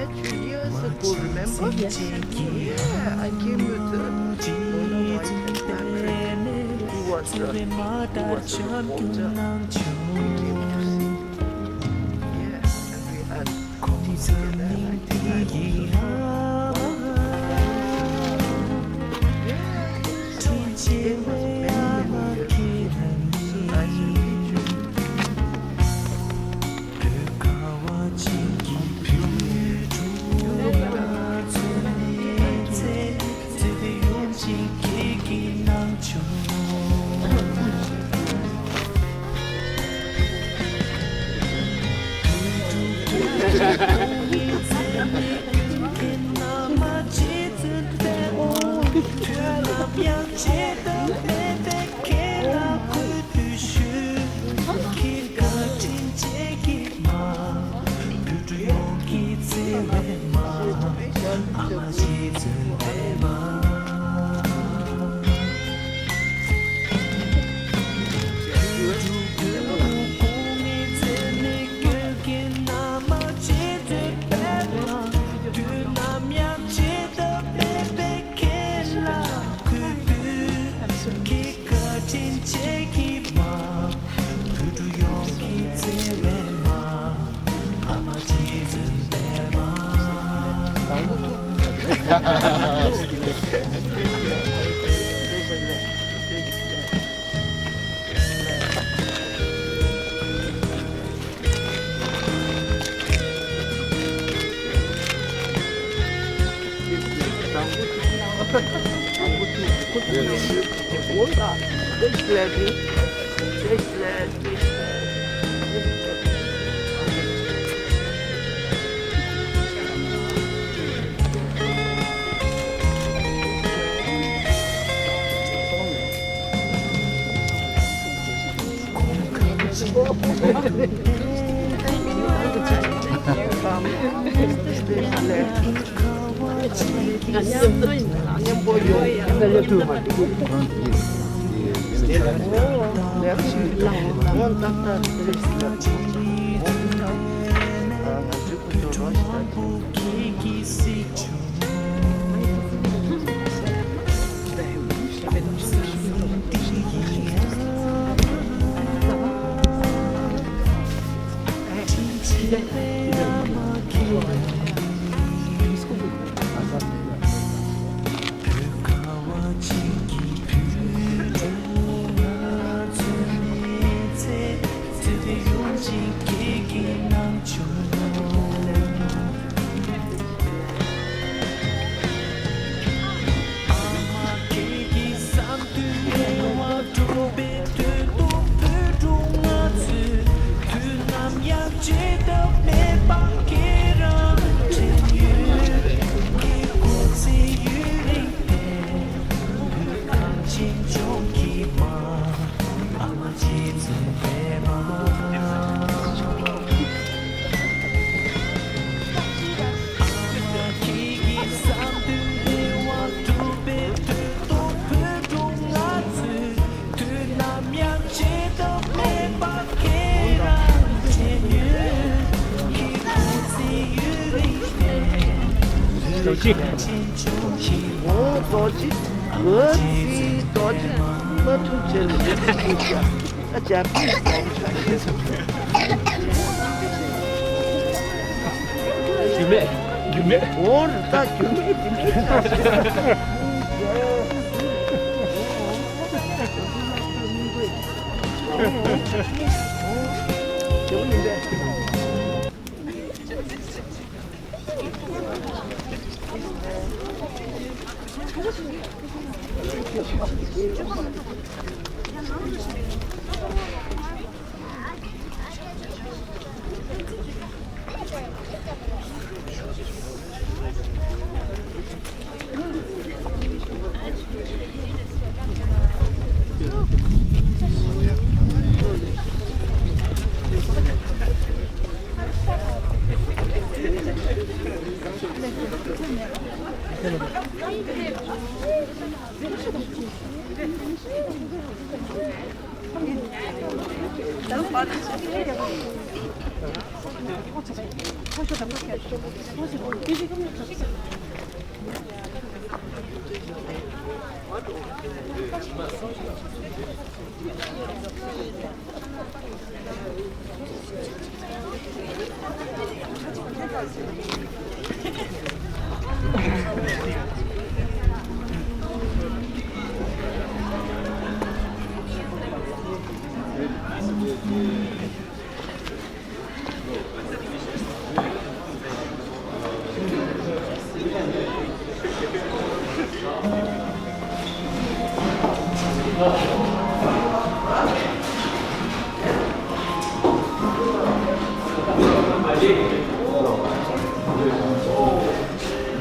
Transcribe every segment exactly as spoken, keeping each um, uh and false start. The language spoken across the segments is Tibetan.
Met you years ago, remember? Yeah, I came with the Mona White and Maverick. He was the, he was the reporter. We came to see. Yeah, and we had tea together. I think I also saw one of the, yeah, it's so, it was many, many years ago. So nice to meet you. རྡོ་རྗེ། ཨོ་རྡོ་རྗེ། ཨོ་ཙི་རྡོ་རྗེ། མ་ཐུག་ཅེས་ལ་རེད་ཤིག་ཡ། ཨ་ཅག་པི་སོང་ཆ་ཤེས་སོང་། རྒྱུ་མེད། རྒྱུ་མེད། ཨོ་ར་ད་རྒྱུ་མེད་རྒྱུ་མེད་ཆ་ཤེས་སོང་།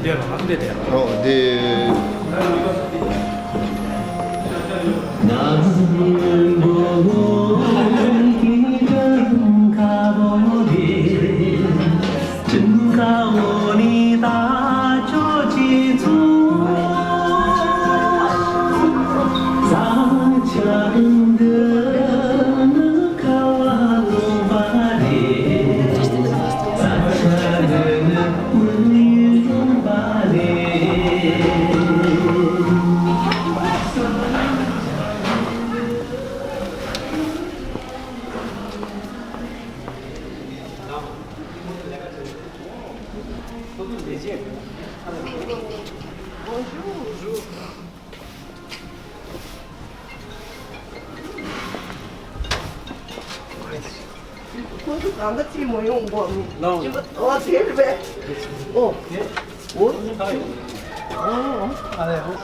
འདི་ལ་འདི་དེ། ཨོ་འདི། ཁོང་ཚོ་གང་ག་ཅིག་མ་ཡོང་གོ་མི། ལོང་། ཅི་མ་ཨོ་དེ་རེད་པས། ཨོ། ཨོ། ཨོ། ཨ་ལེ། ཨོ།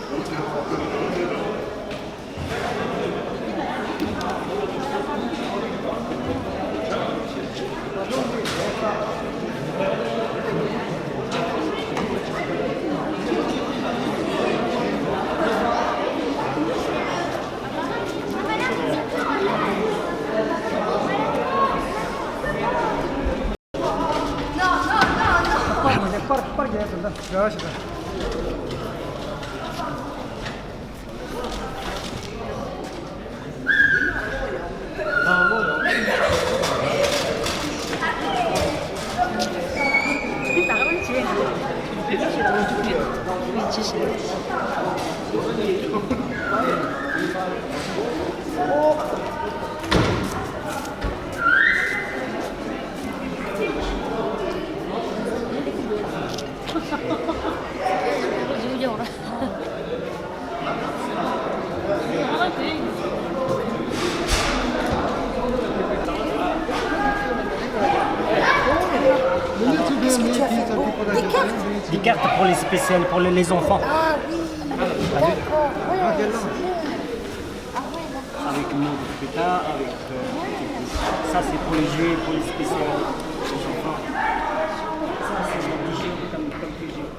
Des cartes pour les spéciales, pour les, les enfants. Ah oui, d'accord, ouais, c'est bien. Avec mot de scrutin, avec, euh, ça c'est pour les jeux, pour les spéciales, les enfants. Ça c'est pour les jeux, comme, comme les jeux.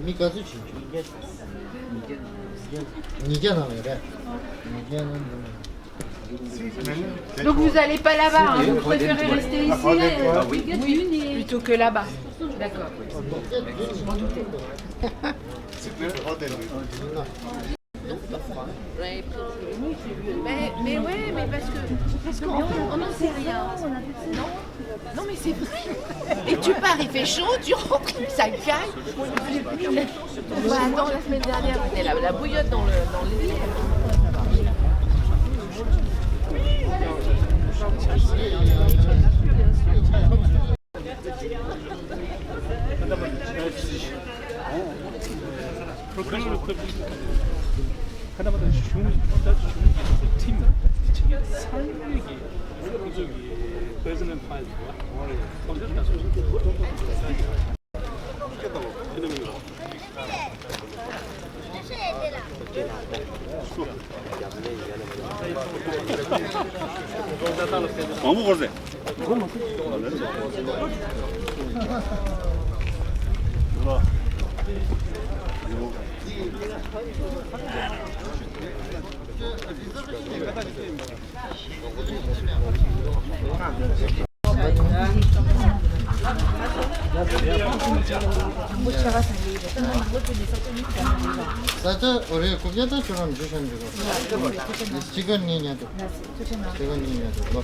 མི་ག་ཚོད་ཕྱིན་བྱུང་། ཉིས་བརྒྱ་ནང་ལ་རེད། ཉིས་བརྒྱ་ནང་ལ། Donc vous allez pas là-bas, hein, vous préférez rester ici, euh, plutôt que là-bas. D'accord. Je m'en doutais. Mais, mais ouais, mais parce que, parce qu'en fait, on n'en sait rien. Non, non, mais c'est vrai. Et tu pars, il fait chaud, tu rentres, ça caille. Ouais, attends, la semaine dernière, c'était la, la bouillotte dans le, dans le lit. ཁ་ན་མ་ད་གཞུང་ད་གཞུང་གི་ཁྲིམས་ཆེད་ས་གནས་ཀྱི་ཁོ་ཚོ་གི་personal file་རེད་བ། ཁོང་ཚོ་ད་སོ་སོ་གི་ཁོ་ཚོ་ད་ས་ཡ། ཁྱེད་ད་ལོ་ཁྱེད་ནི་ མང་པོ་འཁོར་ཟེར། ས་ཆ་འོ་རེད། རྐུབ་བཀྱག་ད་ཁྱོད་རང་འཇུ་ཤམ་འཇུ་རོགས། སྤྱི་ཁ་ནས་ཉལ་འདུག་སྤྱི་ཁ་ནས་ཉལ་འདུག་ལོ།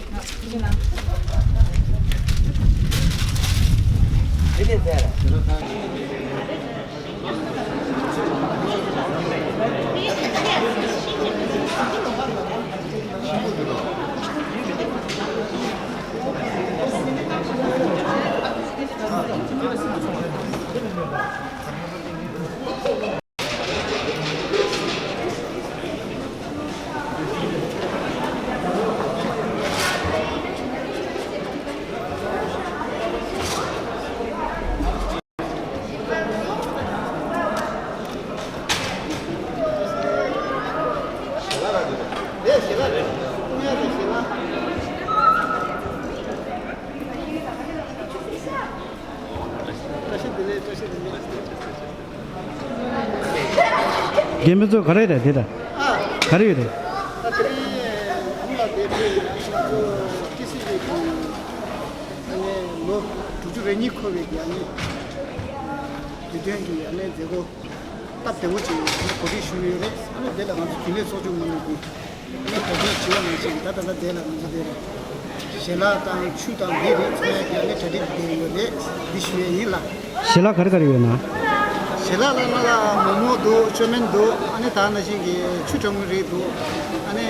བཀྲ་ཤིས་བདེ་ལེགས། བཀྲ་ཤིས་བདེ་ལེགས། རྒན་པོ་ཚོ་ག་རེ་རེད་དེ་ད། ཨ། ག་རེ་ཡོད་རེད། ད་དེ་རིང་ཨ་མ་དེ་དེ་ང་ཚོ་ཀི་སི་ཀྱི་ཨ་ནི་ལོ་དྲུག་ཅུ་རེ་གཉིས་འཁོར་བའི་གི་ཨ་ནི་དུས་སྟོན་གྱི་ཨ་ནི་མཛད་སྒོ་སྟབས་བདེ་བོ་ཅིག་གོ་སྒྲིག་ཞུས་ཡོད་རེད། ཨ་ནི་དེ་ལ་ང་ཚོ་རྒྱུན་ལས་ཚོགས་ཆུང་ངོས་ནས་ཀྱི་ཨ་ནི་གྲ་སྒྲིག་བྱས་པ་ནང་བཞིན་ད་ད་ལྟ་དེ་ལ་ང་ཚོ་དེ་རེད། ཞལ་ལག་དང་ཆུ་དང་འདི་རེད། ཚོང་ཡ་གི་ཨ་ནི་གྲ་སྒྲིག་དེ་ཡོད་རེད། འདི་ཞུ་ཡས་ཡིན་ལ། ཞལ་ལག་ག་རེ་ག་རེ་ཡོད་ན། ཞལ་ལག་ལ་ང་ལ་མོག་མོག་འདུག་ཅོ་མིན་འདུག་ཨ་ནི་ད་ནང་བཞིན་གྱི་ཆུ་གྲང་མོ་རེད་འདུག་ཨ་ནི་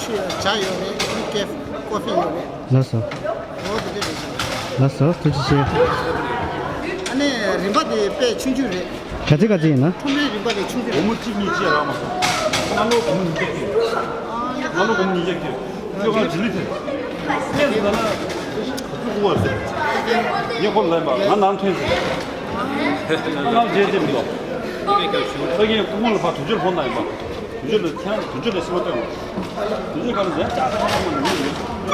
ཆུ་ཇ་ཡོད་རེད། ཨ་ནི་ཀེ་ཀོ་ཧྥི་ཡོད་རེད། ལགས་སོ། འོ་དེ་འདྲ་རེད། ལགས་སོ། ཐུགས་རྗེ་ཆེ། ཨ་ནི་རིན་པ་དེ་དཔེ་ཆུང་ཆུང་རེད། ག་ཚོད་ག་ཚོད་ཡིན་ན། ཁྲོམ་རའི་རིན་པ་ལས་ཆུང་ཆུང་རེད། སྒོར་མོ་གཅིག་གཉིས་ཅིག་རག་མ་སོང་། གནམ་ལོ་སྒོར་མོ་ཉིས་བརྒྱ་ཁེལ། གནམ་ལོ་སྒོར་མོ་ཉིས་བརྒྱ་ཁེལ། ཁྱོད་ཁ་ཇི་ལི་ཐེ། ལྷན་ཟེར་ན། ཁོ་བ་ཟེར། ངས་ཁོ་ལ་ལབ་པ་ང་ནང་ཐོན་ཟེར། ང་ནང་རྗེས་ཅེས་མི་འདུག་ཨ་རྒན་སྐུ་ངོ་ལ་ཕར་དུས་ཚོད་ལ་ཕོན་གནང་ཡིན་པ། དུས་ཚོད་ལ་ཁྱེད་རང་དུས་ཚོད་ལ་སེམས་པ་སྟོན་དགོས། དུས་ཚོད་ག་ལ་ཟེར་ཡང་ལྕགས་ཐག་ཐག་མ་ནི་མི་ཡོད།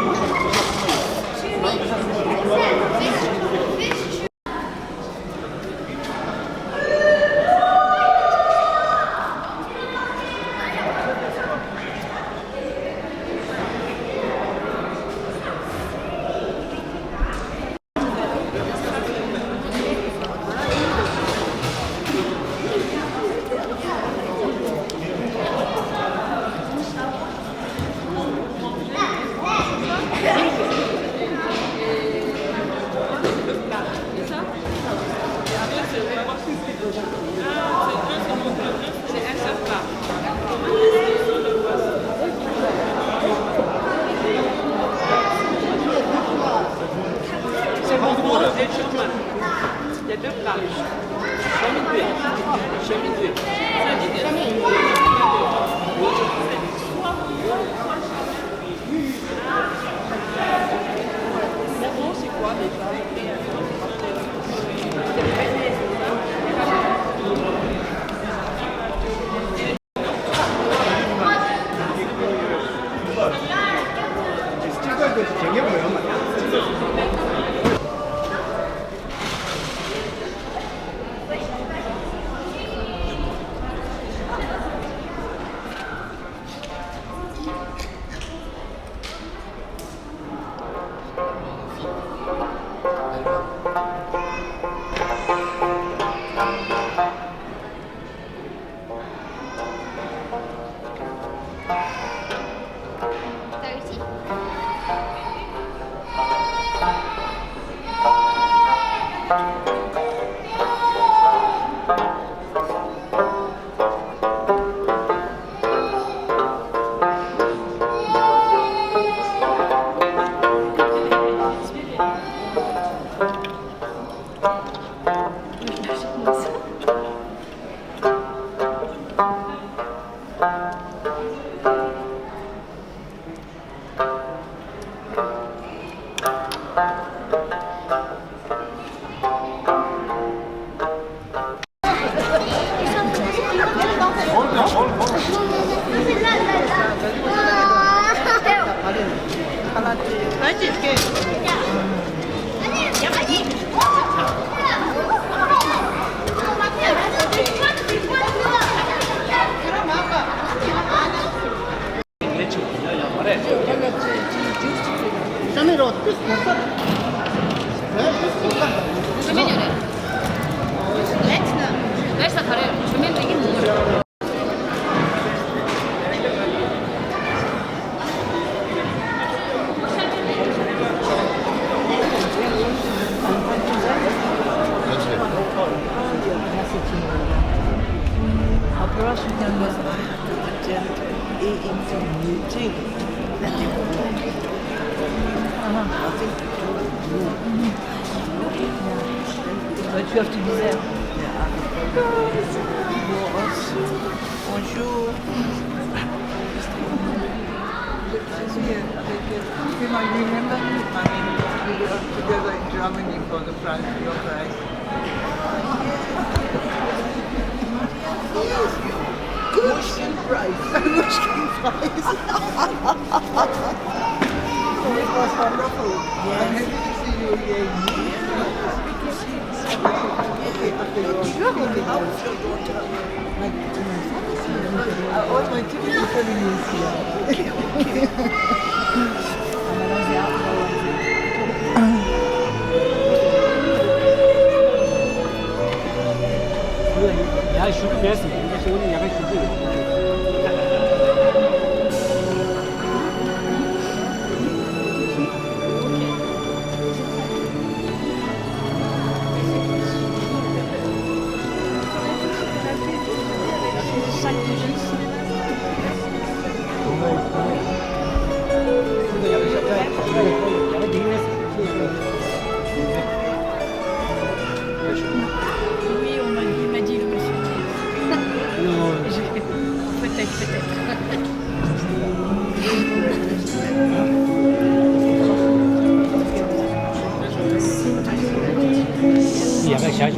Il y a deux plats. Chemin deux. Chemin deux. She can go to the tent et into meeting. I think we can do. But you have to be there. Yeah. Bonjour. Tina, you remember me? I mean, we were together in Germany for the prize, your prize. Yes. Good. Pushkin prize. Pushkin prize. It was wonderful. Yes. I'm happy to see you again. Yes. Okay, okay. You're going out with your daughter. Like, you know, I want my ticket to seven years here. Okay, okay. ཡ་ཞུ་གི་མེད་ཟེར། ཡ་ཞུ་གི་ཡོད། Oui, on m'a dit, il m'a dit le monsieur. Non. J'ai- Peut-être, peut-être. Il y avait charge.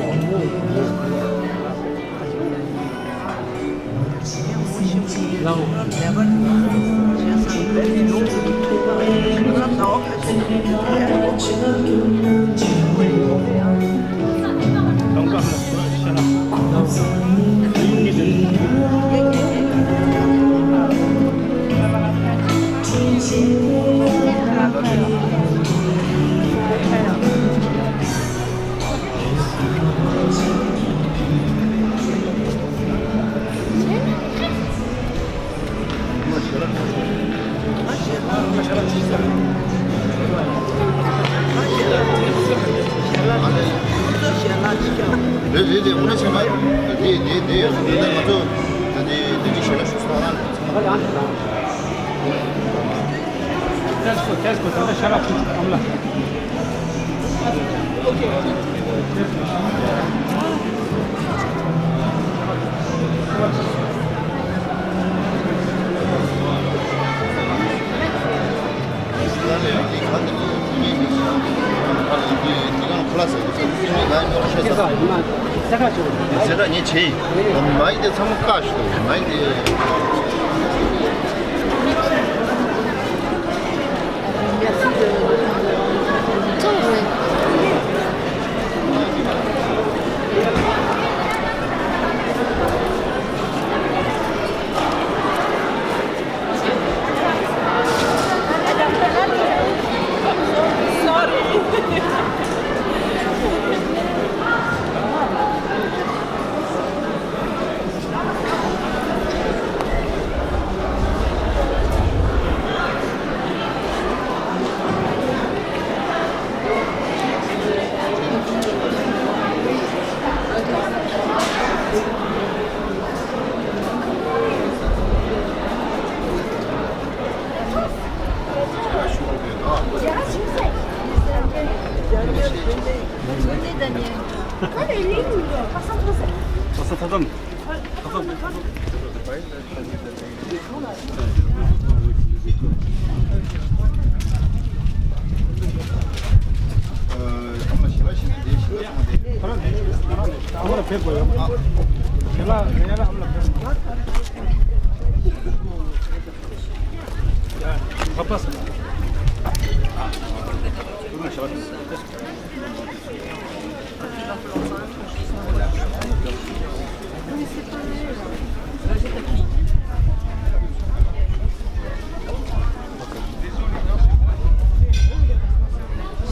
རེད་རེད་རེད། དངོས་གནས་བྱས་ན་དེ་དེ་དེ་ཡོད་ན་ང་ཚོ་ད་དེ་དེ་འདྲའི་ཞལ་ལག་ཞུ་ས་ལ་ཚང་མ།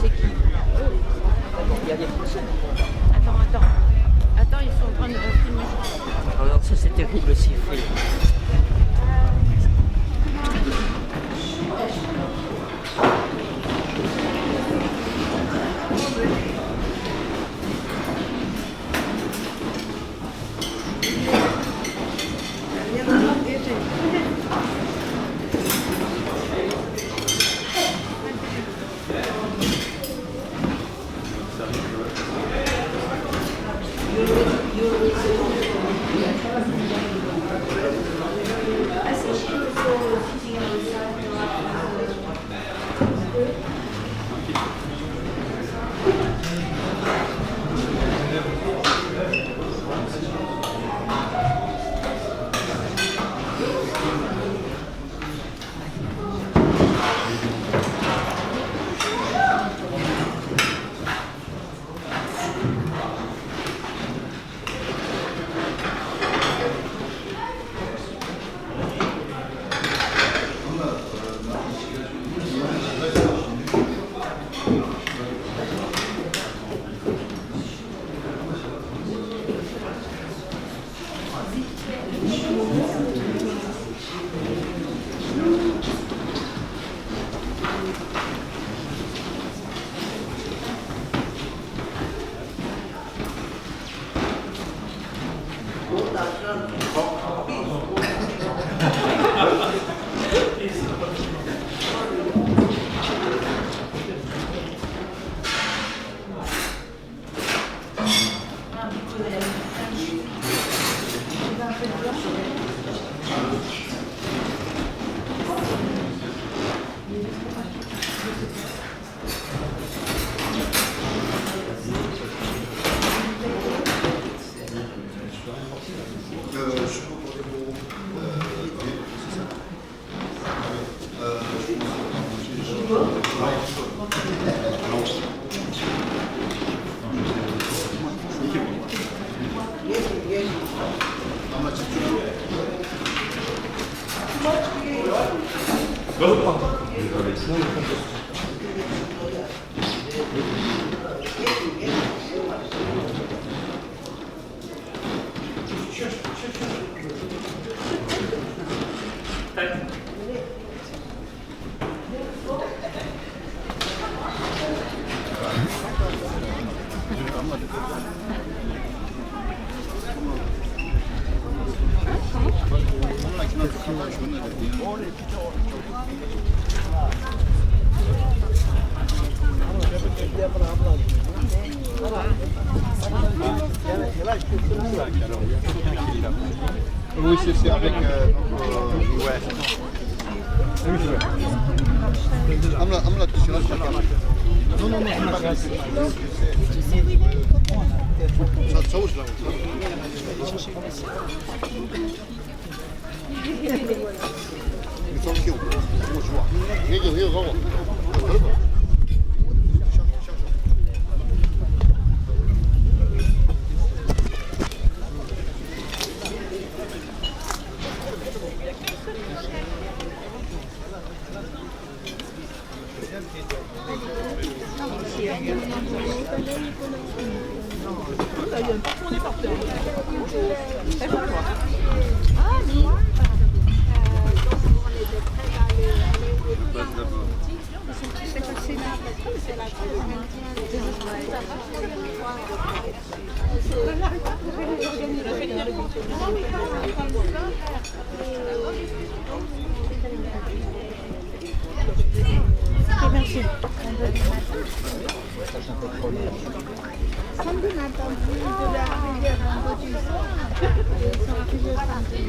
C'est qui ? Il y a des Français. Attends, attends. Attends, ils sont en train de, euh, filmer. Alors ça, c'est terrible, ce qu'il fait. Oui, c'est c'est avec. Euh, donc, euh, ouais. I'm not, I'm not. Non, non, non, c'est pas. Ça, ça, je l'ai. Merci. Samedi matin, de la rivière vendredi soir, ils sont arrivés samedi.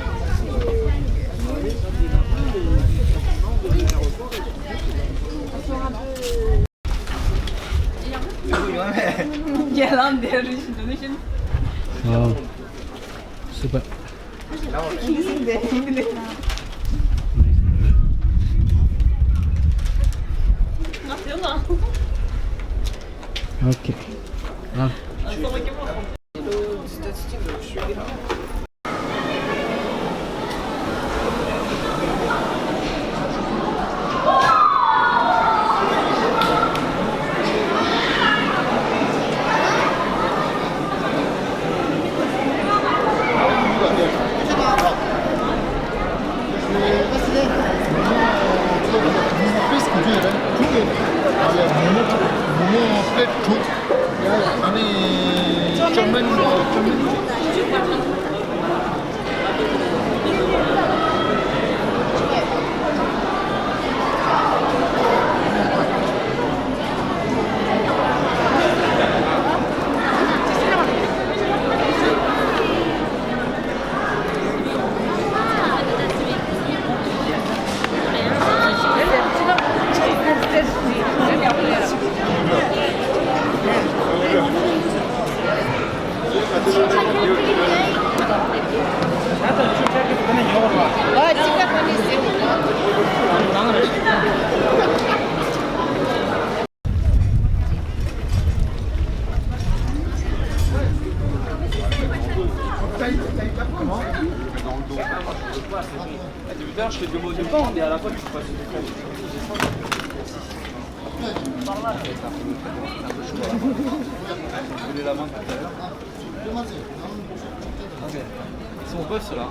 Ils sont un peu Yalan derish donation. Wow. Super. Okay. Ah. ཨ་ནི་ཅོ་མིན་ཅོ་མིན། Putain, je fais deux mots de pan, mais à la fois, tu passes du temps. Par là, c'est un peu, c'est un peu chaud, là. Vous voulez la main tout à l'heure ? Ok. On bosse là.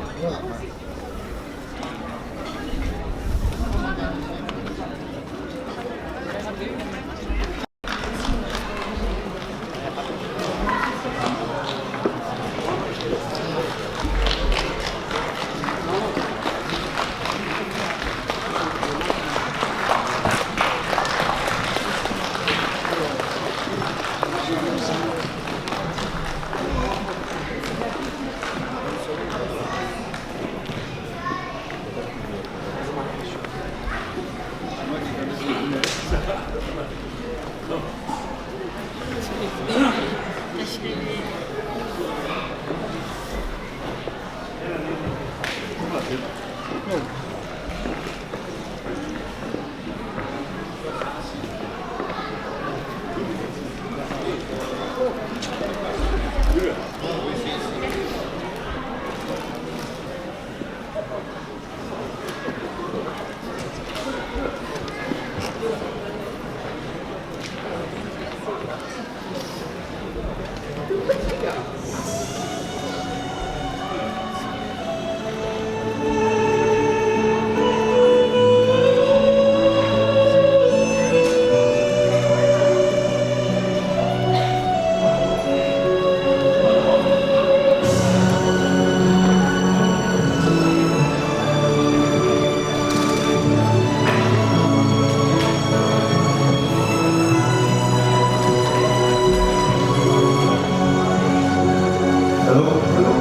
ཧེ་ལོ། ཧེ་ལོ།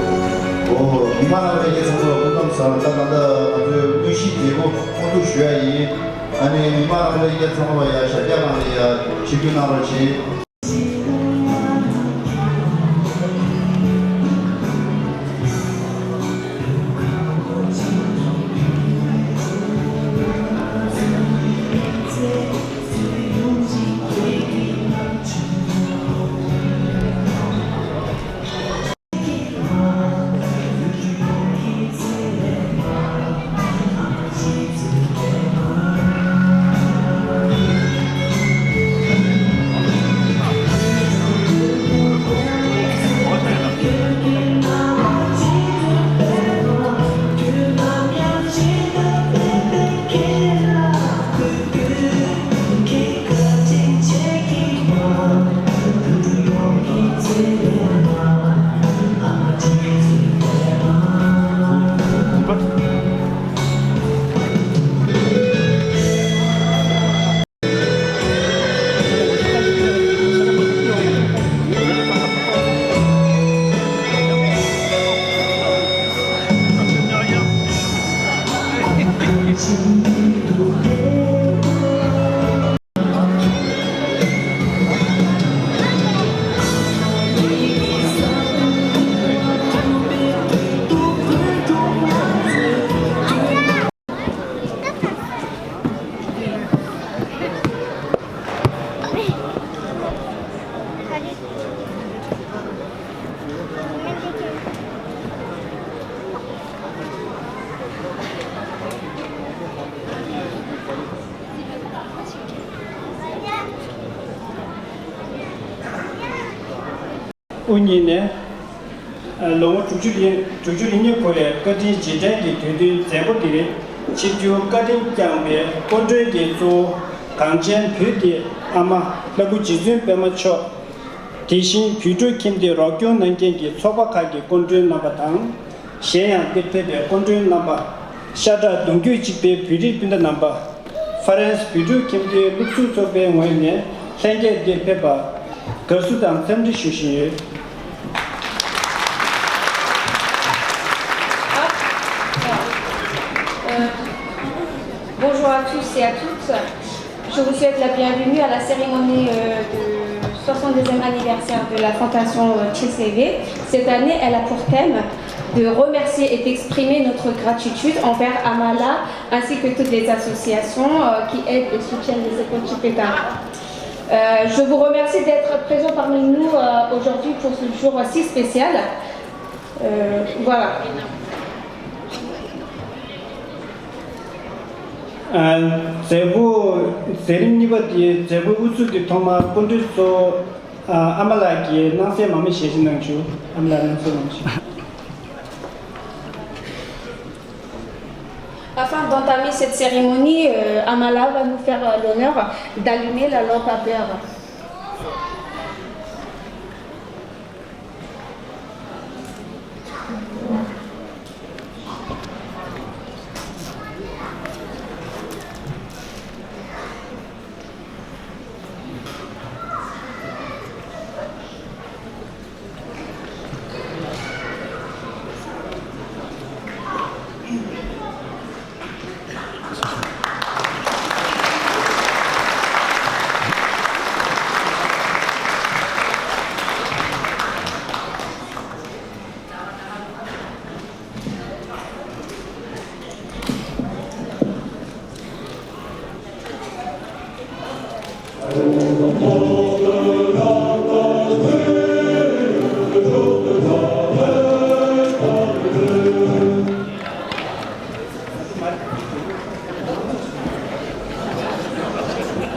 ཨོ། མི་མང་རྣམ་པ་ཚང་མ་ལ་སྐུ་ཁམས་བཟང་། ད་ད་ལྟ་ང་ཚོའི་དངོས་གཞིའི་མཛད་སྒོ་སྒོ་འཛུགས་ཞུ་ཡ་ཡིན། ཨ་ནི་མི་མང་རྣམ་པ་ཚང་མ་ལ་ཡ་ཞབས་བཀྱག་གནང་ནས་ཡ་ཆིབས་བསྒྱུར་གནང་རོགས་བྱེད། དབུ་བརྙེས་ནས། ལོ་ངོ་དྲུག་ཅུ་རེ་དྲུག་ཅུ་རེ་གཉིས་འཁོར་བའི་བཀའ་དྲིན་རྗེས་དྲན་གྱི་དུས་སྟོན་མཛད་སྒོ་འདིར། ཆིབས་བསྒྱུར་བཀའ་དྲིན་བསྐྱངས་པའི་སྐུ་མགྲོན་གྱི་གཙོ་བོ་གངས་ཅན་བོད་ཀྱི་ཨ་མ་ལྷ་སྐུ་རྗེ་བཙུན་པད་མ་མཆོག་དེ་བཞིན་བོད་ཕྲུག་ཁྱིམ་སྡེ་རོགས་སྐྱོར་གནང་མཁན་གྱི་ཚོགས་པ་ཁག་གི་སྐུ་མགྲོན་རྣམ་པ་དང་། གཞན་ཡང་འདིར་ཕེབས་པའི་སྐུ་མགྲོན་རྣམ་པ། ཤ་ཁྲག་གདུང་རྒྱུད་གཅིག་པའི་བོད་རིགས་སྤུན་ཟླ་རྣམ་པ། ཧྥ་རན་སི་བོད་ཕྲུག་ཁྱིམ་སྡེའི་སློབ་ཟུར་ཚོགས་པའི་ངོས་ནས་ལྷན་རྒྱས་འདིར་ཕེབས་པར་དགའ་བསུ་དང་འཚམས་འདྲི་ཞུ་བཞིན་ཡོད། Euh, bonjour à tous et à toutes. Je vous souhaite la bienvenue à la cérémonie euh, du soixante-deuxième anniversaire de la Fondation euh, T C V. Cette année, elle a pour thème de remercier et d'exprimer notre gratitude envers Amala ainsi que toutes les associations euh, qui aident et soutiennent les écoles tibétaines. Euh, je vous remercie d'être présents parmi nous euh, aujourd'hui pour ce jour si spécial. Euh, voilà. མཛད་སྒོ་མཛད་རིམ་གཉིས་པ་དེའི་མཛད་སྒོའི་དབུ་འཛུགས་ཀྱི་ཐོག་མར་སྐུ་མགྲོན་གཙོ་བོ་ཨ་མ་ལགས་ཀྱིས་སྣང་གསལ་མང་མོ་ཞལ་བཞེས་གནང་ཞུ། ཨ་མ་ལགས་སྣང་གསལ་མང་མོ་ཞུ། Pour entamer cette cérémonie, euh, Amala va nous faire, euh, l'honneur d'allumer la lampe à beurre.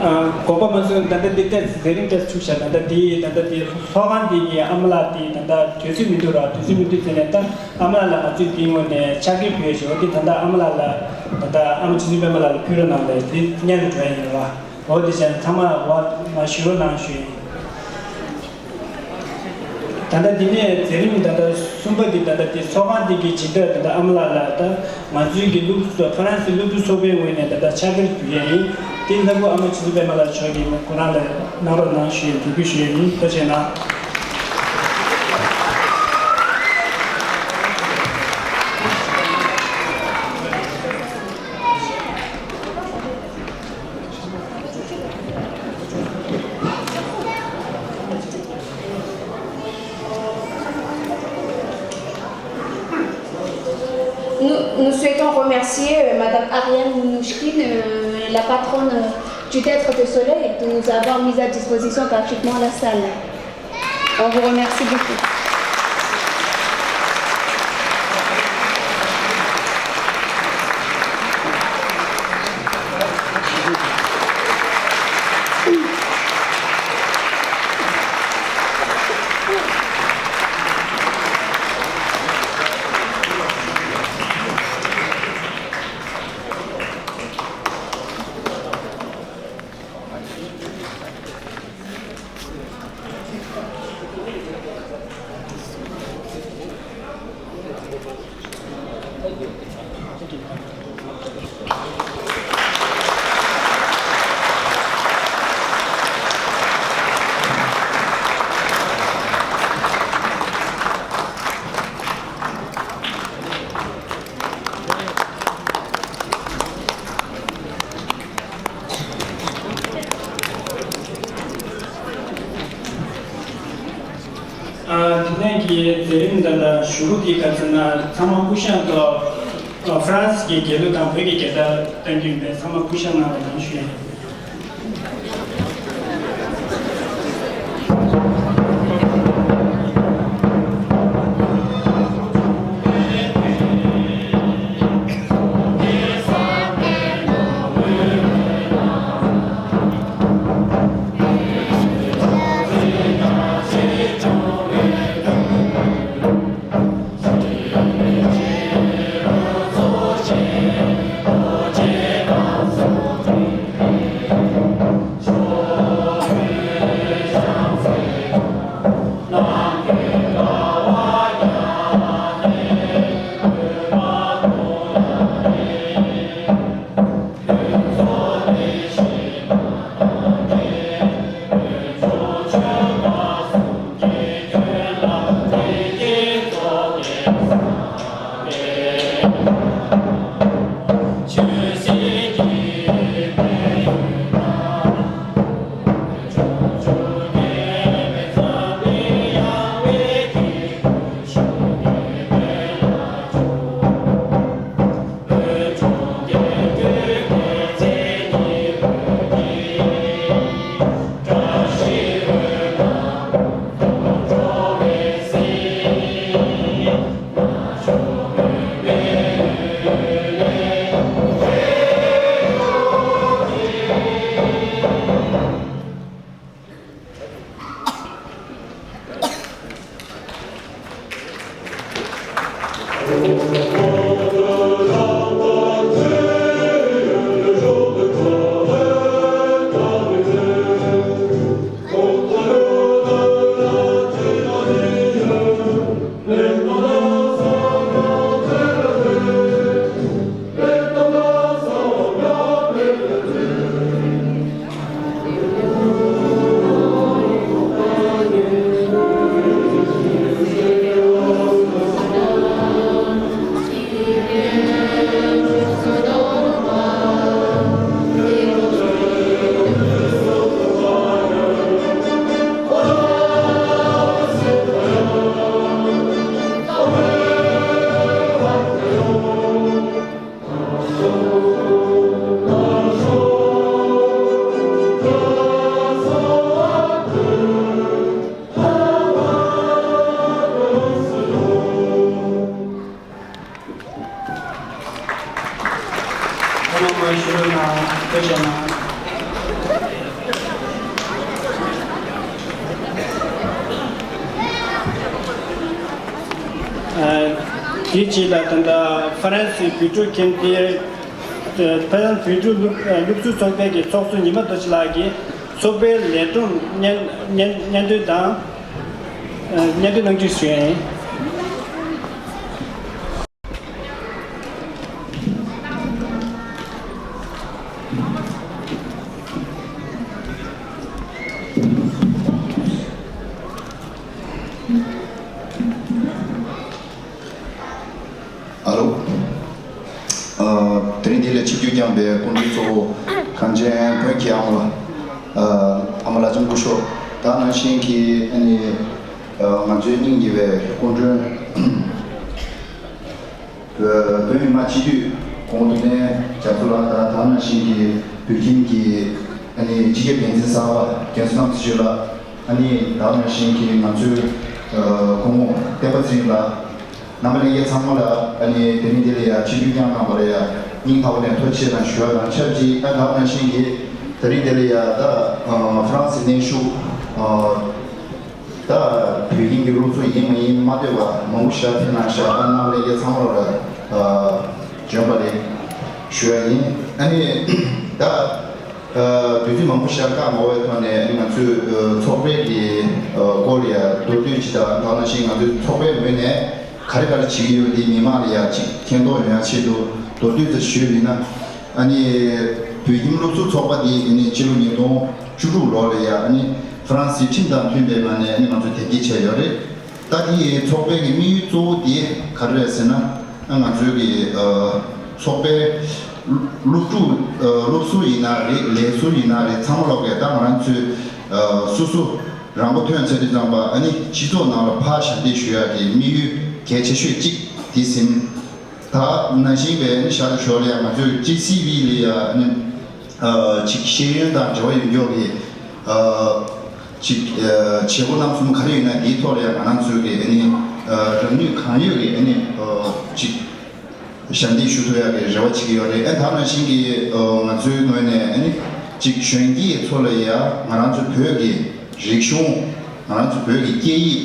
ཨ། དགོངས་པ་མ་ཚོམ། ད་ལྟ་འདི་ཏོག་ཙམ་དེ་རིང་ཏོག་ཙམ་འཁྱུག་ཤག་ད་ལྟ་འདི་ད་ལྟ་འདི་ཚོགས་ཁང་འདི་གི་ཨ་མ་ལགས་འདི་ད་ལྟ་དུས་ཚོད་མི་འདུག་ར། དུས་ཚོད་མི་འདུག་ཟེར་ནས། ད་ཨ་མ་ལགས་ལ་ང་ཚོས་འདིའི་ངོས་ནས་ཕྱག་འཁྱེར་ཕུལ་ཡ་ཞིག་འོ་འདི་ད་ལྟ་ཨ་མ་ལགས་ལ། ད་ལྟ་ཨ་མ་ཆོས་འཛིན་པད་མ་ལགས་ལ་ཕུལ་རོགས་གནང་ལབ། འདི་སྔོན་ལ་འགྲོ་ཡ་ཡིན་ར། འོ་དེ་བྱས་ཚང་མ་འོ་མ་བཞུགས་རོགས་གནང་ཞུ་ཡིན། ད་ལྟ་འདི་ནས་མཛད་རིམ་ད་ལྟ་གསུམ་པ་འདི་ད་ལྟ་འདི་ཚོགས་ཁང་འདི་གི་སྦྱིན་བདག་ད་ལྟ་ཨ་མ་ལགས་ལ། ད་ང་ཚོའི་གི་སློབ་ཕྱི་ཕ་རན་སི་སློབ་ཕྲུག་ཚོགས་པའི་ངོས་ནས་ད་ལྟ་ཕྱག་འཁྱེར་ཕུལ་ཡས་ཡིན། དེ་ལྷ་སྐུ་ཨ་མ་ཆོས་འཛིན་པད་མ་ལགས་མཆོག་གིས་ཁོ་རང་ལ་གནང་རོགས་གནང་ཞུ་ཡས་འབོད་སྐུལ་ཞུ་ཡས་ཡིན། ཐུགས་རྗེ་གནང་། Nous, nous souhaitons remercier, euh, Madame Ariane Mnouchkine, euh, la patronne, euh, du Théâtre de Soleil, de nous avoir mis à disposition gratuitement la salle. On vous remercie beaucoup. ཨ། དེ་ནས་ཀྱི་མཛད་རིམ་ད་ལྟ་ཞུ་སྒོ་དེའི་སྐབས་སུ་ན་ཚང་མ་སྐུ་ཞབས་ཐོག་ཨ། ཧྥ་རན་སི་གི་རྒྱལ་གླུ་དང་བོད་ཀྱི་རྒྱལ་དར་བཏང་རྒྱུ་ཡིན་པས་ཚང་མ་སྐུ་ཞབས་གནང་བ་དང་ཞུ་ཡ་ཡིན། ཞུ་རོགས་གནང་། ཐུགས་རྗེ་གནང་། ཨ། དེའི་རྗེས་ལ་ད་ལྟ་ཧྥ་རན་སིའི་བོད་ཕྲུག་ཁྱིམ་སྡེའི། ཨ། ཧྥ་རན་སིའི་བོད་ཕྲུག་སློབ་ཨ། སློབ་ཕྲུག་ཚོགས་པའི་གི་ཚོགས་གཙོ་ཉི་མ་རྡོ་རྗེ་ལགས་ཀྱིས་ཚོགས་པའི་ལས་སྒྲུབ་སྙན་སྙན་སྙན་སྒྲོན་དང་། ཨ། སྙན་སྒྲོན་གནང་རྒྱུ་ཞུ་ཡ་ཡིན། ཨ་ལོ། ཨ། དེ་རིང་འདི་ལ་ཆིབས་བསྒྱུར་བསྐྱངས་པའི་སྐུ་མགྲོན་གཙོ་བོ་གངས་ཅན་བོན་གྱི་ཨ་མ་ལགས། ཨ། ཨ་མ་ལྷ་ལྕམ་སྐུ་ཞབས། ད་ནང་བཞིན་གྱི་ཨ་ནི། ཨ། ང་ཚོའི་སྙིང་ཉེ་བའི་སྐུ་མགྲོན། བོད་མི་མང་སྤྱི་འཐུས་གོང་དུ་ནས་རྒྱ་མཚོ་ལགས་དང་། ད་ནང་བཞིན་གྱི་བོད་ཁྱིམ་གྱི་ཨ་ནི་སྤྱི་ཁྱབ་འགན་འཛིན་གསར་པ་རྒན་བསོད་ནམས་ཚེ་ཆོས་ལགས། ཨ་ནི་ད་ནང་བཞིན་གྱི་ང་ཚོའི། ཨ། སྐུ་ངོ་བསྟན་པ་ཚེ་རིང་ལགས། རྣམ་པ་ལྷན་རྒྱས་ཚང་མ་ལ་ཨ་ནི་དེ་རིང་འདི་ལ་ཡ་ཆིབས་བསྒྱུར་བསྐྱངས་གནང་བ་ལ་ཡ་སྙིང་ཐག་པ་ནས་ཐུགས་རྗེ་ཆེ་གནང་ཞུ་བ་དང་ཆབས་ཅིག་ཨ། ད་ནང་བཞིན་གྱི་དེ་རིང་འདི་ལ་ཡ་ད། ཨ། ཧྥ་རན་སི་གནས་བཞུགས། ཨ། ད་བོད་ཁྱིམ་གྱི་སློབ་ཕྲུག་ཡིན་མ་ཡིན་མ་ལྟོས་པ་མང་པོ་ཞིག་ཕེབས་གནང་ཤག་ཨ། རྣམ་པ་ལྷན་རྒྱས་ཚང་མ་ལ། ཨ། བྱོན་པ་རེད་ཞུ་བ་ཡིན། ཨ་ནི་ད། ཨ། དུས་ཚོད་མང་པོ་ཞིག་བཀག་མ་བའི་ཐོག་ནས་ང་ཚོས། ཨ། ཚོགས་པའི་གི། ཨ། སྐོར་ལ་ཡ་མདོར་བསྡུས་ཅིག་དང་། ད་ནང་བཞིན་ང་ཚོའི་ཚོགས་པའི་ངོས་ནས་ག་རེ་ག་རེ་བྱེད་ཀྱི་ཡོད་དེ་མི་མང་ལ་ཡ་ཅིག་མཁྱེན་རྟོགས་ཡོང་ཡ་ཆེད་དུ་མདོར་བསྡུས་ཙམ་ཞུས་པ་ཡིན་ན། ཨ་ནི་བོད་ཁྱིམ་སློབ་ཟུར་ཚོགས་པ་འདི་ཨ་ནི་ཕྱི་ལོ་ཉིས་སྟོང་བཅུ་དྲུག་ལོ་ལ་ཡ་ཨ་ནི་ཧྥ་རན་སིའི་ཁྲིམས་དང་མཐུན་པའི་ངང་ནས་ཨ་ནི་ང་ཚོས་དར་རྒྱས་བྱས་ཡོད་རེད། ད་འདི་ཚོགས་པའི་གི་དམིགས་ཡུལ་གཙོ་བོ་དེ་ག་རེ་རེད་ཟེར་ན། ང་ཚོའི་གི། ཨ། ཚོགས་པའི་སློབ་ཕྲུག་ཨ། སློབ་ཟུར་ཡིན་ན་རེད། ལས་ཟུར་ཡིན་ན་རེད། ཚང་མ་ལོག་གི་ད་ང་རང་ཚོའི། ཨ། སོ་སོ་རང་མགོ་ཐོན་ཚར་དུས་ཙམ་པ་ཨ་ནི་སྤྱི་ཚོགས་ནང་ལ་ཕར་ཞབས་འདེགས་ཞུ་ཡག་གི་དམིགས་ཡུལ་གལ་ཆེ་ཤོས་གཅིག་དེ་ཟིན། ད་ནང་བཞིན་པའི་ཨ་ནི་ཞར་དུ་ཞོར་ལ་ཡང་ང་ཚོའི་ཅི་སི་ཝི་ལ་ཡ་ཨ་ནི། ཨ། ཅིག་ཤེས་ཡོན་དང་འབྲེལ་བ་ཡོད་མཁན་གྱི། ཨ། ཅིག་ཨ། བྱེད་སྒོ་རྣམ་གསུམ་ག་རེ་ཡོད་ན་དེའི་ཐོག་ལ་ཡང་ང་རང་ཚོའི་གི་ཨ་ནི། ཨ། རང་ནུས་གང་ཡོད་ཀྱི་ཨ་ནི། ཨ། ཅིག་ཞབས་འདེགས་ཞུ་ཐུབ་ཡག་གི་རེ་བ་བྱེད་ཀྱི་ཡོད་རེད། ཨ། ད་ནང་བཞིན་གྱི། ཨ། ང་ཚོའི་ངོས་ནས་ཨ་ནི་ཅིག་གཞོན་སྐྱེས་ཚོ་ལ་ཡ་ང་རང་ཚོ་བོད་ཀྱི་རིག་གཞུང་། ང་རང་ཚོ་བོད་ཀྱི་སྐད་ཡིག་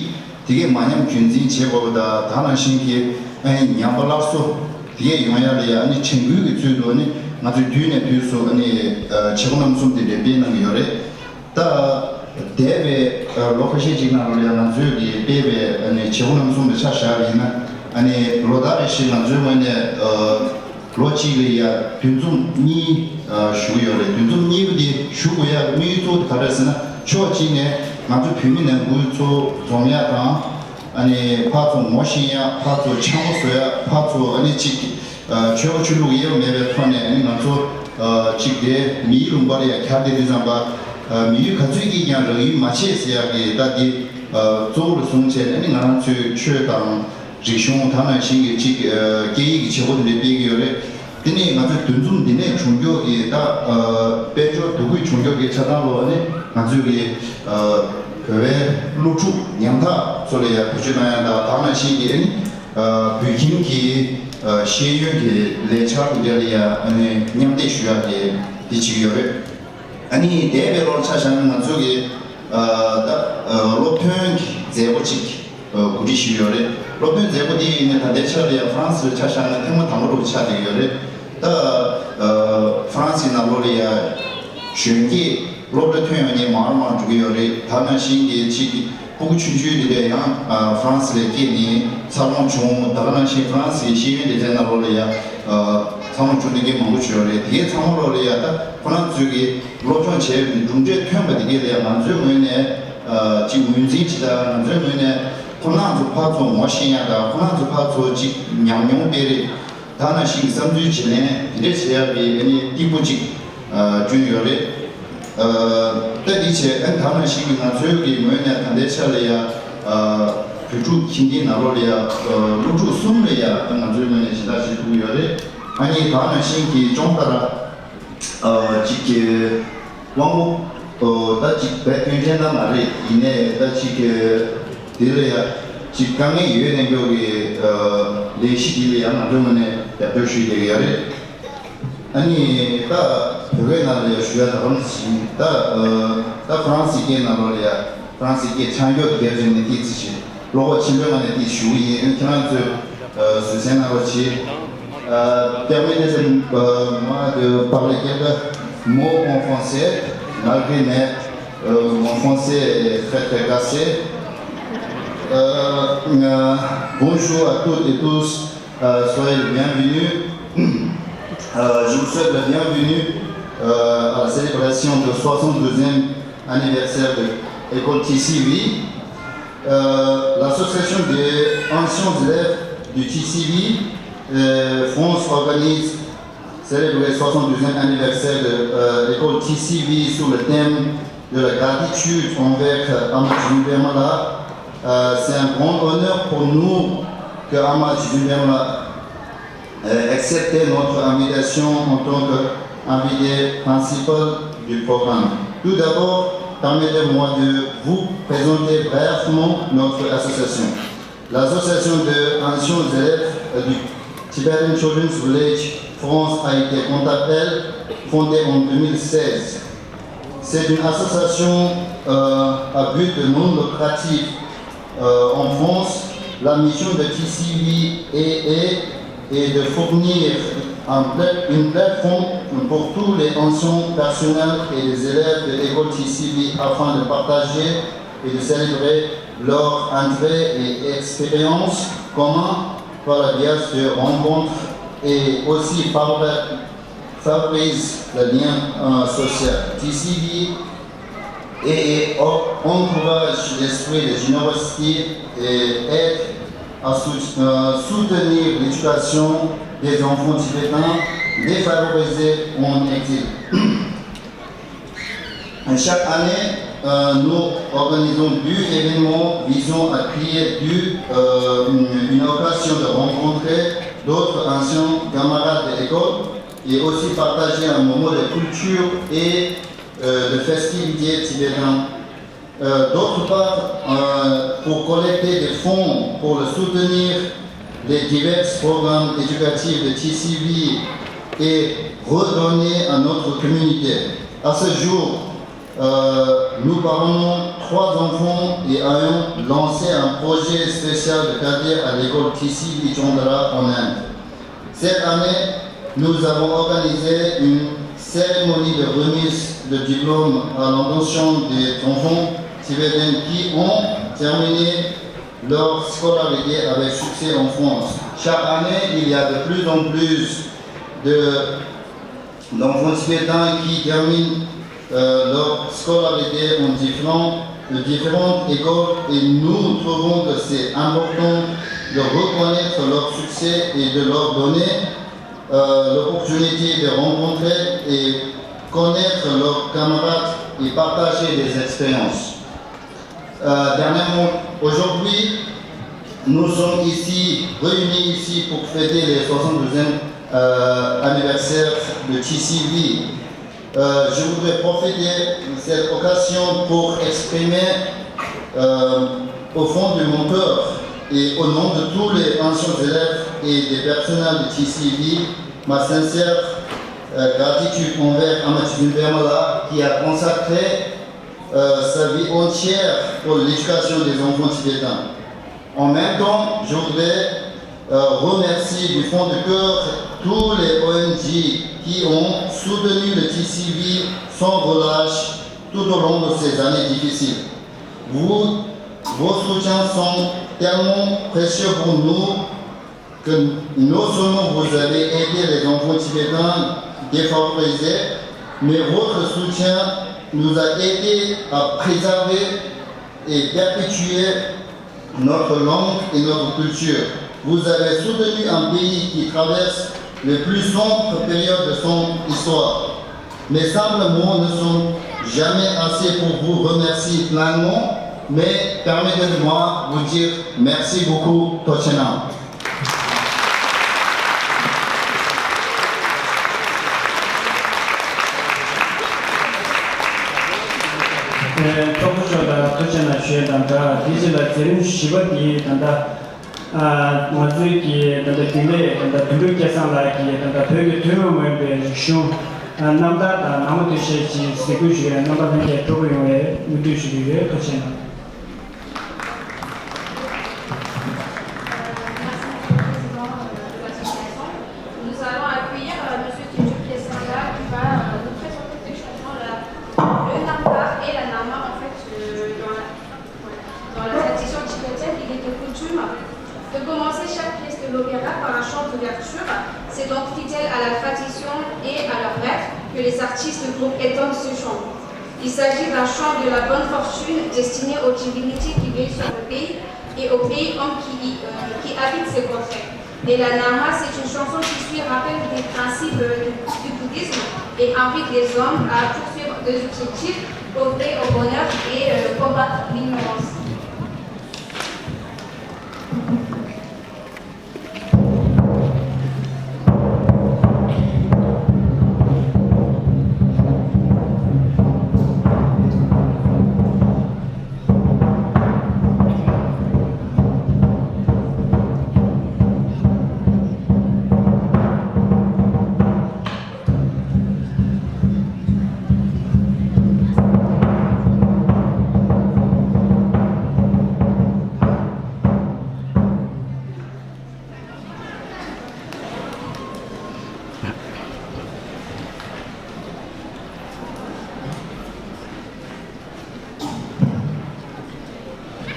དེ་གས་མ་ཉམས་རྒྱུན་འཛིན་བྱེད་དགོས་པ་དང་། ད་ནང་བཞིན་གྱི་ཨ་ནི་ཉམས་པ་སླར་གསོ་དེ་གས་ཡོང་ཡག་ལ་ཡ་ཨ་ནི་དྲན་སྐུལ་གྱི་ཚུལ་དུ་ཨ་ནི་ང་ཚོས་དུས་ནས་དུས་སུ་ཨ་ནི། ཨ། བྱེད་སྒོ་རྣམ་གསུམ་དེ་འདྲ་སྤེལ་གནང་གི་ཡོད་རེད། ད་འདས་པའི། ཨ། ལོ་ཁ་ཤས་ཅིག་ནང་ལ་ཡང་ང་ཚོས་ཀྱི་སྤེལ་བའི་ཨ་ནི་བྱེད་སྒོ་རྣམ་གསུམ་དེ་ཆ་བཞག་པ་ཡིན་ན། ཨ་ནི་ལོ་ལྟར་རེ་བཞིན་ང་ཚོའི་ངོས་ནས། ཨ། ལོ་གཅིག་ལ་ཡ་འདུ་འཛོམས་གཉིས། ཨ། ཞུ་གི་ཡོད་རེད། འདུ་འཛོམས་གཉིས་པོ་དེ་ཞུ་དགོས་ཡག་དམིགས་ཡུལ་གཙོ་བོ་དེ་ག་རེ་རེད་ཟེར་ན། ཕྱོགས་གཅིག་ནས་ང་ཚོ་བོད་མི་ནང་ཁུལ་ཚོ་འཛོམས་ཡག་དང་། ཨ་ནི་ཕར་ཚུར་ངོ་ཤེས་ཡག་ཕར་ཚུར་འཆམ་པོ་བཟོ་ཡག་ཕར་ཚུར་ཨ་ནི་ཅིག་ཨ། ཆོས་པ་ཆོས་ལུགས་དབྱེ་བ་མེད་པའི་ཐོག་ནས་ཨ་ནི་ང་ཚོ། ཨ། ཅིག་དེ་མིའི་ལུང་པ་ལ་ཡ་གྱར་བསྡད་དུས་ཙམ་པ། ཨ། མི་ཡུལ་ག་ཚོད་ཀྱིས་ཀྱང་རང་ཡུལ་མ་ཆད་ཟེར་ཡག་གི་ད་འདི། ཨ། གཙོ་བོ་ལ་བཟུང་བྱས་ནས་ཨ་ནི་ང་རང་ཚོའི་ཆོས་དང་རིག་གཞུང་། ད་ནང་བཞིན་གྱི་ཅིག་ཨ། སྐད་ཡིག་གི་བྱེད་སྒོ་དེ་འདྲ་སྤེལ་གྱི་ཡོད་རེད། དེ་ནས་ང་ཚོའི་འདུ་འཛོམས་འདི་ནས་བྱུང་མགྱོགས་ཀྱི་ད། ཨ། དཔལ་འབྱོར་འདུ་འགོད་བྱུང་མགྱོགས་ཀྱི་ཆ་ཚང་ལོ་ཨ་ནི་ང་ཚོའི་གི། ཨ། བོད་པའི་སློབ་ཕྲུག་ཉམ་ཐག་ཚོ་ལ་ཡ་བེད་སྤྱོད་གནང་ཡག་དང་། ད་ནང་བཞིན་གྱི་ཨ་ནི། ཨ། བོད་ཁྱིམ་གྱི། ཨ། ཤེས་ཡོན་གྱི་ལས་འཆར་དེ་འདྲ་ལ་ཡ་ཨ་ནི་མཉམ་འདེགས་ཞུ་ཡག་གི་དེ་བྱེད་ཀྱི་ཡོད་རེད། ཨ་ནི་འདས་པའི་ལོར་ཆ་བཞག་ན་ང་ཚོ་གི། ཨ། ད། ཨ། སློབ་ཐོན་གྱི་མཛད་སྒོ་ཅིག་ཨ། གོ་སྒྲིག་ཞུས་ཡོད་རེད། སློབ་ཐོན་མཛད་སྒོ་དེ་ཡིན་ནའི་ད་ལྟའི་ཆར་ལ་ཡ་ཧྥ་རན་སི་ལ་ཆ་བཞག་ན་ཐེངས་མ་དང་པོ་རུ་ཆགས་བསྡད་ཡོད་རེད། ད། ཨ། ཧྥ་རན་སི་ནང་ལོགས་ལ་ཡ་གཞོན་སྐྱེས་སློབ་གྲྭ་ཐོན་ཡོང་མཁན་མང་རུ་མང་རུ་འགྲོ་གི་ཡོད་རེད། ད་ནང་བཞིན་གྱི་ཅིག་སྤུ་གུ་ཆུང་ཆུང་དེ་འདྲ་ཡང་། ཨ། ཧྥ་རན་སི་ལ་སྐྱེས་ནས་འཚར་ལོངས་བྱུང་། ད་ག་ནང་བཞིན་ཧྥ་རན་སིའི་ཤེས་ཡོན་སྡེ་ཚན་ནང་ལོགས་ལ་ཡ། ཨ། འཚར་ལོངས་བྱུང་བསྡད་མཁན་མང་པོ་ཅིག་ཡོད་རེད། དེ་གའི་ཚང་མ་ལོགས་ལ་ཡ་ད་ཁོ་རང་ཚོས་ཀྱི་སློབ་སྦྱོང་བྱས་པའི་གྲུབ་འབྲས་ཐོན་པ་དེ་གས་ལ་ཡ་ང་ཚོའི་ངོས་ནས། ཨ། ཅིག་ངོས་འཛིན་བྱེད་ད། ང་ཚོའི་ངོས་ནས་ཁོ་རང་ཚོ་ཕར་ཚུར་ངོ་ཤེས་ཡག་དང་། ཁོ་རང་ཚོ་ཕར་ཚུར་ཅིག་ཉམས་མྱོང་སྤེལ་རེས། ད་ནང་བཞིན་གྱི་བསམ་ཚུལ་བརྗེ་ལེན་དེ་འདྲས་བྱེད་ཡག་གི་ཨ་ནི་སྟེགས་བུ་ཅིག་ཨ། བསྐྲུན་ཡོད་རེད། ཨ། ད་འདི་བྱས། ཨ། ད་ནང་བཞིན་གྱི་ང་ཚོའི་གི་ངོས་ནས་ད་ལྟའི་ཆ་ལ་ཡ། ཨ། བོད་ཕྲུག་ཁྱིམ་སྡེའི་ནང་ལོགས་ལ་ཡ། ཨ། སློབ་ཕྲུག་གསུམ་ལ་ཡ་ང་ཚོའི་ངོས་ནས་སྦྱིན་བདག་བྱེད་ཐུབ་ཀྱི་ཡོད་རེད། ཨ་ནི་ད་ནང་བཞིན་གྱི་སྦྱོང་བརྡར། ཨ། ཅིག་གི་དབང་པོ། ཨོ། ད་ཅིག་བོད་སྐད་འཕྲིན་ད་མ་རེད། ཡིན་ནའི་ད་ཅིག་གི་དེ་ལ་ཡ་ཅིག་དཀའ་ངལ་ཡོད་གནས་མགྱོགས་ཀྱི། ཨ། ལས་གཞི་དེ་ལ་ཡ་ང་ཚོའི་ངོས་ནས་རྒྱབ་སྐྱོར་ཞུས་བསྡད་ཀྱི་ཡོད་རེད། ཨ་ནི་ད་བོད་སྐད་ནང་ལ་ཡང་ཞུ་ཡ་ད་རང་བཞིན་ད་ཨ་ད་ཧྥ་རན་སི་སྐད་ནང་ལོགས་ལ་ཡ་ཧྥ་རན་སི་སྐད་ཆ་འཇོག་རྒྱབ་བྱས་ནས་ཏོག་ཙམ་ཞིག་བློ་ཁོག་ཆེན་པོའི་ངང་ནས་ཏོག་ཙམ་ཞུ་གི་ཡིན། ཁྱེད་རང་ཚོས་ཨ་བཟོད་བསྲན་གནང་རོགས་གྱིས། Euh, permettez-moi de parler quelques mots en français, malgré mes, euh, mon français est très, très cassé. Euh, euh, bonjour à toutes et tous, euh, soyez les bienvenus. Euh, je vous souhaite la bienvenue, euh, à la célébration de soixante-deuxième anniversaire de l'école T C V. Euh, l'association des anciens élèves du T C V, euh, France organise célébrer soixante-deuxième anniversaire de, euh, l'école T C V sous le thème de la gratitude envers, euh, Ama Jijun Bemala. Euh, c'est un grand honneur pour nous que Ama Jijun Bemala euh, accepter notre invitation en tant qu'invité principal du programme. Tout d'abord, permettez-moi de vous présenter brièvement notre association. L'association de anciens élèves, euh, du Tibetan Children's Village France a été, quant à elle, fondée en deux mille seize. C'est une association, euh, à but non lucratif, euh, en France. La mission de T C V est, est, est de fournir un pla-, une plateforme pour tous les anciens personnels et les élèves de l'école T C V afin de partager et de célébrer leurs intérêts et expériences communs par la biais de rencontres et aussi par la favorise le lien, euh, social. T C V et, et o-, encourage l'esprit de générosité et aide à sou-, euh, soutenir l'éducation des enfants tibétains défavorisés en exil. Chaque année, euh, nous organisons deux événements visant à créer du, euh, une, une occasion de rencontrer d'autres anciens camarades de l'école et aussi partager un moment de culture et, euh, de festivités tibétaines. Euh, d'autre part, euh, pour collecter des fonds pour le soutenir les divers programmes éducatifs de T C V et redonner à notre communauté. À ce jour, euh, nous parrainons trois enfants et ayons lancé un projet spécial de cadet à l'école T C V Chandra en Inde. Cette année, nous avons organisé une cérémonie de remise de diplôme à l'intention des enfants tibétains qui ont terminé leur scolarité avec succès en France. Chaque année, il y a de plus en plus de, d'enfants tibétains qui terminent, euh, leur scolarité en différents, de différentes écoles et nous trouvons que c'est important de reconnaître leur succès et de leur donner, euh, l'opportunité de rencontrer et connaître leurs camarades et partager des expériences. Euh, dernièrement, aujourd'hui, nous sommes ici, réunis ici pour fêter les soixante-deuxième, euh, anniversaire de T C V. Euh, je voudrais profiter de cette occasion pour exprimer, euh, au fond de mon cœur et au nom de tous les anciens élèves et des personnels de T C V, ma sincère, euh, gratitude envers Ama Jijun Bemala qui a consacré, euh, sa vie entière pour l'éducation des enfants tibétains. En même temps, je voudrais, euh, remercier du fond de cœur tous les O N G qui ont soutenu le T C V sans relâche tout au long de ces années difficiles. Vous, vos soutiens sont tellement précieux pour nous que non seulement vous avez aidé les enfants tibétains défavorisés, mais votre soutien nous a aidé à préserver et perpétuer notre langue et notre culture. Vous avez soutenu un pays qui traverse les plus sombres périodes de son histoire. Mes simples mots ne sont jamais assez pour vous remercier pleinement, mais permettez-moi vous dire merci beaucoup, Tochenam. ཚོགས་གཙོ་མཆོག་དང་ཐུགས་རྗེ་གནང་ཞུ་ཡས་དང་སྦྲགས། དེའི་རྗེས་ལ་མཛད་རིམ་བཞི་པ་འདི་ད་ལྟ་ ང་ཚོའི་གི་ད་ལྟ་རྒྱུན་ལས་ད་ལྟ་དོན་གྲུབ་སྐལ་བཟང་ལགས་ཀྱིས་ད་ལྟ་བོད་ཀྱི་ཐུན་མོང་མ་ཡིན་པའི་རིག་གཞུང་རྣམ་ཐར་དང་ནང་པ་སྟོད་གཞས་ཀྱི་གཟིགས་འབུལ་ཞུ་ཡ་རྣམ་པ་ལྷན་རྒྱས་སྤྲོ་པོ་ཡོང་བའི་སྨོན་འདུན་ཞུ་གི་ཡོད། ཐུགས་རྗེ་གནང་། Nous allons accueillir euh, Monsieur Tutu Piesanga qui va euh, nous présenter très shortment la, le Namdar et la Nama en fait euh, dans la Dans la tradition tibétaine, il est de coutume de commencer chaque pièce de l'opéra par un chant d'ouverture. C'est donc fidèle à la tradition et à leurs rêves que les artistes du groupe étonnent ce chant. Il s'agit d'un chant de la bonne fortune destiné aux divinités qui veillent sur le pays et aux paysans qui, euh, qui habitent ces contrées. Et la Nama, c'est une chanson qui suit rappel des principes du, du bouddhisme et invite les hommes à poursuivre des objectifs, œuvrer au bonheur et euh, combattre l'ignorance.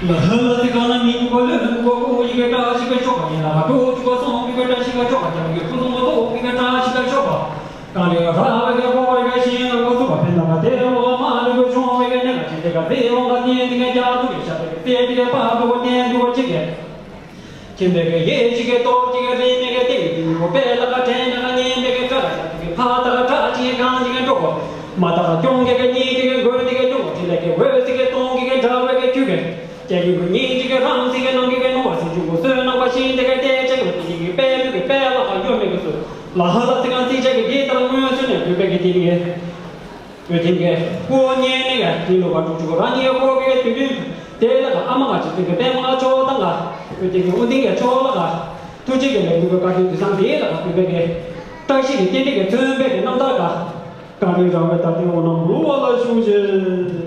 ལ་ཧ་ལ་ཏི་ཀ་ན་མིང་གོ་ལེ་རིང་གོ་གོ་ཡི་གེ་བཀྲ་ཤིས་པའི་ཆོ་ག་ཡིན་ལ་གྲོ་ཆུ་ག་སོང་གི་གེ་བཀྲ་ཤིས་པའི་ཆོ་ག་ཀྱང་གི་ཕུ་སོང་གོ་ཏོ་གི་གེ་བཀྲ་ཤིས་པའི་ཆོ་ག་གང་རེ་ར་བའི་གེ་གོ་བའི་གེ་ཤིང་གོ་སུ་བ་ཕན་ན་མ་དེ་བོ་མ་ལུ་གོ་ཆུང་བའི་གེ་ནེ་ག་ཅི་དེ་ག་དེ་བོ་ག་ནེ་དེ་གེ་རྒྱ་ཐུ་གེ་ཤ་དེ་གེ་དེ་དེ་གེ་པ་དུ་གོ་ནེ་དུ་གོ་ཅི་གེ། ཁྱིམ་པའི་གི་ཡེ་ཅིག་གི་ཏོག་ཅིག་གི་རིང་མེད་གི་ཏིང་གི་ཏིང་གི་པད་ལ་ཁ་དྲན་ན་ཁ་ཉེ་མེད་གི་ཁ་ཁ་ཅག་གི་ཕ་ད་ཁ་ཁྲ་ཅིག་གི་གང་ཅིག་གི་འགྲོ་གོ། མ་ད་ཁ་སྐྱོང་གི་གི་ཉེ་ཅིག་གི་དགོས་ཅིག་གི་སྐྱོང་གོ་ཅི་ལས་གི་འོད་ཅིག་གི་སྟོང་གི་གི་འདྲ་བའི་གི་ཁྱུ་གི། ཅེ་གི་གི་ཉེ་ཅིག་གི་རང་ཅིག་གི་ནང་གི་གི་ནོར་བ་སི་ཅུ་གོ་སོས་ནང་པ་ཤིང་དེ་གི་ཏེ་ཅིག་གི་ཏིང་གི་པད་ལུ་གི་པད་ལ་ཁ་ཡོད་མེད་གི་སུ་ལ་ཧ་ལ་ཅིག་གང་ཅིག་ཅེ་གི་གི་ད་མོས་སུ་ནས་གི་པད་གི་ཏིང་གི། འོད་ལྡན་གྱི་སྐུ་བརྙེས་ནས་དེ་ལོ་བ་དྲུག་ཅུ་རང་ཉིད་འཁོར་བའི་དུས་དུས་དེ་ལ་ཨ་མ་ང་ཅི་ཏིང་གི་པད་མ་ཆོག་དང་ག་འོད་ལྡན་གྱི་དབུ་ལྡན་གྱི་ཆོག་ལ་ག་ཐུགས་རྗེ་གི་ལས་འགུལ་གྱི་བཀའ་དྲིན་དུས་བཟང་དེ་ལ་ག་འོད་པའི་གི་བཀྲ་ཤིས་ཀྱི་རྟེན་འབྲེལ་གྱི་མཚོན་དཔེ་གི་རྣམ་ཐར་ག་གངས་རི་ར་བས་དར་ལྡན་འོ་ན་འབུལ་བ་ལ་ཞུགས་ཤིག་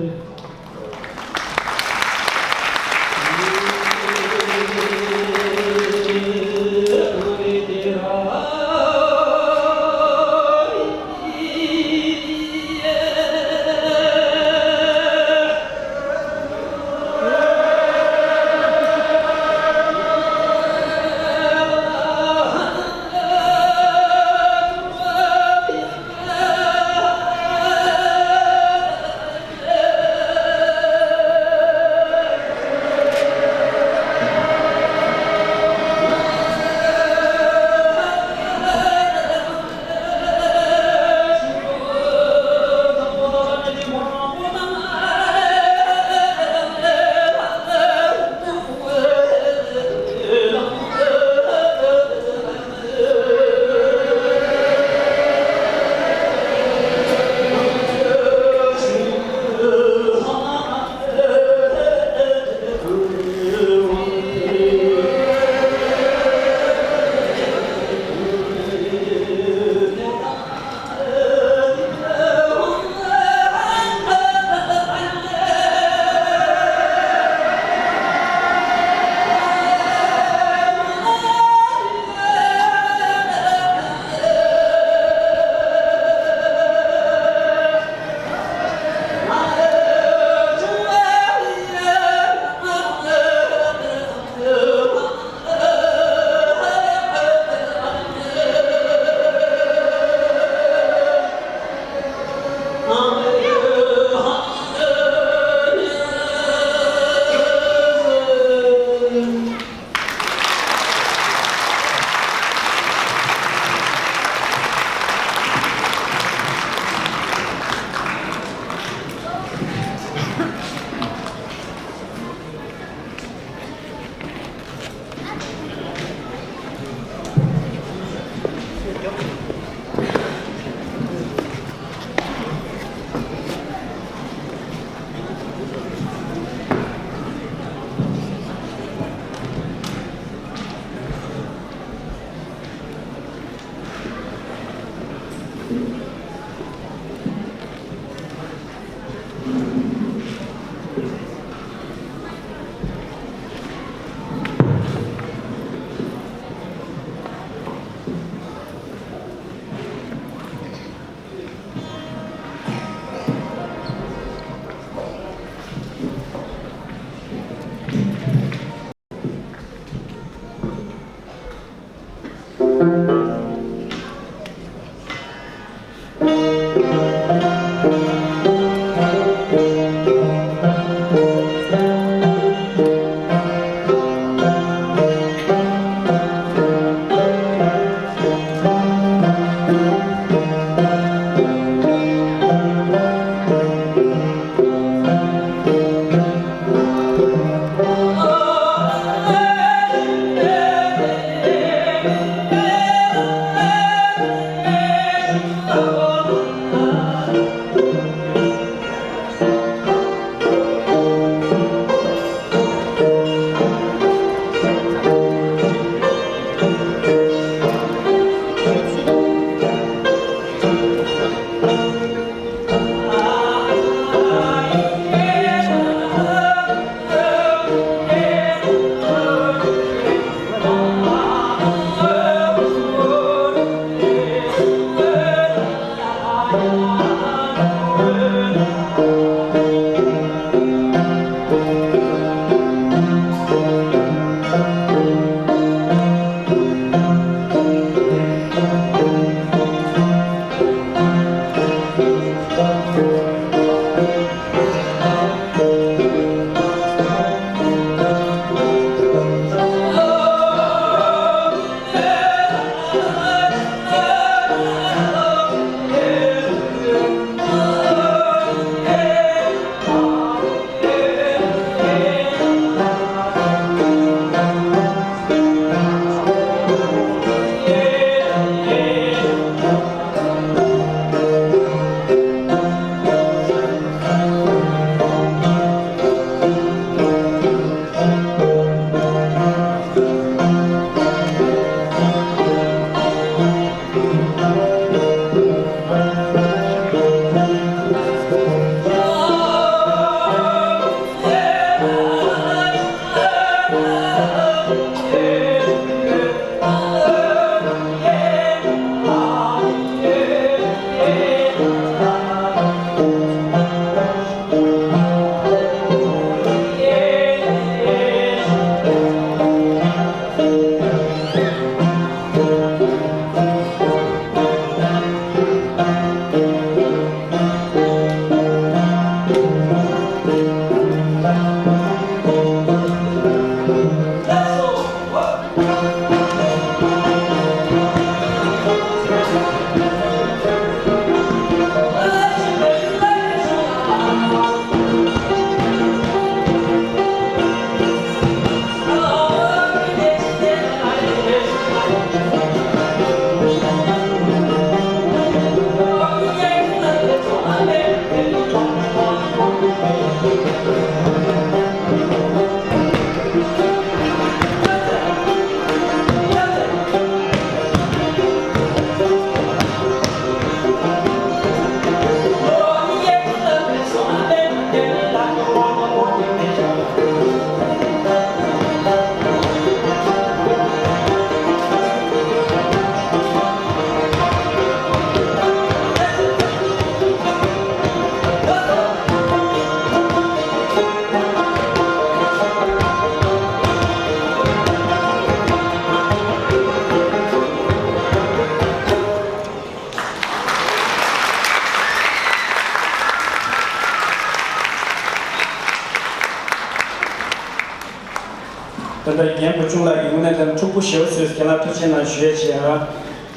རྒན་བུ་ཆུང་ལགས་ཀྱི་ངོས་ནས་ད་ཕྲུ་གུ་ཞེ་པོ་ཚོས་ཁྱེད་རང་ཐུགས་རྗེ་གནང་ཞུ་ཡས་བྱས་ཨ།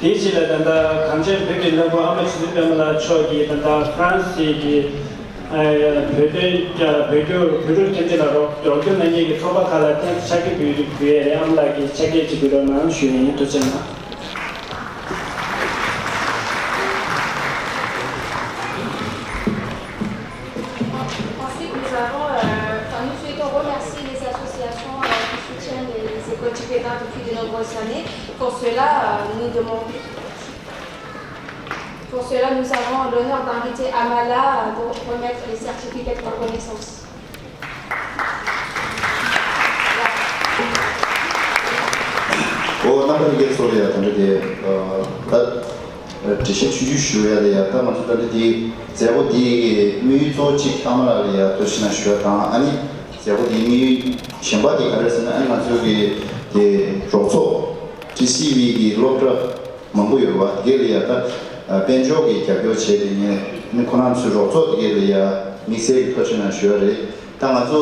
དེའི་རྗེས་ལ་ད་ལྟ་གངས་ཅན་བོད་ཀྱི་བླ་སྤྲུལ་ཨ་མ་རྗེ་བཙུན་པད་མ་ལགས་མཆོག་གིས་ད་ལྟ་ཧྥ་རན་སི་གི་ཨ་བོད་དོན་བོད་སྐྱོར་བོད་ཕྲུག་ཐོན་རྗེས་ལ་རོགས་རོགས་སྐྱོར་གནང་མཁན་གྱི་ཚོགས་པ་ཁག་ལ་ཕྱག་འཁྱེར་ཕུལ་ཕུལ་ཡས་རེད། ཨ་མ་ལགས་ཀྱིས་ཕྱག་འཁྱེར་ཅིག་ཕུལ་རོགས་གནང་ཞུ་ཡས་ཡིན། ཐུགས་རྗེ་གནང་། Ensuite, nous avons, euh, enfin, nous souhaitons remercier les associations, euh, qui soutiennent les, les écoles Tibéta depuis de nombreuses années. Pour cela, euh, nous demandons, pour cela, nous avons l'honneur d'inviter Amala, euh, pour remettre les certificats de reconnaissance. ཨོ་རྣམ་པ་ལྷན་རྒྱས་ཚོ་ལ་ཡ་ད་འདྲ་དེ་ད། འགྲེལ་བཤད་ཆུང་ཆུང་ཞུ་ཡ་ལ་ཡ། ད་ང་ཚོ་ད་ལྟ་དེ་མཛད་སྒོ་དེའི་དམིགས་ཡུལ་གཙོ་བོ་གཅིག་ཨ་མ་ལགས་ལ་ཡ་ཐུགས་རྗེ་གནང་ཞུ་ཡ་དང་། ཨ་ནི་མཛད་སྒོ་དེའི་དམིགས་ཡུལ་གཞན་པ་དེ་ག་རེ་ཟེར་ན། ཨ་ནི་ང་ཚོ་གི་དེ་རོགས་ཚོགས་ཊི་སི་ཝི་གི་སློབ་གྲྭ་མང་པོ་ཡོད་རེད་བ། དེ་ག་ལ་ཡ་ད་དཔལ་འབྱོར་གྱི་རྒྱབ་སྐྱོར་བྱས་ཏེ་ངས་ཨ་ནི་ཁོ་རང་ཚོའི་རོགས་ཚོགས་དེ་ག་ལ་ཡ་དམིགས་བསལ་གྱི་ཐུགས་རྗེ་གནང་ཞུ་ཡ་རེད། ད་ང་ཚོ་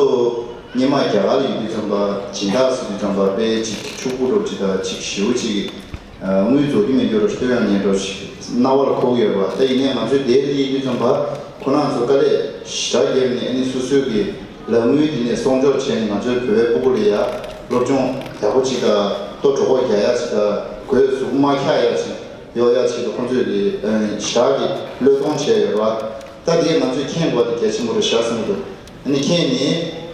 སྔོན་མ་རྒྱ་གར་ལ་ཡོད་དུས་ཙམ་པ་སྦྱིན་བདག་ཟེར་དུས་ཙམ་པ་དཔེ་ཅིག་ཕྱུག་པོ་འདྲ་པོ་ཅིག་དང་ཅིག་ཞེ་པོ་ཅིག་དངུལ་རྫོགས་ཀྱི་མེད་རྒྱུ་རོ་ཞིག་ལྟོས་ཡང་ཉན་འགྲོ་ཞིག་སྣང་བ་ལ་འཁོར་གྱི་ཡོད་པ། ད་ཡིན་ནའི་ང་ཚོའི་དེ་ལ་ཡིན་དུས་ཙམ་པ་ཁོ་རང་ཚོ་དཀའ་ལས་ཞེ་དྲག་བརྒྱབ་ནས་ཨ་ནི་སོ་སོའི་གི་ལག་དངུལ་དེ་ནས་སྲུང་སྐྱོབ་བྱས་ནས་ང་ཚོའི་བོད་པའི་ཕྲུ་གུ་ལ་ཡ་སློབ་སྦྱོང་ཡག་པོ་ཅིག་དང་ལྟོ་གྲོད་ཁོག་རྒྱག་ཡ་ཅིག་དང་གོས་གཟུགས་མ་འཁྱག་ཡ་ཅིག་གཡོག་ཡ་ཆེད་དུ་ཁོང་ཚོས་ཀྱི་ཞེ་དྲག་གི་བློས་གཏོང་བྱས་ཡོད་རེད་བ། ད་དེ་ང་ཚོས་མཁྱེན་དགོས་པ་དེ་གལ་ཆེན་པོ་རེད་ཤག་བསམ་གྱི་འདུག་ཨ་ནི་མཁྱེན་ནས་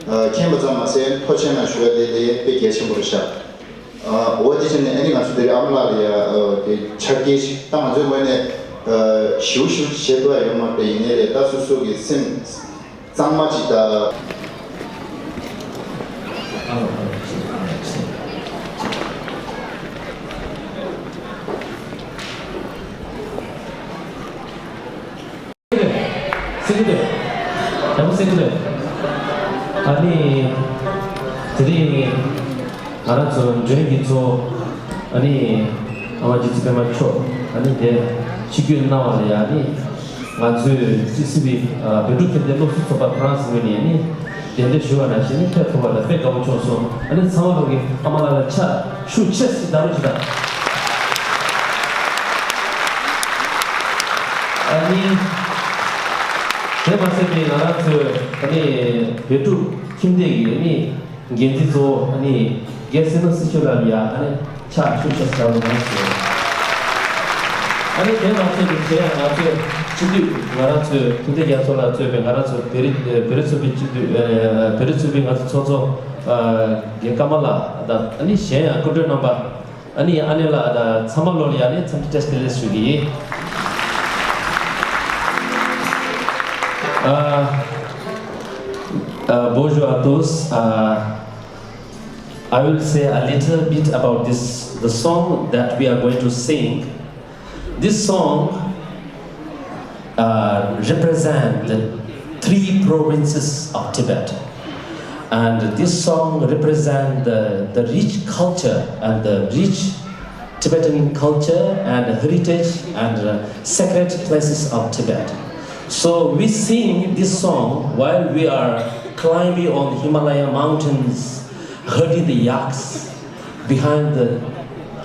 མཁྱེན་པ་ཙམ་མ་ཟད་ཐུགས་རྗེ་གནང་ཞུ་ཡ་དེ་ལས་དཔེ་གལ་ཆེན་པོ་རེད་ཤག་འོ་དེ་བྱས་ནས་ཨ་ནི་ང་ཚོ་དེ་རིང་ཨ་མ་ལགས་ལ་ཡ་དེ་ཕྱག་འཁྱེར་ཞིག་ད་ང་ཚོའི་ངོས་ནས་ཞེ་པོ་ཞེ་པོ་ཅིག་བྱེད་ཐུབ་ཡ་ཡོད་མ་རེད། ཡིན་ནའི་རེད། ད་སོ་སོ་གི་སེམས་གཙང་མ་ཅིག་དང་། གསན་གྱི་འདུག་ཡག་པོ་གསན་གྱི་འདུག་ཨ་ནི་དེ་རིང་ང་རང་ཚོ་འབྱོན་གྱི་གཙོ་བོ་ཨ་ནི་ཨ་མ་རྗེ་བཙུན་པད་མ་མཆོག་ཨ་ནི་དེ་ཆིབས་བསྒྱུར་གནང་བ་ལ་ཡ་ཨ་ནི། ང་ཚོས་ཊི་སི་ཝི་ཨ་བོད་ཕྲུག་ཁྱིམ་སྡེ་སློབ་གསོ་ཚོགས་པ་ཁོ་རང་ཚོའི་ངོས་ནས་ནི་གདན་འདྲེན་ཞུ་བ་ནང་བཞིན་ནི་ཕེབས་ཐུབ་པ་ལ་དཔེ་དགའ་པོ་བྱུང་སོང་། ཨ་ནི་ཚང་མ་ལོག་གི་ཨ་མ་ལགས་ལ་ཕྱག་ཤུགས་ཆེ་ཞིག་བརྡབ་རོགས་ཞུ་དང་། ཨ་ནི་དེ་མ་ཟད་པའི་ང་རང་ཚོའི་ཨ་ནི་བོད་ཕྲུག་ཁྱིམ་སྡེ་གི་ཨ་ནི། འགན་འཛིན་གཙོ་བོ་ཨ་ནི་རྒན་བསོད་ནམས་སྲི་ཞུ་ལགས་ལ་ཡ་ཨ་ནི་ཕྱག་ཤུགས་ཆེ་ཞུ་བ་གནང་ཞུ། ཨ་ནི་དེ་མ་ཚད་པའི་གཞན་ཡང་ང་ཚོའི་སྤྱི་འཐུས་ང་རང་ཚོའི་མཐུན་སྒྲིལ་རྒྱལ་ཚོགས་ལ་གཙོས་པའི་ང་རང་ཚོའི་བོད་རིགས་བོད་རིགས་ཚོགས་པའི་སྤྱི་འཐུས་བོད་རིགས་ཚོགས་པའི་ང་ཚོ་ཚོགས་གཙོ་རྒན་ཀརྨ་ལགས་དང་ཨ་ནི་གཞན་ཡང་སྐུ་མགྲོན་རྣམ་པ། ཨ་ནི་ཨ་ནེ་ལགས་དང་ཚང་མ་ལོག་ལ་ཡ་ནི་འཚམས་འདྲི་བཀྲ་ཤིས་བདེ་ལེགས་ཞུ་གི་ཡིན། Uh, uh, bonjour à tous. Uh, I will say a little bit about this, the song that we are going to sing. This song uh, represent the three provinces of Tibet. And this song represent the, the rich culture and the rich Tibetan culture and heritage and uh, sacred places of Tibet. So we sing this song while we are climbing on Himalaya mountains, herding the yaks behind the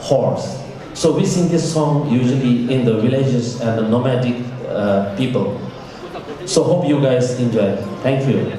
horse. So we sing this song usually in the villages and the nomadic uh, people. So hope you guys enjoy. Thank you.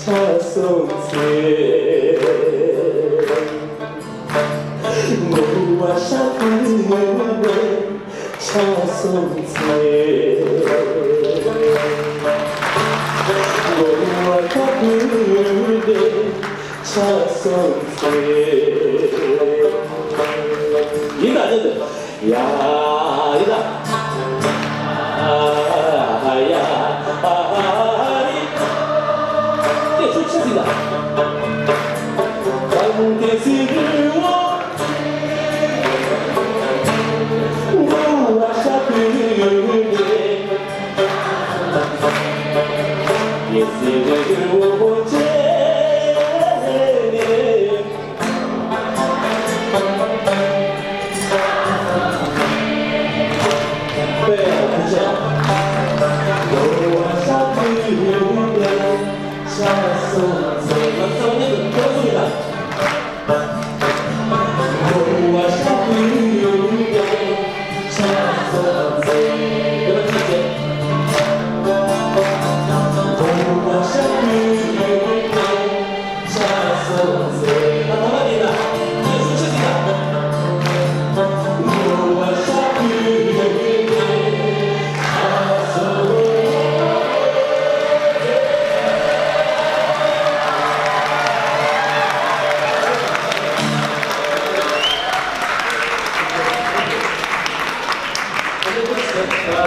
ཆགས་སོང་ཚེ། ཆགས་སོང་ཚེ། ཡིན་ད་ཡིན་ད། ཡ་ཡིན་ད། ཡ་ཡ། སྐད་ཤུགས་ཆེ་ཟིག་ད།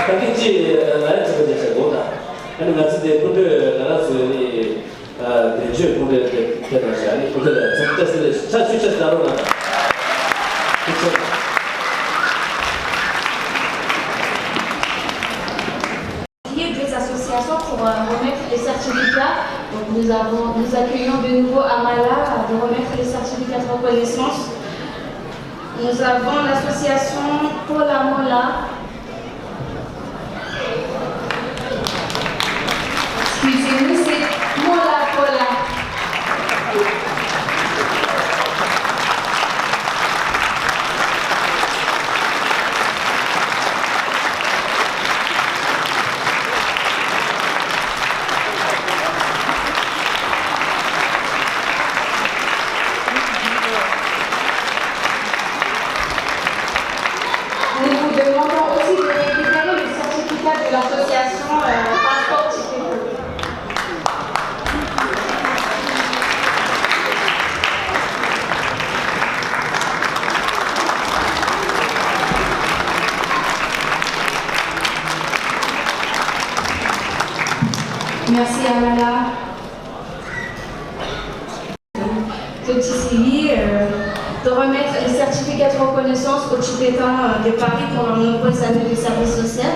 ད་གིན་ཅི་ལ་ཡ་ཚིག་པ་རེད་ཟེར་དགོངས་དག་ཨ་ནི་ང་ཚོ་དེ་སྐུ་མགྲོན་ང་རང་ཚོའི་ནི་དོན་གཅོད་སྐུ་མགྲོན་དེ་ཐད་ནང་བཞག་ནི་སྐུ་མགྲོན་ལ་ཚིག་བཀྲ་ཤིས་བདེ་ལེགས་ཕྱག་ཕྱི་ཕྱག་ལྟ་རོགས་གནང་། ཐུགས་རྗེ་ཆེ། Lié des associations pour euh, remettre les certificats. Donc nous avons, nous accueillons de nouveau Amala euh, de remettre les certificats de reconnaissance. Nous avons l'association Pola Mola. Excusez-nous, c'est Mola Pola. Nous vous demandons aussi de récupérer le certificat de l'association euh, Passeport Ticket. Merci Amala. De T C I, euh, de remettre les certificats de reconnaissance aux Tibétains euh, de Paris pour leurs nombreuses années de service social.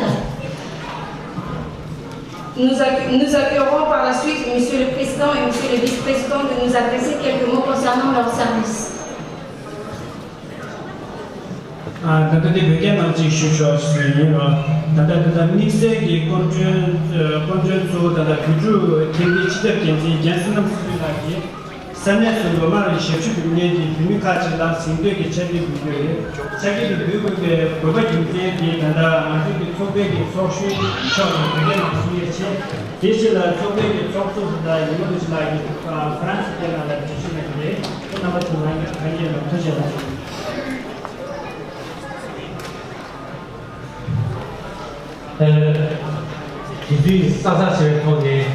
Nous, accu- nous accueillerons par la suite Monsieur le Président et Monsieur le Vice-président de nous adresser quelques mots concernant leur service. ད་ལྟ་འདི་བོད་སྐད་ནང་གཅིག་ཞུ་ཆོག་ཞུ་ཡིན་རོགས། ད་ལྟ་འདི་ལྟར་དམིགས་བསལ་གྱི་སྐུ་མགྲོན་སྐུ་མགྲོན་གཙོ་བོ་ད་ལྟ་བོད་ཕྲུག་ཁྱིམ་སྡེ་སྤྱི་ཁྱབ་འགན་འཛིན་རྒན་བསོད་ནམས་སྲིད་ཕུན་ལགས་ཀྱིས་ས་གནས་སུ་ལོ་མང་རིང་ཞབས་ཞུ་གནང་མཁན་གྱི་བོད་མི་ཁག་ཅིག་ལ་གཟེངས་བསྟོད་ཀྱི་ཕྱག་འཁྱེར་འབུལ་རྒྱུ་རེད། ཕྱག་འཁྱེར་དེ་འབུལ་དགོས་པའི་དགོས་པ་རྒྱུ་མཚན་དེ་ད་ལྟ་ང་ཚོའི་གི་ཚོགས་པའི་གི་ཚོགས་གཞོན་མཆོག་ནས་བོད་སྐད་ནང་གསུང་ཡས་ཆེད། དེ་རྗེས་ལ་ཚོགས་པའི་གི་ཚོགས་གཙོ་ཟུར་པ་ཡིད་མོ་བདེ་ཆེན་ལགས་ཀྱིས་ཧྥ་རན་སི་སྐད་ནང་ལ་འགྲེལ་བཤད་གནང་གི་རེད། ཁོང་རྣམ་པ་ཚོ་ལ་ཡང་ཁ་ཡེ་ལ་ཐུགས་རྗེ་ཆེ། ཨ་དེ་དུས་ས་ས་ཆེ་བའི་ཐོག་ནས་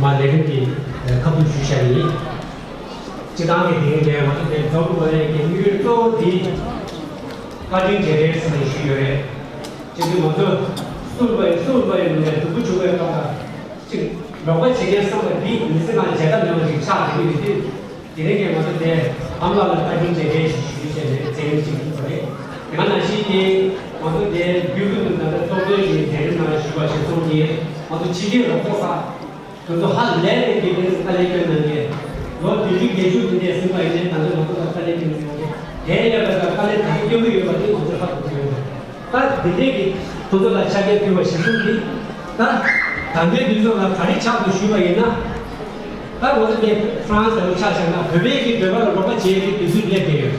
མ་ལས་རིམ་གྱི་ཁ་ཐུག་ཞུ་བྱ་ཡིན། སྤྱི་བཏང་གི་དེ་རིང་འདིར་ང་ཚོ་དེ་འཛོམས་དགོས་ཡས་ཀྱི་དམིགས་ཡུལ་གཙོ་བོ་དེ་བཀའ་དྲིན་རྗེས་དྲན་ཟེར་ནས་ཞུས་ཡོད་རེད། བྱས་ཙང་ང་ཚོ་སུ་བས་སུ་བས་ནས་སྡུག་པོ་བྱུང་བའི་སྐབས་ལ་ཅིག་རོགས་པ་བྱེད་མཁན་བསམ་པ་འདི་མི་ཚེ་ནང་བརྗེད་ཐབས་མེད་པ་ཞིག་ཆགས་བསྡད་ཀྱི་རེད་དུས། དེ་རིང་གི་ང་ཚོ་དེ་ཨ་མ་ལགས་ལ་བཀའ་དྲིན་རྗེས་དྲན་ཞུ་ བྱས་ནས་མཛད་རིམ་ཞིག་ཞུས་པ་རེད། དེ་ག་ནང་བཞིན་གྱི་ང་ཚོ་དེ་བརྒྱུད་སྐུལ་དུ་ད་ལྟ་ཚོགས་གཙོས་ཀྱི་མཛད་རིམ་ནང་ཞུས་པ་ཞིག་སོང་གི། ང་ཚོ་ཕྱི་རྒྱལ་རོགས་ཚོགས་ཁག་ང་ཚོ་ཧ་ལས་པའི་དགེ་རྒན་དཀའ་ལས་སྐྱོན་གནང་མཁན། ལོ་བདུན་ཅུ་བརྒྱད་ཅུ་དེ་འདྲས་ཟིན་པ་ཡིན་ནའི་ད་ལྟ་ང་ཚོ་ལ་དཀའ་ལས་སྐྱོན་གྱི་ཡོད་རེད། དེ་ཡང་ད་ལྟ་དཀའ་ལས་ད་དུང་སྐྱོན་གྱི་ཡོད་པ་དེ་ང་ཚོ་ཧ་གོ་གི་ཡོད་རེད། ད་དེ་འདྲས་ཀྱི་ཁོ་ཚོ་ལ་ཆ་རྐྱེན་ཕུལ་བ་གཞིར་བཟུང་གིས། ད་ད་ལྟའི་དུས་ཚོད་ལ་ག་རེ་ཆགས་འདུག་ཞུས་པ་ཡིན་ན། ད་ང་ཚོ་དེ་ཧྥ་རན་སི་ལ་ཆ་བཞག་ན་བོད་པའི་གི་བོད་པ་ལ་རོགས་པ་བྱེད་ཡས་ཀྱི་དུས་ཚོད་སླེབས་བསྡད་ཡོད།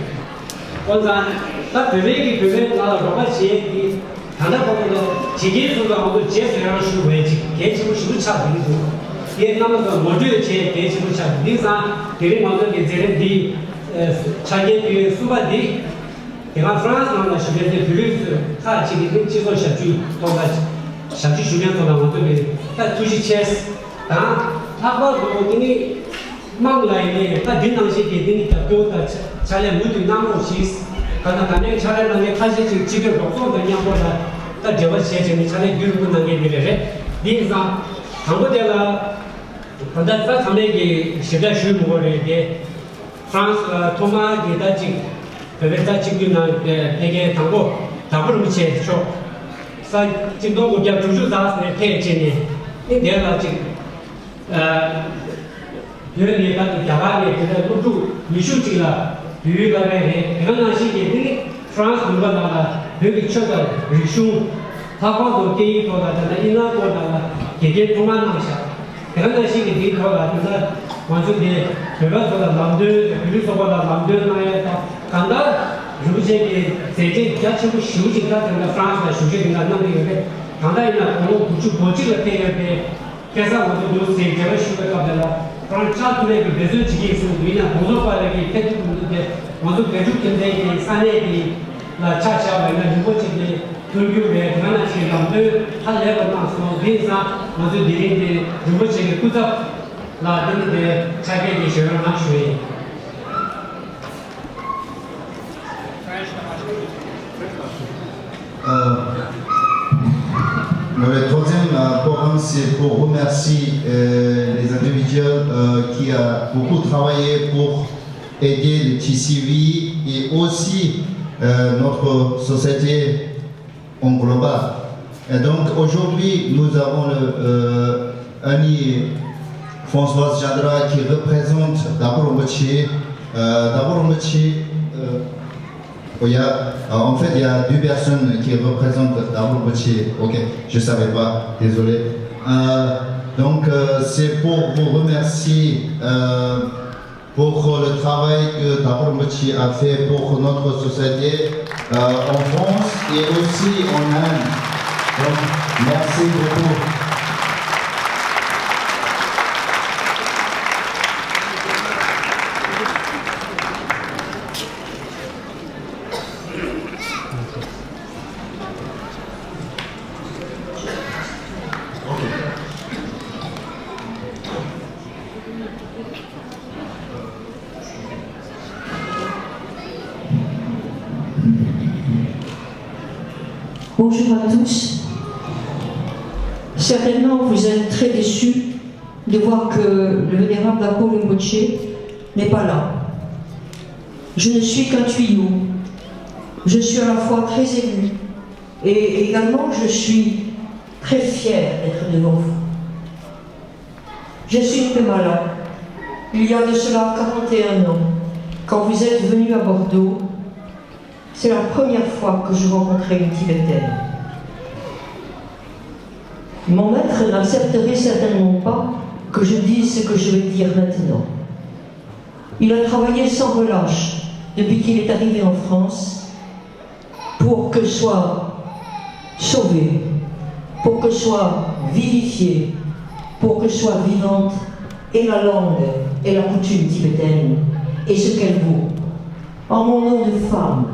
འོན་ཀྱང་ད་བོད་པའི་གི་བོད་པའི་ང་ལ་རོགས་པ་བྱེད་ཡས་ཀྱི་ད་ལྟ་བར་དུ་ལ་བྱེད་མཁན་ཚོ་ལ་ང་ཚོ་རྗེས་སུ་ཡང་ཞུ་བའི་ཅིག་གལ་ཆེན་པོ་ཞེ་པོ་ཆགས་བསྡད་ཀྱི་འདུག་དེ་རྣམ་པ་ཚོ་ངོ་སྤྲོད་བྱེད་ཡས་གལ་ཆེན་པོ་ཆགས་འདུག་དེང་སང་དེ་རིང་ང་ཚོ་གི་མཛད་རིམ་འདི་ཆ་རྐྱེན་ཕུལ་མཁན་གསུམ་པ་འདི། དེ་སྔ་ཧྥ་རན་སི་ནང་ལ་བཞུགས་མཁན་དེ་བོད་རིགས་ཚོས་ཁག་ཅིག་གིས་ནི་སྤྱི་ཚོགས་ཞབས་ཞུའི་ཐོག་ལ་ཞབས་ཕྱི་ཞུ་མཁན་ཚོ་ལ་ང་ཚོ་གིས་ད་ཐུགས་རྗེ་ཆེ་དང་། ལྷག་པར་དུ་དེ་ནི་དམངས་ལ་ཡིན་ནའི་ད་འདི་ནང་བཞིན་གྱི་དེ་ནི་རྒྱབ་སྐྱོར་དང་ཕྱག་ལས་མུ་མཐུད་གནང་རོགས་གྱིས། གང་ལྟར་ད་ལྟའི་ཕྱག་ལས་གནང་མཁན་ཁ་ཤས་ཅིག་སྤྱི་པའི་རོགས་ཚོགས་དང་མཉམ་པོ་ལ་ད་འབྲེལ་བ་བྱས་བྱས་ནས་ཕྱག་ལས་རྒྱུན་རིང་པོ་གནང་མཁན་དེ་རེད་རེད། འདི་ཡིན་ཙང་དང་པོ་དེ་ལ་ད་ལྟ་ད་ཚང་མས་ཀྱི་ཞིབ་ཕྲ་ཞུས་མི་དགོས་རེད་དེ། ཧྥ་རན་སི་ལ་ཐོག་མར་གྱི་ད་ཅིག་བོད་པའི་ད་གཅིག་གྱུར་ནང་ཕེབས་མཁན་དང་པོ་དྭགས་པོ་རིན་པོ་ཆེ་མཆོག་ས་གཅིག་སྟོང་དགུ་བརྒྱ་དྲུག་ཅུ་རྩ་ལྔ་ནས་ཕེབས་བྱས་ནས་ཨིན་ཌི་ཡ་ལ་ཅིག་བོད་ནས་ད་དུང་རྒྱ་གར་ནས་དེ་འདྲ་སློབ་ཕྲུག་ཉི་ཤུ་ཅིག་ལ་བོད་ཡིག་བསླབ་པ་རེད། དེ་ག་ནང་བཞིན་གྱི་དེ་ནི་ཧྥ་རན་སི་ལུང་པ་ནང་ལ་བོད་ཀྱི་ཆོས་དང་རིག་གཞུང་། ལྷག་པར་དུ་སྐད་ཡིག་ཐོག་ལ་ད་ལྟ་ཨིན་ལན་སྐོར་ནང་ལ་དགེ་རྒན་ཐོག་མར་གནང་བཞག་དེ་ག་ནང་བཞིན་གྱི་འདིའི་ཐོག་ལ་དེ་ལྟར་ང་ཚོ་འདི་བོད་པ་ཚོ་ལ་ལམ་སྟོན། བོད་རིགས་ཚོགས་པ་ལ་ལམ་སྟོན་གནང་ཡས་དང་། གང་ལྟར་རིན་པོ་ཆེ་གི་མཛད་རྗེས་རྒྱ་ཆེན་པོ་ཞེ་པོ་ཅིག་ད་དེ་འདྲ་ཧྥ་རན་སི་ལ་བཞུགས་ཤིང་དེ་འདྲ་གནང་གི་ཡོད་རེད། གང་ལྟར་ཡིན་ན་དགུང་ལོ་དགུ་བཅུ་གོ་གཅིག་ལ་ཕེབས་ཡོད་པའི་སྐལ་བཟང་ང་ཚོ་འདུག་ཟེར་འབྲེལ་བ་ཞུ་བའི་སྐབས་དེ་ལ་ཁོ་རང་བཅར་ཐུབ་མེད་པའི་འབད་བརྩོན་བྱེད་ཀྱི་ཡིན་གསུངས་འདུག་ཡིན་ན་དགོངས་རྫོགས་པ་ལ་གི་ཕེབས་ཐུབ་མི་འདུག་སྟེ། ང་ཚོ་དགེ་ཕྲུག་ཁྱིམ་སྡེ་གི་ས་གནས་དེ་ལ་ཆ་བཞག་པ་ཡིན་ན་རིན་པོ་ཆེ་གི་མཐུན་འགྱུར་བའི་དེ་ག་ནང་བཞིན་ལམ་སྟོན་ཧ་ལས་པ་གནང་སོང་། དེ་ཡིན་ཙང་ང་ཚོས་དེ་རིང་འདི་རིན་པོ་ཆེ་གི་སྐུ་ཚབ་ལ་དེ་ནི་དེ་ཆ་རྐྱེན་གྱི་ཞལ་རོལ་གནང་ཞུ་ཡིན། Euh, le troisième euh, programme, c'est pour remercier euh, les individus euh, qui ont beaucoup travaillé pour aider le T C V et aussi euh, notre société en global. Et donc aujourd'hui, nous avons le, euh, Annie Françoise Chandra qui représente Dabo Rinpoche. Euh, Dabo Rinpoche, euh, il y a, euh, en fait, il y a deux personnes qui représentent Dabo Rinpoche. Ok, je savais pas, désolé. Euh, donc, euh, c'est pour vous remercier. Euh, pour le travail que Dabo Rinpoche a fait pour notre société euh, en France et aussi en Inde. Donc, merci beaucoup. Bonjour à tous. Certainement, vous êtes très déçus de voir que le vénérable Dapo Rinpoche n'est pas là. Je ne suis qu'un tuyau. Je suis à la fois très ému et également je suis très fière d'être devant vous. Je suis une Pemala. Il y a de cela quarante et un ans, quand vous êtes venu à Bordeaux, c'est la première fois que je rencontrais une Tibétaine. Mon maître n'accepterait certainement pas que je dise ce que je vais dire maintenant. Il a travaillé sans relâche depuis qu'il est arrivé en France pour que soit sauvée, pour que soit vivifiée, pour que soit vivante et la langue et la coutume tibétaine et ce qu'elle vaut. En mon nom de femme,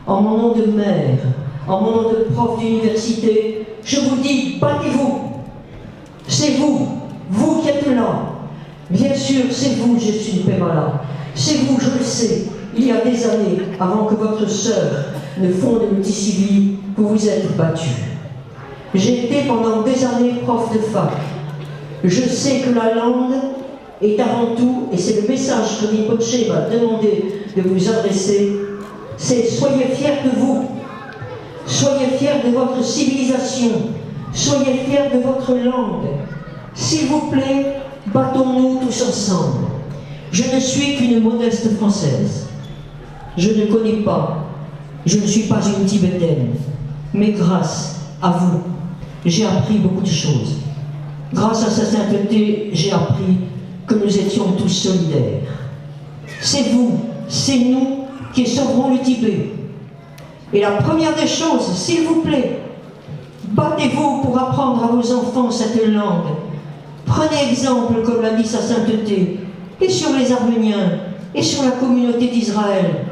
en mon nom de mère, en mon nom de prof d'université, je vous dis, battez-vous. C'est vous, vous qui êtes là. Bien sûr, c'est vous, je suis Pemala. C'est vous, je le sais. Il y a des années, avant que votre sœur ne fonde le T C V, vous vous êtes battue. J'ai été pendant des années prof de fac. Je sais que la langue est avant tout, et c'est le message que Rinpoche m'a demandé de vous adresser, C'est soyez fiers de vous, soyez fiers de votre civilisation, soyez fiers de votre langue. S'il vous plaît, battons-nous tous ensemble. Je ne suis qu'une modeste Française. Je ne connais pas, je ne suis pas une Tibétaine, mais grâce à vous, j'ai appris beaucoup de choses. Grâce à sa sainteté, j'ai appris que nous étions tous solidaires. C'est vous, c'est nous qui sauverons le Tibet. Et la première des choses, s'il vous plaît, battez-vous pour apprendre à vos enfants cette langue. Prenez exemple, comme l'a dit sa sainteté, et sur les Arméniens, et sur la communauté d'Israël.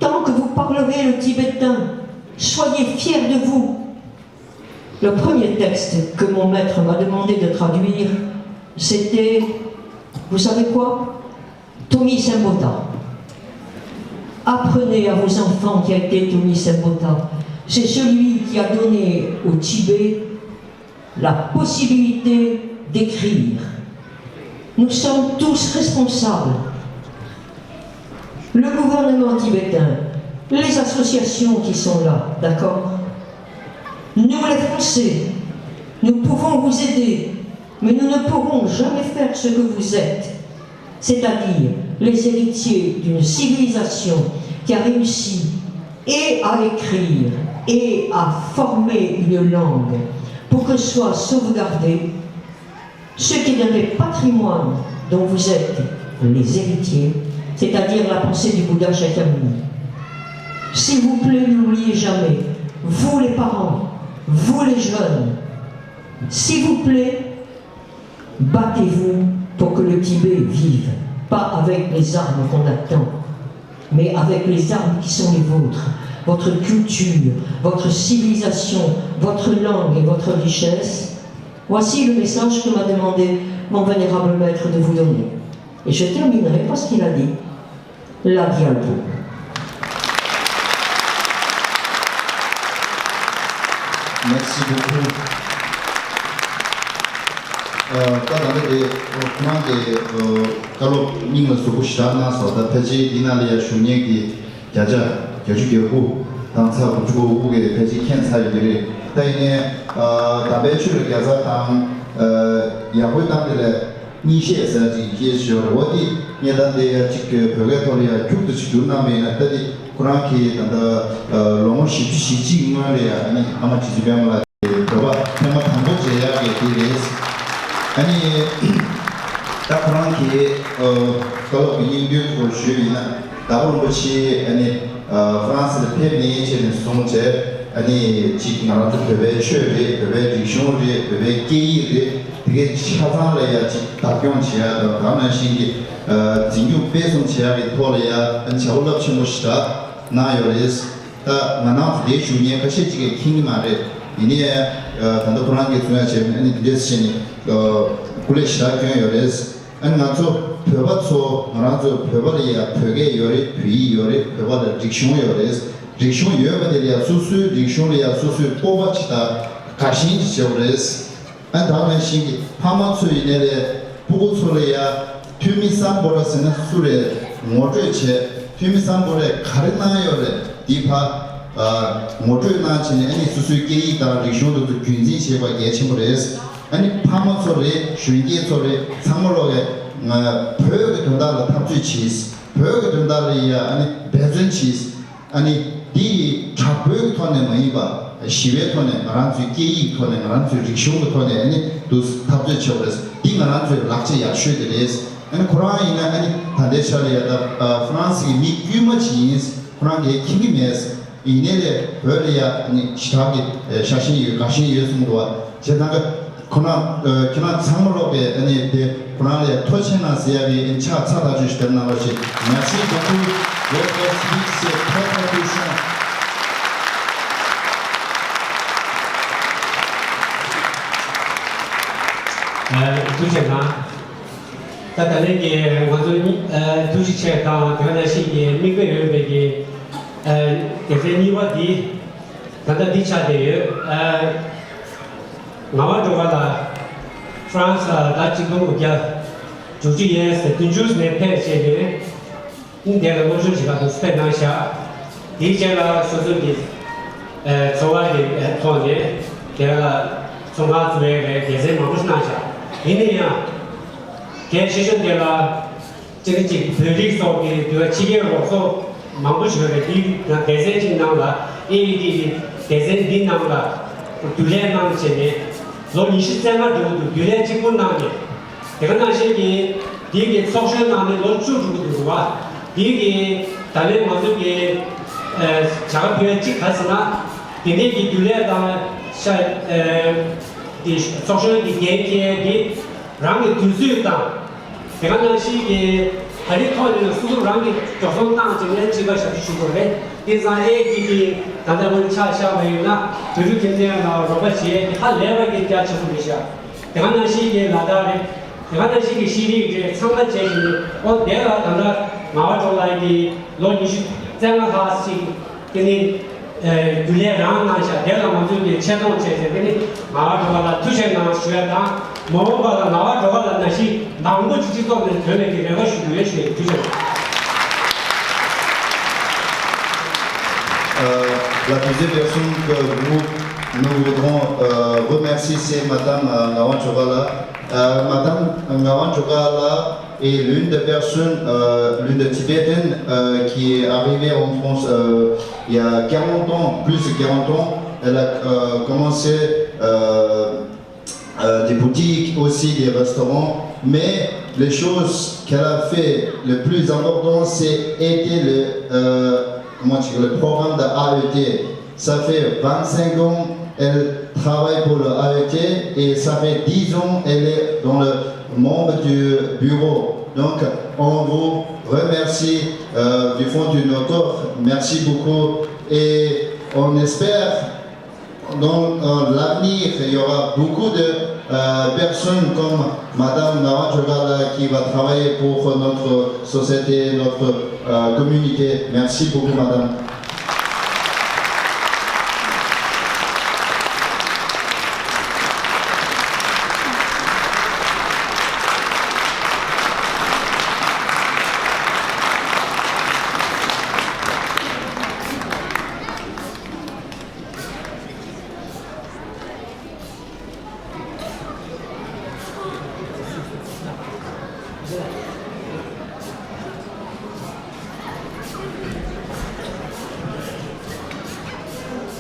Tant que vous parlerez le tibétain, soyez fiers de vous. Le premier texte que mon maître m'a demandé de traduire, c'était, vous savez quoi ? Tomi Sembota. Apprenez à vos enfants qui a été Tomi Sembota. C'est celui qui a donné au Tibet la possibilité d'écrire. Nous sommes tous responsables. Le gouvernement tibétain, les associations qui sont là, d'accord ? Nous les Français, nous pouvons vous aider, mais nous ne pourrons jamais faire ce que vous êtes, c'est-à-dire les héritiers d'une civilisation qui a réussi et à écrire et à former une langue pour que soit sauvegardée ce qui est un des patrimoines dont vous êtes les héritiers, c'est-à-dire la pensée du Bouddha Shakyamuni. S'il vous plaît, n'oubliez jamais, vous les parents, vous les jeunes, s'il vous plaît, battez-vous pour que le Tibet vive, pas avec les armes qu'on attend, mais avec les armes qui sont les vôtres, votre culture, votre civilisation, votre langue et votre richesse. Voici le message que m'a demandé mon vénérable maître de vous donner. Et je terminerai par ce qu'il a dit. Ladialbo. Merci beaucoup. ད་ད་ལྟ་དེ་ཁོ་རང་གི་བཀའ་སློབ་སྙིང་ལ་ཟུག་པོ་ཞེ་དྲག་གནང་སོང་། ད་ཕལ་ཆེར་འདི་ནང་ལ་ཡང་ཞུགས་མཁན་གྱི་བརྒྱ་ཆ་བརྒྱད་ཅུ་གྱ་དགུ་དང་ཚེག་དགུ་བཅུ་གོ་དགུ་གིས་ཕལ་ཆེར་མཁྱེན་ཚར་ཡོད་ཀྱི་རེད། ད་ཡིན་ནའི་དམ་པའི་ཆོས་ལ་རྒྱལ་ཚ་དང་ཡག་པོའི་གཏམ་དེ་ལས་གཉིས་བཤད་ཟེར་ཅིག་སྐད་ཆ་ཡོད་རེད། འོ་དེ་ངས་ད་འདི་ཡ་གཅིག་བོད་སྐད་ཐོག་ལ་ཡ་རྒྱུགས་དུ་ཅིག་བསྒྱུར་གནང་བ་ཡིན་ན། ད་དེ་ཁོ་རང་གིས་ད་ལྟ་ལོ་ངོ་བཞི་བཅུ་ཞེ་གཅིག་སྔོན་ལ་ཡ་ཨ་ནི་ཨ་མ་རྗེ་བཙུན་པད་མ་ལགས་ཀྱིས་བོད་པ་ཐེངས་མ་དང་པོ་མཇལ་ཡག་གི་དེ་རེད། ཨ་ནི་ད་ཁོ་རང་གིས་བཀའ་སློབ་ཀྱི་སྙིང་དོན་སྐོར་ཞུས་པ་ཡིན་ན། ཟླ་བ་རིན་པོ་ཆེ་ཨ་ནི་ཨ་ཧྥ་རན་སི་ལ་ཕེབས་ནས་བྱས་ནས་བཟུང་བྱས། ཨ་ནི་གཅིག་ང་རང་ཚོ་བོད་པའི་ཆོས་རེད། བོད་པའི་རིག་གཞུང་རེད། བོད་པའི་སྐད་ཡིག་རེད། དེ་གའི་ཆ་ཚང་ལ་ཡ་གཅིག་བདག་སྐྱོང་བྱེད་ཡ་དང་། དེ་ནང་བཞིན་གྱི་ཨ་འཛིན་སྐྱོང་སྤེལ་གསུམ་བྱེད་ཡ་གི་ཐོག་ལ་ཡ་ཨ་ནི་བྱ་བ་རླབས་ཆེན་པོ་ཞེ་དྲག་གནང་ཡོད་རེད། ད་ང་རང་ཚོ་འདིར་བཞུགས་མཁན་ཁ་ཤས་ཅིག་གིས་མཁྱེན་གྱི་མ་རེད། ཡིན་ནའི་ཨ་ད་ལྟ་ཁོ་རང་གིས་གསུང་ཡ་བྱས་པ་ཡིན་ན། ཨ་ནི་འདི་འདྲས་བྱས་ནས་ཨ་སྐུ་ལས་ཞེ་དྲག་བསྐྱོན་ཡོད་རེད། ཨ་ནི་ང་ཚོ་བོད་པ་ཚོ། ང་རང་ཚོ་བོད་པ་ལ་ཡ་བོད་སྐད་ཡོད་རེད། བོད་ཡིག་ཡོད་རེད། བོད་པ་ལ་རིག་གཞུང་ཡོད་རེད། རིག་གཞུང་ཡོད་པ་དེ་ལ་ཡ་སོ་སོའི་རིག་གཞུང་ལ་ཡ་སོ་སོའི་སྤོབས་པ་ཅིག་དང་དགའ་ཞེན་ཅིག་བྱེད་དགོས་རེད། ཨ་ནི་ད་ག་ནང་བཞིན་གྱི་ཕ་མ་ཚོ་ཡིན་ནའི་རེད། སྤུ་གུ་ཚོ་ལ་ཡ་ཐོན་མི་སམ་བྷོ་ཊ་ཟེར་ན་སུ་རེད་ངོ་སྤྲོད་བྱས། ཐོན་མི་སམ་བྷོ་ཊས་ག་རེ་གནང་ཡོད་རེད་འདི་ཕར་ཨ་ངོ་སྤྲོད་གནང་བྱས་ནས། ཨ་ནི་སོ་སོའི་སྐད་ཡིག་དང་རིག་གཞུང་དེ་ཚོ་རྒྱུན་འཛིན་བྱེད་པ་གལ་ཆེན་པོ་རེད། ཨ་ནི་ཕ་མ་ཚོ་རེད། གཞོན་སྐྱེས་ཚོ་རེད། ཚང་མ་ལོག་གིས་ང་བོད་ཀྱི་དོན་དག་ལ་འཐབ་རྩོད་བྱེད། བོད་ཀྱི་དོན་དག་ལ་ཡ་ཨ་ནི་འབད་བརྩོན་བྱེད། ཨ་ནི་འདི་ཡི་དྲག་པོའི་ཐོག་ནས་མ་ཡིན་པ། ཞི་བའི་ཐོག་ནས། ང་རང་ཚོའི་སྐད་ཡིག་ཐོག་ནས། ང་རང་ཚོའི་རིག་གཞུང་གི་ཐོག་ནས་ཨ་ནི་འདུག་འཐབ་རྩོད་བྱེད་དགོས་རེད། འདི་ང་རང་ཚོའི་ལག་ཆ་ཡག་ཤོས་དེ་རེད། ཨ་ནི་ཁོ་རང་ཡིན་ན་ཨ་ནི་ད་ལྟའི་ཆར་ལ་ཡ་ད་ཧྥ་རན་སི་གི་མི་དཀྱུས་མ་ཅིག་ཡིན། ཁོ་རང་གིས་མཁྱེན་གྱི་མེད། ཡིན་ནའི་ལས་བོད་ལ་ཡ་ཨ་ནི་ཞེ་དྲག་གི་ཤ་ཞེན་ཡོད། དགའ་ཞེན་ཡོད་གསུངས་འདུག་བ། བྱས་ཙང་ཁོ་ན་ཁྱེད་རང་ཚང་མ་ལོག་པས་ཨ་ནི་དེ་ཁོ་རང་ལ་ཐུགས་རྗེ་ཆེ་གནང་ཟེར་ཡ་གི་ཕྱག་འཚལ་ཐག་ཆོད་ཞིག་དེབ་གནང་རོགས་བྱེད། Merci beaucoup. Let us speak, say ཐུགས་རྗེ་ཆེ། ཐུགས་རྗེ་གནང་། ད་ད་ལན་གྱི་ང་ཚོ་ཐུགས་རྗེ་ཆེ་དང་། དེ་ག་ནང་བཞིན་གྱི་དམིགས་པ་ཡོད་པའི་གི་སྡེ་ཚན་གཉིས་པ་འདི་ད་ལྟ་འདི་ཆགས་བསྡད་ཡོད། ངག་དབང་སྒྲོལ་དཀར་ལགས་ཧྥ་རན་སི་ལ་ཟླ་གཅིག་སྟོང་དགུ་བརྒྱ་དྲུག་ཅུ་ཡས་དེ་བདུན་ཅུ་ནས་ཕེབས་བྱས་ནས་དེ་ལ་སློབ་སྦྱོང་བྱེད་ག་དུ་ཕེབས་གནང་བཞག་དེའི་རྗེས་ལ་སོ་སོ་གི་ཚོར་བ་གི་ཐོག་ནས་དེ་ལ་ཚོང་ཁང་བཙུགས་ཡས་རེད། སྡེ་ཚན་མང་པོ་ཞིག་གནང་བཞག་ཡིན་ན་ཡང་། གལ་ཆེ་ཤོས་དེ་ལ་གཅིག་གཅིག་བོད་རིགས་སོགས་ཀྱི་དུས་ཕྱི་རྒྱལ་རོགས་ཚོགས་མང་པོ་ཞིག་ཡོད་རེད། དེའི་ནང་སྡེ་ཚན་གཅིག་ནང་ལ་ཨེ་ཨི་ཌི་གི་སྡེ་ཚན་འདི་ནང་ལ་རྒྱུན་ལས་གནང་བྱས་ནས་ལོ་ཉི་ཤུ་རྩ་ལྔ་འགྲོ་གི་འདུག་རྒྱུན་ལས་གཅིག་པུ་གནང་ནས། དེ་ག་ནང་བཞིན་གྱི་དེའི་གི་ཚོགས་གཞོན་ནང་ནས་ལོ་བཅུ་འགྲོ་གི་འདུག་བ། དེའི་གི་ད་ལན་ང་ཚོ་གི་ཨ་བྱ་དགའ་ཕུལ་ཡ་གཅིག་ག་ཟེར་ན། དེ་འདྲའི་གི་རྒྱུན་ལས་དང་ཤ་ཨ་དེ་ཚོགས་གཞོན་གྱི་འགན་འཁྱེར་ཡ་དེ་རང་གི་དུས་ཚོད་དང་། དེ་ག་ནང་བཞིན་གྱི་ད་རེས་ཐོག་ནས་སོ་སོ་རང་གི་འགྲོ་སོང་བཏང་བྱས་ནས་ཁྲིམས་ཁང་ཞབས་ཞུ་ཞུ་དགོས་རེད། དེ་ཙང་ཨེ་ཨི་ཌི་གི་ད་ལྟ་བར་ཆ་བཞག་པ་ཡིན་ན་བོད་ཕྲུག་ཁྱིམ་སྡེ་ལ་རོགས་པ་བྱེད་ཡ་དེ་ཧ་ལས་པ་གི་རྒྱ་ཆེན་པོ་རེད་ཤག་དེ་ག་ནང་བཞིན་གྱི་ལ་དྭགས་རེད། དེ་ག་ནང་བཞིན་གྱི་ཤེས་རིག་རེད། ཚང་མ་བྱས་བཞིན་ཨོ་དེ་ལ་ད་ལྟ་ངག་དབང་སྒྲོལ་དཀར་གྱིས་ལོ་ཉི་ཤུ་རྩ་ལྔ་ལྷག་ཅིག་དེ་ནི་རྒྱུན་ལས་རང་གནང་བཞག་དེ་ལ་ང་ཚོས་ཀྱི་ཆེ་མཐོང་བྱས་ཏེ་དེ་ནི་ངག་དབང་སྒྲོལ་དཀར་ལ་ཐུགས་རྗེ་གནང་ཞུ་ཡ་དང་། མ་འོངས་པ་ལ་ངག་དབང་སྒྲོལ་དཀར་ལ་ནང་བཞིན་མང་པོ་ཅིག་སྤྱི་ཚོགས་ནས་ཐོན་པའི་གི་རེ་བ་ཞུ་གི་ཡོད་ཞུ་ཡ། ཐུགས་རྗེ་ཆེ། Euh, la deuxième personne que nous, nous voudrons euh, remercier, c'est Madame euh, Ngawang Chogala. Euh, Madame Ngawang Chogala est l'une des personnes, euh, l'une des Tibétaines euh, qui est arrivée en France euh, il y a quarante ans, plus de quarante ans. Elle a euh, commencé euh, euh, des boutiques, aussi des restaurants. Mais les choses qu'elle a fait le plus important, c'est aider le, euh, comment dire, le programme de A E T. Ça fait vingt-cinq ans elle travaille pour le A E T et ça fait dix ans elle est dans le membre du bureau. Donc, on vous remercie euh, du fond de nos corps. Merci beaucoup et on espère dans euh, l'avenir, il y aura beaucoup de euh, personnes comme Madame Ngawang Chogala qui va travailler pour notre société, notre euh, communauté. Merci beaucoup, Madame.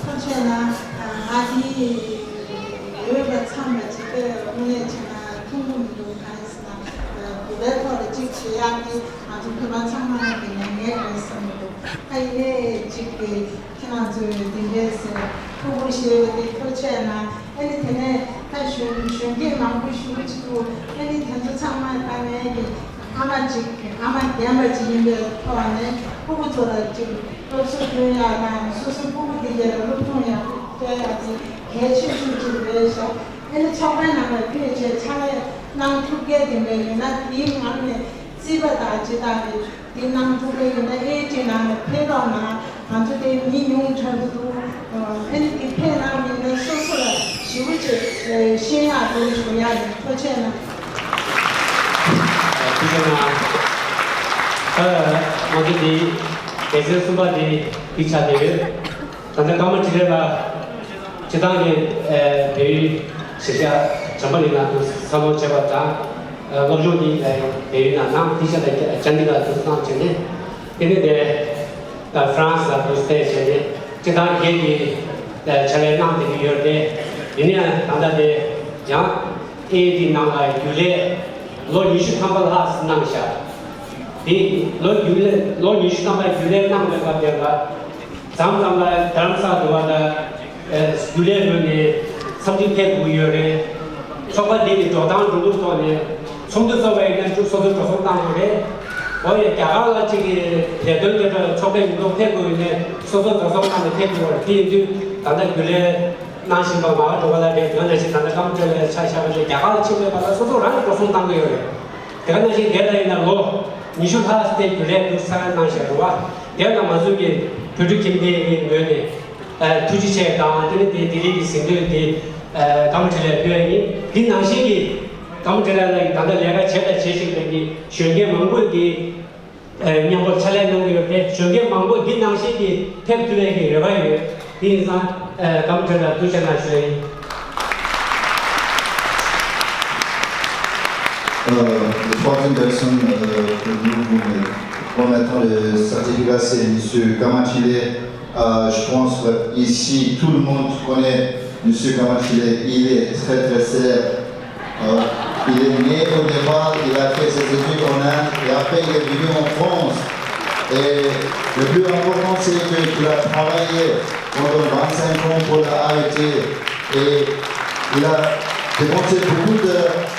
ཐུགས་རྗེ་གནང་། ང་འདི་ཡོད་པ་ཚང་མ་ཅིག་དངོས་གནས་བྱས་ན་མཐོང་གི་མི་འདུག་གང་ཡིན་ཟེར་ན། བོད་པའི་ཐོག་ལ་ཅིག་བྱེད་ཡག་གི་ང་ཚོ་བོད་པ་ཚང་མ་གི་ལས་འགན་རེད་བསམ་གི་འདུག་ཨ་ཡིན་ནའི་ཅིག་གི་ཁྱེད་རང་ཚོས་འདི་འདྲའི་ཟེར་ཕྲུ་གུ་ཞེས་པ་དེ་ཐུགས་རྗེ་གནང་། ཨ་ནི་དེ་ནས་ད་གཞོན་གཞོན་སྐྱེས་མང་པོ་ཞུ་གི་ཅིག་འདུག་ཨ་ནི་དེ་ཚོ་ཚང་མ་ད་ངས་ཀྱི་ཨ་མ་ཅིག་ཨ་མ་རྒན་པ་ཅིག་ཡིན་པའི་ཐོག་ནས་ཕྲུ་གུ་ཚོ་ལ་ཅིག་སློབ་གསོ་སྐྱོན་ཡག་དང་སོ་སོའི་ཕྲུ་གུ་དེ་གའི་ལ་སློབ་སྦྱོང་ཡག་སྤྲད་ཡག་དེ་གལ་ཆེ་ཤོས་ཅིག་རེད་ཤག་ཨ་ནི་ཚོགས་པའི་ནང་ལ་ཕེབས་བྱས་ཕྱག་ལས་གནང་ཐུབ་མཁན་དེ་འདྲ་ཡོད་ན་དེའི་ངང་ནས་རྩིས་པ་དང་ཇི་ལྟར་རེད། འདི་གནང་ཐུབ་པ་ཡིན་ན་ཨེ་ཅེ་ནང་ནས་ཕེབས་རོགས་གནང་། ང་ཚོ་དེ་མི་ཉུང་དྲགས་ཀྱི་འདུག་ཨ་ནི་དེ་ཕེབས་གནང་མིན་ན་སོ་སོ་ལ་ཞེ་པོ་ཅིག་ཤེས་ཡག་འདུག་ཞུ་ཡག་ཡིན། ཐུགས་རྗེ་གནང་། ཐུགས་རྗེ་གནང་། ཨ་ང་ཚོ་དེ་སྡེ་ཚན་གསུམ་པ་དེ་འདི་ཆགས་བསྡད་ཡོད། ད་ལྟ་ཀརྨ་འཕྲིན་ལས་ལགས་སྤྱིར་བཏང་གི་ཨ་བལ་ཡུལ་གཞིས་ཆགས་བྱམས་པ་གླིང་ནང་དུ་འཚར་ལོངས་བྱས་པ་དང་། ཨ་སློབ་སྦྱོང་འདི་ཨ་བལ་ཡུལ་ནང་གནང་། དེ་བཞིན་དུ་རྒྱ་རྒྱ་མི་ལ་དུ་གནང་བྱས་ནས། དེ་ནས་དེ་ཨ་ཧྥ་རན་སི་ལ་དུ་བསྡད་བྱས་ནས་སྤྱིར་བཏང་སྒེར་གྱི་ཨ་ཕྱག་ལས་གནང་བསྡད་ཀྱི་ཡོད་རེད། ཡིན་ན་ཡང་ད་ལྟ་དེ་ཡང་ཨེ་ཨི་ཊི་ནང་ལ་རྒྱུན་ལས་ལོ་ཉི་ཤུ་ཐམ་པ་ལྷག་གནང་བཞག་དེ་ལོ་རྒྱུན་ལས་ལོ་ཉི་ཤུ་ཐམ་པ་རྒྱུན་ལས་གནང་བའི་སྐབས་དེ་ལ། མཚམས་མཚམས་ལ་རྡ་རམ་ས་ལ་འགྲོ་བ་དང་། རྒྱུན་ལས་ངོས་ནས་འཚམས་འདྲི་ཕེབས་དགོས་ཡོད་རེད། ཚོགས་པ་འདི་ནི་འགྲོ་སྟངས་འགྲོ་ལུགས་ཐོག་ནས་ཚོགས་འདུ་ཚོགས་པའི་སྔོན་འགྲོ་སོ་སོའི་འགྲོ་སོང་བཏང་དགོས་རེད། འོ་ཡ་རྒྱ་གར་ལ་གཅིག་གི་ལས་དོན་དེ་འདྲ་ཚོགས་པའི་ངོས་ཐོག་ཕེབས་དགོས་ཡོད་ནས་སོ་སོ་འགྲོ་སོང་བཏང་ནས་ཕེབས་དགོས་པ་རེད། དེ་ཡིན་དུས་ད་ལྟ་རྒྱུན་ལས་གནང་བཞིན་པ་མ་འགྲོ་བ་ལ་རེད། དེ་ནང་བཞིན་ད་ལྟ་ཀརྨ་འཕྲིན་ལས་ཆ་བཞག་པ་རེད། རྒྱ་གར་ལ་ཕྱིན་པའི་བར་ལ་སོ་སོ་རང་གི་འགྲོ་སོང་བཏང་གི་ཡོད་རེད། དེ་ག་ནང་བཞིན་དེ་ལ་ཡིན་ན་ལོ་ཉི་ཤུ་ལྷག་སྟེ་རྒྱུན་ལས་འདུག་ས་གནང་བཞག་རེད་བ། དེ་ལ་ང་ཚོ་གི་བོད་ཕྲུག་ཁྱིམ་སྡེ་གི་ངོས་ནས་ཨ་ཐུགས་རྗེ་ཆེ་དང་། དེ་ནི་དེ་ལྡི་ལི་གི་ཟིན་བྲིས་དེ་ཨ་ཀརྨ་འཕྲིན་ལས་ཕུལ་བ་ཡིན། དེ་ནང་བཞིན་གྱི་ཀརྨ་འཕྲིན་ལས་ལགས་ཀྱིས་ད་ལྟ་ལས་ཀ་བྱས་དང་བྱེད་བཞིན་པའི་གི་གཞོན་སྐྱེས་མང་པོས་གི་ མཉམ་པོ་ཕྱག་ལས་གནང་གི་ཡོད་པས། གཞོན་སྐྱེས་མང་པོ་འདི་ནང་བཞིན་གྱི་ཕེབས་ཐུབ་པའི་གི་རེ་བ་ཡོད། དེ་ཡིན་ཙང་སྐར་མ་ཁྲོད་ལ་ཐུགས་རྗེ་གནང་ཞུ་ཡ་ཡིན། Euh, la troisième personne euh, que nous vous remettons le certificat, c'est M. Kamachile. Euh, je pense euh, ici, tout le monde connaît M. Kamachile. Il est très très célèbre. Euh, il est né au Népal, il a fait ses études en Inde et après il est venu en France. Et le plus important, c'est que- qu'il a travaillé pendant vingt-cinq ans pour la A E T. Et il a dépensé beaucoup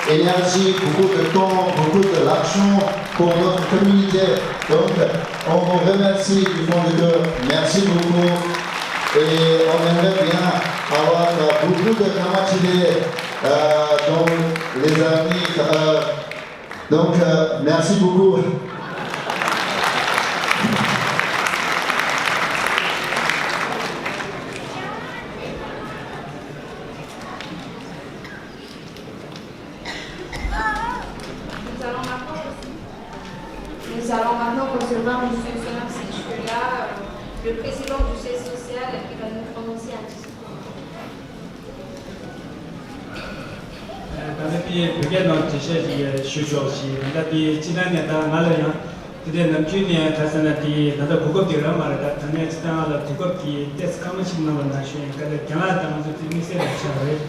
d'énergie, beaucoup de temps, beaucoup d'argent pour notre communauté. Donc, on vous remercie du fond du cœur. Merci beaucoup. Et on aimerait bien avoir euh, beaucoup de Kamachile euh, dans les années. Euh, donc, euh, merci beaucoup. Nous allons maintenant, nous allons maintenant recevoir M. Sonam Sitch, qui est là, euh, le président du siège social, qui va nous prononcer un discours. ད་ལྟ་དེའི་བོད་སྐད་ནང་འགྲེལ་བཤད་ཅིག་ཞུ་ཆོག་ཅིག་ད་ལྟ་དེའི་སྤྱི་བཏང་ནས་ད་ང་ལ་ཡང་དེ་འདྲའི་ནམ་རྒྱུན་ནས་ག་ཟེར་ན་དེའི་ད་ལྟ་གོ་སྐབས་དེ་རག་མ་རེད། ད་ད་ནས་སྤྱི་བཏང་ང་ལ་གོ་སྐབས་དེའི་ཏོག་ཙམ་སྐར་མ་ཞིག་གནང་བ་ན་ཞུ་ཡིན། ག་ལ་རྒན་ལགས་དང་ང་ཚོ་དེ་དམིགས་བསལ་རེད་ཆགས་རེད།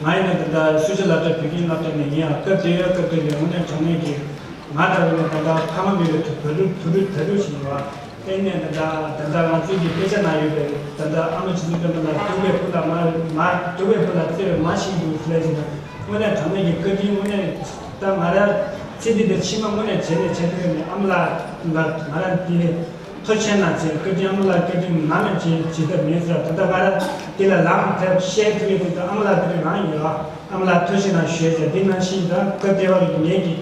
ང་ཡིན་ན་ད་ལྟ་སུ་ཇི་སློབ་གྲྭ་བོད་ཁྱིམ་སློབ་གྲྭ་ནས་ཡིན། ཡང་སྐབས་དེ་ཡང་སྐབས་དེ་ལས་དངོས་གནས་དྲང་གནས་ཀྱི་ང་ལྟ་བུ་ནས་ད་ལྟ་ཕ་མ་མེད་པའི་དུ་བུ་ཕྲུག་བུ་ཕྲུག་དུ་ཕྲུག་ཞིག་ཡིན་པ། དེ་ནས་ད་ལྟ་ད་ལྟ་ང་ཚོའི་གི་དཔེ་ཆ་ནང་ཡོད་པའི་ད་ལྟ་ཨ་མ་རྗེ་བཙུན་སྒྲོལ་མ་ལགས་སྡུག་པའི་བུ་ལ་མ་མ་སྡུག་པའི་བུ་ལ་བརྩེ་བའི་མ་ཞིག་འདུག་ལས་ཟེར་ན། དངོས་གནས་དྲང་གནས་ཀྱི་བཀའ་དྲིན། དངོས་གནས་ད་ང་རང་ཚེ་འདི་དང་ཕྱི་མ་དངོས་གནས་བརྗེད་ནས་བརྗེད་ཐུབ་ཡོད་མེད། ཨ་མ་ལགས་ལ་ང་རང་འདི་ནས་ཐུགས་རྗེ་གནང་ཟེར། བཀའ་དྲིན། ཨ་མ་ལགས་བཀའ་དྲིན་ནམ་ཡང་བརྗེད་བརྗེད་ཐབས་མེད་ཟེར། ད་ལྟ་ང་རང་འདི་ལ་ལམ་དེ་བཤད་ཐུབ་ཡོད་དུས་ད་ཨ་མ་ལགས་བཀའ་དྲིན་རང་ཡོད། ཨ་མ་ལགས་ཐུགས་རྗེ་གནང་ཞུ་ཡ་ཟེར། འདི་ནང་བཞིན་ད་བཀའ་བདེ་བ་རེད། ངེད་ཀྱི་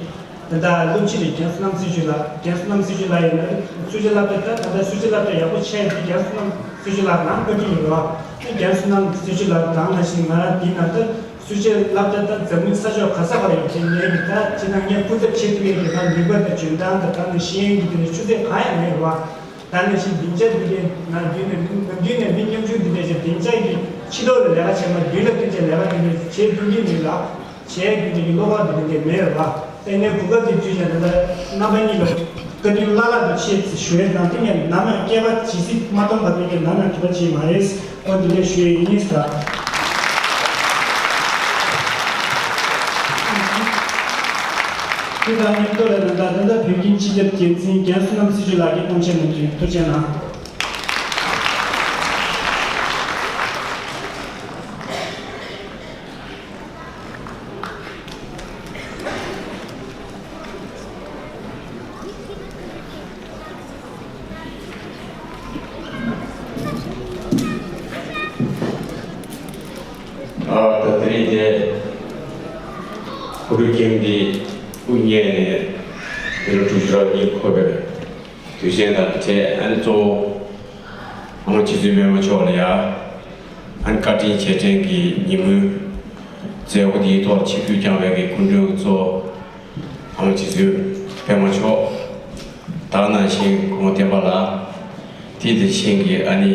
ད་ལྟ་སློབ་སྤྱི་རེད། རྒན་བསོད་ནམས་སྲི་ཞུ་ལགས། རྒན་བསོད་ནམས་སྲི་ཞུ་ལགས་ཡིན་ན་སུ་ཇི་སློབ་གྲྭ། ད་ད་ལྟ་སུ་ཇི་སློབ་གྲྭ་ཡག་པོ་ཆགས་ཡོད་དུས་རྒན་བསོད་ནམས་སྲི་ཞུ་ལགས་ནང་བཀའ་དྲིན་ཡོད་རེད་བ། རྒན་བསོད་ནམས་སྲི་ཞུ་ལགས་དང་ནང་བཞིན་ང་རང་འདི་ན་ད་སུ་ཇི་སློབ་གྲྭ་ད་འཛམ་གླིང་ས་ཕྱོགས་ག་ས་ག་ལ་ཡོད་མཁན་ངེད་ཀྱི་ད་ཅི་ན་ངས་སྐུ་ཚབ་བྱེད་ཐུབ་ཡས་ཀྱི་ད་ནུས་པ་དང་འཇོན་ཐང་དང་ད་ནི་ཤེས་ཡོན་གྱི་དེ་ནི་ཆུ་ཚད་གང་ཡང་མེད་རེད་བ། ད་ནང་བཞིན་སྡིངས་ཆ་འདི་གའི་ནང་བརྒྱུད་ནས་མི་ནམ་རྒྱུན་ནས་མི་ཉམ་ཆུང་འདི་འདྲ་ཞིག་སྡིངས་ཆ་གི་ཕྱི་ལོགས་ལ་ལས་ཀ་བྱེད་མ་མདུན་ལ་བསྐྱོད་བྱས་ལས་ཀ་དེ་འདྲ་བྱེད་ཐུབ་ཀྱི་མེད་ལ། བྱས་རྒྱུ་དེ་གི་བློ་ཁོག་དེ་འདྲ་མེད་རེད་བ། ཨེ་ནས་གོ་སྐབས་དེ་བརྒྱུད་བྱས་ད་ལྟ་རྣམ་པ་གཉིས་ལ་བཀའ་དྲིན་བླ་ལྷག་ཏུ་ཆེ་ཞུ་ཡས་དང་དེ་ངས་ནམ་ཡང་སྐྱེ་བ་ཇི་སྲིད་མ་སྟོང་བར་དུ་ངས་ནམ་ཡང་དུ་བ་བྱེད་མ་རེད། ཨོ་འདི་འདྲ་ཞུ་ཡས་ཡིན་ཟེར། དེ་དང་མཉམ་དུ་ལ་ད་ལྟ་ད་ལྟ་བོད་ཁྱིམ་སྤྱི་ཁྱབ་འགན་འཛིན་རྒན་བསོད་ནམས་སྲི་ཞུ་ལགས་ཀྱིས་གཏམ་བཤད་གནང་རྒྱུ་ཡིན། ཐུགས་རྗེ་གནང་། ཨ་ད་དེ་རིང་དེ་བུ་ཕྲུག་ཁྱིམ་འདི་དབུ་བརྙེས་ནས་མི་ལོ་དྲུག་ཅུ་རེ་གཉིས་འཁོར་བའི་དུས་ཆེན་དང་འབྲེལ། ཨ་ནི་གཙོ་བོ་ཨ་མ་རྗེ་བཙུན་པད་མ་མཆོག་ལ་ཡ་ཨ་ནི་བཀའ་དྲིན་རྗེས་དྲན་གྱི་ཉིན་མོའི་མཛད་སྒོ་འདིའི་ཐོག་ཆིབས་བསྒྱུར་བསྐྱངས་པའི་གི་སྐུ་མགྲོན་གཙོ་བོ་ཨ་མ་རྗེ་བཙུན་པད་མ་མཆོག་དང་ནང་བཞིན་སྐུ་ངོ་བསྟན་པ་ལགས། དེ་དེ་བཞིན་གྱི་ཨ་ནི་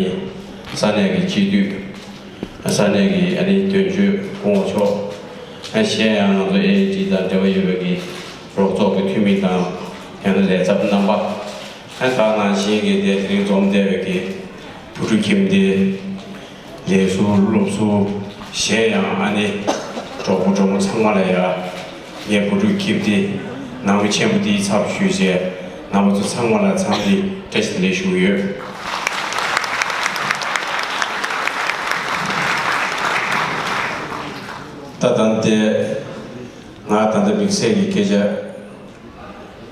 ས་གནས་ཀྱི་སྤྱི་འཐུས། ས་གནས་ཀྱི་ཨ་ནི་དོན་གཅོད་སྐུ་ངོ་མཆོག་ཨ་གཞན་ཡང་ང་ཚོ་ཨེ་ཨེ་ཊི་དང་འབྲེལ་བ་ཡོད་པའི་གི་རོགས་ཚོགས་ཀྱི་འཐུས་མི་དང་ཡང་ན་ལས་ཚབ་རྣམ་པ། ཨ་དེ་ནང་བཞིན་གྱི་དེ་དེ་རིང་འཛོམས་བསྡད་པའི་གི་བུ་ཕྲུག་ཁྱིམ་སྡེ། ལས་ཟུར་སློབ་ཟུར། གཞན་ཡང་ཨ་ནི་གྲོགས་པོ་གྲོགས་མོ་ཚང་མ་ལ་ཡ་ངས་བུ་ཕྲུག་ཁྱིམ་སྡེ་ནང་མི་ཆེན་པོ་འདིའི་ཚབ་ཞུས་བྱས་རྣམ་པ་ཚོ་ཚང་མ་ལ་འཚམས་འདྲི་བཀྲ་ཤིས་བདེ་ལེགས་ཞུ་གི་ཡོད། ད་ད་ལྟ་ང་ད་ལྟ་དམིགས་བསལ་གྱི་སྐད་ཆ་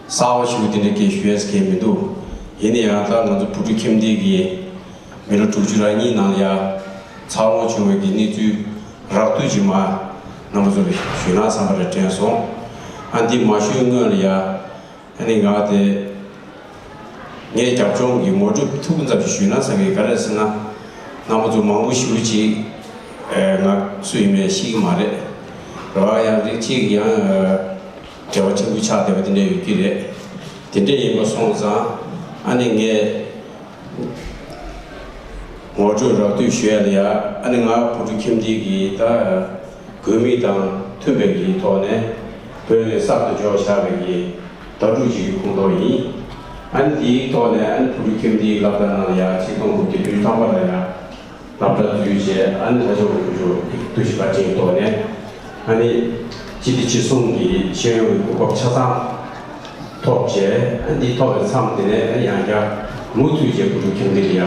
གསར་པ་ཞིག་དེ་འདྲ་སྐད་ཞུ་ཡས་སྐད་མི་འདུག་ཡིན་ན་ཡང་ད་ང་ཚོ་བུ་ཕྲུག་ཁྱིམ་སྡེ་གི་མི་ལོ་དྲུག་ཅུ་རེ་གཉིས་ནང་ཡ་འཚར་ལོངས་བྱུང་བའི་གི་གནས་ཚུལ་རགས་བསྡུས་ཅིག་མ་རྣམ་པ་ཚོ་ལ་ཞུས་ན་བསམ་པ་རེ་དྲན་སོང་། ཨ་འདི་མ་ཞུས་སྔོན་ལ་ཡ་ཨ་ནི་ང་དེ་ངའི་རྒྱབ་ལྗོངས་ཀྱི་ངོ་སྤྲོད་ཐུང་ཙམ་ཞིག་ཞུས་ན་བསམ་གི། ག་རེ་ཟེར་ན་རྣམ་པ་ཚོ་མང་པོ་ཞེ་པོ་ཅིག་ང་སུ་ཡིན་མིན་ཤེས་ཀྱི་མ་རེད། རེད་བ། ཡང་རིགས་གཅིག་ཡང་འབྲེལ་བ་ཆེན་པོ་ཆགས་བསྡད་པ་དེ་འདྲ་ཡོད་ཀྱི་རེད། དེ་འདྲ་ཡིན་པ་སོང་ཙང་ཨ་ནི་ངས་ངོ་སྤྲོད་རགས་བསྡུས་ཞུ་ཡ་ལ་ཡ། ཨ་ནི་ང་བུ་ཕྲུག་ཁྱིམ་སྡེ་གི་ད་དགོས་དམིགས་དང་མཐུན་པའི་གི་ཐོག་ནས་བོད་ནས་གསར་དུ་འབྱོར་བཞག་པའི་གི་ཟླ་དྲུག་ཅིག་གི་ཁོངས་གཏོགས་ཡིན། ཨ་ནི་དེའི་ཐོག་ནས་ཨ་ནི་བུ་ཕྲུག་ཁྱིམ་སྡེའི་སློབ་གྲྭ་ནང་ལ་ཡ་ཆིག་སྟོང་དགུ་བརྒྱ་བདུན་ཅུ་ཐམ་པ་ལ་ཡ་སློབ་གྲྭ་འཛུལ་རྗེས་ཨ་ནི་ལྷ་ལྕམ་དབང་ཕྱུག་གི་ཐུགས་རྗེ་བཀའ་དྲིན་ཐོག་ནས་ཨ་ནི་སྤྱི་བདེ་སྤྱི་སྲུང་གི་ཤེས་ཡོན་གྱི་གོ་སྐབས་ཆ་ཚང་ཐོབ་རྗེས་ཨ་ནི་འདི་ཐོབ་པའི་མཚམས་དེ་ནས་ཨ་ནི་ཡང་བསྐྱར་མུ་མཐུད་བྱས་བུ་ཕྲུག་ཁྱིམ་སྡེ་ལ་ཡ་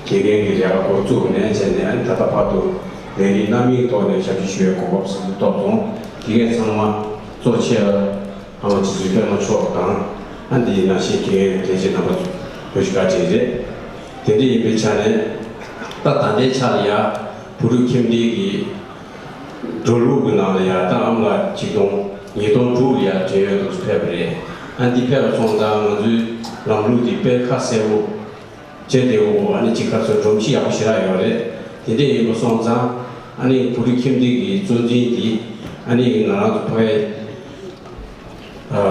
དགེ་རྒན་གྱི་ལས་ཀ་འགོ་བཙུགས་ནས་བྱས་ནས་ཨ་ནི་ད་ལྟ་བར་དུ་ལས་རིགས་རྣམ་གཉིས་ཐོག་ནས་ཞབས་ཕྱི་ཞུ་བའི་གོ་སྐབས་སུ་ཐོབ་སོང་། དེ་གས་ཚང་མ་གཙོ་ཆེ་བ། ཨ་མ་རྗེ་བཙུན་པད་མ་མཆོག་དང་ཨ་འདི་ནང་བཞིན་དགེ་རྒན་ལས་བྱེད་རྣམ་པ་ཚོ་བཀྲ་ཤིས་བཀའ་དྲིན་རེད། དེ་འདྲ་ཡིན་པའི་ཆ་ནས་ད་ད་ལྟའི་ཆ་ལ་ཡ་བུ་ཕྲུག་ཁྱིམ་སྡེ་གི་འགྲོ་ལུགས་ཀྱི་ནང་ལ་ཡ་ད་ཨ་མ་ལགས་ཆིག་སྟོང་ཉིས་སྟོང་དྲུག་ལ་ཡ་བྲན་གཡོག་ཏུ་ཕེབས་པ་རེད། ཨ་འདི་ཕེབས་པ་སོང་ཙང་ང་ཚོའི་ལམ་ལུགས་འདི་དཔེ་ཁ་གསལ་པོ་བྱས་བསྡད་ཡོད། ཨ་ནི་ཅིག་ག་ཚོད་སྒྲོམ་གཞི་ཡག་པོ་ཞེ་དྲག་ཡོད་རེད། དེ་འདྲ་ཡིན་པ་སོང་ཙང་ཨ་ནི་བུ་ཕྲུག་ཁྱིམ་སྡེ་གི་གཙོ་འཛིན་འདི་ཨ་ནི་ང་རང་ཚོ་ཕ་གིའི་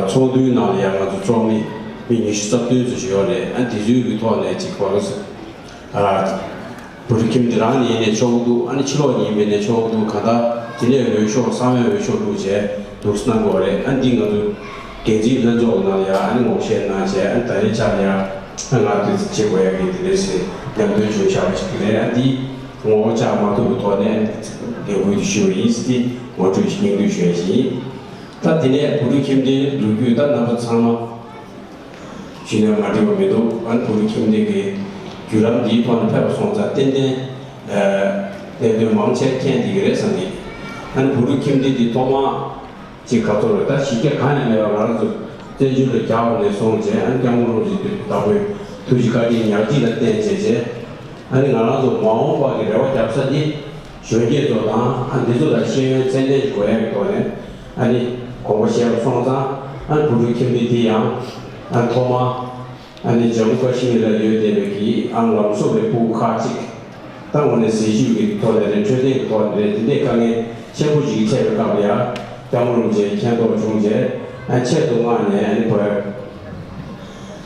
ཚོགས་འདུའི་ནང་ལ་ཡང་ང་ཚོ་ཚོགས་མི་མི་ཉི་ཤུ་རྩ་བདུན་ཙམ་ཞིག་ཡོད་རེད། ཨ་དེ་ཚོའི་གི་ཐོག་ནས་ཅིག་ག་རེ་ཟེར། བུ་ཕྲུག་ཁྱིམ་སྡེ་རང་ནས་ཡིན་ནའི་ཆོག་གི་འདུག་ཨ་ནི་ཕྱི་ལོགས་ནས་ཡིན་པ་ཡིན་ནའི་ཆོག་གི་འདུག་གང་ལྟར་དེ་ནས་འོས་ཤོག་གསང་བའི་འོས་ཤོག་བླུགས་བྱས་འདུག་སེ་གནང་དགོས་རེད། ཨ་འདི་ང་ཚོ་འགན་འཛིན་ལྷན་ཚོགས་ནང་ལ་ཡང་ཨ་ནི་ངོ་ཤེས་གནང་བྱས་ཨ་ནི་ད་རེས་ཆ་ལ་ཡང་ཨ་ང་དུས་ཚོད་བྱེད་དགོས་ཡ་གི་དེ་འདྲ་ཞིག་ཉམས་མཐོང་བྱུང་བཞག་པ་ཞིག་རེད། ཨ་འདི་ངོ་བོ་བཅག་མ་ཐུབ་པའི་ཐོག་ནས་འགན་ཁུར་དེ་ཞུས་པ་ཡིན་ཟེར་དེ་ངོ་སྤྲོད་ཞིག་སྙིང་བསྡུས་ཞུ་ཡ་ཞིག་ཡིན། ད་དེ་ནས་བུ་ཕྲུག་ཁྱིམ་སྡེའི་ལོ་རྒྱུས་ད་རྣམ་པ་ཚང་མ་ཞུས་ནས་མ་འགྲིག་པ་མི་འདུག་ཨ་ནི་བུ་ཕྲུག་ཁྱིམ་སྡེ་གི་བརྒྱུད་ལམ་འདིའི་ཐོག་ནས་ཕེབས་པ་སོང་ཙང་ཏན་ཏན་གནད་དོན་མང་ཆེ་མཁྱེན་བསྡད་ཀྱི་རེད་བསམ་གི། ཨ་ནི་བུ་ཕྲུག་ཁྱིམ་སྡེ་འདི་ཐོག་མ་ཅིག་ག་ཚོད་རེད། ད་གཞི་རྒྱ་གང་ཡང་མེད་པ་ང་རང་ཚོ་བཙན་བྱོལ་ལ་རྒྱ་བོད་ནས་སོང་རྗེས་ཨ་ནི་སྐྱབས་མགོན་རིན་པོ་ཆེ་དང་པོའི་ཐུགས་རྗེ་བཀའ་དྲིན་ཉག་གཅིག་ལ་བརྟེན་བྱས་རྗེས་ཨ་ནི་ང་རང་ཚོ་མ་འོངས་པ་གི་རེ་བ་རྒྱབ་ས་འདི་གཞོན་སྐྱེས་ཚོ་དང་ཨ་འདི་ཚོ་ལ་ཤེས་ཡོན་ཚད་ལྡན་ཞིག་དགོས་ཡ་གི་ཐོག་ནས་ཨ་ནི་དགོངས་པ་བཞེས་པ་སོང་ཙང་ཨ་ནི་བུ་ཕྲུག་ཁྱིམ་སྡེ་འདི་ཡང་ཨ་ཐོག་མ། ཨ་ནི་ཇམ་མུ་ཀ་ཤི་མིར་ལ་ཡོད་བསྡད་པའི་གི་ཨང་ལམ་སོགས་པའི་ཕྲུ་གུ་ཁག་ཅིག་ད་དངོས་གནས་ཟས་བཅུད་ཀྱི་ཐོག་ནས་རེད། འཕྲོད་བསྟེན་གྱི་ཐོག་ནས་རེད། དེ་འདྲའི་དཀའ་ངལ་ཆེན་པོ་ཞིག་འཕྲད་པའི་སྐབས་ལ་ཡང་སྐྱབས་མགོན་རིན་པོ་ཆེའི་མཁྱེན་རྟོགས་བྱུང་རྗེས་ཨ་ཆེད་དུ་མངགས་ནས་ཨ་ནི་བོད་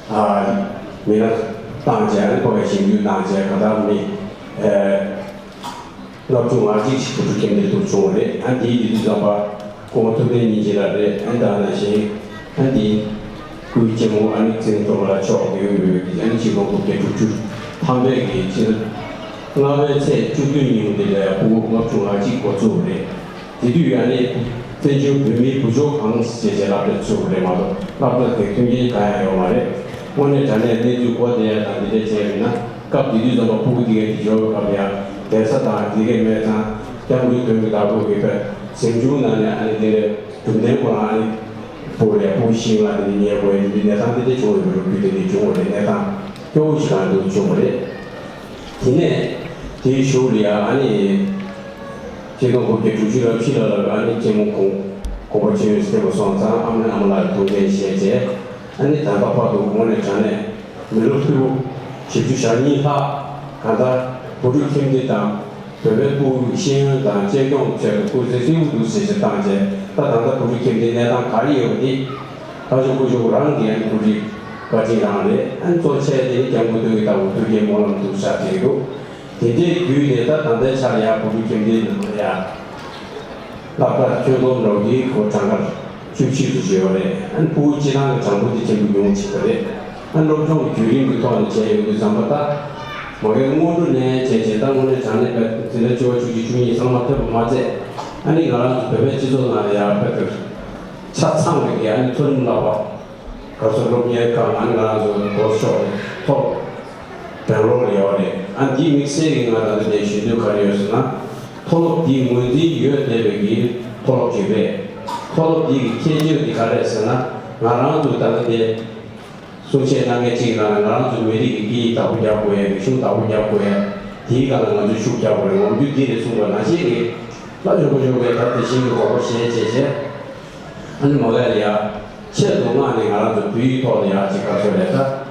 ཨ་མི་སྣ་བཏང་རྗེས་ཨ་ནི་བོད་པའི་ཞིབ་འཇུག་བཏང་རྗེས་གང་ལྟར་མི་ཨ། ལྔ་བཅུ་ང་གཅིག་ཞིག་བུ་ཕྲུག་ཁྱིམ་སྡེ་དུ་བྱུང་བ་རེད། ཨ་འདིའི་ཡུལ་དུས་ཙམ་པ་སྐུ་ངོ་ཐུབ་བསྟན་སྙིང་རྗེ་ལགས་རེད། ཨ་ད་ནང་བཞིན་ཨ་འདིའི་སྐུའི་གཅེན་མོ་ཨ་ནི་བཙན་སྒྲོལ་མ་ལགས་མཆོག་ཡོད་ཡོད་ཀྱི་ཨ་ནི་ཆིག་སྟོང་དགུ་བརྒྱ་དྲུག་ཅུ་ཐམ་པའི་གི་ཕྱི་ཟླ་ལྔ་པའི་ཚེས་བཅུ་བདུན་ཉིན་འདི་ལ་སྐུ་ངོ་ལྔ་བཅུ་ང་གཅིག་འགོ་བཙུགས་པ་རེད། དེ་དུས་ཨ་ནི་བཙན་བྱོལ་བོད་མིའི་བུ་བཅོལ་ཁང་ཞེས་བྱས་སློབ་གྲྭ་བཙུགས་པ་རེད་མ་གཏོགས་སློབ་གྲྭ་དེ་མཐུན་རྐྱེན་གང་ཡང་ཡོད་མ་རེད། དངོས་གནས་དྲང་གནས་གནས་ཚུལ་གོ་བདེ་ཡ་དང་འདི་འདྲ་བྱས་ཡིན་ན། སྐབས་དེ་དུས་ཙམ་པ་ཕྲུ་གུ་དེ་གའི་དེ་ཞོར་བའི་སྐབས་ཡང་གདན་ས་དང་དེ་གའི་མེད་ཙང་སྐྱབས་མགོན་དོན་གྱི་བདག་པོ་གིས་པས་གཟིམ་ཆུང་ནང་ནས་ཨ་ནི་དེ་ལས་གྲུབ་བརྟན་ཁོ་རང་ཨ་ནི་ཕྲུ་གུ་ལས་ཕྲུ་གུ་བཞི་ལྔ་དེ་ནི་ཉལ་དགོས་ཡ་དེ་འདྲའི་གནས་སྟངས་དེ་འདྲ་བྱུང་བའི་ལོ་རྒྱུས་དེ་འདྲ་བྱུང་བ་རེད། གནས་སྟངས་སྐྱོ་བོ་ཞིག་གང་འདུག་བྱུང་བ་རེད། དེ་ནས་དེའི་གཞུག་ལ་ཡང་ཨ་ནི་ཆིག་སྟོང་དགུ་བརྒྱ་དྲུག་ཅུ་རེ་བཞི་ལོ་ལ་ཨ་ནི་གཅེན་མོ་དགོངས་དགོངས་པ་ཆེན་པོ་ཞིག་ཐེབས་པ་སོང་ཙང་ཨ་མ་ནས་ཨ་མ་ལགས་ཐུགས་འགན་བཞེས་རྗེས། ཨ་ནི་ད་ལྟ་བར་དུ་དངོས་གནས་དྲང་གནས་མི་ལོ་ཕལ་པོ་བཞི་བཅུ་ཞེ་གཉིས་ལྷག་གང་ལྟར་བུ་ཕྲུག་ཁྱིམ་སྡེ་དང་བོད་པའི་ཕྲུ་གུའི་ཤེས་ཡོན་དང་གཅེས་སྐྱོང་ཆེད་དུ་སྐུ་ཚེ་ཧྲིལ་པོ་འདུག་ཟེར་ཞེས་བཏང་རྗེས་ད་ད་ལྟ་བུ་ཕྲུག་ཁྱིམ་སྡེའི་གནས་སྟངས་ག་རེ་ཡོད་པ་དེ་ད་ཆོག་སྐུ་ཞབས་རང་གི་ཨ་ནི་ཐུགས་རྗེ་བཀའ་དྲིན་རང་རེད། ཨ་ནི་གཙོ་ཆེ་དེ་ནི་སྐྱབས་མགོན་དོན་གྱི་བདག་པོ་ཐུགས་རྗེ་སྨོན་ལམ་འདུག་ཟེར་དེ་འདུག་དེ་འདྲའི་བརྒྱུད་ནས་ད་ད་ལྟའི་ཆར་ཡང་བུ་ཕྲུག་ཁྱིམ་སྡེའི་ནང་ལ་ཡང་། སློབ་གྲྭ་ཁྱོན་བསྡོམས་འགྲོ་གི་སྒོ་གྲངས་ཀ་བཅུ་གཅིག་ཙམ་ཞིག་ཡོད་རེད། ཨ་ནི་ཕྲུ་གུ་སྤྱི་བཏང་གི་གྲངས་འབོར་དེ་ཆེན་པོ་ཉུང་ཆེ་བ་རེད། ཨ་ནི་སློབ་སྦྱོང་གི་བརྒྱུད་རིམ་གྱི་ཐོག་ནས་བྱས་ཡོང་དུས་ཙམ་པ་ད། མ་གིར་སྔོན་འགྲོ་ནས་བྱས་བྱས་ད་དངོས་གནས་དྲང་གནས་དཔེ་འཛིན་གྲྭ་བཅུ་པ་བཅུ་གཅིག་བཅུ་གཉིས་ཚང་མ་ཐོན་པ་མ་ཚད། ཨ་ནི་ང་རང་ཚོ་བོད་པའི་སྤྱི་ཚོགས་ནང་ལ་ཡང་དཔེ་དེར་ཆ་ཚང་བའི་གི་ཨ་ནི་མཐོ་རིམ་བསླབ་པ། ག་ཚོད་སློབ་གཉེར་ཁང་ཨ་ནི་ང་རང་ཚོ་གོ་ཤོག་ཐོག་སྦེང་ལོར་ལ་ཡོད་རེད། ཨ་འདིའི་དམིགས་བསལ་གྱི་ང་ད་ལྟ་དེ་ཞུ་འདོད་ག་རེ་ཡོད་ཟེར་ན། མཐོ་སློབ་འདིའི་ངོས་འཛིན་ཡོད་བསྡད་པའི་གི་མཐོ་སློབ་ཅིག་རེད། མཐོ་སློབ་འདི་གི་ཁྱད་ཆོས་འདི་ག་རེད་ཟེར་ན། ང་རང་ཚོ་ད་ལྟ་དེ་གསུང་བཤད་གནང་མཁན་གཅིག་ནང་ང་རང་ཚོ་མི་རིགས་ཀྱི་སྐད་ཡིག་བདག་པོ་རྒྱག་དགོས་ཡ། རིག་གཞུང་བདག་པོ་རྒྱག་དགོས་ཡ། དེའི་སྒང་ལ་ང་ཚོས་ཤུགས་རྒྱག་དགོས་རེད། ངོམ་རྒྱུ་འདི་རེད་གསུངས་པ་ནང་བཞིན་གྱི་ལ་ཞོག་པོ་ཞོག་པའི་ད་དེ་བཞིན་གྱི་དགོངས་པ་བཞེས་བྱས་བྱས། ཨ་ནི་མ་ག་ལ་ཡ། ཆེད་དུ་མངགས་ནས་ང་རང་ཚོ་བོད་ཡིག་ཐོག་ལ་ཡ་ཅིག་ག་ཚོད་རེད་ད།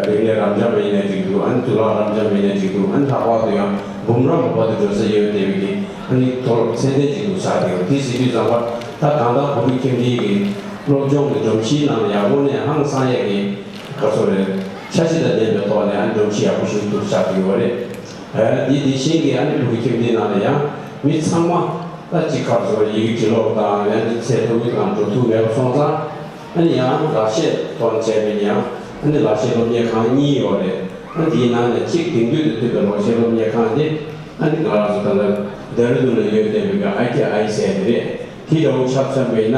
རིག་གནས་རབ་འབྱམས་ཡིན་ནའི་འགྲིག་འདུག་ཨ་ནི་གཙུག་ལག་རབ་འབྱམས་ཡིན་ནའི་འགྲིག་འདུག་ཨ་ནི་ལྷག་པར་དུ་ཡང་འབུམ་རམས་པ་བར་དུ་འགྲོ་ས་ཡོད་བསྡད་པའི་གི་ཨ་ནི་མཐོ་སློབ་ཚད་ལྡན་ཅིག་ཏུ་ཆགས་བསྡད་ཡོད། དེ་ཟེར་དུས་ཙམ་པ་ད་གང་ལྟར་བོད་ཕྲུག་ཁྱིམ་སྡེའི་གི་ སློབ་སྦྱོང་གི་སྒྲོམ་གཞིའི་ནང་ལ་ཡང་དངོས་གནས་ཧང་སང་ཡས་ཀྱི་ག་ཚོད་རེད། འཆར་གཞི་དང་ལྡན་པའི་ཐོག་ནས་ཨ་ནི་སྒྲོམ་གཞི་ཡག་པོ་ཞིག་ཏུ་ཆགས་ཀྱི་ཡོད་རེད། ཨ་འདི་དེ་བཞིན་གྱི་ཨ་ནི་བོད་ཀྱི་ཁྱིམ་སྡེའི་ནང་ལ་ཡང་མི་ཚང་མ་ད་ཅིག་ག་ཚོད་ཡི་གེ་འབྲི་ཀློག་དང་ཡང་ཅིག་ཚད་མཐོ་པོའི་སྒང་འགྲོ་ཐུབ་མེད་པ་སོང་ཙང་། ཨ་ནི་ཡང་ལག་ཤེས་ཐོག་ནས་བྱས་པའི་ཡང་ཨ་ནི་ལག་ཤེས་སློབ་གཉེར་ཁང་གཉིས་ཡོད་རེད། ཨ་འདིའི་ནང་ནས་གཅིག་དེང་དུས་དུ་ཐོན་པའི་ལག་ཤེས་སློབ་གཉེར་ཁང་དེ་ཨ་ནི་ང་རང་ཚོ་ད་ལྟ་ལྡེ་ར་ལྡུན་ལ་ཡོད་བསྡད་པའི་གི་ཨའི་ཊི་ཨའི་ཟེར་དེ་རེད། དེ་འདྲ་བོ་ཆ་མཚོན་པ་ཡིན་ན་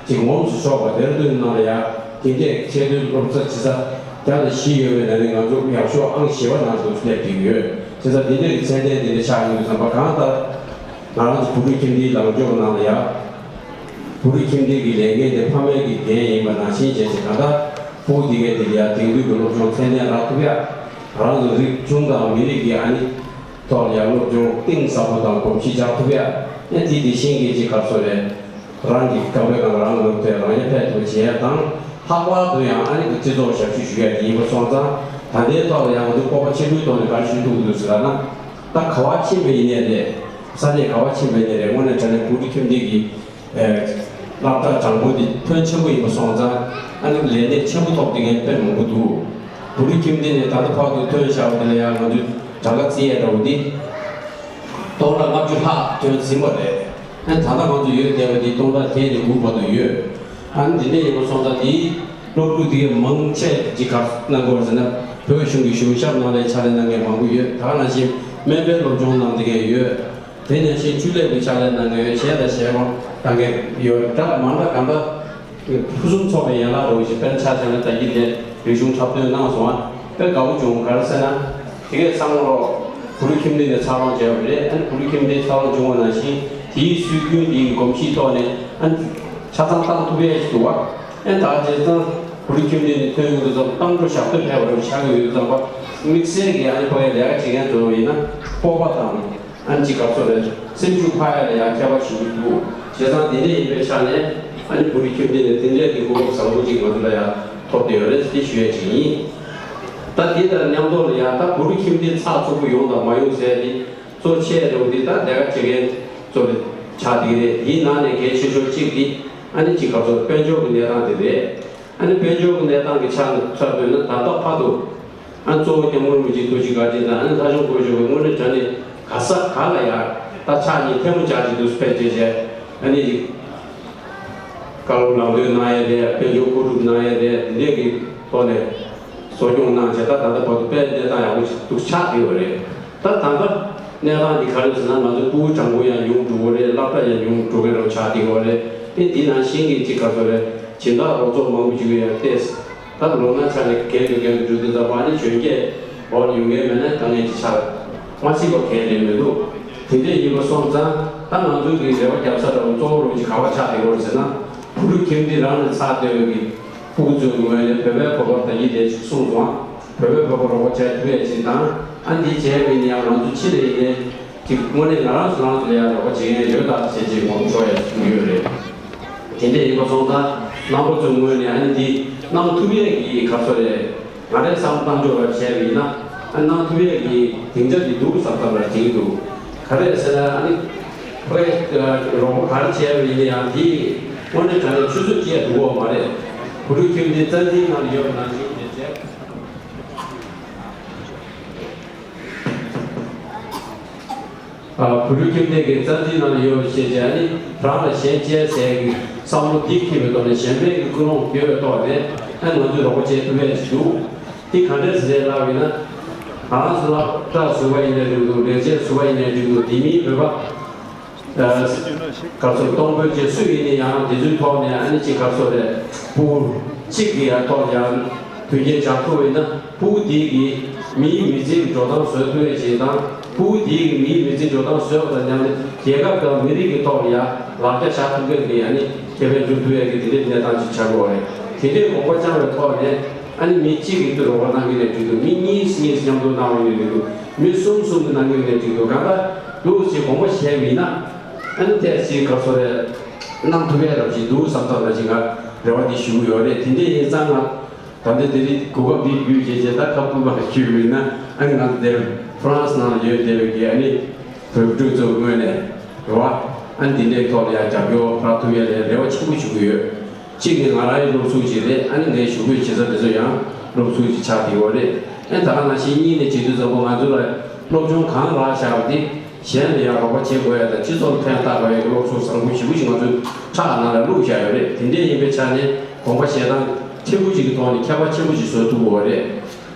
ཅིག་ངོམས་སུ་ཆོག་པ། ལྡེ་ར་ལྡུན་ནང་ལ་ཡང་དེ་འདྲའི་ཆེས་མཐོའི་སློབ་གྲྭ་ཆེ་ས་བརྒྱ་དང་བཞི་ཡོད་པའི་ནང་ནས་ང་ཚོ་ཡག་ཤོས་ཨང་བཞི་པ་ནང་དུ་སླེབས་ཀྱི་ཡོད། བྱས་ཙང་དེ་འདྲའི་གི་ཚད་ལྡན་དེ་འདྲ་ཆགས་ཡོང་དུས་ཙམ་པ་གང་ལྟར་ང་རང་ཚོ་བོད་ཕྲུག་ཁྱིམ་སྡེའི་ལངས་ཕྱོགས་ནང་ལ་ཡང་། བོད་རིགས་ཁྱིམ་སྡེ་གི་ལས་འགན་དེ་ཕ་མའི་གི་འགན་ཡིན་པ་ནང་བཞིན་བྱས་ཏེ། གང་ལྟར་ཕྲུ་གུ་དེ་གའི་དེ་ལ་ཡང་དེང་དུས་ཀྱི་སློབ་སྦྱོང་ཚད་ལྡན་རག་ཐུབ་ཡ། རང་ཚོ་རིག་གཞུང་དང་མི་རིགས་ཀྱི་ཨ་ནི་ཐོག་ལ་ཡང་སློབ་སྦྱོང་གཏིང་ཟབ་པོ་དང་གོམས་གཤིས་འཇགས་ཐུབ་ཡ། ཨེ་དེ་དེ་བཞིན་གྱི་ཅིག་ག་རེ་ཟེར་རེད། རང་གི་རྐང་པའི་སྒང་རང་ལུས་ཏེ་རང་ཡ་ཕན་ཐོགས་བྱེད་ཡ་དང་། ལྷག་པར་དུ་ཡང་ཨ་ནི་གི་སྤྱི་ཚོགས་ཞབས་ཞུ་ཞུ་ཡ་དེ་ཡིན་པ་སོང་ཙང་། ད་ལྟའི་ཐོག་ལ་ཡང་ང་ཚོ་སྤོབས་པ་ཆེན་པོའི་ཐོག་ནས་ག་རེ་ཞུ་ཐུབ་ཀྱི་འདུག་ཟེར་ལབ་ན། ད་ག་བ་ཕྱིན་པ་ཡིན་ནའི་རེད། ས་གནས་ག་བ་ཕྱིན་པ་ཡིན་ནའི་རེད། དངོས་གནས་དྲང་གནས་བོད་ཕྲུག་ཁྱིམ་སྡེ་གི་ཨེ་སློབ་གྲྭ་དྲང་པོ་འདི་ཕོན་ཆེན་པོ་ཡིན་པ་སོང་ཙང་། ཨ་ནི་ལས་གནས་ཆེན་པོ་ཐོབ་བསྡད་མཁན་དཔེ་མང་པོ་འདུག་བོད་ཕྲུག་ཁྱིམ་སྡེ་ནས་ད་ལྟ་བར་དུ་ཐོན་བཞག་པ་དེ་ལ་ཡང་ང་ཚོས་གྲངས་ཀ་བརྩི་ཡས་འདྲ་བོ་འདི་སྟོང་ཕྲག་ལྔ་བཅུ་ལྷག་ཐོན་ཟིན་པ་རེད། ཨ་ནི་ད་ལྟ་ང་ཚོ་ཡོད་བསྡད་པ་འདི་སྟོང་ཕྲག་བརྒྱད་ནས་དགུ་བར་དུ་ཡོད། ཨ་ནི་འདི་འདྲ་ཡིན་པ་སོང་ཙང་འདི་སློབ་ཕྲུག་འདི་མང་ཆེ་ཅིག་ག་རེ་གནང་དགོས་ཟེར་ན། བོད་གཞུང་གི་གཞུང་ཞབས་ནང་ལ་ཕྱག་ལས་གནང་མཁན་མང་པོ་ཡོད། ད་ག་ནང་བཞིན་སྨན་པའི་སློབ་སྦྱོང་གནང་བསྡད་མཁན་ཡོད། དེ་ནང་བཞིན་ཆུ་ལས་པའི་ཕྱག་ལས་གནང་མཁན་ཡོད། གཞས་དང་གཞས་སྒོ་གཏོང་མཁན་ཡོད། འདྲ་མི་འདྲ་གང་ལྟར་ཕུན་སུམ་ཚོགས་པའི་ཡན་ལག་འདྲ་བོ་ཞིག་དཔེར་ན་ཆ་བཞག་ན་ད་གིན་དེ་རིག་གཞུང་འཁྲབ་སྟོན་གནང་སོང་ང་། དཔེ་དགའ་པོ་བྱུང་། ག་རེ་ཟེར་ན། དེ་གས་ཚང་མ་ལོ་བོད་ཕྲུག་ཁྱིམ་སྡེ་ནས་འཚར་ལོངས་བྱས་པ་རེད། ཨ་ནི་བོད་ཕྲུག་ཁྱིམ་སྡེ་འཚར་ལོངས་བྱུང་བ་ནང་བཞིན་དེའི་སྲོལ་རྒྱུན་དེའི་གོམས་གཤིས་ཐོག་ནས་ཨ་ནི་ཆ་ཚང་བཏང་ཐུབ་ཡས་ཞིག་འདུག་བ། ཨ་ནི་ད་བྱས་ཙང་བོད་ཕྲུག་ཁྱིམ་སྡེ་ནས་ཐོན་ཡོང་དུས་ཙམ་གཏམ་བཟང་ཞབས་ཏོག་ཕེབས་པ་རེད་ཆགས་ཀྱི་ཡོད་དུས་ཙམ་པ། དམིགས་བསལ་གྱི་ཨ་ནི་ཕ་གིའི་ལས་ཀ་བྱེད་མཁན་ཚོ་ཡིན་ན་སྤོབས་པ་དང་། ཨ་ནི་ཅིག་ག་རེ་ཟེར་རེད། སེམས་ཤུགས་འཕར་ཡ་ལ་ཡང་ཁྱད་པར་ཞེ་པོ་འདུག་བྱས་ཙང་དེ་འདྲ་ཡིན་པའི་ཆ་ནས་ཨ་ནི་བོད་རིགས་ཁྱིམ་སྡེ་ནས་དེ་འདྲའི་གི་གོ་སྐབས་བཟང་པོ་ཅིག་ང་ཚོ་ལ་ཡང་ཐོབ་བསྡད་ཡོད་རེད་ཅེས་ཞུ་ཡ་ཅིག་ཡིན། ད་དེ་དང་མཉམ་དུ་ལ་ཡང་ད་བོད་རིགས་ཁྱིམ་སྡེ་ཚགས་ཚུད་པོ་ཡོང་དང་མ་ཡོང་ཟེར་ཡ་དེ་གཙོ་ཆེ་རུ་དེ་ད་ལས་ཀ་བྱེད་མཁན་ཚོ་ཆགས་བསྡད་ཀྱི་རེད། དེའི་ནང་ནས་གལ་ཆེ་ཤོས་གཅིག་དེ་ཨ་ནི་ཅིག་ག་རེ་ཟེར། དཔལ་འབྱོར་གྱི་གནས་སྟངས་དེ་རེད། ཨ་ནི་དཔལ་འབྱོར་གྱི་གནས་སྟངས་ཀྱི་ཆ་ནས་ཆ་བཏོན་ན་ད་ལྟ་བར་དུ། ཨ་ནི་གཙོ་བོ་སྐྱབས་མགོན་རིན་པོ་ཆེའི་ཐུགས་རྗེ་བཀའ་དྲིན་དང་། ཨ་ནི་ལྷ་ལྕམ་སྐུ་ཞབས་ཀྱིས་དངོས་གནས་དྲང་གནས་ག་ས་ག་ལ་ཡང་ད་ཕྱག་གཉིས་ཐལ་མོ་སྦྱར་གྱི་འདུག་ཕལ་ཆེར་བྱས། ཨ་ནི་བཀའ་སློབ་ལམ་སྟོན་གནང་ཡས་རེད། དཔལ་འབྱོར་མཁོ་སྒྲུབ་གནང་ཡས་རེད། འདི་འདྲས་ཀྱི་ཐོག་ནས་གསོ་སྐྱོང་གནང་བྱས། ད་ད་ལྟ་བར་དུ་དཔེ་གནས་སྟངས་ཡག་པོ་ཞིག་འདུག་ཆགས་བསྡད་ཡོད་རེད། ད་ད་ལྟ་གནས་སྟངས་འདི་ག་རེ་ཟེར་ན། ང་ཚོའི་ཕྲུ་གུ་གྲངས་འབོར་ཡང་ཉུང་འགྲོ་གི་རེད། སློབ་གྲྭ་ཡང་ཉུང་འགྲོ་གི་རེད་ཆགས་བསྡད་ཡོད་རེད། ཨེ་འདི་ནང་བཞིན་གྱི་ཅིག་ག་རེ་ཟེར་རེད། སྦྱིན་བདག་རོགས་ཚོགས་མང་པོ་ཞིག་ཡང་བལྟས། ད་ལོ་ན་ཆ་ནས་རྒན་དང་རྒན་དུ་འགྲོ་དུས་ཙམ་པ་ནི་གཞོན་སྐྱེས་འོག་ལ་ཡོང་མཁན་མེད་ན་དཀའ་ངལ་ཅིག་ཆགས། མ་ཤེས་པ་གང་ཡང་མི་འདུག་དེ་འདྲ་ཡིན་པ་སོང་ཙང་། ད་ང་ཚོའི་གི་རེ་བ་རྒྱབ་ས་འདྲ་བོ་གཙོ་བོ་རུ་ཅིག་ག་པར་ཆགས་བསྡད་ཡོད་རེད་ཟེར་ན། བོད་ཕྲུག་ཁྱིམ་སྡེ་རང་ནས་ཚགས་ཚུད་པའི་གི་ཕྲུ་གུ་ཚོའི་ངོས་ནས་བོད་པའི་བོད་པར་ད་ཡིད་ལས་ཅིག་གསུངས་སོང་། བོད་པའི་བོད་པ་རོགས་པ་བྱས་ཐུབ་ཡས་ཅིག་དང་། ཨ་འདི་བྱས་པ་ཡིན་ན་ཡང་ང་ཚོ་ཕྱི་ནས་ཡིན་ནའི་ཅིག་དངོས་གནས་ང་རང་ཚོ་རང་ཚོ་ལ་ཡང་རོགས་པ་བྱེད་མཁན་ཡོད་ད་ཟེར་ཅིག་ངོམ་ཆོག་ཡ་ཞིག་ཡོད་རེད། དེ་འདྲ་ཡིན་པ་སོང་ཙང་རྣམ་པ་ཚོའི་ངོས་ནས་ཨ་ནི་འདི་གནང་ཐུབ་ཡས་ཀྱི་ག་རེ་ཟེར་རེད། ང་རའི་བསམ་བློ་བཏང་ཕྱོགས་ལ་བྱས་པ་ཡིན་ན། ཨ་གནང་ཐུབ་ཡས་ཀྱི་སྡིངས་ཆ་འདི་འདུག་བསམ་བསམ་ལ་དྲན་གྱི་འདུག་ག་རེ་ཟེར་ན། ཨ་ནི་ཕ་གིའི་རོགས་པ་ག་རེ་བྱས་པ་ཡིན་ན་ཡང་དེ་དངོས་གནས་དྲང་གནས་ཆུད་ཟོས་བྱས་འགྲོ་གི་ཡོད་མ་རེད། བོད་ཕྲུག་ཁྱིམ་སྡེ་རྩ་འཛིན་ནང་ལ་ཡོད་པ་ནང་བཞིན་བྱས་བྱས། ཨ་བོད་ཕྲུག་ཁྱིམ་སྡེ་གི་རྩ་འཛིན་ནང་ལ་ཡོད་པ་བྱས་བྱས། ཨ་ནི་རང་ལ་གཞན་གཅེས་ཟེར་གྱི་བསམ་བློ་འདི་འཁྱེར་བའི་ཐོག་ནས། གཞན་ཕན་གྱི་ཀུན་སློང་ཡོད་པའི་ཐོག་ནས། ཨ་ང་ཚོས་རོགས་པ་བྱེད་ཐུབ་ཡས་ཞིག་འདུག་དེ་ག་འདྲས་ཟེར་ལབ་ཡིན་ན། ང་རང་ཚོ་སློབ་གྲྭ་ཟུར་པ་ཡིན་ནའི་འགྲིག་འདུག་ལས་བྱེད་ཟུར་པ་ཡིན་ནའི་འགྲིག་འདུག་དེ་མིན་བོད་པ་ཨ་ག་ཚོད་གཏོང་ཕོད་ཅིག་སུ་ཡིན་ནའི་ཡང་དེ་ཚོའི་ཐོག་ནས། ཨ་ནི་ཅིག་ག་ཚོད་རེད། ཕྲུ་གུ་གཅིག་གི་ཡང་ཐོག་ནས་ཡང་དོན་འཁྱོལ་བྱ་ཐུབ་པ་ཡིན་ན། ཕྲུ་གུ་དེ་གི་མིའི་མི་ཚེའི་འགྲོ་སྟངས་བཟོ་ཐུབ་ཡས་ཅིག་དང་། ཕྲུ་གུ་དེ་གི་མིའི་མི་ཚེའི་འགྲོ་སྟངས་བཟོས་པ་དང་མཉམ་དུ་རྒྱལ་ཁབ་དང་མི་རིགས་ཀྱི་ཐོག་ལ་ཡང་ལག་ཆ་བཞག་ཐུབ་མཁན་གྱི་ཨ་ནི་ཁེ་ཕན་སྒྲུབ་ཐུབ་ཡས་ཀྱི་དེ་འདྲའི་གནས་སྟངས་ཅིག་ཆགས་ཀྱི་ཡོད་རེད། དེ་འདྲའི་དགོངས་པ་བཅངས་པའི་ཐོག་ནས། ཨ་ནི་མི་གཅིག་གིས་དེ་རོགས་པ་གནང་གི་ཡིན་ནའི་འགྲིག་འདུག་མི་གཉིས་གཉིས་མཉམ་དུ་གནང་བ་ཡིན་ནའི་འགྲིག་འདུག་མི་གསུམ་གསུམ་དུ་གནང་གི་ཡིན་ནའི་འགྲིག་འདུག་གང་ལྟར་འདུག་ཅེས་དགོངས་པ་བཞེས་པ་ཡིན་ན། ཨ་ནི་ཏོག་ཙམ་ག་ཚོད་རེད། གནང་ཐུབ་ཡས་རབ་ཅིག་འདུག་བསམ་བསམ་རབ་ཅིག་ང་རེ་བ་འདི་ཞུ་གི་ཡོད་རེད། དེ་འདྲ་ཡིན་ཙང་ང་ད་ལྟ་དེ་རིང་གོ་སྐབས་འདི་བརྒྱུད་བྱས་བྱས། ད་ཁ་སྤུ་ག་ཞུས་པ་ཡིན་ན། ཨ་ནི་ང་འདིར་ཧྥ་རན་སི་ནང་ལ་ཡོད་བསྡད་པའི་གི་ཨ་ནི་བོད་ཕྲུག་ཚོའི་ངོས་ནས་རེ་བ། ཨ་ནི་འདི་འདྲའི་ཐོག་ལ་ཡང་རྒྱབ་སྐྱོར་རག་ཐུབ་ཡས་ལ་རེ་བ་ཆེན་པོ་ཞུ་གི་ཡོད། གཅིག་ནི་ང་རང་ཡི་སློབ་ཟུར་ཅིག་རེད། ཨ་ནི་ངའི་ཞུ་སྐུལ་བྱེད་ས་དེ་ཚོ་ཡང་སློབ་ཟུར་ཅིག་ཆགས་བསྡད་ཡོད་རེད། ཨ་ནི་ད་ག་ནང་བཞིན་གཉིས་ནས་བྱེད་དུས་ཙམ་པ་ང་ཚོ་ལ་སློབ་སྦྱོང་གང་རག་བཞག་པ་དེ་གཞན་ལ་ཡང་རོགས་པ་བྱེད་དགོས་ཡ་དང་སྤྱི་ཚོགས་ལ་ཕན་བཏགས་དགོས་ཡ་གི་སློབ་གསོ་བཟང་པོ་ཞེ་པོ་ཅིག་ང་ཚོའི་ཁྲག་ནང་ལ་བླུགས་བཞག་ཡོད་རེད། དེ་འདྲས་ཡིན་པའི་ཆ་ནས་དགོངས་པ་བཞེས་སྟངས་ཕྲན་བུ་ཅིག་གི་ཐོག་ནས་ཁྱད་པར་ཆེན་པོ་ཅིག་བཟོ་ཐུབ་དགོས་པ་རེད།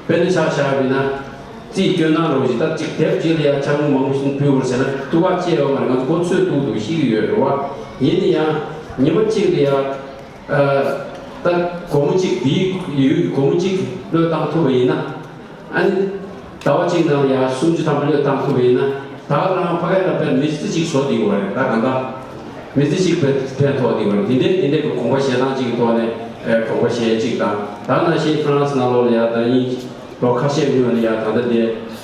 དཔེར་ན་ཆ་བཞག་པ་ཡིན་ན། རྩིས་སྐྱོན་སྟངས་རོགས་ཞིག་ད་ཅིག་དེབ་གཅིག་ལ་ཡང་ཆ་ངོས་མང་པོ་ཞིག་ཕུལ་བར་བྱས་ན་ཐུགས་ཁག་ཆེ་ཡོད་མ་རེད། ང་ཚོ་མགོ་ཚོས་ཏོག་ཏོག་ཤི་གི་ཡོད་རེད་བ། ཡིན་ན་ཡང་ཉི་མ་གཅིག་ལ་ཡང་ཨ་ད་སྒོར་མོ་གཅིག་འདིའི་ཡོད་སྒོར་མོ་གཅིག་བློས་བཏང་ཐུབ་པ་ཡིན་ན། ཨ་ནི་ཟླ་བ་གཅིག་ནང་ལ་ཡང་སུམ་ཅུ་ཐམ་པ་བློས་བཏང་ཐུབ་པ་ཡིན་ན། ད་ག་རང་ཕ་གི་ལ་དཔེར་མི་ཚེ་གཅིག་བཟོ་བསྡད་ཡོད་རེད། ད་གང་ལྟར་མི་ཚེ་གཅིག་ཕན་ཐོགས་བསྡད་ཡོད་རེད། དེ་འདྲའི་དེ་འདྲའི་གི་དགོངས་པ་བཞེས་སྟངས་གཅིག་གི་ཐོག་ནས་ཨ་དགོངས་པ་བཞེས་གཅིག་དང་། ད་ག་ནང་བཞིན་ཧྥ་རན་སི་ནང་ལོགས་ལ་ཡང་ད་ཡིན། ལོ་ཁ་ཤས་སྔོན་ལ་ཡང་ད་ལྟ་དེ་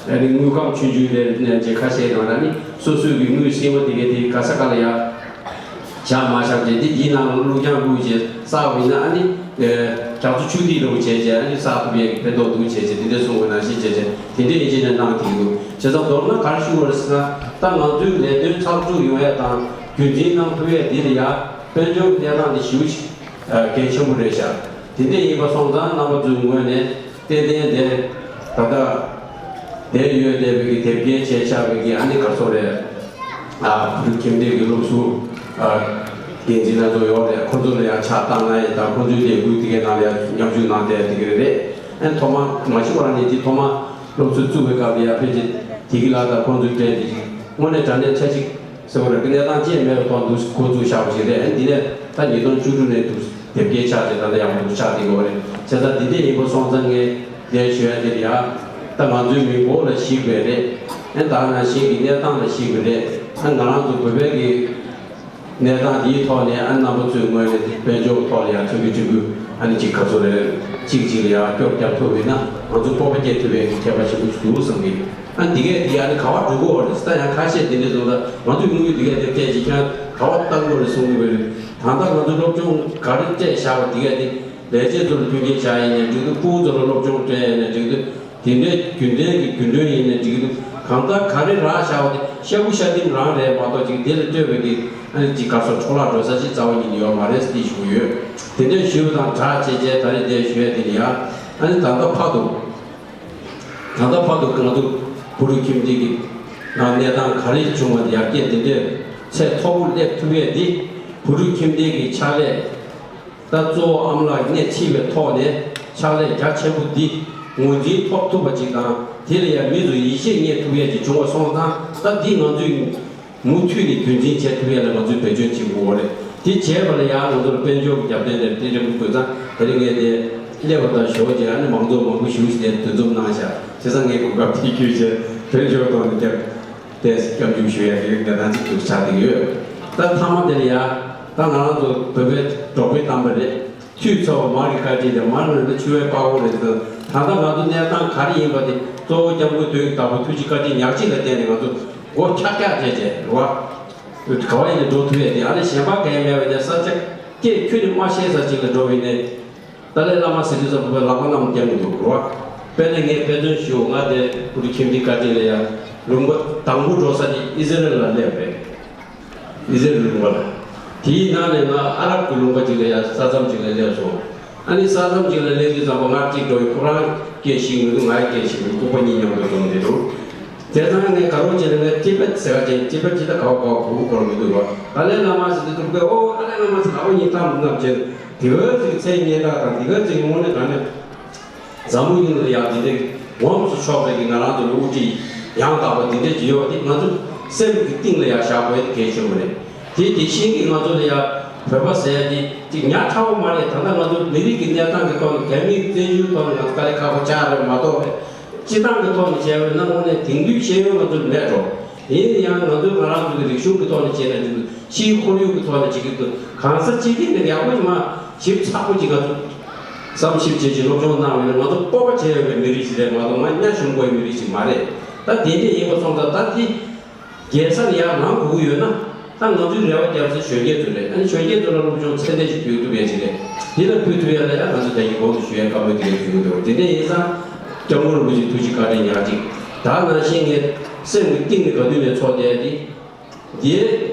ཨ་ནི་དངུལ་ཁང་ཆུང་ཆུང་དེ་ནས་ཅིག་ཁ་ཤས་ནང་ལ་ནི་སོ་སོའི་གི་དངུལ་སྲིན་མ་དེ་གའི་དེ་ག་ས་ག་ལ་ཡང་བཞག་མ་བཞག་ཅིག་དེ་དེའི་ནང་ལ་བླུགས་ཀྱང་བླུགས་བྱས་བསགས་པ་ཡིན་ན། ཨ་ནི་རྒྱ་མཚོ་ཆུ་ཐིགས་འདྲ་བོ་བྱས་བྱས་ཨ་ནི་བསགས་ཐུབ་ཡས་ཀྱི་ཕན་ཐོགས་འདུག་བྱས་བྱས་དེ་འདྲ་གསུངས་པ་ནང་བཞིན་བྱས་བྱས་དེ་འདྲ་ཡིན་བྱས་ནས་གནང་བསྡད་ཀྱི་འདུག་བྱས་ཙང་མདོར་ན་ག་རེ་ཞུ་དགོས་རེད་ཟེར་ན། ད་ང་ཚོའི་ལས་དོན་ཚགས་ཚུད་ཡོང་ཡས་དང་རྒྱུན་འཛིན་གནང་ཐུབ་ཡས་འདི་ལ་ཡང་དཔལ་འབྱོར་གནས་སྟངས་འདི་ཞེ་པོ་ཅིག་གལ་ཆེན་པོ་རེད་ཤག་དེ་འདྲ་ཡིན་པ་སོང་ཙང་རྣམ་པ་ཚོའི་ངོས་ནས་ཏན་ཏན་དེ་ད་ལྟ་བསྡད་ཡོད་བསྡད་པའི་གི་དེབ་སྐྱེལ་བྱས་བཞག་པའི་གི་ཨ་ནི་ག་རེ་ཟེར་དགོས་རེད། ཨ་བོད་ཕྲུག་ཁྱིམ་སྡེ་གི་སློབ་ཟུར་ཨ་འགན་འཛིན་སྣ་ཚོགས་ཡོད་རེད། ཁོ་ཚོ་ལ་ཡང་ཕྱག་བཏང་ན་ཡིན་ད། ཁོ་ཚོའི་ལས་འགུལ་དེ་གའི་ནང་ལ་ཡང་མཉམ་ཞུགས་གནང་བསྡད་དེ་གི་རེད། ཨ་ནི་ཐོག་མ་མ་གཞི་ཁོ་རང་ནས་དེ་ཐོག་མ་སློབ་ཟུར་བཙུགས་པའི་སྐབས་ལ་ཡང་ཕལ་ཆེར་དེ་གི་ལ་དང་ཁོ་ཚོའི་གྲས་དེ་དངོས་གནས་དྲང་གནས་ཚད་གཅིག་ཟེར་བ་རེད། གནས་སྟངས་ཅི་ཡང་མེད་པའི་ཐོག་འདུག་འགོ་བཙུགས་བཞག་པ་ཞིག་རེད། ཨ་ནི་འདི་ནས་ད་ཉིས་སྟོང་བཅུ་དྲུག་ནས་འདུག་དེབ་སྐྱེལ་ཆགས་ཏེ་ད་ལྟ་ཡག་པོ་འདུག་ཆགས་བསྡད་ཡོད་རེད། བྱས་ཙང་འདི་འདྲ་ཡིན་པ་སོང་ཙང་ངས་འདིར་ཞུ་ཡ་འདི་ལ་ཡ། ད་ང་ཚོའི་མི་འབོར་ལ་གཞིགས་པ་རེད། ཨ་ནི་ད་ནང་བཞིན་གྱི་གནས་སྟངས་ལ་གཞིགས་པ་རེད། ཨ་ནི་ང་རང་ཚོ་བོད་པའི་གི་གནས་སྟངས་འདིའི་ཐོག་ནས་ཨ་ནི་རྣམ་པ་ཚོའི་ངོས་ནས་དཔལ་འབྱོར་ཐོག་ལ་ཡང་ཐུགས་ཁུར་ཆེན་པོས་ཨ་ནི་གཅིག་ག་ཚོད་རེད། གཅིག་གཅིག་ལ་ཡང་སྐྱོར་རྒྱག་ཐུབ་པ་ཡིན་ན་ང་ཚོ་སྤོབས་པ་སྐྱེ་ཐུབ་པའི་ཁྱད་པར་ཆེན་པོ་ཞིག་འདུག་བསམ་གི། ཨ་ནི་འདི་གས་འདི་ཨ་ནི་ག་བ་འགྲོ་གི་ཡོད་རེད་ཟེར། ད་ཡང་ཁ་ཤས་འདི་འདྲ་སོང་ཙང་ང་ཚོས་དངུལ་འདི་གས་འདི་སྤྲད་ཅིག་ཀྱང་ག་བ་བཏང་དགོས་རེད་གསུང་གི་ཡོད་རེད། ད་ལྟ་ང་ཚོ་སློབ་སྦྱོང་ག་རེ་སྤྲད་བཞག་པ་འདི་གས་འདི་ལས་བྱེད་ཚོ་ལ་མཐུན་རྐྱེན་བྱ་ཡིན་ནའི་འགྲིག་འདུག་ཕྲུ་གུ་ཚོ་ལ་སློབ་སྦྱོང་སྤྲད་ཡིན་ནའི་འགྲིག་འདུག་དེ་འདྲའི་རྒྱུན་ལྡན་གྱི་རྒྱུན་གྲོན་ཡིན་ནའི་འགྲིག་གི་འདུག་གང་ལྟར་ག་རེ་རག་བཞག་པ་དེ་ཤ་ཁུ་ཤ་ལྡིང་རང་རེད་མ་གཏོགས་ཅིག་དེ་ལ་ལྟོས་པའི་གི་ཨ་ནི་ཅིག་ག་སོ་འཕྲོ་བརླག་འགྲོ་ས་ཅིག་རྩ་བ་ཉིད་ནས་ཡོད་མ་རེད་ཟེར་ཞུ་གི་ཡོད། དེ་འདྲའི་ཞུ་དང་སྦྲགས་བྱས་བྱས་ད་རེས་འདིར་ཞུ་ཡ་དེ་ནི་ཡང་ཨ་ནི་ད་ལྟ་བར་དུ་ད་ལྟ་བར་དུ་ང་ཚོ་བུ་ཕྲུག་ཁྱིམ་སྡེ་གི་ནང་གནས་སྟངས་ག་རེ་བྱུང་བ་དེ་ཡར་རྒྱས་དེ་འདྲའི་ཚད་མཐོ་པོ་སླེབས་ཐུབ་ཡས་འདི་བུ་ཕྲུག་ཁྱིམ་སྡེ་གི་ཕྱག་ལས། ད་གཙོ་བོ་ཨ་མ་ལགས་སྣེ་ཁྲིད་པའི་ཐོག་ནས་ཕྱག་ལས་རྒྱ་ཆེན་པོ་འདི་ངོས་འཛིན་ཐོབ་ཐུབ་པ་ཅིག་དང་དེ་ལ་ཡང་མི་ཚོས་ཡིད་ཆེས་རྙེད་ཐུབ་ཡས་ཅིག་བྱུང་བ་སོང་ཙང་ད་འདི་ང་ཚོས་མུ་མཐུད་ནས་རྒྱུན་འཛིན་བྱེད་ཐུབ་ཡས་ལ་ང་ཚོས་འབད་བརྩོན་བྱེད་དགོས་པ་རེད། དེ་བྱས་པ་ལ་ཡང་ང་ཚོར་དཔལ་འབྱོར་གྱི་རྒྱབ་རྟེན་དེ་འདྲ་མི་དགོས་ཙང་ད་རེས་ངས་དེ་སླེབས་པ་དང་ཞོགས་ཀྱི་ཨ་ནི་མང་ཚོགས་མང་པོ་ཞེ་པོ་ཞིག་དེ་འདུ་འཛོམས་གནང་ཤག་བྱས་ཙང་ངས་གོ་སྐབས་དེ་བརྒྱུད་བྱས་དཔལ་འབྱོར་ཐོག་ནས་བསྐྱར་ཏོག་ཙམ་སྐྱབས་འཇུག་ཞུ་ཡས་ཀྱི་གནས་སྟངས་ཅིག་ཏུ་ཆགས་བསྡད་ཡོད། ད་མཐའ་མ་དེ་ལ་ཡ། ད་ང་རང་ཚོ་བོད་པའི་འབྲོག་པའི་གཏམ་དཔེ་རེད། ཁྱུ་ཚ་བ་མར་གྱི་བཀའ་དྲིན་དང་མར་ནང་དུ་ཆུ་བའི་དཔའ་བོ་རེད་ཟེར། ད་ལྟ་ང་ཚོ་གནས་སྟངས་ག་རེ་ཡིན་པ་དེ་གཙོ་བོ་སྐྱབས་མགོན་དོན་གྱི་བདག་པོ་ཐུགས་རྗེ་བཀའ་དྲིན་ཉག་གཅིག་ལ་བརྟེན་ནས་ང་ཚོ་མགོ་འཁྱག་འཁྱག་བྱས་བྱས་རེད་བ། ག་བ་ཡིན་ནས་འགྲོ་ཐུབ་ཡས་དེ་ཨ་ནི་གཞན་པ་གང་ཡང་མེད་པ་དེ་ས་ཆ་སྐད་ཁྱོད་ནི་མ་ཤེས་ས་ཅིག་ལ་འགྲོ་བ་ཡིན་ནའི། ཏཱ་ལའི་བླ་མ་ཟེར་དུས་ཙམ་པ་ལག་པ་བསྣམས་བསྡད་མི་འདུག་རོ། དཔེར་ན་ངས་དཔེ་མཚོན་ཞུ། ང་དེ་བུ་ཕྲུག་ཁྱིམ་སྡེ་བཀའ་དྲིན་ལ་ཡ་ལུང་པ་དང་པོ་འགྲོ་ས་དེ་ཨི་ཟི་རལ་ལ་སླེབས་པས། ཨི་ཟི་རལ་ལུང་པ་ལ། དེའི་ནང་ནས་ང་ཨ་རབ་ཀྱི་ལུང་པ་ཅིག་ལ་ཡ་ས་མཚམས་ཅིག་ལ་སླེབས་སོང་། ཨ་ནི་ས་མཚམས་ཅིག་ལ་སླེབས་དུས་ཙམ་པ་ང་གཅིག་འགྲོ་ཡི་ཁོ་རང་སྐད་ཤེས་མི་འདུག་ང་ཡི་སྐད་ཤེས་མི་འདུག་ལྐུགས་པ་གཉིས་མཉམ་དུ་འཛོམས་བསྡད་འདུག་དེ་ཙང་ངས་དགའ་རོགས་བྱས་ནས་ངས་ཅི་པད་ཟེར་བ་ཅན་ཅི་པད་ཅི་ད་ག་བ་ག་བ་གོ་གོ་ར་མི་འདུག་རོ། ཏཱ་ལའི་བླ་མ་ཟེར་དུས་ཙམ་པ་ཨོ་ཏཱ་ལའི་བླ་མ་ཟེར་དགའ་བོ་གཉིས་གཏམ་བསྣམས་བྱས། དེ་ག་ཚོད་ཚེ་སྙེག་སྟངས་དང་དེ་ག་ཚོད་དངོས་གནས་དྲང་གནས་འཛམ་བུ་གླིང་ལ་ཡང་དེ་འདྲའི་ངོམས་སུ་ཆོག་པའི་གི་ང་རང་ཚོ་ལ་དབུ་ཁྲིད་ཡང་དག་པ་དེ་འདྲ་ཅིག་ཡོད་པ་དེ་ང་ཚོ་སེམས་ཀྱི་གཏིང་ལ་ཡང་བཞག་དགོས་དེ་གལ་ཆེན་པོ་རེད། དེ་དེ་བཞིན་གྱི་ང་ཚོ་ལ་ཡང་བོད་པ་ཟེར་ཡ་དེ་ཅིག་ཉག་ཕྲ་བོ་མ་རེད། ད་ལྟ་ང་ཚོ་མི་རིགས་ཀྱི་གནས་སྟངས་ཀྱི་ཐོག་ནས་རྒྱ་མིའི་བཙན་བྱོལ་ཐོག་ནས་ང་ཚོ་དཀའ་ལས་ཁག་པོ་ཆགས་རེད་མ་གཏོགས་རེད། སྤྱི་བཏང་གི་ཐོག་ནས་བྱས་པ་ཡིན་ན་དངོས་གནས་དེང་དུས་ཤེས་ཡོན་ང་ཚོ་མེད་འགྲོ། ཡིན་ན་ཡང་ང་ཚོས་ང་རང་ཚོ་གི་རིག་གཞུང་གི་ཐོག་ནས་བྱས་ན་འགྲིག་འདུག་ཕྱིའི་ཁོར་ཡུག་གི་ཐོག་ནས་བྱེད་ཀྱི་འདུག་གང་ས་ཅི་ཐད་ནས་ཡག་པོ་ཞིག་མ་ཞིབ་ཚགས་པོ་ཅིག་ང་ཚོ་བསམ་ཞིབ་བྱེད་ཅིག་སློབ་སྦྱོང་གནང་བ་ཡིན་ན་ང་ཚོ་སྤོབས་པ་བྱེད་འོས་པའི་མི་རིགས་ཤིག་རེད་མ་གཏོགས་ང་གཉའ་ཞུམ་དགོས་པའི་མི་རིགས་ཤིག་མ་རེད། ད་དེ་འདྲས་ཡིན་པ་སོང་ཙང་ད་དེ་རྒྱལ་ས་ལ་ཡར་ལངས་དགོས་ཀྱི་ཡོད་ན། ད་ང་ཚོའི་རེ་བ་རྒྱབ་ས་གཞོན་སྐྱེས་ཚོ་རེད། ཨ་ནི་གཞོན་སྐྱེས་ཚོ་ལ་སློབ་སྦྱོང་ཚད་ལྡན་ཞིག་ཕུལ་ཐུབ་ཡ་ཅིག་རེད། འདི་ལ་ཕུལ་ཐུབ་ཡ་ལ་ཡང་ང་ཚོ་ད་གིན་གོང་དུ་ཞུ་ཡ་བཀའ་མོལ་དེ་འདྲ་ཞུ་གི་འདུག་དེ་འདྲ་ཡིན་ཙང་སྐྱབས་མགོན་རིན་པོ་ཆེ་ཐུགས་རྗེ་བཀའ་དྲིན་ཉག་གཅིག་ད་ནང་བཞིན་ངས་སེམས་ཀྱི་གཏིང་ནས་ག་དུས་ནས་ཚོར་བསྡད་ཡ་དེ། འདིའི་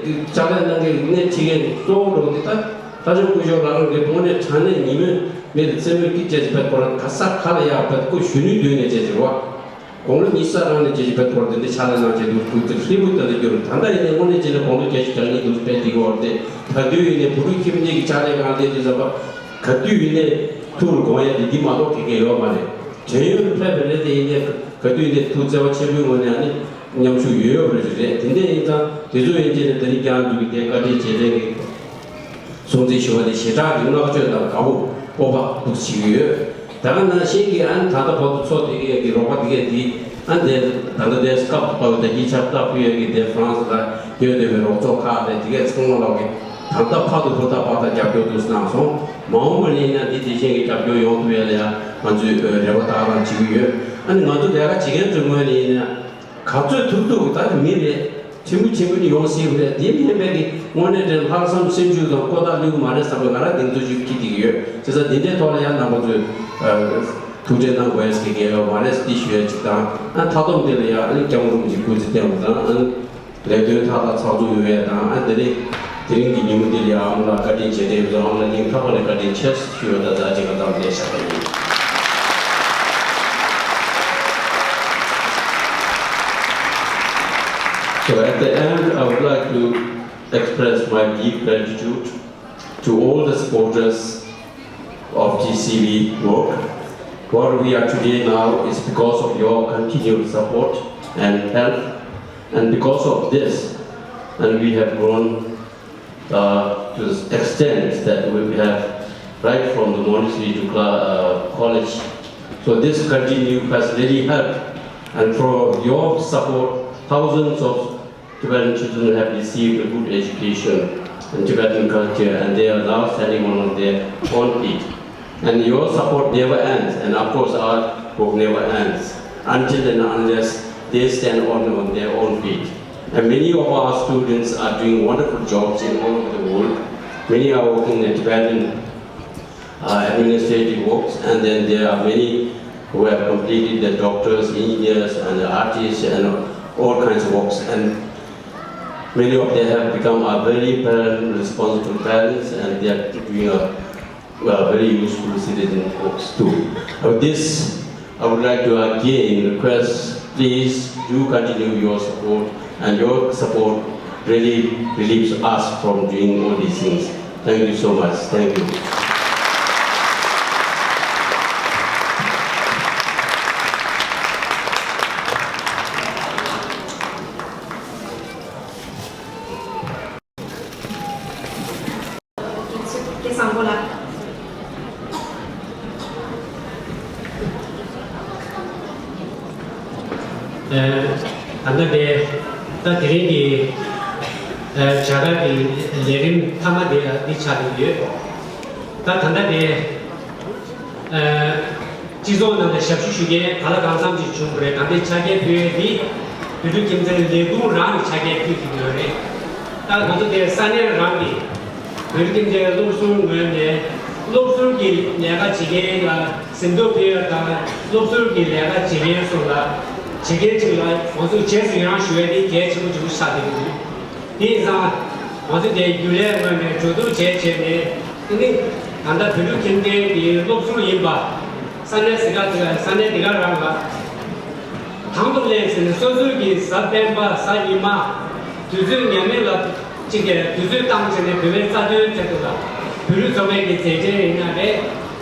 ཕྱག་ལས་གནང་མཁན་གྱི་སྣེ་ཁྲིད་མཁན་གྱི་གཙོ་བོ་འགྲོ་འདི་ལྟ་ ལྷ་ལྕམ་སྐུ་ཞབས་ལགས་རང་གིས་དངོས་གནས་དྲང་གནས་ཉིན་མོའི་མི་ལ་རྩེད་མོའི་སྐད་ཆ་ཞིག་བེད་སྐོར་ག་ས་ག་ལ་ཡག་བེད་སྐུ་གཞོན་ནུའི་མདུན་ནས་བྱས་ཟེར་བ། དགུང་ལོ་ཉི་ཤུ་རྩ་གྲངས་ནས་བྱས་ཞིག་བེད་སྐོར་དེ་འདྲ་ཕྱག་ལས་གནང་བྱས་འདུག་སྐུ་ཚེ་ཧྲིལ་པོ་དེ་འདྲ་གྱུར། ད་ལྟ་ཡིན་ནའི་དངོས་གནས་བྱས་ནས་དགུང་ལོ་བརྒྱད་ཅུ་གྱ་གཉིས་འདུག་དཔེ་འགྲིག་གི་འོར་ཏེ། ག་དུས་ཡིན་ནའི་བུ་ཕྲུག་ཁྱིམ་སྡེ་གི་ཕྱག་ལས་གང་ལས་དུས་ཙམ་པ། ག་དུས་ཡིན་ནའི་ཐུགས་ལ་དགོངས་ཡ་དེ་འདི་མ་གཏོགས་ག་གེ་ཡོད་མ་རེད། དྲན་ཡོད་ཕེབས་པ་རེད་དེ། ཡིན་ནའི་ག་དུས་ཡིན་ནའི་ཐུགས་བརྩེ་བ་ཆེན་པོའི་ངང་ནས་ཨ་ནི་མཉམ་ཞུགས་ཡོད་ཡོད་པ་རེད། དེ་འདྲ་ཡིན་ཙང་དེ་ཚོ་ཡིན་གཅིག་ནས་དེ་རིང་ཀྱང་འདུག་གི་དེ་བཀའ་དྲིན་རྗེས་དྲན་གྱི་སྲུང་བརྩི་ཞུ་བ་དེ་ཞེ་དྲག་གི་བསྔགས་བརྗོད་དང་དགའ་བོ་སྤོབས་པ་འདུག་བྱེད་ཀྱི་ཡོད། ད་ག་ནང་བཞིན་གྱི་ཨ་ནི་ད་ལྟ་བར་དུ་འཚོ་བསྡད་ཀྱི་ཡོད་ཀྱི་རོགས་པ་དེ་གས་དེ་ཨ་ནི་དེ་ད་ལྟ་དེ་སྐབས་ཐོག་ད་གིན་ཆབ་བཏགས་ཕུལ་ཡོད་ཀྱི་དེ་ཧྥ་རན་སི་ལ་ཡོད་བསྡད་པའི་རོགས་ཚོགས་ཁག་དེ་དེ་གས་ཚང་མ་ལོག་གི་ད་ལྟ་བར་དུ་ཧུར་ཐག་པ་ཐག་རྒྱབ་སྐྱོར་འདུག་གནང་སོང་། མ་འོངས་པ་ནས་ཡིན་ན་འདི་དེ་བཞིན་གྱི་རྒྱབ་སྐྱོར་ཡོང་ཐུབ་ཡ་ལ་ཡང་ང་ཚོས་རེ་བ་དང་རང་བྱེད་ཀྱི་ཡོད། ཨ་ནི་ང་ཚོ་ལས་ཀ་བྱེད་མཁན་ཚོའི་ངོས་ནས་ཡིན་ན། ག་ཚོད་ཐུབ་ཐུབ་ད་དེ་མི་རེད། ཕྲན་བུ་ཕྲན་བུ་ནི་ཡོང་སྲིད་པ་རེད། དེ་མིན་པའི་གི་དངོས་གནས་དྲན་ལྷག་བསམ་སེམས་ཤུགས་དང་ཀོ་ཐག་ལུས་མ་རེད་བསམ་པའི་ང་རང་གདེང་ཚོད་ཅིག་སྐྱེས་བསྡད་ཀྱི་ཡོད། བྱས་ཙང་དེ་འདྲའི་ཐོག་ལ་ཡང་རྣམ་པ་ཚོས་ཐུགས་ཁྲལ་གནང་དགོས་ཡ་ཞིག་གི་ཡོད་མ་རེད་འདི་ཞུ་ཡ་ཅིག་དང་། ཨ་མཐའ་སྡོམ་དེ་ལ་ཡང་ཨ་ནི་སྐྱབས་མགོན་རིན་པོ་ཆེ་སྐུ་ཚེ་བརྟན་པ་དང་། ཨ་ནི་ལས་དོན་མཐའ་དག་ཚགས་ཚུད་ཡོང་ཡ་དང་། ཨ་དེ་རིང་དེ་རིང་གི་ཉིན་མོ་འདི་ལ་ཡང་ཨ་མ་ལགས་བཀའ་དྲིན་རྗེས་དྲན་ཡོད་ཙང་ཨ་མ་ལགས་སྙིང་ཐག་པ་ནས་བཀའ་དྲིན་ཆེ་ཞུ་ཡ་དང་མཛའ་ཅིག་ག་ཙམ་ལས་བཞག་པ་ཡིན། So at the end, I would like to express my deep gratitude to all the supporters of T C V work. What we are today now is because of your continued support and help, and because of this, and we have grown uh, to the extent that we have right from the monastery to cla- uh, college. So this continue has really helped, and for your support, thousands of Tibetan children have received a good education in Tibetan culture, and they are now standing on their own feet. And your support never ends, and of course our work never ends until and unless they stand on, on their own feet. And many of our students are doing wonderful jobs in all over the world. Many are working in Tibetan uh, administrative works, and then there are many who have completed the doctors, engineers, and the artists, and all kinds of works. And many of them have become a very parent, responsible parents, and they are doing a, a very useful citizen works too. With this, I would like to again request, please do continue your support, and your support really relieves us from doing all these things. Thank you so much. Thank you. སྐལ་བཟང་པོ་ལགས། ཨ་ད་ལྟ་དེ་ད་དེ་རིང་གི་ཨ་བྱ་དགའ་གི་ལས་རིམ་མཐའ་མ་དེ་ལ་འདི་ཆགས་ཀྱི་ཡོད། ད་ད་ལྟ་དེ་ཨ་སྤྱི་ཚོགས་ནང་ལ་ཞབས་ཞུ་ཞུ་མཁན་ག་ལ་གང་འཚམ་ཞིག་བྱུང་བ་རེད། ད་ལྟའི་ཆ་རྐྱེན་ཕུལ་ཡས་འདི་བོད་ཕྲུག་ཁྱིམ་སྡེ་ལས་ཁུངས་རང་གི་ཆ་རྐྱེན་ཕུལ་ཐུབ་ཡོད་རེད། ད་ང་ཚོ་དེ་ས་གནས་རང་གི་བོད་ཕྲུག་ཁྱིམ་སྡེའི་སློབ་ཟུར་ངོས་ནས་སློབ་ཟུར་གྱི་ལས་ཀ་བྱེད་མཁན་ལ་ཟིན་ཐོ་ཕུལ་ཡ་དང་། སློབ་ཟུར་གྱི་ལས་ཀ་བྱེད་མཁན་སོགས་ལ་བྱེད་མཁན་ཅིག་ལ་ང་ཚོས་རྗེས་སུ་ཡི་རང་ཞུ་ཡ་དེ་གལ་ཆེན་པོ་ཆེན་པོ་ཆགས་བསྡད་ཀྱི་འདུག་དེ་ཡིན་ཙང་ང་ཚོ་དེ་རྒྱུན་ལས་ངོས་ནས་གྲོས་བསྡུར་བྱས་བྱས་ནས། དེ་ནི་ད་ལྟ་བོད་ཕྲུག་ཁྱིམ་སྡེ་གི་སློབ་ཟུར་ཡིན་པ། ས་གནས་ཟིན་ཁ་དེ་ས་གནས་དེ་ག་རང་ལ། དང་དུ་ལེན་ཟེར་ནས་སོ་སོའི་གི་གཟའ་སྤེན་པ་གཟའ་ཉི་མ་དུས་ཚོད་ཉམས་མེད་ལ་གཅིག་གིས་དུས་ཚོད་བཏང་བྱས་ནས་བོད་པའི་རྩ་དོན་ཐད་དུ་ལ་བོད་རིགས་ཚོགས་པའི་གི་མཛད་འཕྲིན་ཡིན་ན་རེད།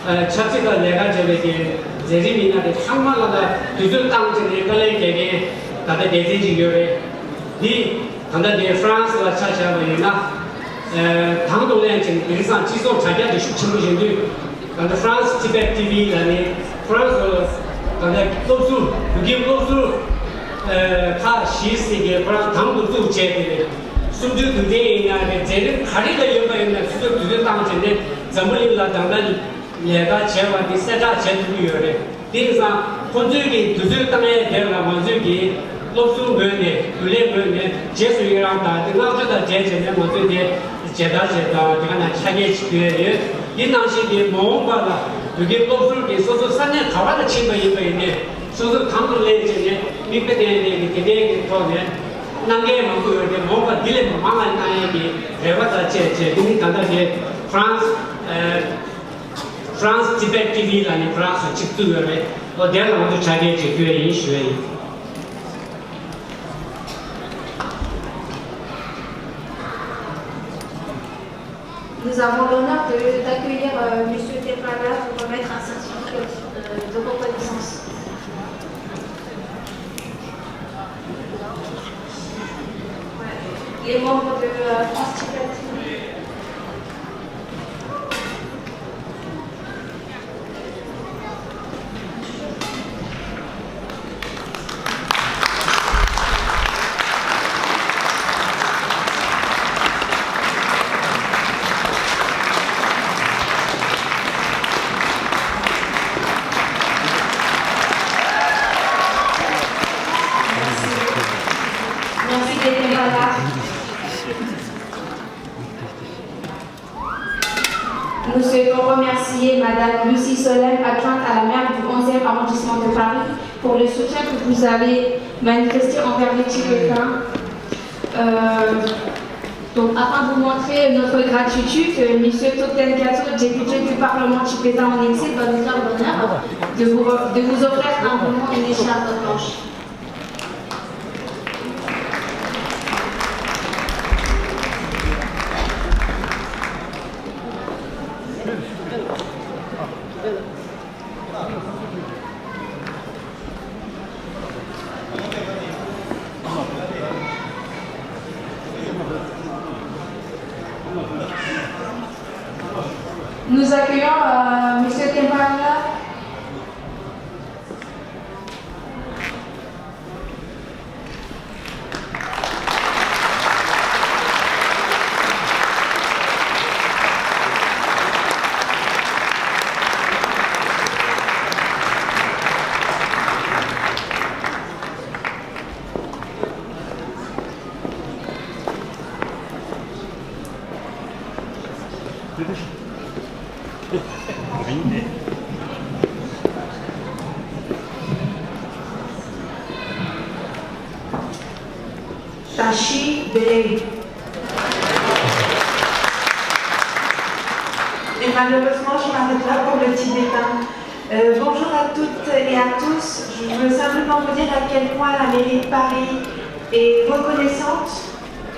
ཨ་ཆབ་སྲིད་ཀྱི་ལས་ཀ་བྱས་པའི་གི་མཛད་རིམ་ཡིན་ན་རེད། ཚང་མ་ལ་ལ་དུས་ཚོད་བཏང་བྱས་ནས་དཀའ་ལས་རྒྱག་མཁན་ད་ལྟ་སྡེ་ཚན་ཅིག་ཡོད་རེད། འདི་ད་ལྟ་འདི་ཧྥ་རན་སི་ལ་ཆ་བཞག་པ་ཡིན་ན། ཨ་དང་དུ་ལེན་ཅིང་དེང་སང་སྤྱི་ཚོགས་དྲ་རྒྱ་འདི་ཤུགས་ཆེན་པོ་ཡིན་དུས། ད་ལྟ་France Tibet T V ལ་ནི་ཧྥ་རན་སི་ད་ལྟ་སློབ་ཟུར་བོད་ཁྱིམ་སློབ་ཟུར་ཨ་ཁག་བཞི་ཟེར་གྱི་ཁོ་རང་དང་དུ་བཙུགས་བྱས་ཏེ་གསུམ་བཅུའི་དུས་དྲན་ཡིན་ན་རེད། མཛད་རིམ་ག་རེ་ལ་ཡོད་པ་ཡིན་ན་སོ་སོ་དུས་ཚོད་བཏང་བྱས་ནས་འཛམ་བུ་གླིང་ལ་ད་ལྟ་ལས་ཀ་བྱས་པ་འདི་གསལ་བསྒྲགས་བྱེད་ཐུབ་ཀྱི་ཡོད་རེད། དེ་ཡིན་ཙང་ཁོང་ཚོས་ཀྱི་དུས་ཚོད་བཏང་ཡས་དེ་ལ་ང་ཚོས་ཀྱི་སློབ་ཟུར་ངོས་ནས་རྒྱུན་ལས་ངོས་ནས་རྗེས་སུ་ཡི་རང་དང་དེ་བསྔགས་བརྗོད་དང་འབྲེལ་བྱས་ནས་ང་ཚོས་དེ་མཇལ་དར་བྱས་དང་དེ་ག་ནང་ཆ་རྐྱེན་ཞིག་ཕུལ་ཡས་ཡོད། དེ་ནང་བཞིན་གྱི་མ་འོངས་པ་ལ་བོད་ཀྱི་སློབ་ཟུར་གྱི་སོ་སོ་ས་གནས་ག་བ་ལ་ཕྱིན་པ་ཡིན་པ་ཡིན་ནའི་སོ་སོ་དང་དུ་ལེན་བྱས་ནས་མིག་དཔེ་བསྟན་ནས་ཀྱི་དེ་འདྲའི་གི་ཐོག་ནས་གནང་མཁན་མང་པོ་ཡོད་དེ། མ་འོངས་པ་འདི་ལས་མང་བ་གནང་ཡས་ཀྱི་རེ་བ་དང་བཅས་བྱས། དེ་ནི་ད་ལྟ་དེ་ France France Tibet T V ལ་ནི་France ལ་གཅིག་བཙུགས་ཡོད་རེད། ཨོ་དེ་ལ་ང་ཚོ་ཕྱག་འཁྱེར་ཅིག་སྐྱོན་ཡིན་ཞུ་ཡ་ཡིན། Nous avons l'honneur de, d'accueillir euh, Monsieur Tempala pour remettre un certificat euh, de reconnaissance. Les membres de euh, France Tibet. Merci d'être là. Nous souhaitons remercier Madame Lucie Solem, adjointe à la maire du onzième arrondissement de Paris, pour le soutien que vous avez manifesté envers les Tibétains. Euh, donc, afin de vous montrer notre gratitude, euh, Monsieur Tokten Kato, député du Parlement tibétain en exil, va nous faire l'honneur de vous, de vous offrir un bonbon et une écharpe blanche. Nous accueillons euh, Monsieur Kempala. Tashi Belay. Et malheureusement, je m'arrête là pour le tibétain. Euh, bonjour à toutes et à tous. Je veux simplement vous dire à quel point la mairie de Paris est reconnaissante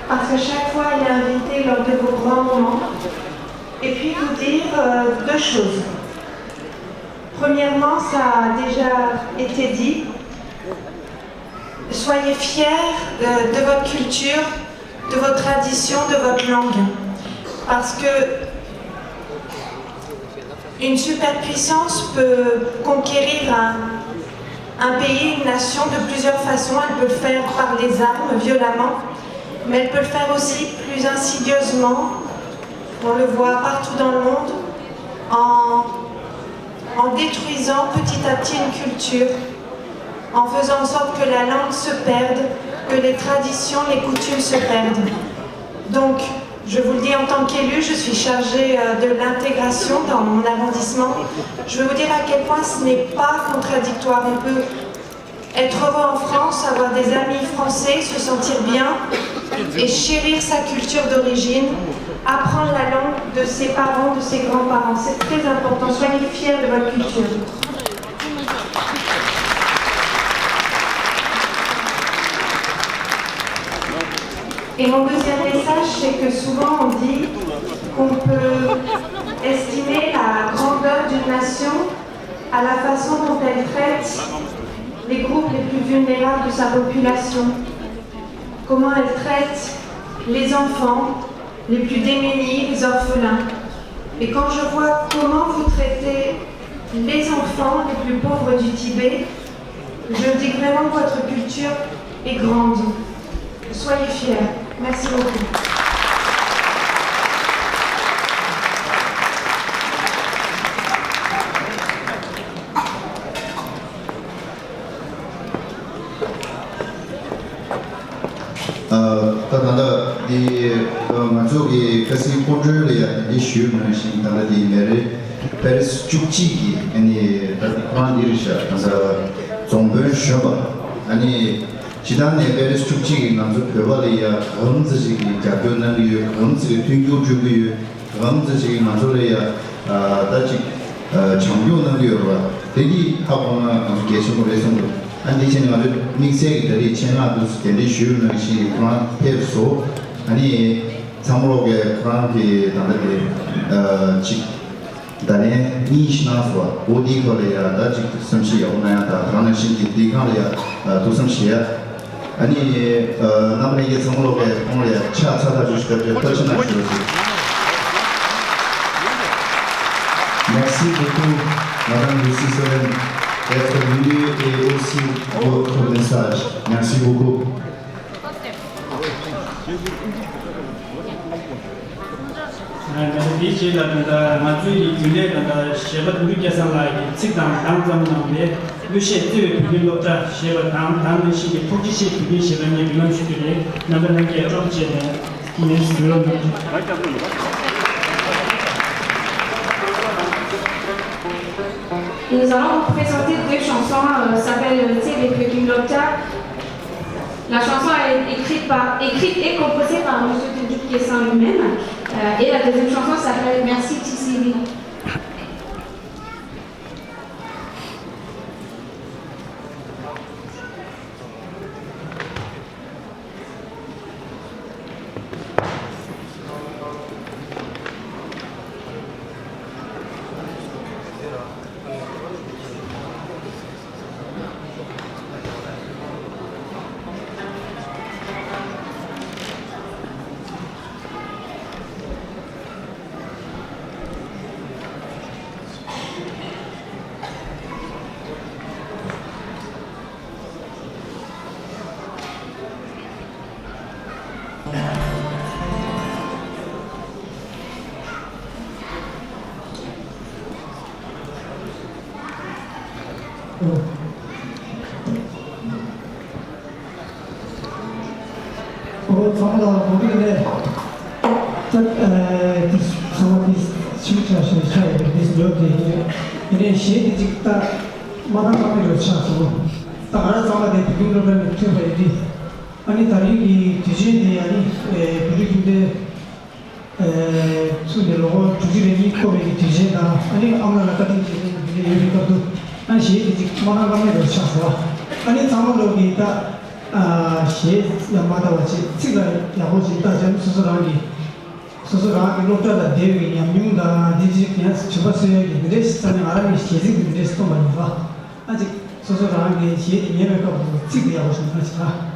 parce que chaque fois elle est invitée lors de vos grands moments. Et puis vous dire euh, deux choses. Premièrement, ça a déjà été dit, soyez fiers de, de votre culture, de votre tradition, de votre langue. Parce que une superpuissance peut conquérir un, un pays, une nation de plusieurs façons. Elle peut le faire par les armes, violemment, mais elle peut le faire aussi plus insidieusement. On le voit partout dans le monde, en, en détruisant petit à petit une culture, en faisant en sorte que la langue se perde, que les traditions, les coutumes se perdent. Donc, je vous le dis en tant qu'élue, je suis chargée euh, de l'intégration dans mon arrondissement. Je veux vous dire à quel point ce n'est pas contradictoire. On peut être heureux en France, avoir des amis français, se sentir bien et chérir sa culture d'origine, apprendre la langue de ses parents, de ses grands-parents. C'est très important. Soyez fiers de votre culture. Et mon deuxième message, c'est que souvent on dit qu'on peut estimer la grandeur d'une nation à la façon dont elle traite les groupes les plus vulnérables de sa population, comment elle traite les enfants les plus démunis, les orphelins. Et quand je vois comment vous traitez les enfants les plus pauvres du Tibet, je dis vraiment que votre culture est grande. Soyez fiers. Merci beaucoup. ད་ད་ལྟ་འདི་ང་ཚོ་གི་ཁ་སང་སྐུ་མགྲོན་ལ་ཡང་འདི་ཞུས་མ་ཤིང་ད་ལྟ་འདི་མེ་རི་པེ་རི་སི་བཅུ་གཅིག་གི་ཨ་ནི་ད་ལྟ་ཁོ་རང་འདི་རེད་ཤག་ད་ལྟ་རྫོང་དཔོན་གཞོན་པ་ཨ་ནི་སྤྱི་བཏང་ནས་པེ་རི་སི་བཅུ་གཅིག་གི་ང་ཚོ་བོད་པ་ལ་ཡང་གང་ཙམ་ཞིག་གི་རྒྱབ་སྐྱོར་གནང་གི་ཡོད། གང་ཙམ་གི་མཐུན་འགྱུར་སྤྲོད་ཀྱི་ཡོད། རང་ཚོ་ཞིག་ང་ཚོ་ལ་ཡ་ད་ཅིག་བྱམས་སྐྱོང་གནང་གི་ཡོད་རེད་བ། དེ་གི་ཧ་གོ་ན་ང་ཚོ་གལ་ཆེན་པོ་རེད་བསམ་འདུག་ཨ་འདི་ཕྱིན་ང་ཚོས་དམིགས་བསལ་གྱི་ད་རེས་ཆེད་མངགས་དུ་གདན་འདྲེན་ཞུས་གནང་ཞིག་ཁོ་རང་ཕེབས་སོ། ཨ་ནི་ཚང་མ་ལོག་གི་ཁོ་རང་གི་ད་ལྟ་དེ་ཅིག་ད་ལན་གཉིས་ཤིག་གནང་སོང་བ། འོ་དེའི་ཐོག་ལ་ཡ་ད་ཅིག་བསམ་ཤེས་ཡག་པོ་གནང་ཡ་དང་། ད་ག་ནང་བཞིན་གྱི་དེའི་སྒང་ལ་ཡ་ཐུགས་བསམ་བཞེས་ཡ། ཨ་ནི་རྣམ་པ་ལྷན་རྒྱས་ཚང་མ་ལོག་གི་ཁོང་ལ་ཡ་ཕྱག་འཚལ་ཐག་ཆོད་ཞིག་བཀའ་དྲིན་ཐུགས་རྗེ་གནང་ཞུ་རོགས་ཞུ། Merci beaucoup, Madame Lucie Solène, d'être venue et aussi votre message. Merci beaucoup. ང་ཚོ་འདིའི་རྗེས་ལ་ད་ལྟ་ང་ཚོའི་རྒྱུན་ལས་ད་ལྟ་གཞས་པ་དོན་གྲུབ་སྐལ་བཟང་ལགས་ཀྱིས་ཚིག་དང་གདངས་ཙམ་གནང་སྟེ། གླུ་གཞས་བརྩེ་བའི་བོད་ཀྱི་སློབ་གྲྭ་ཞེས་པ་དང་། དེ་ནང་བཞིན་གྱི་ཐུགས་རྗེ་ཆེ་བོད་ཀྱི་གཞས་པ་ངས་འབུལ་ལམ་ཞུ་རྒྱུ་རེད། རྣམ་པ་ལྷན་རྒྱས་སྤྲོ་པོ་བྱས་ནས་ངས་འབུལ་ལམ་གནང་རྒྱུ། Nous allons vous présenter deux chansons, euh, s'appelle, euh, Tse Be Pyokim Lopta. La chanson est écrite par, écrite et composée par Monsieur Tenduk Kessan lui-même. Euh, et la deuxième chanson s'appelle Merci T C V. ཨོ་ཚང་མ་ལ་གོང་དུ་ནས་ད་ཨ་དེ་ཚང་མ་དེ་ཞིབ་ཆ་ཞིག་ཆ་ཡོད་པའི་དེ་ཡོད་དེ་ཡིན་ནས་གཞས་དེ་ཅིག་ད་མ་དང་མ་མེད་རུ་ཆགས་སོང་། ད་ང་རང་ཚང་མ་དེ་བོད་ཁྱིམ་སློབ་གྲྭ་ནས་ཐོན་པ་ཡིན་དུས། ཨ་ནི་ད་རིང་གི་དུས་ཆེན་དེ་ཨ་ནི་བོད་ཕྲུག་ཁྱིམ་སྡེ། ཚུགས་ནས་ལོ་ངོ་དྲུག་ཅུ་རེ་གཉིས་འཁོར་བའི་གི་དུས་ཆེན་དང་། ཨ་ནི་ཨ་མ་ལ་བཀའ་དྲིན་རྗེས་དྲན་གྱི་དུས་ཆེན་ཡོད་པའི་སྐབས་སུ། ཨ་ནི་གཞས་དེ་ཅིག་མ་གནང་ཀ་མེད་པར་ཆགས་སོང་། ཨ་ནི་ཚང་མ་ལོག་གིས་ད་ཨ་གཞས་ཡང་མ་བལྟ་བ་བྱས། ཚིག་ལ་ཡག་པོ་ཅིག་བལྟ་བྱས། སོ་སོ་རང་གི་སོ་སོ་རང་གི་སློབ་གྲྭ་དང་འབྲེལ་བའི་ཉམས་མྱོང་དང་འདི་ཅིག་ཡང་དྲན་པ་གསོ་ཡ་གི་འདི་འདྲས་ཤིག་བསམ་ནས། ང་རང་གི་གཞས་ཚིག་འདི་འདྲས་ཤིག་བཏོན་པ་ཡིན་པ། ཨ་ཅིག་སོ་སོ་རང་གི་གཞས་དེ་ཉན་པའི་སྐབས་སུ་ཚིག་དེ་ཡག་པོ་ཞིག་ཉན་ན་ཞིག་ལ།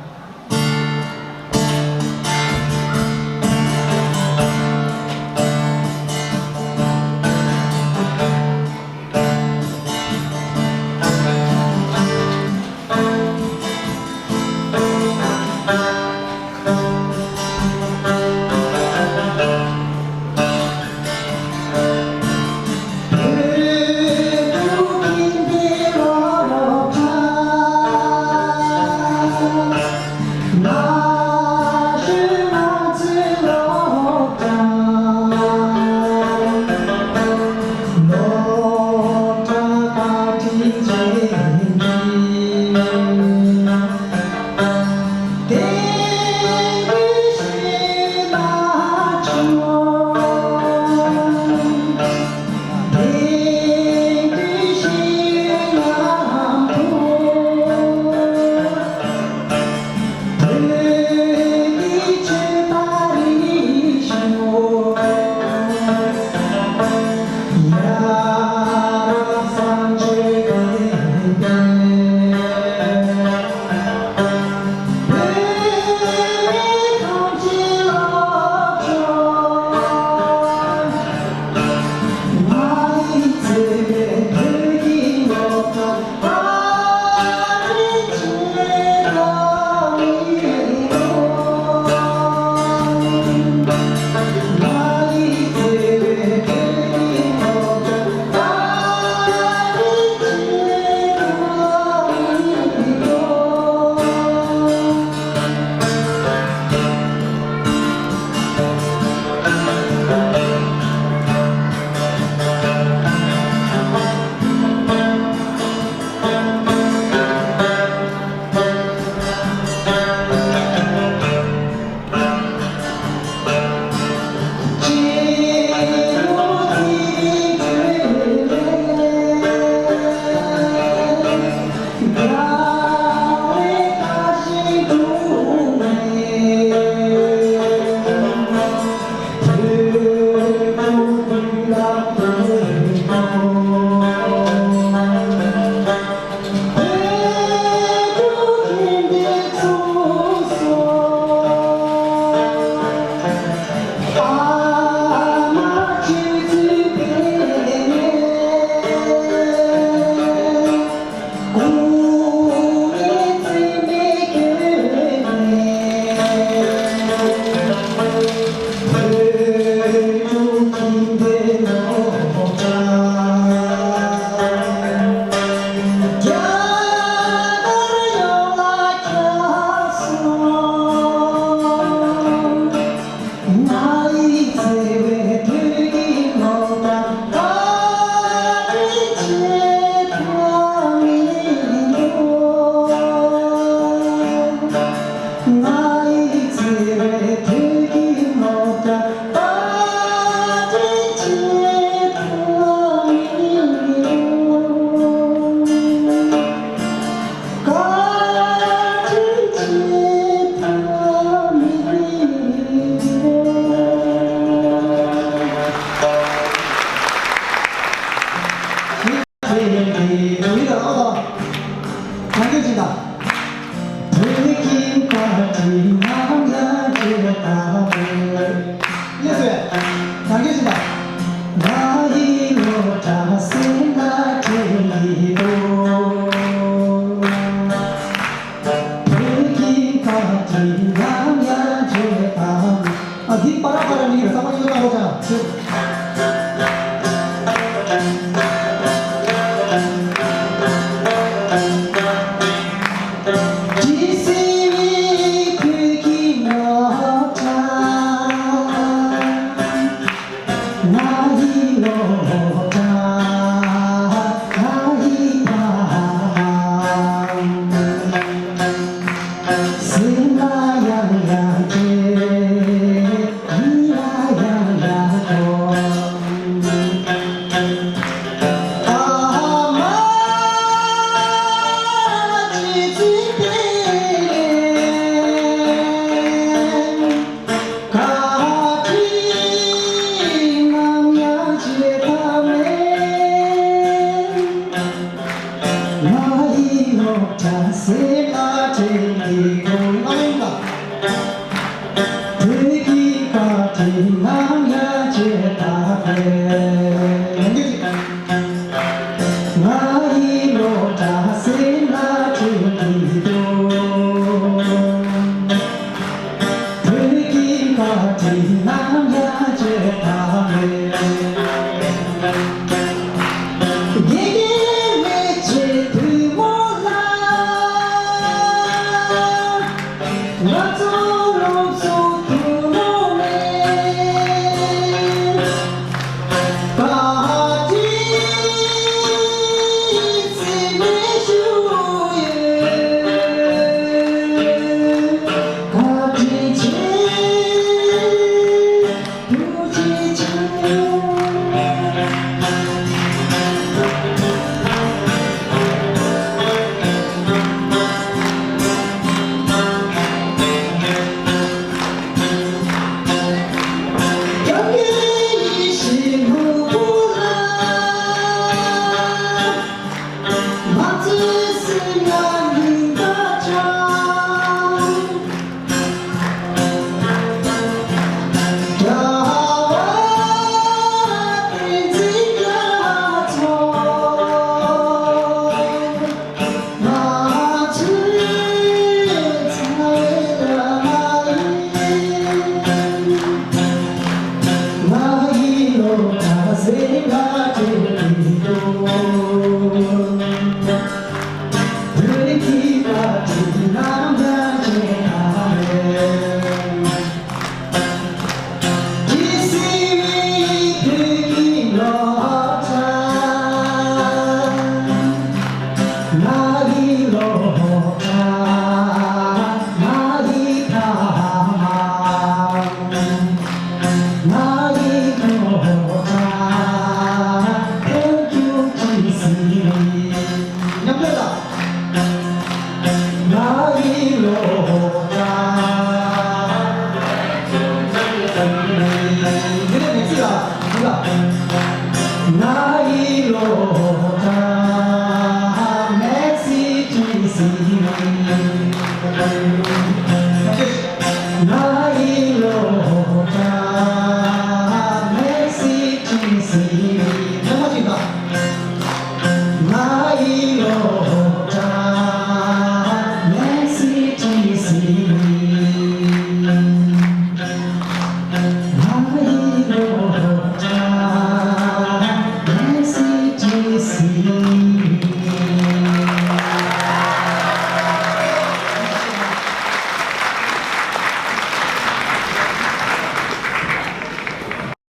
ཨ་འདི་པ་ར་པ་ར་ནི་ར་ས་མ་ཡོད་ན་ཧོ་ཅང་།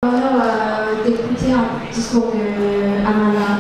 Alors, euh, d'écouter un petit discours de Amala.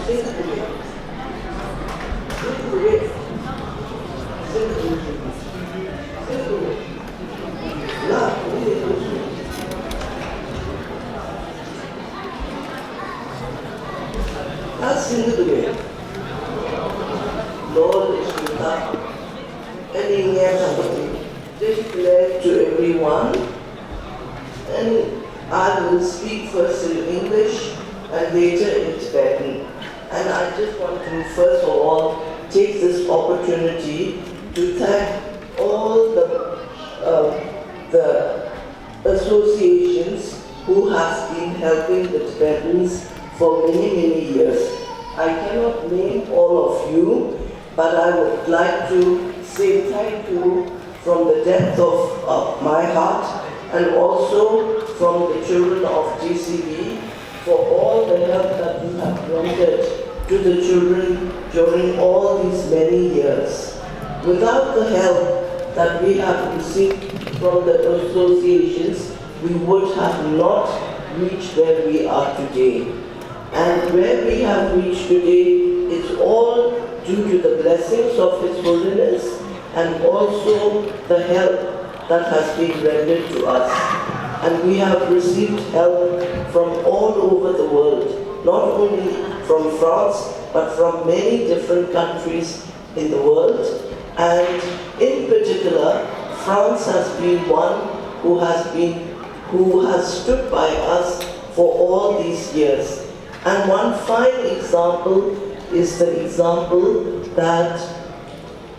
ད་ཟིན་གྱི་འདུག་གས། ལོ་ལེགས་ཤོག་ད། ཨ་ནི་ངས་ད་ལྟ་དེ། Just glad to everyone, and I will speak first in English and later in Tibetan. And I just want to first of all take this opportunity to thank all the uh, the associations who has been helping the Tibetans for many, many years. I cannot name all of you, but I would like to say thank you from the depth of, of my heart and also from the children of T C B for all the help that you have rendered to the children during all these many years. Without the help that we have received from the associations, we would have not reached where we are today. And where we have reached today is all due to the blessings of His Holiness and also the help that has been rendered to us. And we have received help from all over the world, not only from France, but from many different countries in the world. And in particular, France has been one who has been, who has stood by us for all these years. And one fine example is the example that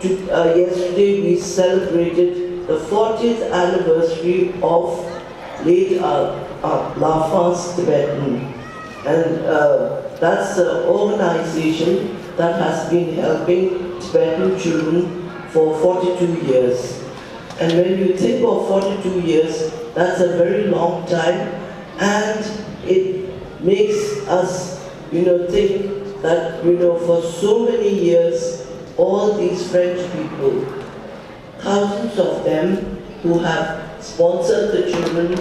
to, uh, yesterday we celebrated the fortieth anniversary of late uh, uh, L'Enfance Tibetan. And uh, that's the organization that has been helping Tibetan children for forty-two years. And when you think of forty-two years, that's a very long time, and it makes us, you know, think that, you know, for so many years, all these French people, thousands of them who have sponsored the children,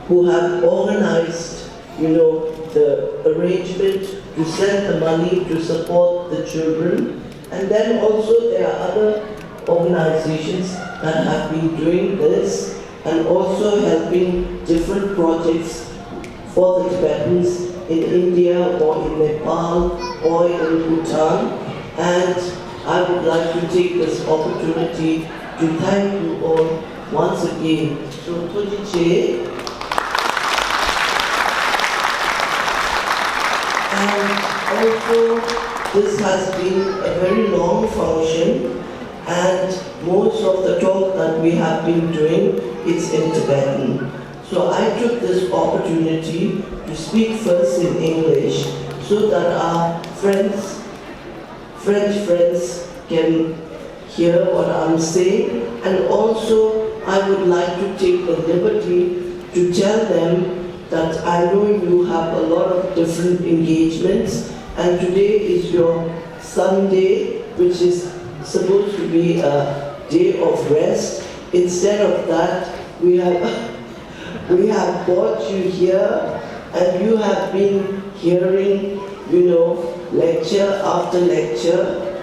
who have organized, you know, the arrangement to send the money to support the children. And then also there are other organizations that have been doing this and also helping different projects for the Tibetans in India or in Nepal or in Bhutan. And I would like to take this opportunity to thank you all once again. So, ཐུགས་རྗེ་ཆེ། And also, this has been a very long function, and most of the talk that we have been doing is in Tibetan. So I took this opportunity to speak first in English so that our friends, French friends, can hear what I'm saying. And also, I would like to take the liberty to tell them that I know you have a lot of different engagements, and today is your Sunday, which is supposed to be a day of rest. Instead of that, we have we have brought you here, and you have been hearing, you know, lecture after lecture.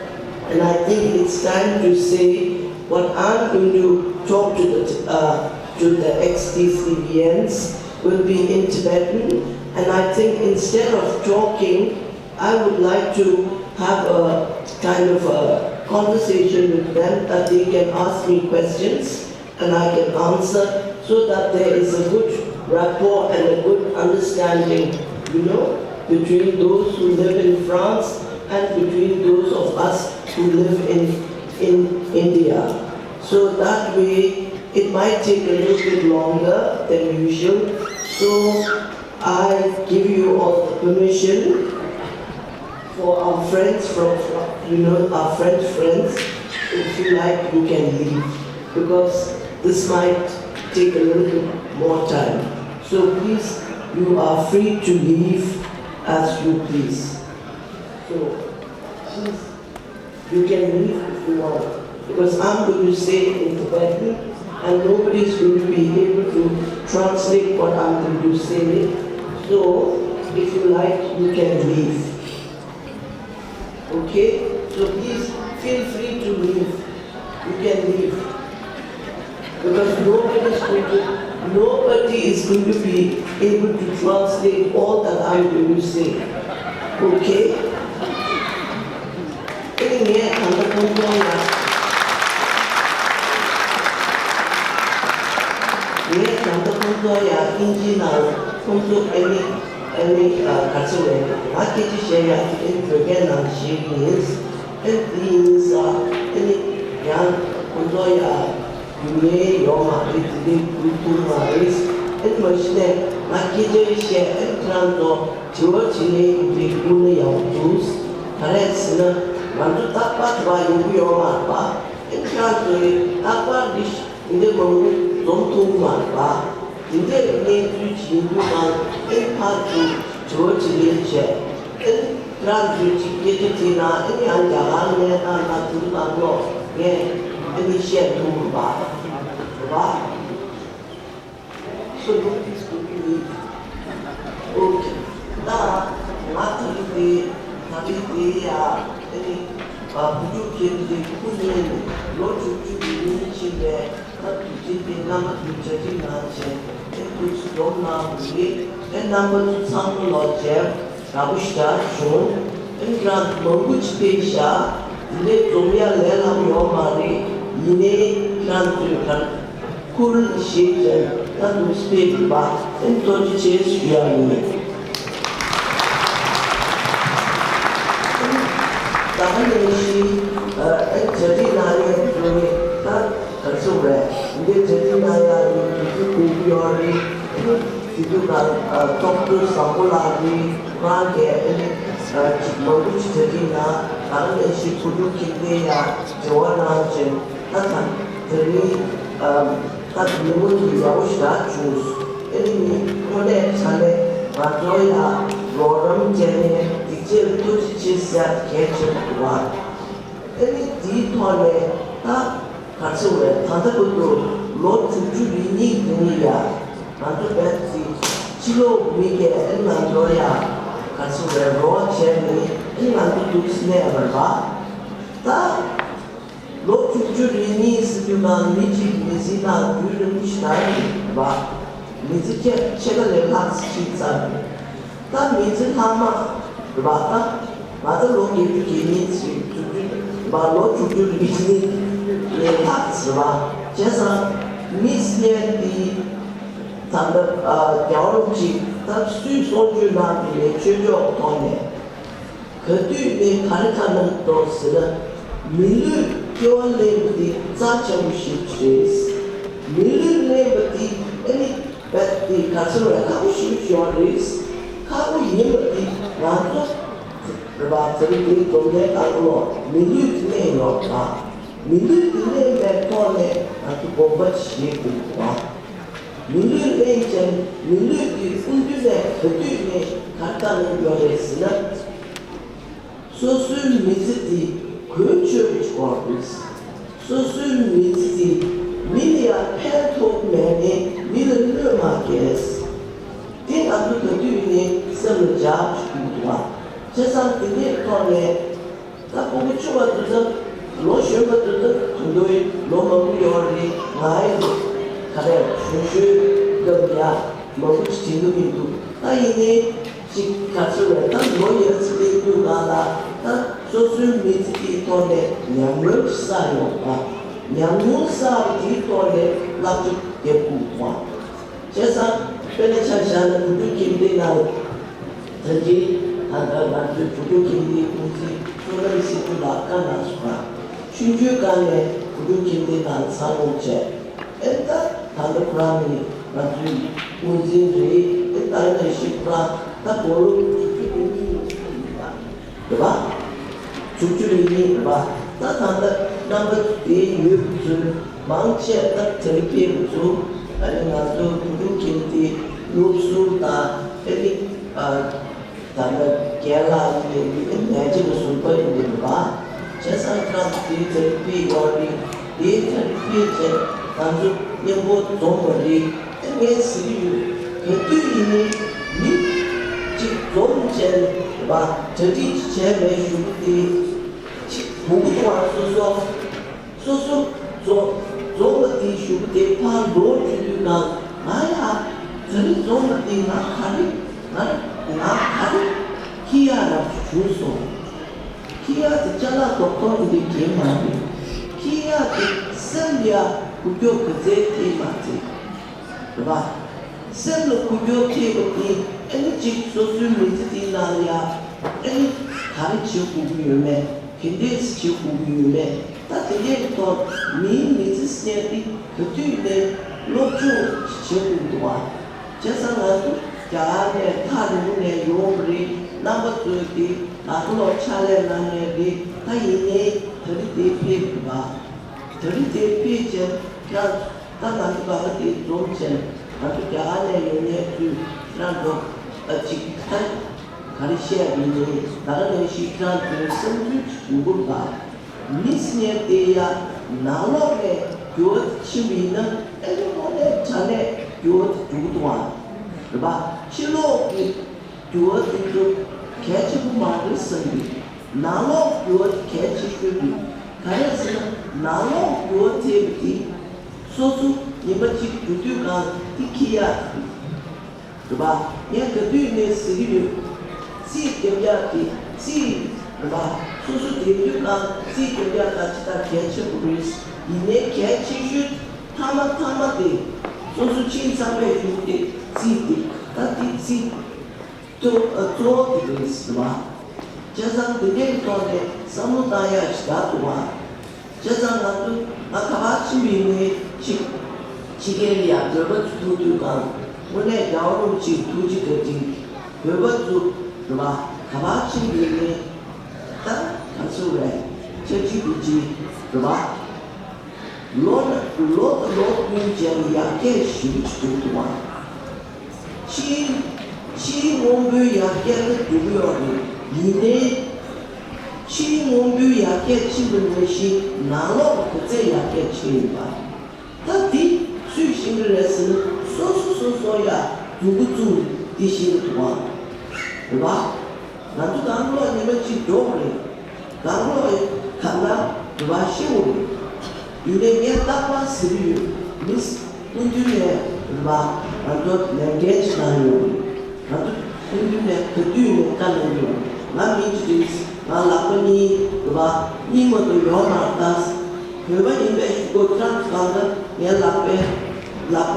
And I think it's time to say what I'm going to talk to the uh, to the ex-T C Bans will be in Tibetan. And I think instead of talking, I would like to have a kind of a conversation with them that they can ask me questions and I can answer so that there is a good rapport and a good understanding, you know, between those who live in France and between those of us who live in, in India. So that way, it might take a little bit longer than usual. So I give you all the permission for our friends from, you know, our French friends, if you like, you can leave because this might take a little bit more time. So please, you are free to leave as you please. So please, you can leave if you want because I'm going to say it in Tibetan and nobody is going to be able to translate what I'm going to say. So if you like, you can leave. Okay, so please feel free to leave. You can leave. Because nobody is going to, nobody is going to be able to translate all that I'm going to say. Okay? Anyway, ངས་ད་ལྟ་ཁོང་ཚོ་ཡ། ངས་ད་ལྟ་ཁོང་ཚོ་ཡ་དབྱིན་ཇིའི་ནང་ཁོང་ཚོ་ཨ་ནི་ཨ་ནི་ག་ཚོད་རེད། ང་སྐད་ཆ་བཤད་ཡ་ཨ་ནི་བོད་སྐད་ནང་བཤད་ཀྱི་ཡིན། ཨ་ནི་དེ་ཡིན་ས་ཨ་ནི་ཡང་ཁོང་ཚོ་ཡ་རྒྱུས་མེད་ཡོད་མ་རེད། དེ་འདྲའི་འགྲིག་ཐུབ་མ་རེད། ཨ་ནི་མ་གཞི་ནས་ང་སྐད་ཆ་བཤད་ཨ་ནི་ཁྱེད་རང་ཚོ་དྲི་བ་དྲིས་ལན་ཡིན་པའི་ཀུན་ནས་ཡག་པོ་འདུག་ག་རེ་ཟེར་ན་ང་ཚོ་རྟག་པར་དྲི་བ་ཡོང་གི་ཡོད་མ་རེད་པ། ཨེ་ཁྱེད་རང་ཚོ་ཡིས་རྟག་པར་འདི་འདི་འདྲའི་མང་པོ་འཛོམས་ཐུབ་མ་རེད་པ། འདི་འདྲའི་གནས་ཚུལ་ཇི་ཡིན་དུས་ནང་ཨེ་ཕར་ཚུར་དྲི་བ་དྲིས་ལན་བྱས། ཨེ་ཁྱེད་རང་ཚོས་ཅིག་སྐད་ཆ་དྲིས་ན་ཨེ་ཡང་རྒྱ་གར་གནས་སྟངས་དང་དེ་ཚོ་ནང་ལོགས་ངས་ཨེ་ནི་བཤད་ཐུབ་མ་རེད་པ། རེད་པ། So don't be stupid. Okay. ད་ང་ད་རེས་དེ་ད་རེས་དེ་ཡ་ཨེ་ནི་བུ་ཕྲུག་ཁྱེད་དེ་ཁུ་ནས་ལོ་བཅུ་བཅུ་གི་ཉིན་ཕྱིན་པས་ད་དུས་ཚོད་དེ་རྣམ་པ་ཚོས་གྲ་སྒྲིག་གནང་བྱས་ཨེ་དུས་ཚོད་འཛོམས་གནང་དགོས་རེད། ཨེ་རྣམ་པ་ཚོ་ཚང་མ་ལོ་བྱས་དགའ་པོ་ཞེ་དྲག་བྱུང་། ཨེ་རང་མང་པོ་ཅིག་ཕེབས་ཤག་དེ་འདྲའི་འཛོམས་ཡ་ལས་སླ་པོ་ཡོད་མ་རེད། ཡིན་ནའི་རང་ཚོས་ག་ཁུར་ཞིག་ཅན་ད་དུང་སྤེལ་དགོས་པ་ཨེ་ཐུགས་རྗེ་ཆེ་ཞུ་ཡ་ཡིན། ད་ག་ནང་བཞིན་ཨེ་གྲ་སྒྲིག་གནང་ཡས་ཚོ་ནི་ད་ག་ཚོད་རེད། འདི་གྲ་སྒྲིག་གནང་ཡ་ཡིན་དུས་ཚོད་དགོས་ཀྱི་ཡོད་རེད། དེ་དུས་ད་ཨ་ཏོག་ཙམ་བཟང་པོ་ལགས་ཀྱིས་རང་གིས་ཨེ་ནི་ཨ་ཅིག་མང་པོ་ཞིག་གྲ་སྒྲིག་གནང་། ད་ག་ནང་བཞིན་བུ་ཕྲུག་ཁྱིམ་སྡེ་ཡ་འབྲེལ་བ་གནང་བྱས། ད་ད་དེ་རིང་ཨ་ད་ཉིན་མོ་འདི་ཡག་པོ་ཞེ་དྲག་བྱུང་། ཨེ་ནི་ངས་དངོས་གནས་དྲང་གནས་ང་ཚོ་ཡ་རོགས་རམ་བྱས་ནས་སྡིག་སྤྱོད་ཐུགས་རྗེ་ཆེ་ཟེར་གལ་ཆེན་པོ་འདུག་བ། ཨེ་ནི་དེའི་ཐོག་ནས་ད་ག་ཚོད་རེད། ད་ལྟ་བར་དུ་ལོ་དྲུག་ཅུ་རེ་གཉིས་རིང་ཡ་ང་ཚོ་བས་ཏེ་ཕྱི་ལོགས་མི་གས་ཨེ་ང་ཚོ་ཡ་ག་ཚོད་རེད་རོགས་བྱས་ནས་ཨེ་ང་ཚོ་འདུག་སེ་གནས་པ་རེད་པ། ད་ལོ་དྲུག་ཅུ་རེ་གཉིས་ཟེར་དུས་ནང་མི་གཅིག་མི་ཚེའི་ནང་རྒྱུན་རིང་པོ་ཞིག་ད་ཡིན་པ། མི་ཚེ་ཁྱེད་ཕྱེད་ཀ་ལས་ལྷག་ཅིག་ཙམ་རེད། ད་མི་ཚེ་ལྷག་མ་རེད་པ། ད་ང་ཚོ་ལོ་བརྒྱད་ཅུ་གྱ་གཉིས་ཚེ་དྲུག་ཅུ་རེད་པ། ལོ་དྲུག་ཅུ་རེ་གཉིས་ལས་ལྷག་ཟེར་བ་བྱས་ཙང་མི་ཟེར་མཁན་འདི་ད་ལྟ་རྒྱལ་བ་རིན་པོ་ཆེས་ད་སུས་གསུང་ཆོས་གནང་བའི་ལས་ཆོས་ཕྱོགས་ཐོག་ནས། ག་དུས་ནས་ག་རེ་ག་གནང་འདུག་ཟེར་ན། མི་ལུས་སྐྱེ་བ་ལེན་པ་དེ་རྩ་ཆེན་པོ་ཞིག་རེད། མི་ལུས་ལེན་པ་དེ་ཨ་ནི་རྦད་དེ་ག་ཚོད་རེད་ཁག་པོ་ཞིག་ཡོད་རེད། ཁག་པོ་ཡིན་པ་དེ་ང་ཚོ་རེད་པ། དེ་རིང་འདིར་འཛོམས་མཁན་དང་པོ་མི་ལུས་དེ་ལེན་ཡོད་པ། མི་ལུས་དེ་ལེན་པའི་ཐོག་ནས་ང་ཚོ་དགོངས་པ་བཞེས་དགོས་པ། མི་ལུས་ལེན་ཅིང་མི་ལུས་ཀྱི་དབུ་མདུན་ནས་ག་དུས་ནས་གར་བཏང་ཡོད་རེད་ཟེར་ན། སོ་སོའི་མི་ཚེ་འདི་གོས་ཆོད་པའི་སྐོར་རེད། སོ་སོའི་མི་ཚེ་འདི་མི་ལ་ཡང་ཕན་ཐོགས་མེད་ནས་མི་ལ་གནོད་མ་སྐྱེལ། དེ་ང་ཚོ་ག་དུས་ནས་སེམས་ལ་འཇགས་ཐུབ་ཀྱི་འདུག་བ། བྱས་ཙང་དེ་འདྲའི་ཐོག་ནས། ད་ཕྲུ་གུ་ཆུང་བ་དུས་ཙམ། ལོ་གཞོན་པ་དུས་ཙམ། ད་དུང་ལོ་མང་པོ་ཡོད་རེད། ང་ཡི་ག་རེ་གཞོན་གཞོན་སྐབས་ཡ་མང་པོ་ཞིག་དྲན་གྱི་མི་འདུག་ད་ཡིན་ནའི་ཅིག་ག་ཚོད་རེད། ད་ལོ་ཡར་ཚེ་སླེབས་དུས་གང་ལ་ད་སོ་སོའི་མི་ཚེ་དེའི་ཐོག་ནས་ཉམས་མྱོང་ཞིག་བསགས་ཡོང་བ། ཉམས་མྱོང་བསགས་པ་དེའི་ཐོག་ནས་བསླབ་བྱ་རྒྱབ་དགོས་པ། བྱས་ཙང་དཔེར་ན་ཆ་བཞག་ན་བུ་ཕྲུག་ཁྱིམ་སྡེ་ནང་། ད་གིན་ད་ལྟ་ང་ཚོའི་བུ་ཕྲུག་ཁྱིམ་སྡེའི་དབུ་འཛིན་བསོད་ནམས་སྲིད་པ་ལགས་བཀའ་གནང་སོང་ང་། ཆུང་ཆུང་སྒང་ནས་བུ་ཕྲུག་ཁྱིམ་སྡེ་ནང་འཚར་ལོངས་བྱས། ཨེ་ད་ད་ལྟ་ཁོ་རང་ནི་ང་ཚོའི་དབུ་འཛིན་རེད། ཨེ་ད་ནས་ཤི་ཁོ་རང་ད་དགུང་ལོ་དྲུག་ཅུ་དོན་གཉིས་ཡིན་པ་རེད་པ། དྲུག་ཅུ་རེ་གཉིས་རེད་པ། ད་ད་ལྟ་རྣམ་པ་དེ་ཡོད་པ་ཚོ་མང་ཆེ་ད་དེར་ཕེབས་པ་ཚོ་ཨ་ནི་ང་ཚོ་བུ་ཕྲུག་ཁྱིམ་སྡེའི་སློབ་ཟུར་དང་ཨ་ནི་ཨ། ད་ལྟ་རྒན་ལགས་ཡིན་པའི་ནད་ལྕི་བ་ཟུར་པ་ཡིན་པ་རེད་པ། བྱས་ཙང་ཁོ་རང་ཚོ་དེའི་ཚེ་རིང་ཕུད་ཡོད་རེད། དེའི་ཚེ་རིང་ཕུད་བྱས་ང་ཚོ་མཉམ་པོ་འཛོམས་པ་རེད། ཨེ་ངས་ཟེར་གྱི་ཡོད། ག་དུས་ཡིན་ནའི་མི་གཅིག་འཛོམས་བྱས་པ་གྲ་སྒྲིག་ཅིག་བྱས་པའི་གཞུག་གུ་དེ་ བུ་གུ་དང་བ་སོ་སོ། སོ་སོ་རྫོང་རྫོང་བ་དེའི་ཞུ་གུ་དེ་ཕར་ལོག་བཅུག་དུས་གང་ང་ཡ། ད་རེས་རྫོང་བ་དེ་ང་ག་རེ་ང་ང་ག་རེ་ཁྱི་ཡ་རབ་བྱུང་སོང་། ཁྱི་ཡ་དེ་ཅ་ལག་རྡོག་རྡོག་འདི་གས་མ་རེད། ཁྱི་ཡ་དེ་སེམས་ཡ་འགུལ་སྐྱོད་ག་ཚད་ཐེབས་མ་ཚད། རེད་པ། སེམས་ལ་འགུལ་སྐྱོད་ཐེབས་པ་དེ་ཨ་ནི་གཅིག་སོ་སོའི་མི་ཚེ་དེའི་ནང་ལ་ཡ་ཨ་ནི་ག་རེ་བྱེད་དགོས་ཀྱི་ཡོད་མེད། ག་འདྲས་བྱེད་དགོས་ཀྱི་ཡོད་མེད། ད་དེ་འདྲའི་ཐོག་མིའི་མི་ཚེ་ཟེར་དེ་ག་དུས་ནས་སློབ་སྦྱོང་བྱེད་དགོས་འདུག་བ། བྱས་ཙང་ང་ཚོ་རྒྱ་གར་ནས་ཐག་རིང་པོ་ནས་ཡོང་བ་རེད། རྣམ་པ་ཚོས་དེ་ལ་ཁ་ལོག་ཕྱག་ལས་གནང་མཁན་རེད། ད་ཡིན་ནའི་ད་རེས་དེ་ཕེབས་དགོས་པ། ད་རེས་དེ་ཕེབས་བྱས་ཡང་ད་ང་ཚོ་བར་ག་དེ་འཛོམས་བྱས་ང་ཚོ་རྒྱ་གར་ནས་ཡོང་མཁན་ཚོས་ཁྱེད་རང་ཚོ་ཨ་ཅིག་ད་ག་རེ་བཤད་ཡིན་ནའི་ད་ག་ནང་བཞིན་ཁྱེད་རང་ཚོའི་བསམ་ཚུལ་ཅིག་ཡོང་གི་རེད་པ། མི་ཟེར་མཁན་དེ་ཡ་ནང་ལོགས་ནས་འགྱུར་བ་ཕྱིན་པ་ཡིན་ན་ཨེ་ནི་དངོས་གནས་དྲང་གནས་འགྱུར་བ་འགྲོ་གི་འདུག་ཨ། རེད་པ། ཕྱི་ལོགས་ཀྱི་འགྱུར་བ་དེ་ཚོ་གལ་ཆེན་པོ་མ་རེད་བསམ་གྱི། ནང་ལོགས་འགྱུར་བ་དེ་གལ་ཆེ་ཤོས་རེད། ག་རེ་ཟེར་ན་ནང་ལོགས་འགྱུར་བ་ཐེབས་པ་དེ་སོ་སོ་ཉི་མ་གཅིག་འགྲོ་དུས་གང་དེ་ཁྱི་ཡ་རེད། རེད་པ། ངས་ག་དུས་ནས་ཟེར་གྱི་ཡོད། རྩིས་རྒྱབ་ཡག་དེ་རྩིས་རེད་པ། སོ་སོ་བསྡད་དུས་གང་རྩིས་རྒྱབ་ཡག་ད་ཅི་ལྟར་གལ་ཆེན་པོ་རེད། ཡིན་ནའི་གལ་ཆེ་ཤོས་མཐའ་མ་མཐའ་མ་དེ་སོ་སོ་ཕྱིན་ཚར་བའི་གཞུག་དེ་རྩིས་དེ་ད་དེ་རྩིས་གཙོ་གཙོ་བོ་དེ་རེད་ཟེར་བ། བྱས་ཙང་དེ་འདྲའི་ཐོག་ནས་བསམ་བློ་བཏང་ཡག་ཞེ་དྲག་འདུག་བ། བྱས་ཙང་ང་ཚོ་ང་ག་པར་ཕྱིན་པ་ཡིན་ནའི་ཅིག་ཕྱི་རྒྱལ་ལ་ཡང་བོད་པ་ཚོ་ཐུག་དུས་གང་དངོས་གནས་རྒྱལ་བ་རིན་པོ་ཆེའི་ཐུགས་རྗེ་བཀའ་དྲིན་བོད་པ་ཚོ་རེད་པ། ག་པར་ཕྱིན་པ་ཡིན་ནའི་ད་ག་ཚོད་རེད་ཆབས་ཅིག་བུ་ཅིག་རེད་པ། ལོ་ལོ་ལོ་ཀུན་ཀྱང་ཡར་རྒྱས་ཞེ་པོ་ཅིག་འགྲོ་འདུག་བ། ཕྱིའི་ཕྱིའི་དངོས་པོའི་ཡར་རྒྱས་ལ་འགྲོ་གི་ཡོད་རེད། ཡིན་ནའི་ཕྱིའི་དངོས་པོའི་ཡར་རྒྱས་ཕྱིན་པ་ནང་བཞིན་ནང་ལོགས་ལ་ག་ཚད་ཡར་རྒྱས་ཕྱིན་ཡོད་པ། ད་འདི་སུས་ཤེས་ཀྱི་རེད་ཟེར་ན་སོ་སོ་སོ་སོ་ཡ་འདུག་གི་བཙུགས་འདི་ཤེས་ཀྱི་འདུག་བ། རེད་པ། ང་ཚོ་གང་ལོག་ཉི་མ་གཅིག་འགྲོ་དགོས་རེད། གང་ལོག་གང་ལ་རེ་བ་ཤེས་དགོས་རེད། ཡིན་ནའི་ངས་རྟག་པར་ཟེར་གྱི་ཡོད། མི་སྐུ་མདུན་ནས་རེ་བ་ང་ཚོ་ལས་འགན་ཞིག་གནང་ཡོད་རེད། ང་ཚོ་སྐུ་མདུན་ནས་ག་དུས་ནས་བཀའ་གནང་གི་ཡོད་རེད། ང་མི་གཅིག་རེད། ང་ལག་པ་གཉིས་རེ་བ་གཉིས་མ་གཏོགས་ཡོད་མ་རེད་ད། བོད་པ་ཡིན་པའི་གཞུག་གུ་ཁྱེད་རང་ཚོ་གང་ལྟར་ངའི་ལག་པའི་ལག་པ་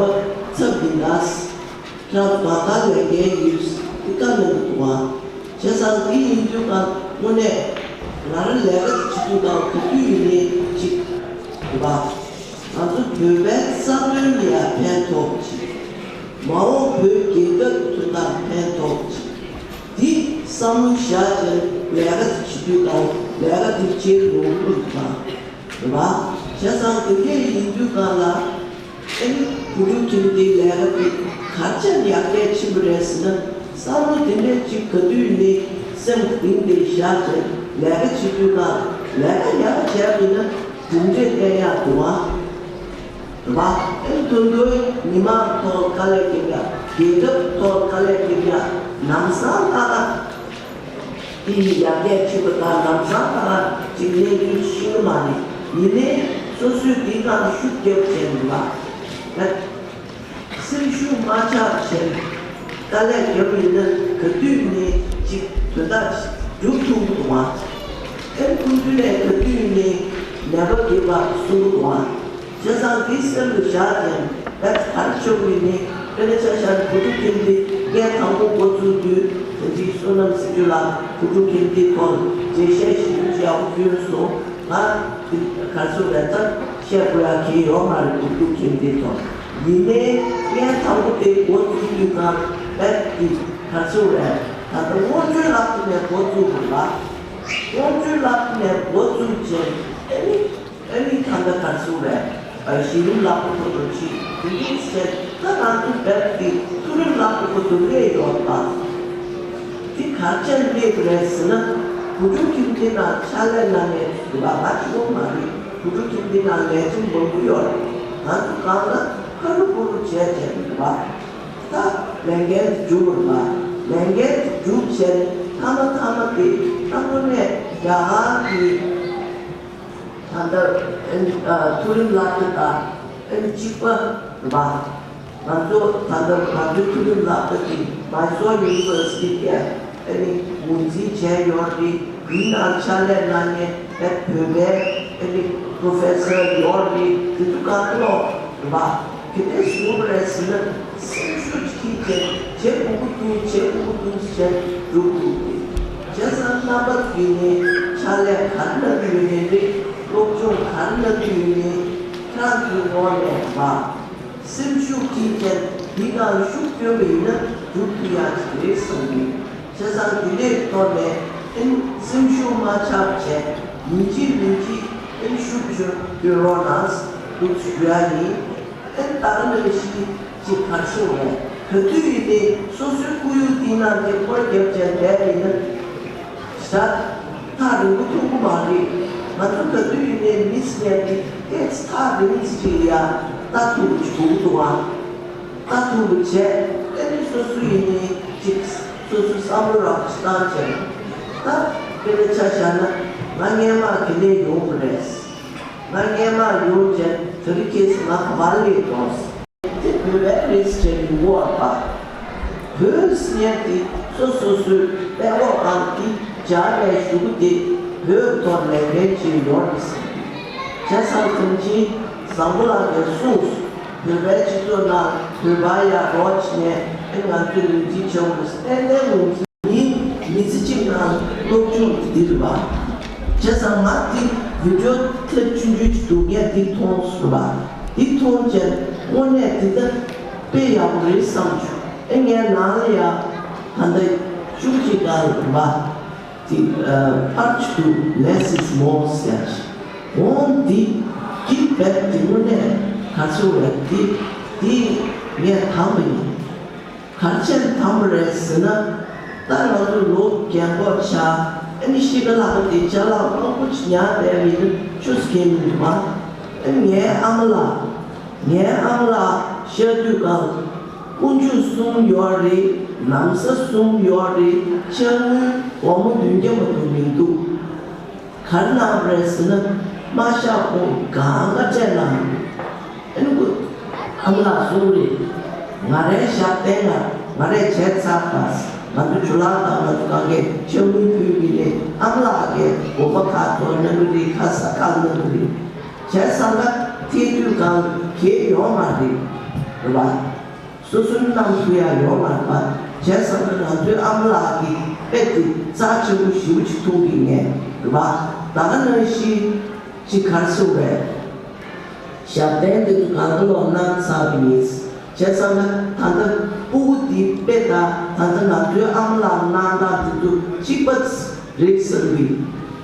ཚབ་ཡིན་ད། ཁྱེད་རང་ཚོ་གང་ལྟར་ལས་འགན་ཡོད་འདི་བཀའ་གནང་གི་འདུག་ཨང་། བྱས་ཙང་འདི་ཡིན་དུས་གང་དངོས་གནས་ང་རང་ལས་ཀ་བྱེད་དུས་གང་ག་དུས་ཡིན་ནའི་ཅིག་རེད་པ། ང་ཚོ་བོད་པའི་བསམ་བློའི་ལ་ཡང་ཕན་ཐོགས་ཅིག་མ་འོངས་བོད་རྒྱལ་ཁབ་ཀྱི་དོན་དག་ཕན་ཐོགས་ཅིག་འདི་བསམ་བློ་བཞག་བྱས་ལས་ཀ་བྱེད་དུས་གང་ལས་ཀ་འདི་བྱེད་རུང་དགོས་ཀྱི་དང་། རེད་པ། བྱས་ཙང་དེ་འདྲས་ཡིན་དུས་གང་ལ། ཨེ་ནི་བུ་ཕྲུག་ཁྱིམ་སྡེའི་ལས་ཀ་དེ་ག་ཚད་ཡར་རྒྱས་ཕྱིན་པ་རེད་ཟེར་ན་བསམ་བློ་དེ་འདྲས་ཅིག་ག་དུས་ནས་སེམས་གཏིང་དེ་བཞག་བྱས་ལས་ཀ་བྱེད་དུས་གང་ལས་ཀ་ཡག་པ་བྱས་པ་ཡིན་ན་གྲུབ་འབྲས་བསྟན་ཡག་འདུག་ཨ། རེད་པ། ཨེ་ནི་དོན་དུ་མི་མང་ཐོག་དཀའ་ལས་རྒྱབ་ཡག་རྒྱལ་ཁབ་ཐོག་དཀའ་ལས་རྒྱབ་ཡག་ལམ་སང་ལྟ་ད། དེ་ཡི་ཡར་རྒྱས་ཕྱིན་པ་དང་ལམ་སང་ད་ག་ཅིག་གནས་ཚུལ་ཤེས་ཀྱི་མ་རེད། ཡིན་ནའི་སོ་སོས་དེའི་སྒང་ལ་ཤུགས་རྒྱབ་བྱས་མི་བ། ད་སེམས་ཤུགས་མ་ཆག་བྱས་དཀའ་ལས་རྒྱབ་ཡིན་ན་ག་དུས་ནས་ཅིག་དོན་དག་ཅིག་འགྲུབ་ཐུབ་ཀྱི་འདུག་བ། ཨེ་ཁོང་ཚོས་ནས་ག་དུས་ནས་ནད་པ་རྒས་པ་གསུང་གི་འདུག་བ། བྱས་ཙང་འདི་སེམས་ལ་བཞག་ནས་ད་གར་ཆོག་གི་ནི་དཔེར་ན་ཆ་བཞག་ན་བུ་ཕྲུག་ཁྱིམ་སྡེ་ངས་དང་པོ་འགོ་བཙུགས་དུས་དེ་འདྲའི་བསོད་ནམས་ཟེར་རྒྱུ་ལ་བུ་ཕྲུག་ཁྱིམ་སྡེའི་ཐོག་འགྲེལ་བཤད་ཞིབ་ཏུ་ཡག་པོ་བསྐྱོན་སོང་། ང་འདི་གར་སོང་རེད་ད་བཤད་དགོས་ཡག་གི་ཡོད་མ་རེད། བུ་ཕྲུག་ཁྱིམ་སྡེའི་ཐོག་ཡིན་ནའི་ངས་དང་པོ་དེ་འགོ་བཙུགས་དུས་གང་རེད་འདི་གར་སོང་རེད་ད་ལྟ་དབང་ཆོས་ལགས་ནས་འགོ་བཙུགས་དགོས་ལ། དབང་ཆོས་ལགས་ནས་འགོ་བཙུགས་བྱས་ཨ་ནི། ཨ་ནི་ད་ལྟ་གར་སོང་རེད། ཨ་གཞི་རིམ་ལག་པ་ཁོ་ཐོག་ཅིག་དེ་འདྲའི་བྱས་ད་ང་ཚོ་བོད་ཀྱི་མཐོ་རིམ་ལག་པ་ཁོ་ཐོག་སླེབས་ཡོད་པ། དེ་ག་ཅན་སླེབས་རེད་ཟེར་ན་བུ་ཕྲུག་ཁྱིམ་སྡེ་ནང་ཕྱག་ལས་གནང་མཁན་དེ་བ་ང་གཅིག་པོ་མ་རེད། བུ་ཕྲུག་ཁྱིམ་སྡེ་ནང་ལས་བྱེད་མང་པོ་ཡོད་རེད། ང་ཚོ་གང་ལ་ཁ་རུ་ཁུ་རུ་བྱས་བྱས་རེད་བ། ད་ལས་འགན་དེ་འཇུག་དགོས་རེད་བ། ལས་འགན་དེ་འཇུག་བྱས་ནས་མཐའ་མ་མཐའ་མ་དེ་ད་དངོས་གནས་རྒྱ་གར་གྱི། ད་ལྟ་ཨན་ཨ་མཐོ་རིམ་སློབ་གྲྭ་དང་ཨན་གཅིག་པ་རེད་པ། ང་ཚོ་ད་ལྟ་ང་ཚོའི་མཐོ་རིམ་སློབ་གྲྭ་དེ་Mysore University གི་ཨ་ནི་ངོས་འཛིན་བྱས་ཡོད་རེད། ཡིན་ནའང་ཕྱག་ལས་གནང་མཁན་ཨ་བོད་པའི་ཨ་ནི་Professor ཡོད་རེད། དེ་ཚོ་གང་ལོག་རེད་པ། གལ་ཏེ་བཟོས་པ་རེད་ཟེར་ན་སེམས་ཤུགས་ཅིག་ཁྱེར་བྱས་བྱེད་དགོས་ཀྱི་འདུག་བྱེད་དགོས་ཀྱི་འདུག་ཟེར་འགྲོ་དགོས་ཀྱི་རེད། བྱས་ཙང་རྣམ་པ་ཚོ་ཡིན་ནའི་ཕྱག་ལས་ག་རེ་གནང་གི་ཡོད་ནའི་རེད། སློབ་སྦྱོང་ག་རེ་གནང་གི་ཡོད་ནའི་ཁྱེད་རང་ཚོའི་ངོས་ནས་མ་སེམས་ཤུགས་ཁྱེར་བྱས་འདི་ནང་ཤུགས་བསྐྱོན་པ་ཡིན་ན་འགྲུབ་ཐུབ་ཡག་ཅིག་རེད་བསམ་གི། བྱས་ཙང་དེ་འདྲའི་ཐོག་ནས་ཨིན་སེམས་ཤུགས་མ་ཆག་བྱས་ཡིན་གཅིག་མིན་གཅིག་ཨིན་ཤུགས་ཆེན་པོ་བསྐྱོན་རོགས་གནང་འདུག་ཞུ་ཡ་ཡིན། ཨིན་ད་ག་ནང་བཞིན་ཅིག་གར་སོང་བས་ག་དུས་ཡིན་ནའི་སོ་སོའི་ཁོར་ཡུག་འདི་ནང་དེ་སྐོར་རྒྱབ་བྱས་བསྡད་ཡིན་ན་ཞག་ཐག་རིང་པོ་ཐུང་པོ་མ་རེད། ང་ཚོ་ག་དུས་ཡིན་ནའི་མི་ཟེར་མཁན་དེ་ཏོག་ཙམ་ཐག་རིང་ཙམ་ཅིག་ཡ་ལྟ་ཐུབ་པ་ཅིག་དགོས་ཀྱི་འདུག་ཨ། ལྟ་ཐུབ་པ་བྱས་ཨ་ནི་སོ་སོ་ཡིན་ནའི་ཅིག་སོ་སོའི་བསམ་བློ་རགས་ཅིག་བཏང་བྱས་ད་དཔེར་ན་ཆ་བཞག་ན་ང་སྔན་མ་དེ་ནས་ཡོང་གི་རེད། ང་སྔན་མ་ཡོང་བྱས་དེ་རིང་ཁ་སང་ང་ག་པར་སླེབས་འདུག་དེ་བོད་པའི་རེད་ཟེར་ནས་ངུ་བ་པ། བོད་ཟེར་མཁན་དེ་སོ་སོ་སོའི་དཔྲལ་ཀློག་སྒང་དེ་སྦྱར་ནས་བཞུགས་དེ་བོད་ཐོག་ལས་འགན་ཅིག་ཡོད་རེད་ཟེར། བྱས་ཙང་དོན་ཆེན་བཟང་པོ་ལགས་ཀྱིས་གསུངས་སོང་། བོད་པའི་སྤྱི་ཚོགས་ནང་བོད་པ་ཡར་རོགས་བྱས་ནས་ཨེ་ང་ཚོས་ངོས་འཛིན་བྱེད་དགོས་རེད་ཟེར། ཏན་ཏན་ངོས་འཛིན། ངའི་མི་ཚེ་གཅིག་ནང་སློབ་སྦྱོང་འདི་རེད་པ། བྱས་ཙང་ང་འདི་བི་ཌི་ཡོ་ཐེབས་ཆུང་ཆུང་ཅིག་འདུག་ངས་འདི་མཐོང་སོང་པ། འདི་མཐོང་བྱས་དངོས་གནས་འདི་ལྟ་དཔེ་ཡག་པོ་རེད་བསམ་བྱུང་། ཨེ་ངའི་ནང་ལ་ཡ་ད་ལྟ་ཤུགས་ཅིག་ག་རེད་པ། འདི་ཕར་ཆུ་འདུག less is more ཟེར་ཡ། འོང་འདི་འདི་བེད་འདི་དངོས་གནས་ག་ཚོད་རེད། འདི་འདི་ངས་དང་པོ་ཡིན། ག་རེ་བྱས་ནས་དམ་པོ་རེད་ཟེར་ན། ད་ང་ཚོ་ལོ་རྒན་གོག་ཆགས་ཨ་ནི་གཤིས་ཀ་ལྷག་པ་དེ་ཅ་ལག་མང་པོ་ཅིག་ཉར་བསྡད་པ་ཡིན་ན་ཆོས་སྐད་མི་འདུག་པ། ཨ་ནི་ངའི་ཨ་མ་ལགས་ངའི་ཨ་མ་ལགས་ཤར་དུས་སྒང་དཀོན་མཆོག་གསུམ་ཡོད་རེད། ན་བཟའ་གསུམ་ཡོད་རེད། ཕྱག་དངུལ་སྒོར་མོ་བདུན་བརྒྱ་མ་གཏོགས་མི་འདུག་ག་རེ་གནང་བ་རེད་ཟེར་ན། མ་ཤག་ཁོང་གང་ག་སྤྲད་གནང་འདུག་ཨ་ནི་ཁོ་ཨ་མ་ལགས་གསུངས་རེད། ང་རའི་ཞབས་བརྟན་ལ་ང་རས་བྱས་ཚར་པ། ང་ཚོ་ཇོ་ལགས་དང་ང་ཚོ་གང་གས་ཕྱག་དངུལ་ཕུལ་གྱི་རེད། ཨ་མ་ལགས་ཀྱིས་དགོན་པ་ཁག་ཐོག་གནང་གི་རེད། ཁ་ས་ཁག་གནང་གི་རེད། བྱས་ཙང་ད་ཐད་དུས་གང་གས་ཡོང་མ་རེད། རེད་པ། སོ་སོའི་གནང་ཐུབ་ཡག་ཡོད་མ་རེད་པ། བྱས་ཙང་ང་ཚོའི་ཨ་མ་ལགས་ཀྱིས་དཔེ་དེ་རྩ་ཆེན་པོ་ཞེ་པོ་ཅིག་མཐོང་གི་ངས་རེད་པ། ད་ག་ནང་བཞིན་ཅིག་ག་རེ་ཟེར་བས། ཞབས་བརྟན་དེ་ཚོ་གང་ག་ལོག་གནང་ཚར་བ་ཡིན། བྱས་ཙང་ད་ལྟ་སྤུ་གུ་འདི་དཔེ་ད་ད་ལྟ་ང་ཚོའི་ཨ་མ་ལགས་གནང་སྟངས་དེ་ཚོ་གཅིག་པ་རེད་བསམ་གི།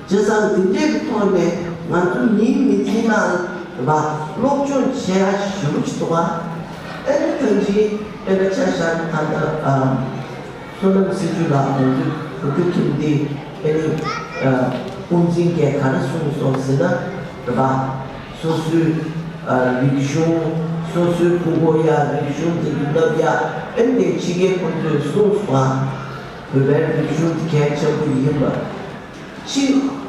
བྱས་ཙང་འདི་འདྲའི་ཐོག་ནས་ང་ཚོ་མིའི་མི་ཚེའི་ནང་ལ་སློབ་སྦྱོང་བྱེད་ཡ་ཞེ་པོ་ཅིག་འདུག་ག་ཨ་ནི་ད་ཅི་དཔེར་ན་ཆ་བཞག་ན་ད་ལྟ་ཨ་བསོད་ནམས་སྲིད་བྱུས་ལགས་ང་ཚོའི་བོད་ཕྲུག་ཁྱིམ་སྡེ་ཨ་ནི་ཨ་དབུ་འཛིན་གྱིས་ག་རེ་གསུངས་སོང་ཟེར་ན་རེད་པ། སོ་སོའི་ཨ་རིག་གཞུང་སོ་སོའི་ཕྲུ་གུ་ཡ་རིག་གཞུང་དེ་ཚོ་བསླབ་ཡ་ཨ་ནི་དེ་ཕྱི་རྒྱལ་ཁོང་ཚོས་གསུངས་སོང་ཨ། བོད་པའི་རིག་གཞུང་དེ་གལ་ཆེན་པོ་ཡིན་པ། ཕྱི་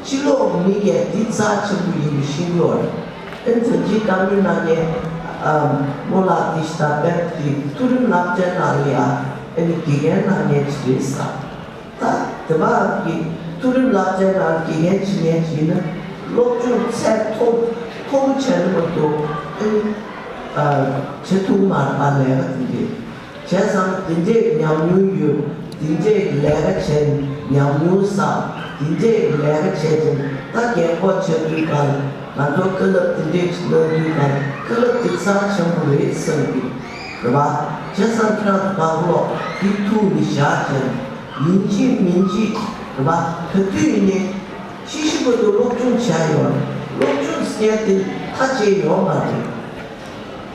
ཕྱི་ལོགས་མི་གས་འདི་རྩ་ཆེན་པོ་ཡིན་པ་ཤེས་ཀྱི་ཡོད་རེད། ཨེ་ནི་ད་ཅི་བཀའ་མོལ་གནང་མཁན་ཨ་རྨོ་ལགས་འདི་ཞིག་ད་དཔེ་དེ་མཐོ་རིམ་སློབ་གྲྭའི་ནང་ལ་ཡ་ཨེ་ནི་དགེ་རྒན་གནང་མཁན་ཅིག་རེད་ཟེར། ད་དེ་བ་གི་མཐོ་རིམ་སློབ་གྲྭའི་ནང་དགེ་རྒན་བྱེད་མཁན་ཅིག་ཡིན་ན་སློབ་སྦྱོང་ཚད་མཐོ་མཐོ་པོ་བྱས་ན་མ་གཏོགས་ཨེ་ནི་ཨ་བྱེད་ཐུབ་མ་རེད་པ་ལས་ཀ་དེ་འདྲས། བྱས་ཙང་དེ་འདྲས་ཉམས་མྱོང་ཡོད། དེ་འདྲས་ལས་ཀ་བྱས་ཉམས་མྱོང་བསགས། དེ་འདྲས་ལས་ཀ་བྱས་ཙང་ད་རྒན་གོག་ཆགས་དུས་གང་ང་ཚོ་བཀའ་སློབ་དེ་འདྲས་ཅིག་གནང་དུས་གང་བཀའ་སློབ་དེ་རྩ་ཆེན་པོ་རེད་བསམ་གི་རེད་པ། བྱས་ཙང་ཁྱེད་རང་ཚོ་གང་ལོག་དེ་ཐུགས་ནས་བཞག་ཅིང་ཡིན་གཅིག་མིན་གཅིག་རེད་པ། ག་དུས་ཡིན་ནའི་ཤི་ཤི་བར་དུ་སློབ་སྦྱོང་བྱས་ཡོད། སློབ་སྦྱོང་ཟེར་དེ་མཐའ་བཅད་ཡོད་མ་རེད།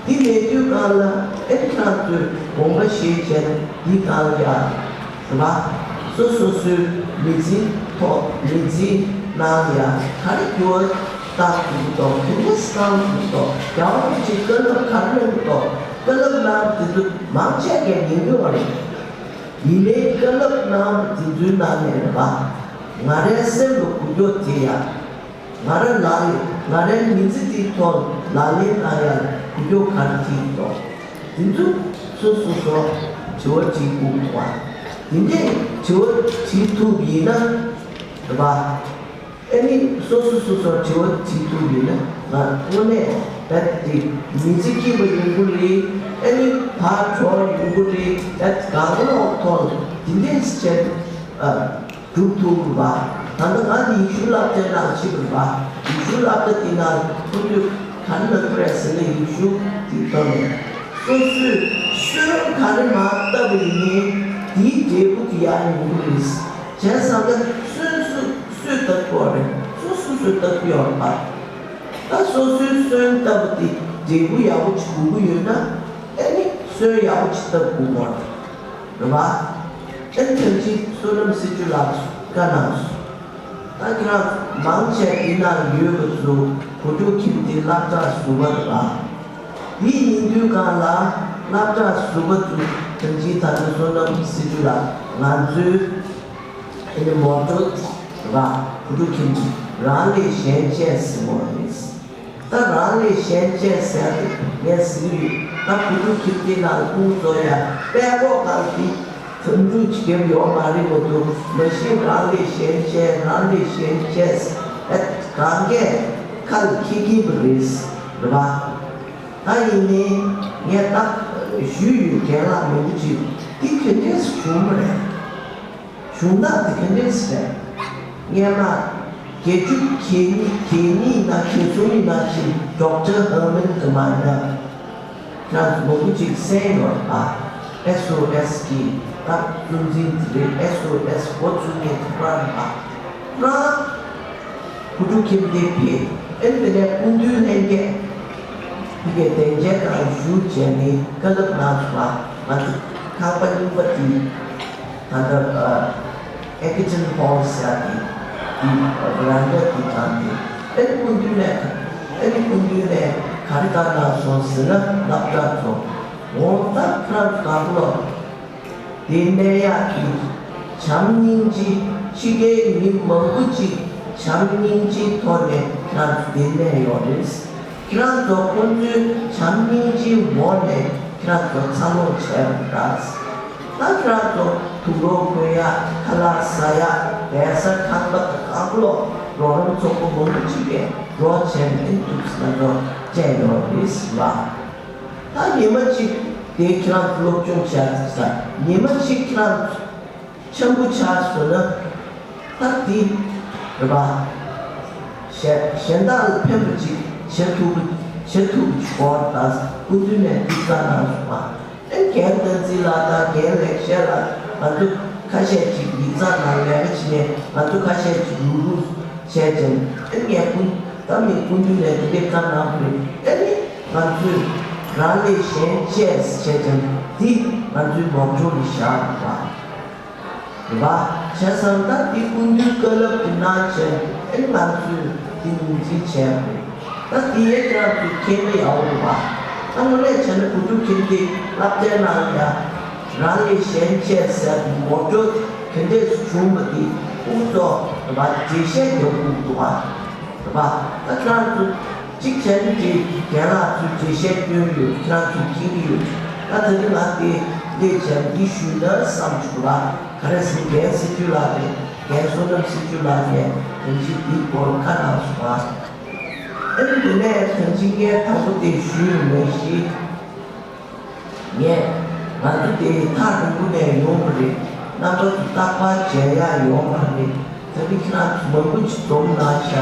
འདི་མེད་དུས་གང་ལ་ཨེ་ཁྱེད་རང་ཚོས་དགོངས་པ་བཞེས་བྱས་འདི་གང་ལ་ཡ་རེད་པ། སོ་སོ་སོའི་མི་ཚེའི་ཐོག་མི་ཚེའི་ནང་ལ་ཡ་ག་རེ་འགྱུར་བ་བཏང་ཐུབ་ཀྱི་འདུག་དེ་འདྲ་བཏང་ཐུབ་ཀྱི་འདུག་རྒྱལ་བ་རིན་པོ་ཆེས་བཀའ་སློབ་ག་རེ་གནང་གི་འདུག་བཀའ་སློབ་གནང་དེ་ཚོ་མང་ཆེ་གས་ཉན་གྱི་ཡོད་རེད། ཡིན་ནའི་བཀའ་སློབ་གནང་དེ་ཚོའི་ནང་ནས་རེད་པ། ང་རའི་སེམས་ལ་འགུལ་སྐྱོད་དེ་ཡ། ང་རང་ལ་ཡོད། ང་རའི་མི་ཚེ་འདིའི་ཐོག་ལག་ལེན་གནང་ཡག་གོ་སྐབས་ག་རེ་བྱེད་ཀྱི་འདུག་དེ་ཚོ་སོ་སོ་སོ་དྲི་བ་དྲིས་དགོས་འདུག་བ། དེ་འདྲའི་དྲི་བ་དྲིས་ཐུབ་ཡིན་ན་རེད་པ། ཨ་ནི་སོ་སོ་སོ་སོར་དྲི་བ་དྲིས་ཐུབ་ཡིན་ན་ང་དངོས་གནས་ད་དེ་མི་ཚེ་སྐྱིད་པ་ཡོང་གི་རེད། ཨ་ནི་ཕར་གྲོགས་ཡོང་གི་རེད། ད་གང་ལོག་ཐོག་དེ་འདྲས་བྱས་ཨ། སྒྲུབ་ཐུབ་པ། ད་ལྟ་ང་ཡེ་ཤུ་སློབ་གྲྭའི་ནང་ཕྱིན་པ། ཡེ་ཤུ་སློབ་གྲྭ་དེ་ནང་ཁོ་ཚོས་ག་རེ་ལབ་ཀྱི་རེད་ཟེར་ན། ཡེ་ཤུ་དེ་ཐོག་ནས་སོ་སོས་སོན་ག་རེ་མར་བཏབ་པ་ཡིན་ནའི་དེའི་འབྲས་བུ་དེ་ཡར་ཡོང་གི་རེད། བྱས་ཙང་ད་སོན་སོ་སོས་བཏབ་དགོས་རེད། སོ་སོ་སོས་བཏབ་ཀྱི་ཡོད་རེད་པ། ད་སོ་སོའི་སོན་བཏབ་པ་དེ་འབྲས་བུ་ཡག་པོ་ཅིག་དགོས་ཀྱི་ཡོད་ན། ཨ་ནི་སོན་ཡག་པོ་ཅིག་བཏབ་དགོས་པ་རེད་པ། ཨ་ནི་ཐེངས་གཅིག་བསོད་ནམས་སྲིད་བྱུས་ལགས་བཀའ་གནང་སོང་། ད་ཁྱེད་རང་མང་ཆེ་འདི་ནང་ཡོད་པ་ཚོ་བུ་ཕྲུག་ཁྱིམ་སྡེའི་སློབ་གྲྭ་ཟུར་པ་རེད་པ། འདི་ཡིན་དུས་གང་ལ་སློབ་གྲྭ་ཟུར་པ་ཚོ་ཐེངས་གཅིག་ད་ལྟ་བསོད་ནམས་སྲིད་བྱུས་ལགས་ང་ཚོའི་ཨ་ནི་མོ་ཊོ་ར་བུ་ཕྲུག་ཁྱིམ་རང་ལས་གཞན་གཅེས་ཟེར་བ་རེད། ད་རང་ལས་གཞན་གཅེས་ཟེར་ཏེ་ངས་ཟེར་གྱི་ཡོད། ད་བུ་ཕྲུག་ཁྱིམ་སྡེ་ནང་ཁོང་ཚོ་ཡང་དཔལ་འབྱོར་གང་གི་དོན་འགྲུབ་ཅིག་ཡོད་མ་རེད་མ་གཏོགས། མ་གཞི་རང་ལས་གཞན་གཅེས། རང་ལས་གཞན་གཅེས་ཟེར་གང་གས་ཁ་ལ་འཁྱེར་གྱིན་པ་རེད། རེད་པ། ད་ཡིན་ནའི་ངས་ད་ཞུས་ཡོད། རྒན་ལགས་མང་པོ་ཅིག་འདི་ག་འདྲས་བྱུང་བ་རེད། གཞུང་དག་དེ་ག་འདྲས་རེད། སྔོན་མ་བརྒྱད་ཅུ་གྱ་གཉིས་གྱ་གཉིས་ན་གྱ་གསུམ་ཡིན་ན་ཅིག་ཌོག་ཊར་ཧར་མན་གྱི་མ་ཡིན་ན་ཁྱེད་རང་ཚོ་མང་པོ་ཅིག་གསན་ཡོད་རེད་པ། ཨེས་ཨོ་ཨེས་གི་ད་གཙོ་འཛིན་དེ་རེད། ཨེས་ཨོ་ཨེས་འགོ་བཙུགས་མཁན་དེ་ཁོ་རང་རེད་པ། ཁོ་རང་བུ་ཕྲུག་ཁྱིམ་སྡེ་ཕེབས། ཨེ་དེ་ནས་སྐུ་མདུན་ལྷན་རྒྱས་དེ་གའི་གདན་ཆའི་སྒང་བཞུགས་བྱས་ནས་བཀའ་སློབ་གནང་སོང་བ། ང་ཚོ་ཁང་པ་རྙིང་པ་དེ་ད་ལྟ་ཨེ་ཀི་ཊོན་ཧོལ་ཟེར་ཡག་དེ་དེ་ཝེ་རན་ཌ་དེ་དང་དེ། ཨེ་སྐུ་མདུན་ནས་ཨེ་ནི་སྐུ་མདུན་ནས་ག་རེ་བཀའ་གནང་སོང་ཟེར་ན། སློབ་གྲྭ་ཚོ་འོ་ད་ཁྱེད་རང་ཚོ་གང་ལོག་དེ་གནས་ཡག་གི་བྱམས་སྙིང་རྗེ། ཕྱི་རྒྱལ་མི་མང་པོ་ཅིག་བྱམས་སྙིང་རྗེའི་ཐོག་ནས་ཁྱེད་རང་ཚོ་དེ་གནས་ཡོད་རེད། ཁྱེད་རང་ཚོ་ཁོང་ཚོའི་བྱམས་སྙིང་རྗེའི་འོག་ནས་ཁྱེད་རང་ཚོ་འཚར་ལོངས་བྱས་པ་རེད། ད་ཁྱེད་རང་ཚོ་དུག་སློག་གོན་ཡག་ཁ་ལག་ཟ་ཡག་བལ་ས་ཁང་པ་དང་གང་ལོག་རོགས་རམ་ཚོགས་པ་མང་པོ་ཅིག་གིས་རོགས་བྱས་ནས་འདུག་ང་ཚོ་བྱས་ཡོད་རེད་ཟེར་བ། ད་ཉི་མ་གཅིག་དེ་ཁྱེད་རང་ཚོ་སློབ་སྦྱོང་བྱས་ཟེར། ཉི་མ་གཅིག་ཁྱེད་རང་ཚོ་འཆམ་པོ་ཆགས་སོང་ན། ད་འདི་རེད་པ། གཞན་གཞན་དག་ལ་ཕན་པ་ཅིག་བྱེད་ཐུབ་པ་བྱེད་ཐུབ་པ་ཅིག་དགོས་རེད། ད་སྐུ་མདུན་ནས་འདི་བཀའ་གནང་སོང་བ། ཨེ་རྒན་བསྟན་འཛིན་ལགས་དང་རྒན་ལེགས་བཤད་ལགས། ང་ཚོ་ཁ་ཤས་ཅིག་ཡིག་ཚང་ནང་ལས་ཀ་བྱེད་ནས་ང་ཚོ་ཁ་ཤས་ཅིག་རུག་རུག་བྱས་ཙང་། ཨེ་ངས་སྐུ་ད་མི་སྐུ་མདུན་ནས་འདི་འདྲའི་བཀའ་གནང་དགོས་རེད། ཨེ་ནི་ང་ཚོས་རང་ལས་གཞན་གཅེས་བྱས་ཙང་འདི་ང་ཚོའི་མོག་ཊོ་ལ་བཞག་དགོས་པ། རེད་པ། བྱས་ཙང་ད་འདི་སྐུ་མདུན་བཀའ་སློབ་ཀྱི་གནང་བྱས་ཨེ་ང་ཚོས་འདི་ངོས་འཛིན་བྱས་དགོས། ད་འདི་ཡས་ཁྱེད་རང་ཚོས་མཁྱེན་ན་ཡག་པོ་རེད་པ། ད་དངོས་གནས་བྱས་ན་བུ་ཕྲུག་ཁྱིམ་སྡེ་སློབ་གྲྭའི་ནང་ཡ་རང་ལས་གཞན་གཅེས་ཟེར་མོག་ཊོ་ག་འདྲས་བྱུང་བ་འདི་ཁོང་ཚོ་རེད་པ་འགྲེལ་བཤད་རྒྱག་དགོས་འདུག་པ། རེད་པ། ད་ཁྱེད་རང་ཚོ་གཅིག་བྱས་ན་དེ་རྒན་ལགས་ཚོས་འགྲེལ་བཤད་སྐྱོན་ཡོད། ཁྱེད་རང་ཚོས་མཁྱེན་གྱི་ཡོད། ད་ད་རིང་ང་དེ་ལས་བྱས་འདི་ཞུས་ན་བསམ་བྱུང་བ། ག་རེ་ཟེར་རྒན་སྲིད་བྱུས་ལགས་ནས་རྒན་བསོད་ནམས་སྲིད་བྱུས་ལགས་ནས་དེ་འདྲའི་འདིའི་སྐོར་བཀའ་གནང་སོང་བ། ཨ་ནི་དེ་ནས་ད་ཅི་ངས་དང་པོ་དེ་ཞུས་མེད་ཤི། ངས་ང་ཚོ་དེ་ཐག་རིང་པོ་ནས་ཡོང་བ་རེད། རྣམ་པ་ཚོ་རྟག་པར་མཇལ་ཡག་ཡོང་བ་རེད། ད་རིང་ཁྱེད་རང་ཚོ་མང་པོ་ཅིག་འཛོམས་གནང་ཤག་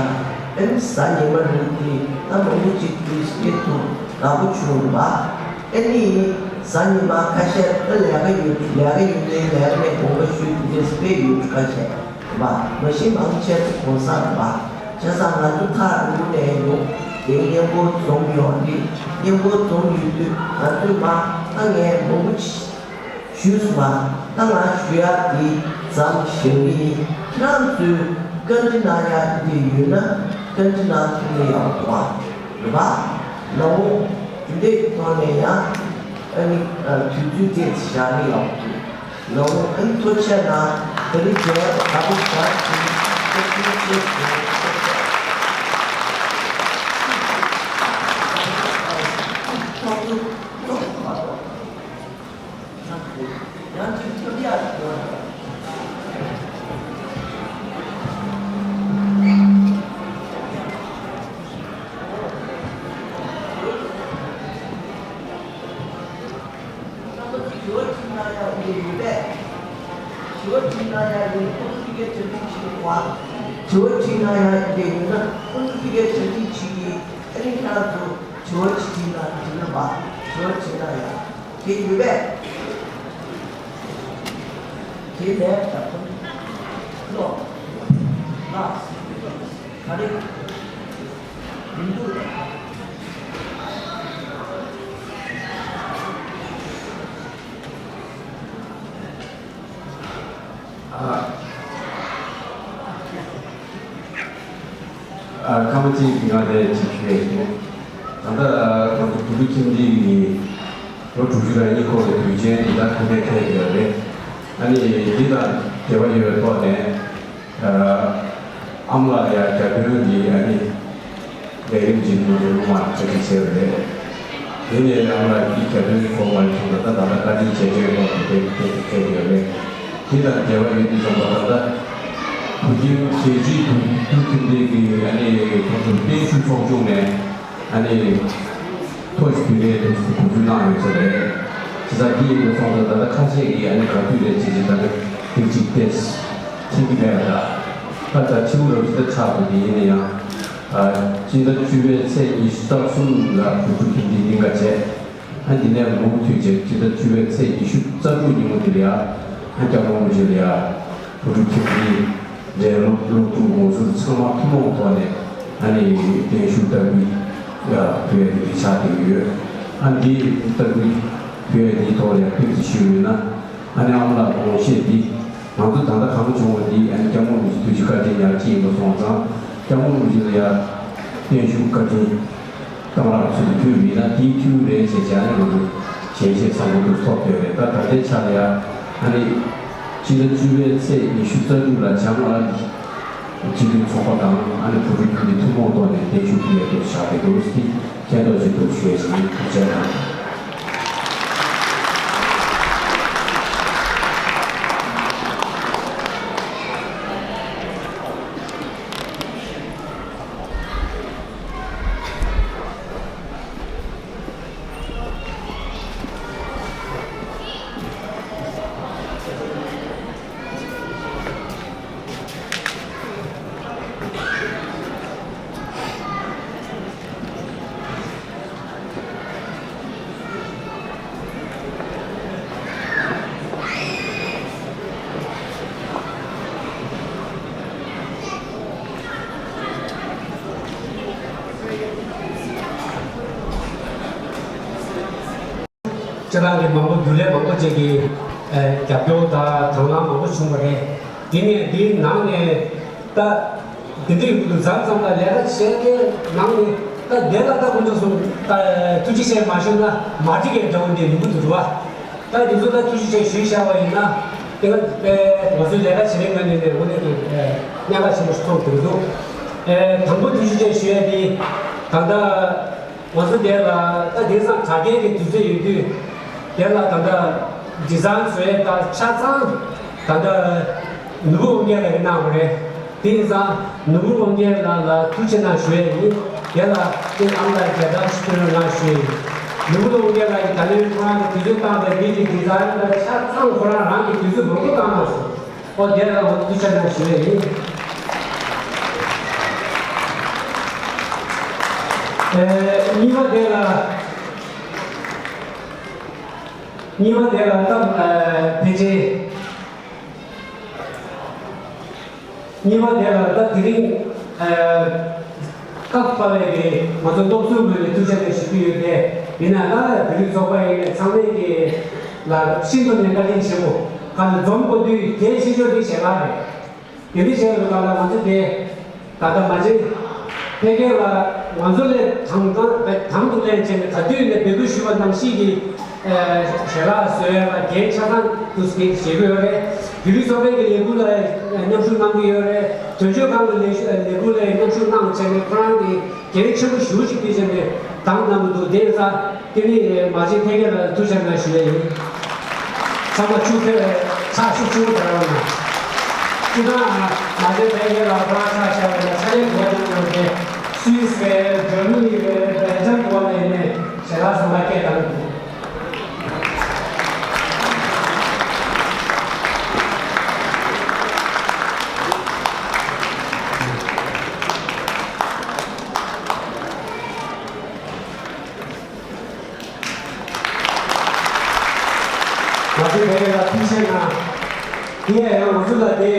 ཨ་ནི་གཟའ་ཉི་མ་རེད་དེ་ད་མང་པོ་ཅིག་དུས་སྐྱེལ་ཐུབ་དགའ་པོ་བྱུང་རེད་པ། ཨ་ནི་གཟའ་ཉི་མ་ཁ་ཤས་ད་ལས་ཀ་ཡོད། ལས་ཀ་ཡོད་ནའི་ལས་ཀ་ནས་དགོངས་པ་ཞུས་དེ་འདྲས་དཔེ་ཡོད་ཁ་ཤས་རེད་པ། མ་གཞི་མང་ཆེ་ཚོ་གོང་ས་རེད་པ། བྱས་ཙང་ང་ཚོ་ཐག་རིང་པོ་ནས་ཡོང་། དེ་མཉམ་པོ་འཛོམས་ཡོང་དུས་མཉམ་པོ་འཛོམས་ཡོད་དུས་ང་ཚོས་མ་ད་ངས་མང་པོ་ཞུས་སོང་བ། ད་ང་ཞུ་ཡག་དེ་ཙམ་ཞུ་གི་ཡིན། ཁྱེད་རང་ཚོས་བཀའ་འདྲི་གནང་ཡག་དེ་འདྲ་ཡོད་ན་བཀའ་འདྲི་གནང་ཐུབ་ན་ཡག་པོ་འདུག་པ། རེད་པ། ལགས་འོང་། དེ་འདྲའི་ཐོག་ནས་ཡང་ཨ་ནི་དུས་ཚོད་དེ་བཞག་ན་ཡག་པོ་འདུག་ལགས་འོང་། ཨ་ནི་ཐུགས་རྗེ་གནང་། དེ་རིང་མཇལ་བ་དགའ་པོ་བྱུང་། ཐུགས་རྗེ་ཆེ་ཞུ། ཚོགས་འདུ་ཚོགས་ཐུབ་པ་དང་། ཡང་ཅིག་ཐུབ་ཡག་ཡོད། རྣམ་པ་ཚོས་ཞུ་བ་ཕྱིན་ན་ཡང་འདི་ཡོད་པས། ཞུ་བ་ཕྱིན་ན་ཡང་འདི་ཁོང་ཚོས་ཕ་གིར་བྱ་སྤྱོད་བྱེད་ཀྱི་འདུག་པ། ཞུ་བ་ཕྱིན་ན་ཡང་འདི་ཡིན་ན་ཁོང་ཚོས་ཕ་གིར་བྱ་སྤྱོད་བྱེད་ཀྱི། ཨ་ནི་ཁྱེད་རང་ཚོ་ཞུ་བ་ཕྱིན་ན་དྲི་ན་མ། ཞུ་བ་ཕྱིན་ན་ཡང་དེ་ཡོད་པས། དེ་ལས་ད་ཁོང་ཚོ་ལ་ག་རེ་མི་འདུག་ཨ། ཨ། སྐར་མ་གཅིག་ང་དེ་ཅིག་ཞུ་ཡས་ཡིན། ད་ལྟ་ང་ཚོ་བོད་ཕྲུག་ཁྱིམ་སྡེ་གི་ལོ་དྲུག་ཅུ་རེ་གཉིས་འཁོར་བའི་དུས་ཆེན་འདི་ལ་ཐུགས་ཕན་འཁྱེར་ཡོད་རེད། ཨ་ནི་འདི་དང་འབྲེལ་བ་ཡོད་པའི་ཐོག་ནས། ཨ། ཨ་མ་ལགས་ཡ་རྒྱ་དཔོན་གྱི་ཨ་ནི་ལས་རིམ་གྱི་ནང་དུ་སློབ་མ་གྲ་སྒྲིག་བྱས་པ་རེད། དེ་ནས་ཨ་མ་ལགས་ཀྱིས་རྒྱ་དཔོན་ཚོགས་པ་ཡིན་ཙང་ད་ལྟ་ད་ལྟ་བཀའ་དྲིན་ཆེ་ཆེན་ཐོག་ཏུ་དེ་དེ་ཕེབས་ཡོད་རེད། དེ་དང་འབྲེལ་བ་ཡོད་དུས་ཙམ་པ་ད་ལྟ་བོད་ཁྱིམ་རྒྱལ་སྤྱིའི་བོད་བོད་ཁྱིམ་སྡེ་གི་ཨ་ནི་ཁོང་ཚོ་བརྟན་བཞུགས་ཚོགས་ཆུང་ནས། ཨ་ནི། ཐོ་ཞིག་ཕུལ་རེད་འདུག་ཟེར་གོ་སྒྲིག་གནང་ཡོད་ས་རེད། བྱས་ཙང་འདི་ཡིན་པ་སོང་ཙང་ད་ལྟ་ཁ་ཤས་ཀྱིས་ཨ་ནི་ག་དུས་རེད་ཅེས་ཅེས་ད་ནི་ཐེངས་གཅིག་ཏེས་མཁྱེན་གྱི་མེད་པ་འདྲ། ད་ད་ཕྱི་དྲོ་རུ་ཇི་ལྟར་ཆགས་འདུག་དེ་ཡིན་ན་ཡང་། ཨ། སྤྱི་ཟླ་བཅུ་པའི་ཚེས་ཉི་ཤུ་རྩ་གསུམ་ལ་བོད་ཕྲུག་ཁྱིམ་སྡེའི་སྙིང་ག་བྱས། ཨ། འདི་ནས་མུ་མཐུད་བྱས་སྤྱི་ཟླ་བཅུ་པའི་ཚེས་ཉི་ཤུ་རྩ་དྲུག་ཉིན་མོ་འདི་ལ་ཡ། ཨ། སྐྱབས་མགོན་རིན་པོ་ཆེ་ལ་ཡ། བོད་ཕྲུག་ཁྱིམ་སྡེའི་འབྲེལ་སློབ་སློབ་ཕྲུག་ངོ་སོ་ཚང་མ་ཐུན་མོང་ཐོག་ནས་ཨ་ནི་བརྟན་བཞུགས་བསྟར་འབུལ་ཕུལ་ཡ་དེ་ཆགས་བསྡད་ཡོད། ཨ། འདི་བསྟར་འབུལ་ཕུལ་ཡ་འདིའི་ཐོག་ལ་ཡང་ཕེབས་བསུ་ཞུས་ཡོད་ན། ཨ་ནི་ཨ་མ་ལགས་དགོངས་བཞེས་འདི་ང་ཚོ་ད་ལྟ་གང་བྱུང་བ་འདི་ཨ་ནི་སྐྱབས་མགོན་རིན་པོ་ཆེ་ཐུགས་རྗེ་བཀའ་དྲིན་ཡར་སྐྱེད་ཡིན་པ་སོང་ཙང་སྐྱབས་མགོན་རིན་པོ་ཆེ་ལ་ཡང་བརྟན་བཞུགས་བཀའ་དྲིན། གཏང་རག་ཚུལ་དུ་ཕུལ་བ་ཡིན་ན་དེའི་མཐུས་རེད་ཅེས་བྱས་ཨ་ནི་ང་ཚོ་ཞལ་བཞེས་བཟང་པོ་འདུག་ཐོབ་ཡོད་རེད། ད་ད་ལྟའི་ཆ་ལ་ཡ་ཨ་ནི་སྤྱི་ཟླ་བཅུ་པའི་ཚེས་ཉི་ཤུ་རྩ་དྲུག་ལ་བྱང་ཨ་རི་སྤྱི་མཐུན་ཚོགས་པ་དང་ཨ་ནི་བོད་ཕྲུག་ཁྱིམ་སྡེ་ཐུན་མོང་ཐོག་ནས་བརྟན་བཞུགས་ཕུལ་ཡས་འདུག་བཞག་གི་འདུག་སྟེ་མཁྱེན་རྟོགས་བྱེད་འདུག་ཞུ་ཡས་ཡིན། ཐུགས་རྗེ་གནང་། ཁྱེད་རང་གི་མང་པོ་རྒྱུན་ལས་མང་པོ་ཅིག་གིས་ཨ་རྒྱབ་སྐྱོར་དང་དང་བླངས་མང་པོ་བྱུང་བ་རེད། དེ་ནས་འདིའི་ནང་ནས་ད་འདི་འདྲའི་ཡོང་གི་འདུག་མཚམས་མཚམས་ལ་ལས་ཀ་བྱས་ཏེ་ནང་ནས་ད་དེ་ལ་ད་ཁོང་ཚོ་གསུམ་ད་ཐུགས་རྗེ་ཆེ་མ་ཞུས་ན་མ་འགྲིག་གི་འདྲ་བོ་འདི་ཡོང་གི་འདུག་རེད་བ། ད་འདི་ཚོ་ད་ཐུགས་རྗེ་ཆེ་ཞུས་བཞག་པ་ཡིན་ན་དེ་ག་ང་ཚོའི་ལས་ཀ་བྱེད་རིང་ང་ནས་ནས་དངོས་གནས་ཀྱི་གནད་འགག་ཆེན་པོ་ཞིག་མཐོང་གི་འདུག་དང་པོ་ཐུགས་རྗེ་ཆེ་ཞུ་ཡ་དེ་ད་ལྟ། ང་ཚོ་དེ་ལ་ད་དེང་སང་དྲ་རྒྱའི་གི་དུས་ཚོད་ཡོད་དུས་དེ་ལ་ད་ལྟ་ཌི་ཛའིན་བཟོ་ཡས་ད་ཆ་ཚང་ད་ལྟ་ནོར་བུ་དབང་རྒྱལ་ལགས་ཀྱིས་གནང་བ་རེད། དེ་ཡིན་ཙང་ནོར་བུ་དབང་རྒྱལ་ལགས་ལ་ཐུགས་རྗེ་གནང་ཞུ་ཡས་ཡིན། དེ་ལ་ཁྱེད་རྣམས་ལ་རྒྱལ་དར་ཞུ་གནང་ཞུ་ཡས་ཡིན། ནོར་བུ་དབང་རྒྱལ་ལགས་ཀྱིས་ད་ལོའི་ཁོ་རང་གི་དུས་ཚོད་བཏང་བའི་མི་གི་ཌི་ཛའིན་ལ་ཆ་ཚང་ཁོ་རང་རང་གི་དུས་ཚོད་མང་པོ་བཏང་གནང་སོང་། ཨོ་དེ་ལ་ང་ཚོ་ཐུགས་རྗེ་གནང་ཞུ་ཡས་ཡིན། ཨེ། གཉིས་པ་དེ་ལ། གཉིས་པ་དེ་ལ་ད་ཨ་ཕལ་ཆེར། གཉིས་པ་དེ་ལ་ད་དེ་རིང་ཨ་སྐབས་དཔའ་བོའི་གི་ང་ཚོ་སྟོབས་ཟུར་ངོས་ནས་ཐུགས་རྗེ་ཆེ་ཞུ་གི་ཡོད་དེ། ཡིན་ན་ད་དེ་རིང་ཚོགས་པ་ཡིན་ནས་ཚང་མས་གི་ལ་ཤིན་ཏུ་ནས་བཀའ་དྲིན་ཆེན་པོ། ག་ལ་འཛོམས་དགོས་དུས་གལ་ཆེ་ཤོས་དེ་ཞལ་ལག་རེད། དེ་འདྲ་བྱས་པའི་སྐབས་ལ་ང་ཚོ་དེ་ད་ལྟ་མ་བྱེད་ཕལ་སྐད་ལ་ང་ཚོ་ལས་དང་དང་དང་དུ་ལེན་བྱས་ནས་ག་དུས་ནས་འབོད་སྐུལ་ཞུས་པ་ནང་བཞིན་གྱི་ཞལ་ལག་བཟོ་ཡ་ལ་འགན་ཆ་ཚང་དུ་བཞེས་ཀྱི་ཡོད་རེད། བོད་རིགས་ཚོགས་པའི་གི་ལས་འགུལ་ལ་མཉམ་ཞུགས་གནང་གི་ཡོད་རེད། དོན་གཅོད་ཁང་གི་ལས་ཞུ་ལས་འགུལ་ལ་མཉམ་ཞུགས་གནང་བྱས་ནས་ཁོ་རང་གི་འགན་ཆེན་པོ་ཞེ་པོ་ཅིག་དེ་བྱས་ནས་བདམས་གནང་གི་འདུག་དེ་ཡིན་ཙང་། དེ་ནི་མ་བྱན་ཕལ་སྐད་ལ་ཐུགས་རྗེ་གནང་ཞུ་ཡས་ཡིན། ཚང་མ་ཆུ་ཕེ་ཕྱག་ཤུགས་ཆེན་པོ་རྒྱག་རོགས་གནང་། སྤྱིར་བཏང་མ་བྱན་ཕལ་སྐད་ལ་ཁོ་རང་ཕྱག་བཞག་པ་ལ་ཕྱག་ལས་གོ་བ་ཡོང་ཡོང་དེ་སུད་སི་རེད། འཇར་མ་ནི་རེད། སྦེལ་ཇམ་འགྲོ་བ་ལ་ཡིན་ནའི་ཞལ་ལག་ཚང་མ་སྐད་བཏང་གི་འདུག་ང་ཚོའི་བོད་ལ་ཐུགས་རྗེ་གནང་། དེ་ཡང་ང་ཚོ་ལ་དེ་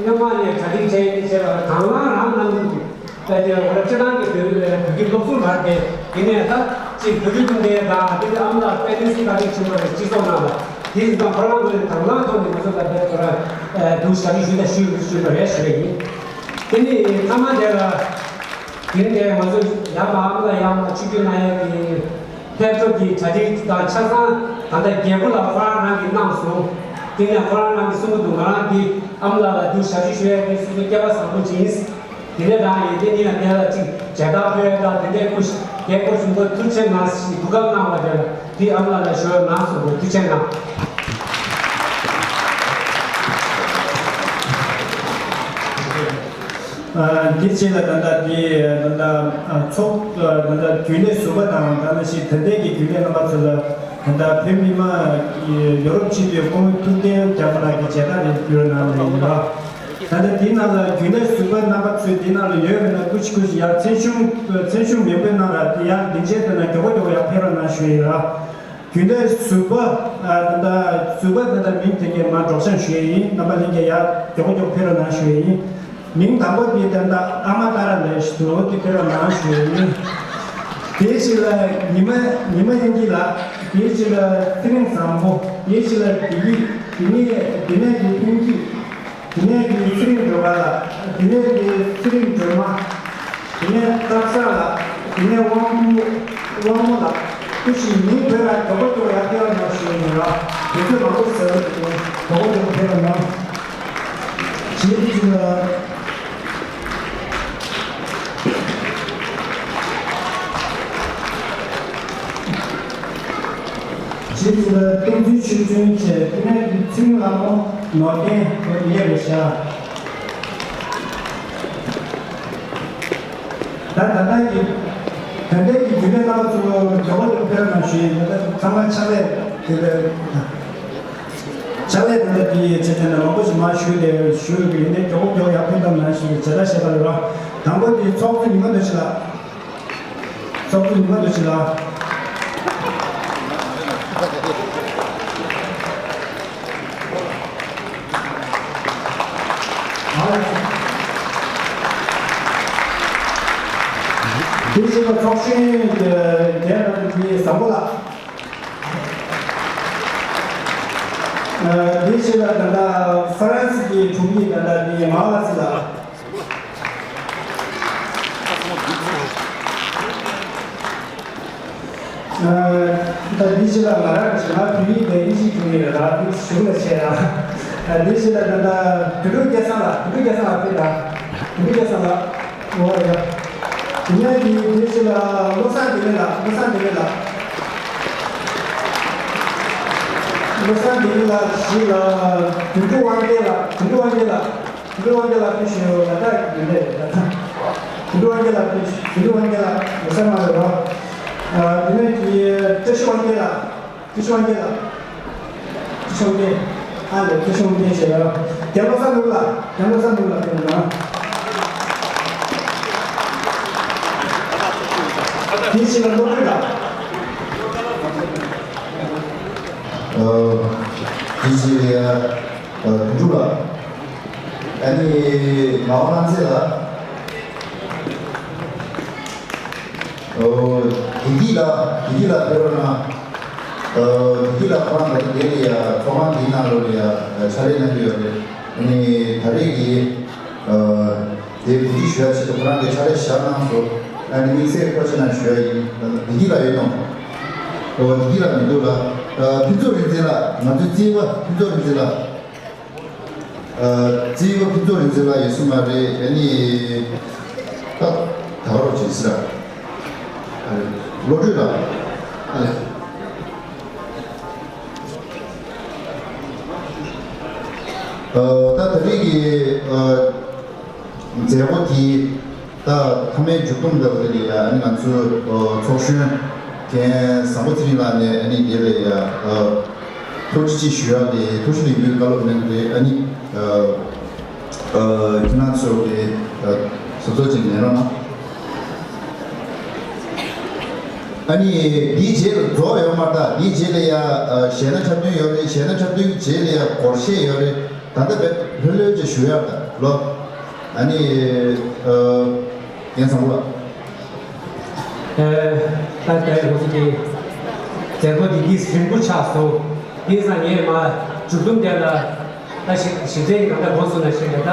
སྔོན་མ་ནས་གྲ་སྒྲིག་བྱས་ཏེ་བྱས་པ་དང་བླངས་རང་གནང་གི་འདུག་ད་དེ་ང་རང་སྤྱིར་བཏང་གི་བོད་བོད་ཀྱི་སློབ་གསོ་མ་རེད་དེ། དེ་ནས་ད་ཅིག་བོད་བརྒྱུད་འཛིན་གྲྭའི་དང་དེ་ནས་ཨ་མ་ལགས་དཔལ་ལྡན་སྲིད་གྲ་སྒྲིག་ཆེན་པོ་རེད། སྤྱི་ཚོགས་ནང་ལ་དེ་ཡིན་ཙང་ཁོ་རང་ཚོ་ནས་དང་བླངས་ཐོག་ནས་ང་ཚོ་ད་དེ་ཁོ་རང་འདུག་ཞབས་ཕྱི་ཞུ་ད་ཞུ་ཞུ་བ་རེད་ཞུ་བ་ཡིན། དེ་ནས་མཐའ་མ་དེ་ལ། དེ་ནས་ང་ཚོ་ཡར་མར་ཨ་མ་ལགས་ཡར་མར་ཆིབས་བསྒྱུར་གནང་ཡས་ཀྱི་ཕེབས་ཐོག་གི་གྲ་སྒྲིག་དང་ཆ་ཚང་ད་ལྟ་རྒྱལ་པོ་ལགས་ཁོ་རང་རང་གིས་གནང་སོང་། དེ་ནས་ཁོ་རང་རང་གིས་གསུང་གི་འདུག་ང་རང་གིས་ཨ་མ་ལགས་ལ་འདུག་ཞབས་ཕྱི་ཞུ་ཡས་ཀྱི་སོ་སོ་སྐལ་བ་བཟང་པོ་ཅིག་ཡིན། དེ་ནས་རང་ཡིན་དེ་ནས་ཡང་དེ་ལ་ཅིག་མཇལ་དར་ཕུལ་ཡས་དང་དེ་འདྲའི་སྐུ་ཞིག་རྒྱལ་སྐུ་གཞུང་གི་ཐུགས་རྗེ་གནང་ཞེས་གོ་སྐབས་གནང་བ་དེ་ལ་དེ་ཨ་མ་ལགས་ལ་ཞུ་ཡས་གནང་སོང་། ཐུགས་རྗེ་གནང་། ཨ། འདི་རྗེས་ལ་ད་ལྟ་འདི་ད་ལྟ་ཨ་ཚོགས་ད་ལྟ་རྒྱུན་ལས་ཟུར་པ་དང་ད་ནང་བཞིན་ད་ལྟའི་གི་རྒྱུན་ལས་རྣམ་པ་ཚོ་ལ་ད་ལྟ་བོད་མི་མང་ཡོ་རོབ་སྤྱི་འཐུས་སྐུ་ངོ་ཐུབ་བསྟན་རྒྱ་མཚོ་ལགས་ཀྱིས་མཇལ་དར་རེ་ཕུལ་གནང་བ་ཡིན་པ། ད་ལྟ་འདིའི་ནང་ལ་རྒྱུན་ལས་ཟུར་པ་རྣམ་པ་ཚོས་འདིའི་ནང་ལ་ཡོད་པ་ཡིན་ན་སྐུ་མཁྱེན་སྐུ་མཁྱེན་ཡར་མཚན་གཞུང་མཚན་གཞུང་མིང་འབོད་གནང་ར། དེ་ཡང་སྡིངས་ཆའི་སྟེང་ན་མགྱོགས་པོ་མགྱོགས་པོ་ཡར་ཕེབས་རོགས་གནང་ཞུ་ཡིན་ར། རྒྱུན་ལས་ཟུར་པ་ཨ་ད་ལྟ་ཟུར་པ་ད་ལྟ་མིང་དེ་གས་མར་སྒྲོག་སྦྱང་ཞུ་ཡས་ཡིན། རྣམ་པ་ལྷན་རྒྱས་ཡར་མགྱོགས་པོ་མགྱོགས་པོ་ཕེབས་རོགས་གནང་ཞུ་ཡས་ཡིན། མིང་དང་པོ་དེ་ད་ལྟ་ཨ་མ་ཏཱ་ར་ལགས་ཞུ་འདུག་དེ་ཕེབས་རོགས་གནང་ཞུ་ཡས་ཡིན། དེའི་རྗེས་ལ་ཉི་མ་ཉི་མ་དབྱངས་སྐྱིད་ལགས། དེའི་རྗེས་ལ་ཚེ་རིང་བཟང་པོ། དེའི་རྗེས་ལ་བདེ་སྐྱིད། དེ་ནས་དེ་ནས་དེ་ཐུན་སྐྱིད། དེ་ནས་དེ་ཚེ་རིང་སྒྲོལ་དཀར་ལགས། དེ་ནས་དེ་ཚེ་རིང་སྒྲོལ་མ། དེ་ནས་སྟག་ཚང་ལགས། དེ་ནས་དབང་མོ། དབང་མོ་ལགས། སྐུ་མཁྱེན་མིང་འབོད་ར་མགྱོགས་པོ་མགྱོགས་པོ་ཡར་ཕེབས་རོགས་གནང་ཞུ་ཡས་ཡིན་ར། དུས་ཚོད་མང་པོ་ཟད་པ་འདུག་མགྱོགས་པོ་མགྱོགས་པོ་ཕེབས་རོགས་གནང་། བྱས་ཙང་། བྱས་ཙང་བསྟན་འཛིན་ཆོས་སྒྲོན་བཅས་དེ་ནས་ཚེ་རིང་ལྷ་མོ། ནོར་རྒྱན། ཡོད་རེད་ཤག་ད་ད་ལྟ་གི་ད་ལྟའི་གི་རྒྱུན་ལས་རྣམ་པ་ཚོ་མགྱོགས་པོ་མགྱོགས་པོ་ཕེབས་རོགས་གནང་ཞུ་ཡས་ཡིན། ད་ལྟ་ཚང་མ་ཕྱག་ལས་དེ་ལས་ཕྱག་ལས་ད་ལྟ་དེ་བྱས་ཙང་ན་མང་པོ་ཞིག་མར་ཞུས་ཏེ་ཞུ་གི་ཡིན་ནའི་མགྱོགས་པོ་མགྱོགས་པོ་ཡར་ཕེབས་རོགས་གནང་ཞུ་ཡས་བྱས་ད་བཤད་པ་རེད་ར། དང་པོ་དེ་ཚོགས་གཙོ་ཉི་མ་རྡོ་རྗེ་ལགས། ཚོགས་གཙོ་ཉི་མ་རྡོ་རྗེ་ལགས། དེ་བཞིན་ཚོགས་གཞོན་རྒན་རབས་ཀྱི་བཟང་པོ་ལགས། དེ་བཞིན་ལ་ད་ལྟ་ཧྥ་རན་སི་གི་དྲུང་ཡིག་ད་ལྟ་འདི་མ་ལ་སི་ལགས། ད་འདི་ཕྱི་ལ་ང་རང་གི་ང་བོད་ཡིག་དང་ཨིན་ཇི་གི་ཡིན་ར། འདི་གཞུང་ལ་བྱས་ཡ། འདི་ཕྱི་ལ་ད་ལྟ་དོན་གྲུབ་སྐལ་བཟང་ལགས། དོན་གྲུབ་སྐལ་བཟང་ལགས་ཕེབས་དང་། དོན་གྲུབ་སྐལ་བཟང་ལགས། འོ་ཡ། དེ་ནས་འདི་འདི་ཕྱི་ལ་བློ་བཟང་བདེ་ལེགས་ལགས། བློ་བཟང་བདེ་ལེགས་ལགས། བློ་བཟང་བདེ་ལེགས་ལགས་བཞི་ལ། དོན་གྲུབ་དབང་རྒྱལ་ལགས། དོན་གྲུབ་དབང་རྒྱལ་ལགས། དོན་གྲུབ་དབང་རྒྱལ་ལགས་ཕེབས་ཞུ་ཡོད་ལ། ད་ཡིན་ལས་ད་ད། དོན་གྲུབ་དབང་རྒྱལ་ལགས་ཕེབས་ཞུ། དོན་གྲུབ་དབང་རྒྱལ་ལགས་ལོ་གསར་མ་རེད་རོ། ཨ། དེ་ནས་ཀྱི་བཀྲ་ཤིས་དབང་རྒྱལ་ལགས། བཀྲ་ཤིས་དབང་རྒྱལ་ལགས། བཀྲ་ཤིས་དབང་རྒྱལ། ཨ་ལས། བཀྲ་ཤིས་དབང་རྒྱལ་བྱས་ཡོད། རྒན་བློ་བཟང་ནོར་བུ་ལགས། རྒན་བློ་བཟང་ནོར་བུ་ལགས་ཕེབས་རོགས་གནང་། དེ་བཞིན་ལ་བློ་གྲོས་ལགས། ཨ། དེ་བཞིན་ལ། ཨ། དོན་གྲུབ་ལགས། ཨ་ནི་ངག་དབང་རྣམ་རྩེ་ལགས། ཨོ། བདེ་སྐྱིད་ལགས། བདེ་སྐྱིད་ལགས་ཕེབས་རོགས་གནང་། ཨོ། བདེ་སྐྱིད་ལགས་ཁོ་རང་ད་ལྟ་འདི་ལ་ཡ་ཚོགས་ཁང་འདིའི་ནང་ལོགས་ལ་ཡ་ཕྱག་ལས་གནང་གི་ཡོད་རེད། ཨ་ནི་ད་རེས་ཀྱི་ཨོ་དེ་གོ་སྒྲིག་ཞུ་ཡ་ཆེད་དུ་ཁོ་རང་གིས་ཕྱག་ལས་བཞག་གནང་སོང་། ཨ་ནི་དམིགས་བསལ་ཁོ་ཆེད་ནང་ཞུ་ཡ་ཡིན། ད་ལྟ་བདེ་སྐྱིད་ལགས་ཡོད་དང་། ཨོ། བདེ་སྐྱིད་ལགས་མི་འདུག་ལགས། ཨ། ཕུན་ཚོགས་རིག་འཛིན་ལགས། ང་ཚོའི་རྩིས་པ་ཕུན་ཚོགས་རིག་འཛིན་ལགས། ཨ། རྩིས་པ་ཕུན་ཚོགས་རིག་འཛིན་ལགས་ཡོད་ས་མ་རེད། ཨ་ནི་ད་ད་རོགས་བྱེད་ཟེར། ཨ་རེ། བློ་གྲོས་ལགས། ཨ་ད་ད་རེས་ཀྱི་ཨ་མཛད་སྒོ་དེ་ད་མཐའ་མའི་མཇུག་སྡོམ་འདྲ་བོ་དེ་ལ་ཡ་ཨ་ནི་ང་ཚོའི་ཨ་ཚོགས་གཞོན་རྒན་བཟང་པོ་ཚེ་རིང་ལགས་ནས་ཨ་ནི་དེ་ལ་ཡ་ཨ་ཐུགས་རྗེ་ཆེ་ཞུ་ཡག་གི་ཐུགས་རྗེ་ལེགས་འབུལ་བཀའ་སློབ་གནང་གི་རེད། ཨ་ནི་ཨ་ཨ་ཁྱེད་རང་ཚོ་གི་ཨ་ཟུར་ཚོགས་ཅིག་ལེན་རོགས་གནང་། ཨ་ནི་འདིའི་རྗེས་ལ་རྫོགས་ཡོད་མ་རེད། ད་འདིའི་རྗེས་ལ་ཡ་ཨ་གཞས་སྣ་འཁྲབ་སྟོན་ཡོད་རེད། གཞས་སྣ་འཁྲབ་སྟོན་གྱི་རྗེས་ལ་ཡ་སྒོར་གཞས་ཡོད་རེད། ད་ལྟ་བས་ལྷོད་ལྷོད་ཅིག་ཞུ་ཡག་ད་ལོ། ཨ་ནི་ཨ་རྒན་བཟང་པོ་ལགས། ཨ་ད་ལྟའི་ང་ཚོ་གི་མཛད་སྒོ་འདི་འདི་རིང་པོ་ཆགས་སོང་། དེ་ཙང་ངས་མ་མཇུག་སྡོམ་དེ་ལ་ད་ཞིབ་ཞིབ་ཕྲའི་གང་ལྟར་གོ་སོང་ན་ཞིག་ལ་ད་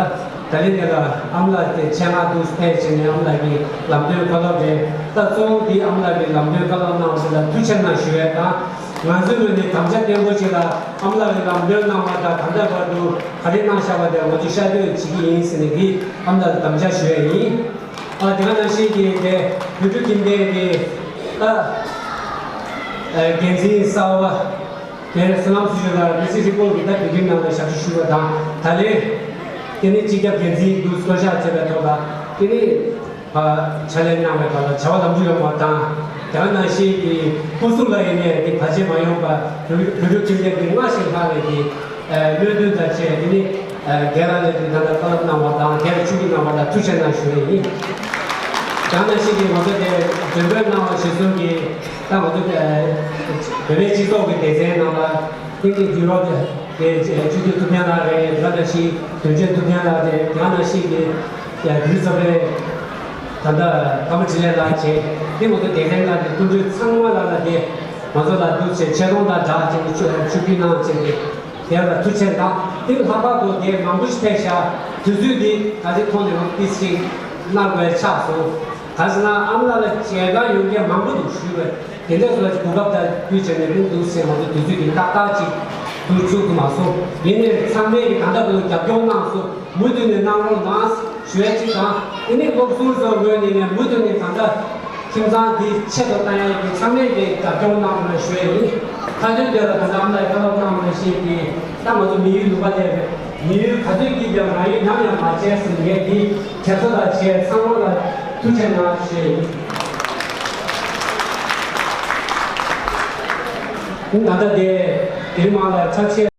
ད་ལན་དེ་ལ་ཨ་མ་ལགས་དེ་ཆེད་མངགས་འདུག་ཕེབས་བྱས་ནས་ཨ་མ་ལགས་ཀྱི་ལམ་སྟོན་བཀའ་སློབ་རེད། ད་གཙོ་བོ་འདི་ཨ་མ་ལགས་ཀྱི་ལམ་སྟོན་བཀའ་སློབ་གནང་བ་དེ་ལ་ཐུགས་རྗེ་གནང་ཞུ་ཡས་དང་། ང་ཚོའི་ངོས་ནས་དམ་བཅའ་བརྟན་པོ་ཞིག་ལ་ཨ་མ་ལགས་ཀྱི་ལམ་སྟོན་གནང་བ་དང་ད་ལྟ་བར་དུ་ག་རེ་གནང་བཞག་པ་དེ་ང་ཚོས་ཤར་བསྐྱོད་བྱེད་ཀྱི་ཡིན་ཟེར་ནས་འདི་ཨ་མ་ལགས་ལ་དམ་བཅའ་ཞུ་ཡས་ཡིན། ཨ་དེ་ག་ནང་བཞིན་གྱི་དེ་བོད་ཕྲུག་ཁྱིམ་སྡེ་གི་ད་ཨ་འགན་འཛིན་གསར་པ་དེ་བསོད་ནམས་སུ་ཞུ་ལ་མི་སེར་རིག་པོ་གི་ད་བོད་ཁྱིམ་ནང་ལ་ཞབས་ཕྱི་ཞུ་བ་དང་ད་ལན་དེ་ནས་སྤྱི་ཁྱབ་འགན་འཛིན་དུ་བསྐོ་བཞག་བྱས་པའི་ཐོག་ལ་དེ་ནས་ཕྱག་ལས་གནང་བའི་ཐོག་ལ་བྱ་བ་ལམ་འགྲོ་ཡོང་བ་དང་། དེ་ག་ནང་བཞིན་གྱི་སྐུ་གཟུགས་ལ་ཡིན་ནས་དེ་བར་ཆད་མ་ཡོང་པ་བོད་ཕྲུག་ཁྱིམ་སྡེ་གི་སྔར་བཞིན་ལྷག་པའི་གི་སྨོན་འདུན་དང་བཅས་དེ་ནི་རྒན་ལགས་ནས་དེ་ད་ལྟ་བཀའ་སློབ་གནང་བ་དང་རྒན་ལ་ཆུ་གི་གནང་བ་ལ་ཐུགས་རྗེ་གནང་ཞུ་ཡས་ཡིན། དེ་ག་ནང་བཞིན་གྱི་ང་ཚོ་དེ་མགྲོན་འབོད་གནང་བ་གཞིར་བཟུང་གིས་ད་ང་ཚོ་བོད་པའི་སྤྱི་ཚོགས་ཀྱི་སྡེ་ཚན་ནང་ལ་ཏིང་ཏིང་དུས་རབས་དེ་སྤྱི་འཐུས་ཐུབ་བསྟན་ལགས་རེད། དེ་ག་ནང་བཞིན་དོན་གཅོད་ཐུབ་བསྟན་ལགས་རེད། དེ་ག་ནང་བཞིན་གྱི་ཡ་དུས་ཚོད་རེད། ད་ལྟ་ཀརྨ་འཕྲིན་ལས་ལགས་བྱས་ཏེ་ང་ཚོ་སྡེ་ཚན་ཁག་གི་སྐུ་མགྲོན་ཚང་མ་ལ་ལ་དེ་ང་ཚོ་ལ་འདུག་བྱས་ཆེ་མཐོང་དང་སྦྲགས་བྱས་ནས་ཆུ་ཆུ་རྒྱུས་གནང་བྱས་ཏེ་དེ་ལ་ཐུགས་རྗེ་དང་དེ་ལྷག་པར་དུ་དེ་མང་པོ་ཞིག་ཕེབས་ཤག་དུས་ཚོད་འདི་ག་ཚོད་ཐོག་ནས་ང་ཏིས་ཞིག་གནང་དགོས་ཆགས་སོང་། ག་ཟེར་ན་ཨ་མ་ལགས་ལ་མཇལ་ཁ་ཡོང་མཁན་མང་པོ་འདུག་ཞུས་པས། དེ་འདྲ་སོགས་ཀྱི་གོ་སྐབས་དང་དུས་བྱས་ནས་མི་འདུག་ཟེར་ང་ཚོ་དུས་ཚོད་ཀྱི་ཏག་ཏག་ཅིག་ཏུ་བཅུག་ཐུབ་མ་སོང་། ཡིན་ནའི་ཚང་མས་ཀྱི་ད་ལྟ་བར་དུ་རྒྱབ་སྐྱོར་གནང་སོང་། མུ་མཐུད་ནས་གནང་རོགས་གནང་ཞུ་ཡ་གཅིག་དང་། དེ་ནས་སློབ་ཟུར་ཚོ་ངོས་ནས་ནས་མུ་མཐུད་ནས་ད་ལྟ་ཁྱིམ་ཚང་འདི་ཆེད་དུ་བཏང་ཡ་གི་ཚང་མས་ཀྱི་རྒྱབ་སྐྱོར་གནང་རོགས་ཞུ་ཡ་ཡིན། ཁ་སྟོན་དེ་ལ་ད་ལྟ་ཨ་མ་ལགས་བཀའ་སློབ་གནང་བ་ཞིག་གིས་ད་ང་ཚོ་མི་ཡུལ་ལུང་པ་ལས་རེད། མི་ཡུལ་ག་ཚོད་ཀྱིས་ཀྱང་རང་ཡུལ་ནམ་ཡང་མ་བརྗེད་ཟེར་ངས་འདི་དྲན་གསོ་དང་བཅས་ཚང་མ་ལ་ཐུགས་རྗེ་གནང་ཞུ་ཡ་ཡིན། ད་ལྟ་དེ་དེ་རིང་མ་ལ་ཕྱག་ཆེ།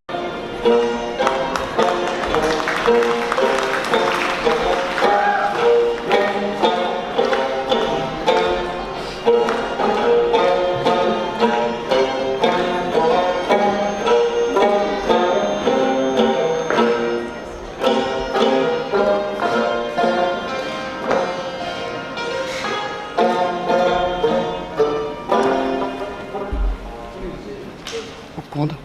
གོང་དུ།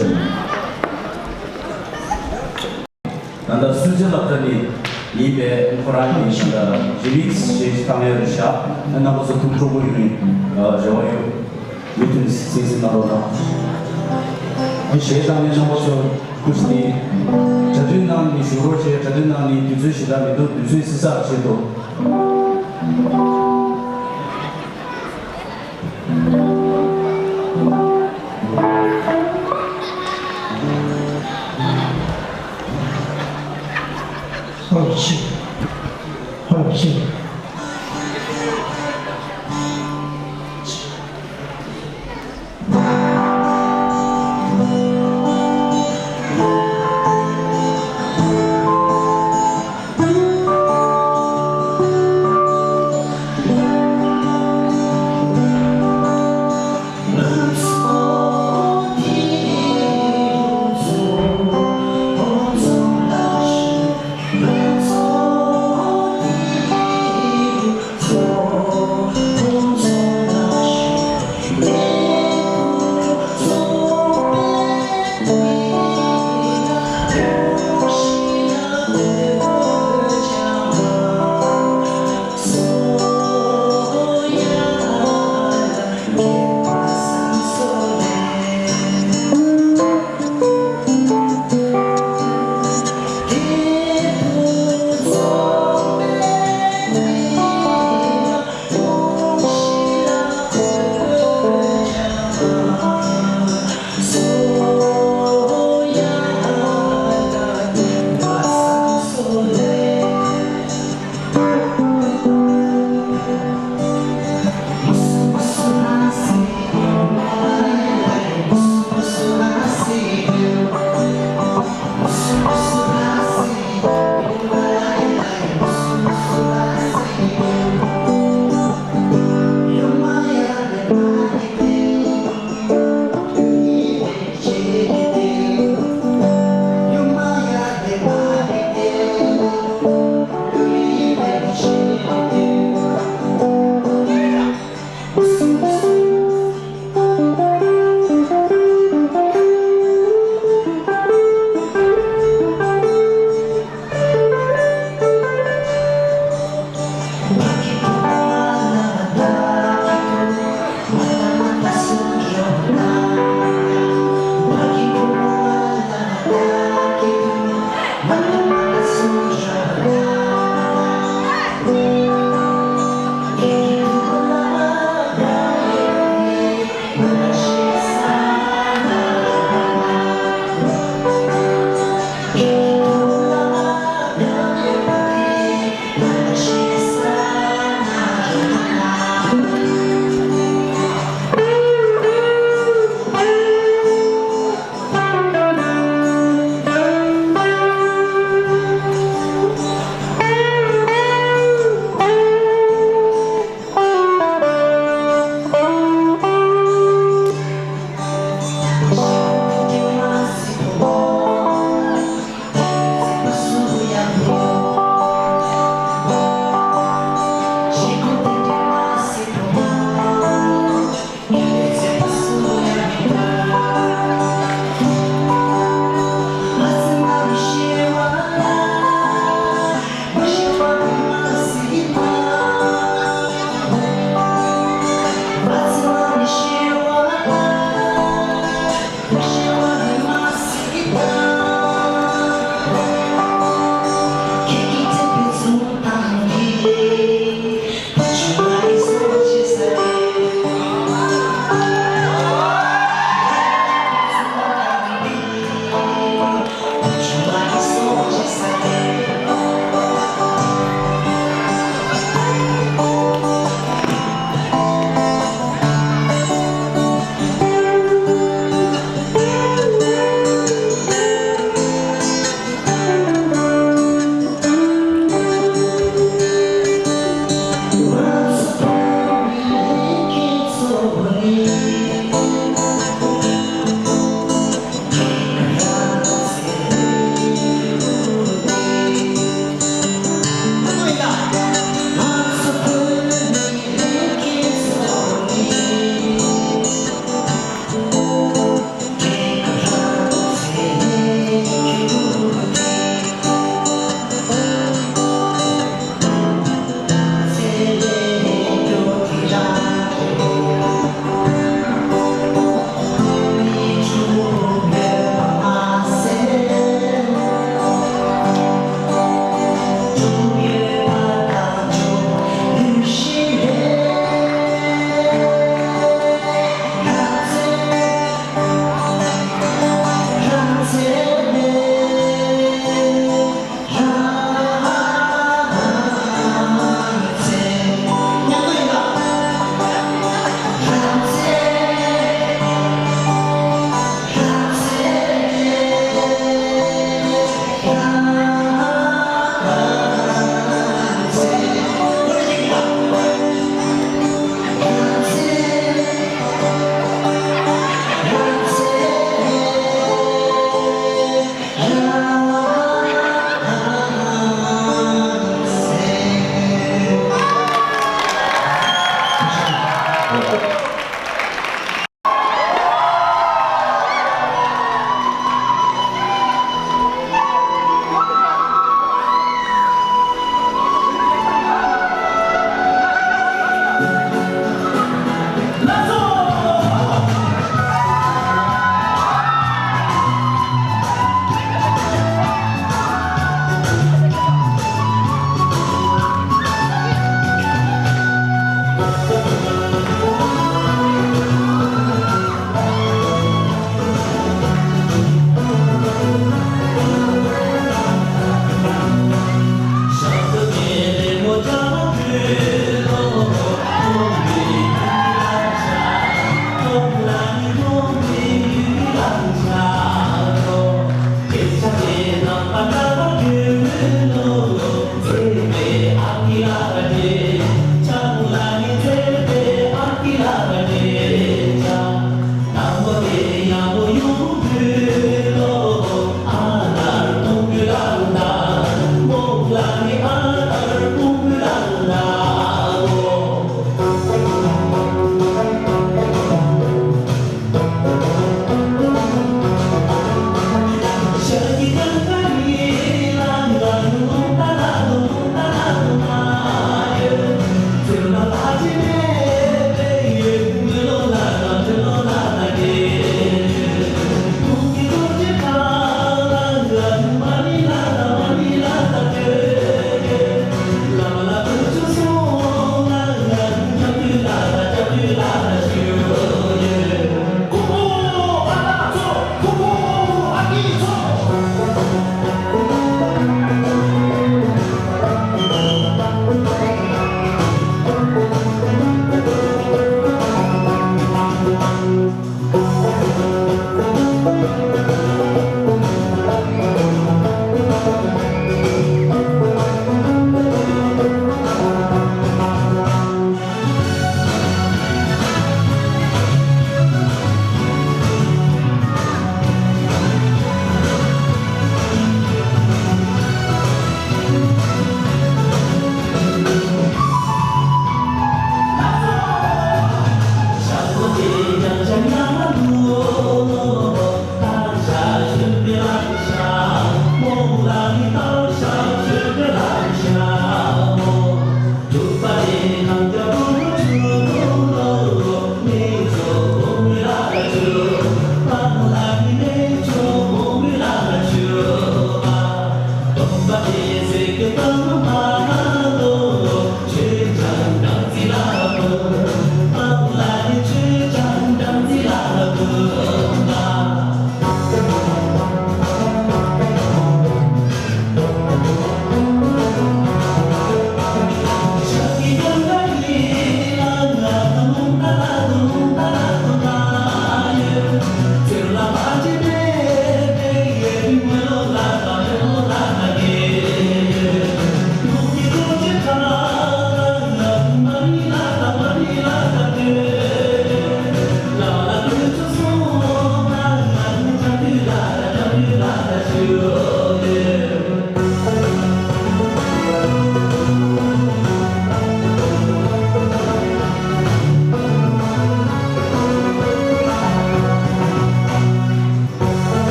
ད་ལྟ་སུ་ཇི་ལབ་ད་ནི་ཡིན་པས། ཁོ་རང་གིས་ད་ལྟ་རི་མིག་སི་ཞེས་བཏང་ཡོད་རེད་ཤག་རྣམ་པ་ཚོ་ཐུགས་སྤྲོ་པོ་ཡོད་རེད། རེ་བ་ཡོད། མུ་མཐུད་གཟིགས་གཟིགས་གནང་རོགས་གནང་། གཞས་བཏང་ནས་རྣམ་པ་ཚོ་སྐུ་མཁྱེན། གྲ་སྒྲིག་གནང་ནས་བཞུགས་རོགས་བྱས། གྲ་སྒྲིག་གནང་ནས་དུས་ཚོད་ཞེ་དྲག་མི་འདུག་དུས་ཚོད་བསྲི་ཚར་བྱེད་དོ། ཧོ་ཆི། ཧོ་ཆི།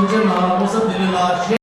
ཐུགས་རྗེ་གནང་། སྐུ་ཚབ་བདེ་ལེགས་ལགས།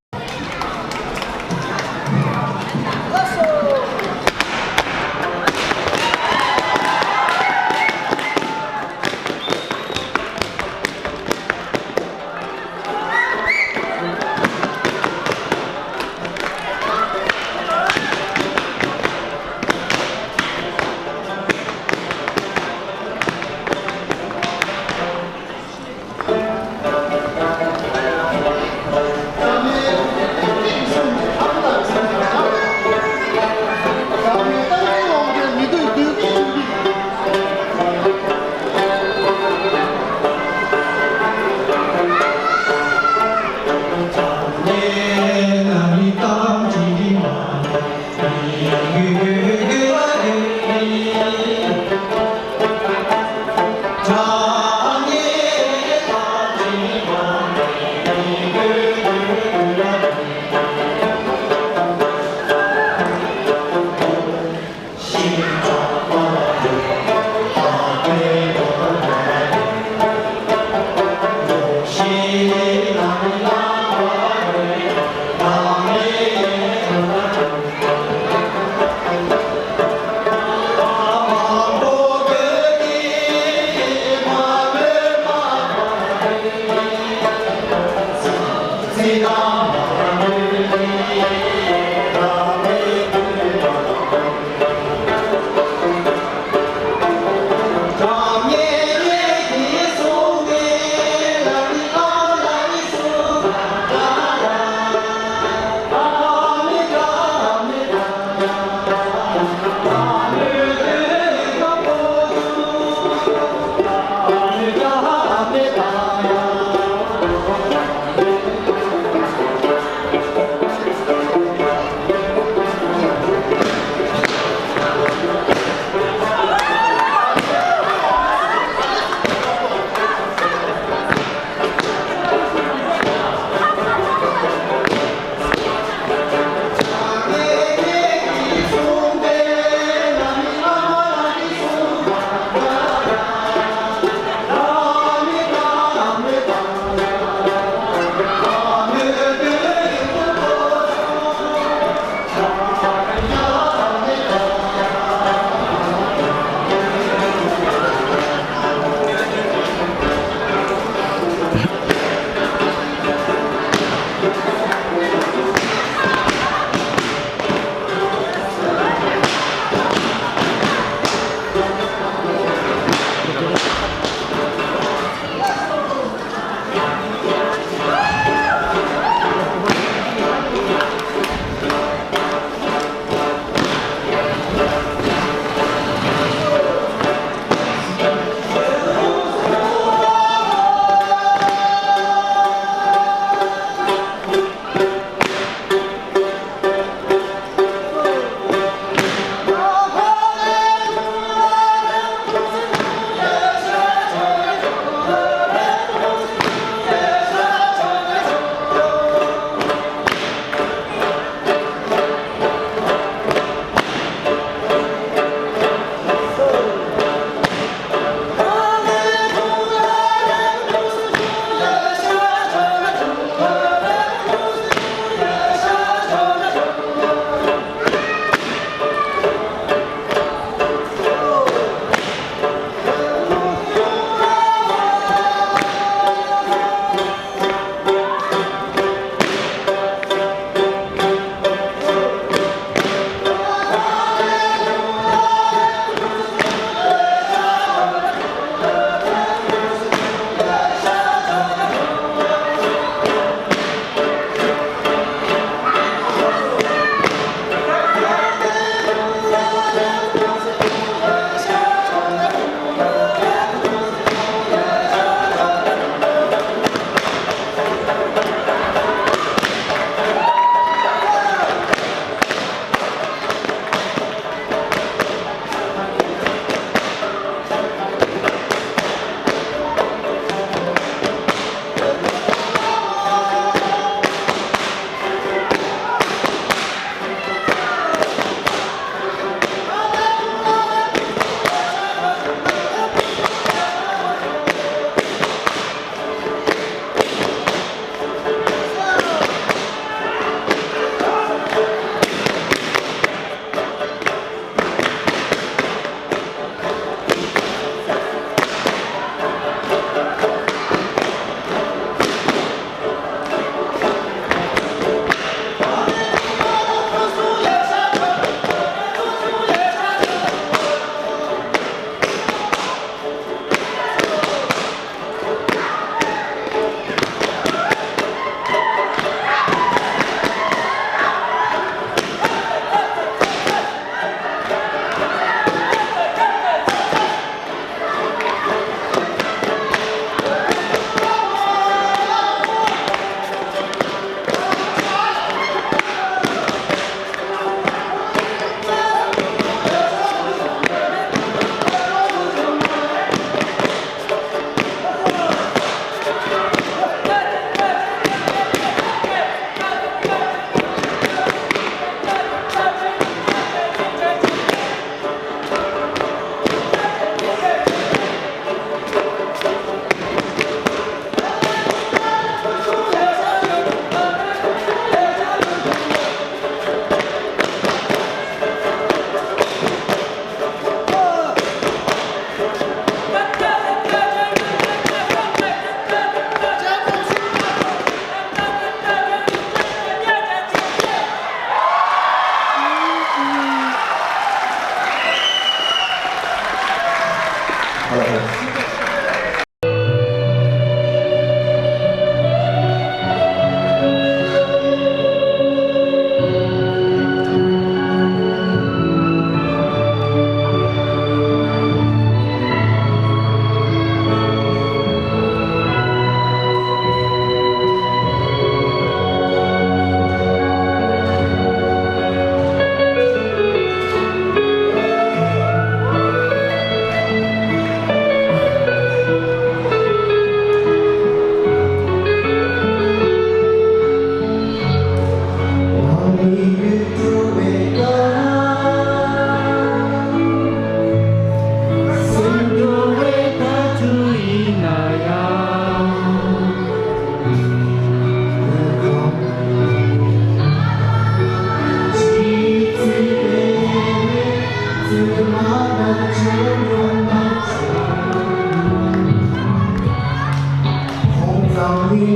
ཨ།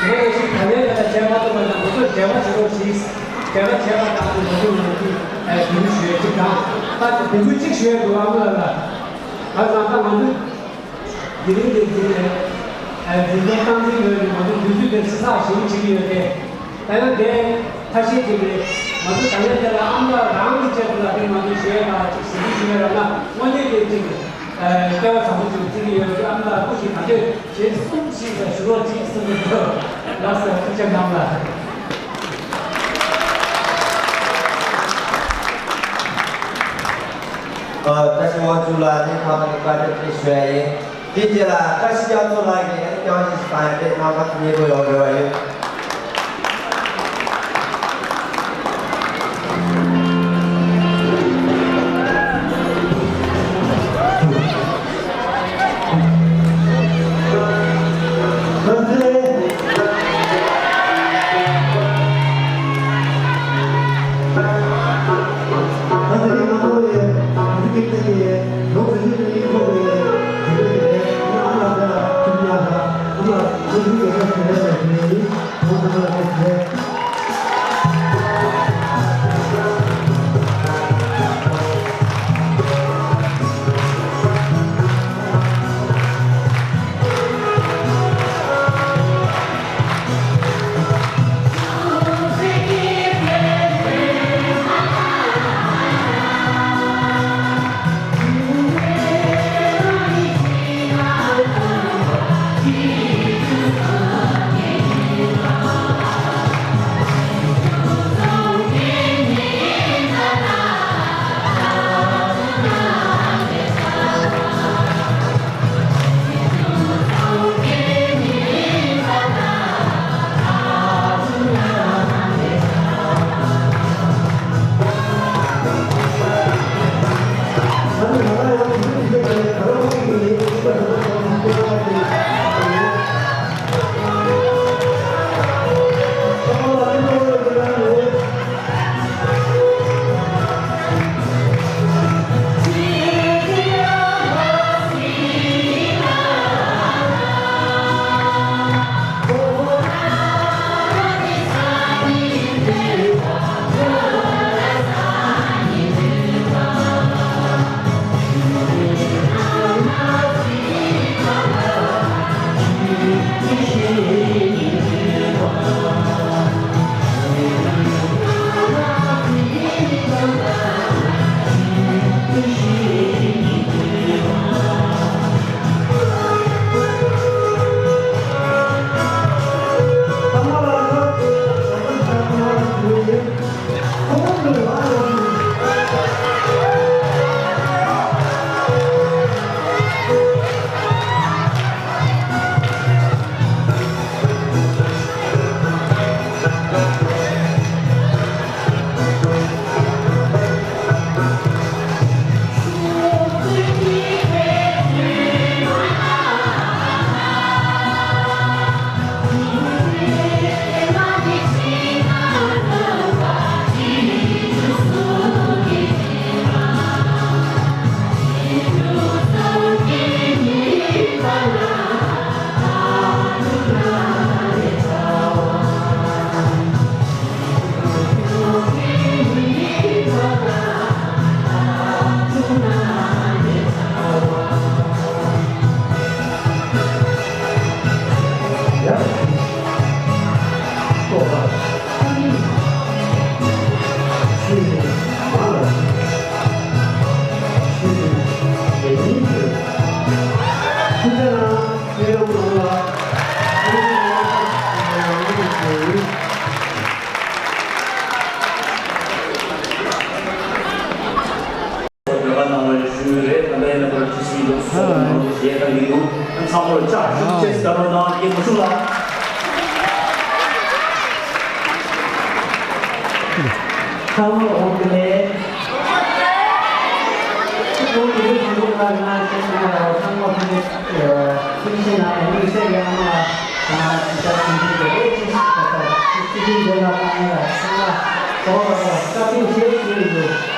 ང་ཡང་ཞིག་ད་ལན་ད་ལྟ་བྱས་མ་ཐུབ་པ་དང་ཁོ་ཚོར་འབྲེལ་བ་བྱེད་རོགས་གྱིས། བྱས་པ་བྱས་པ་དང་ང་ཚོ་ང་ཚོ་འབོད་སྐུལ་ཞུ་ཡས་གཅིག་དང་། ད་འབོད་སྐུལ་གཅིག་ཞུ་ཡས་འདུག་ཨ་མ་ལགས་ལ། ད་ང་ད་ང་ཚོ་དེ་རིང་འདིར་འཛིན་ནས་འཛིན་གྲྭའི་སྟངས་འཛིན་ཡོད་ནས་ང་ཚོ་འབོད་སྐུལ་དེ་ཆེ་ས་ཞེ་པོ་བྱེད་ཀྱི་ཡོད་དེ། ད་ཡང་དེ་ཁ་ཤས་ཅིག་གིས་ང་ཚོ་ད་ལན་དེ་ལ་ཨ་མ་ལགས་རང་གི་ཆེད་དུ་ལ་དེ་ང་ཚོ་ཞུ་ཡས་ལ་ཅིག་ཞུ་གི་ཞུ་ཡས་ར་ན་དངོས་གནས་དེ་ཅིག་སྐལ་བ་བཟང་པོ་ཅིག་བརྩི་གི་ཡོད། ཨ་མ་ལགས་སྐུ་ཞིག་ག་དུས་ཞེས་གསུངས་ཤིག་ཞུ་རོགས་གྱིས་གསུངས་འདུག་ལགས་སོ། ཐུགས་རྗེ་གནང་ལགས། ཨ། བཀྲ་ཤིས་དབང་ཕྱུག་ལགས་ནི་ཁ་པར་དུ་བཀའ་འདྲི་དེ་ཞུ་ཡ་ཡིན། དེ་རྗེས་ལ་བཀྲ་ཤིས་རྒྱ་མཚོ་ལགས་ཀྱིས་ཡང་བསྐྱར་ཞིག་བཏང་ཡ་དེ་རྣམ་པ་མཉེས་པོ་ཡོང་རེ་བ་ཡོད། འབོད་སྐུལ་གནང་བའི་ཞུ་ཡིག་རེད། ད་ལྟ་ཡིན་ན་པར་ཊི་སི་ཡིན་འདུག་སོགས་གནང་རོགས་ཞེས་དང་ཡིན་འདུག་ཨ་ཚང་མར་ཕྱག་ཞུ་ཆེད་ཟླ་བ་ནང་རྒྱལ་མུ་ཤུ་ལ། ཚང་མར་འོང་གི་མེད། ཁོང་གི་ལུས་ཀྱི་ལུགས་ལ་ང་ཞེས་སོང་བ་ཚང་མ་ཕུལ་ཏེ། ཐུགས་རྗེ་གནང་ཡང་མི་སེར་ཡང་མ་དང་ཅི་ལྟར་ཐུགས་རྗེ་གནང་ཨེ་ཅི་ཞིག་ད་ལྟ་ཚུལ་ཁྲིམས་ལྡན་ལ་བཏང་ཡ་ལ་ཚང་མ་གོ་བ་བཀའ་དྲིན་ཆེ་ཞུ་ཡི་ཡོད།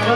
ཨ།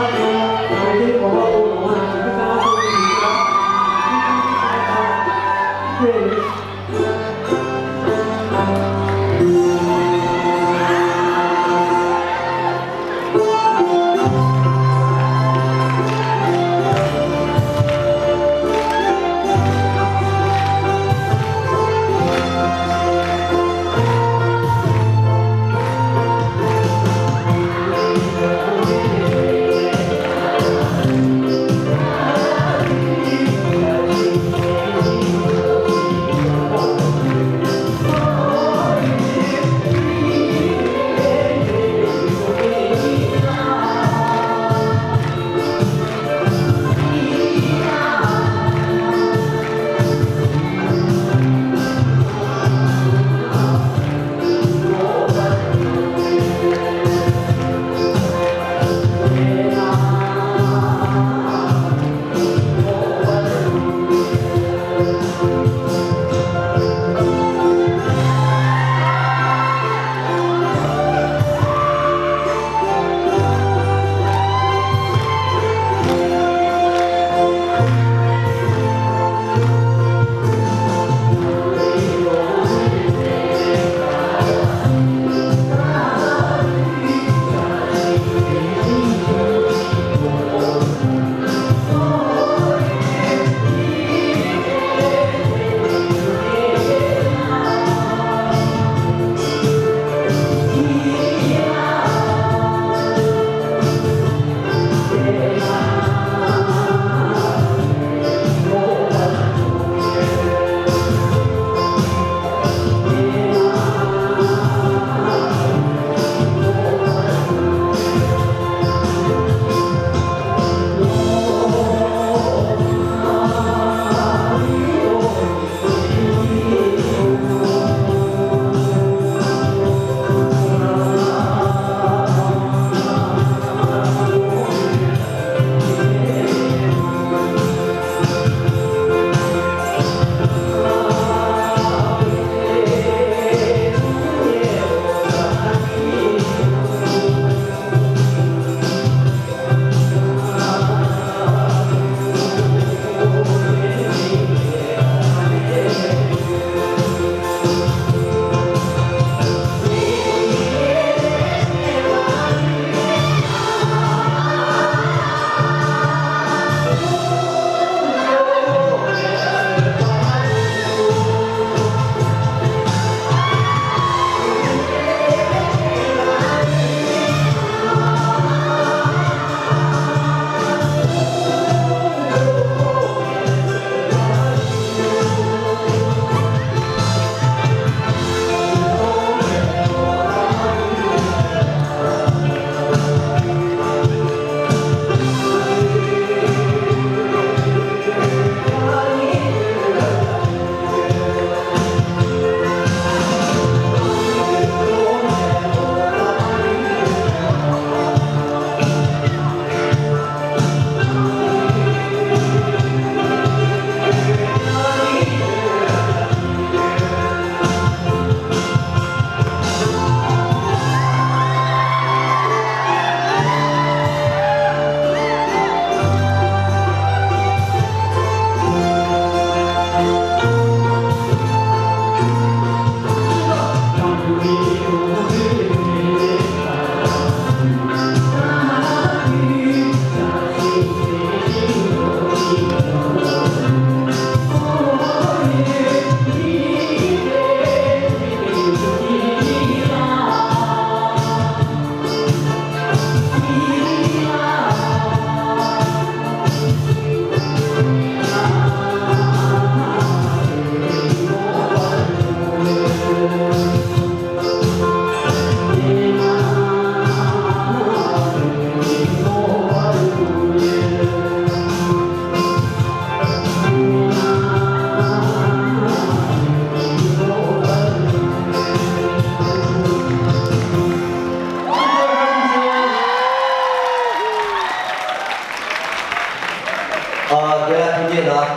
དེ་ལ་ཐུགས་རྗེ་གནང་།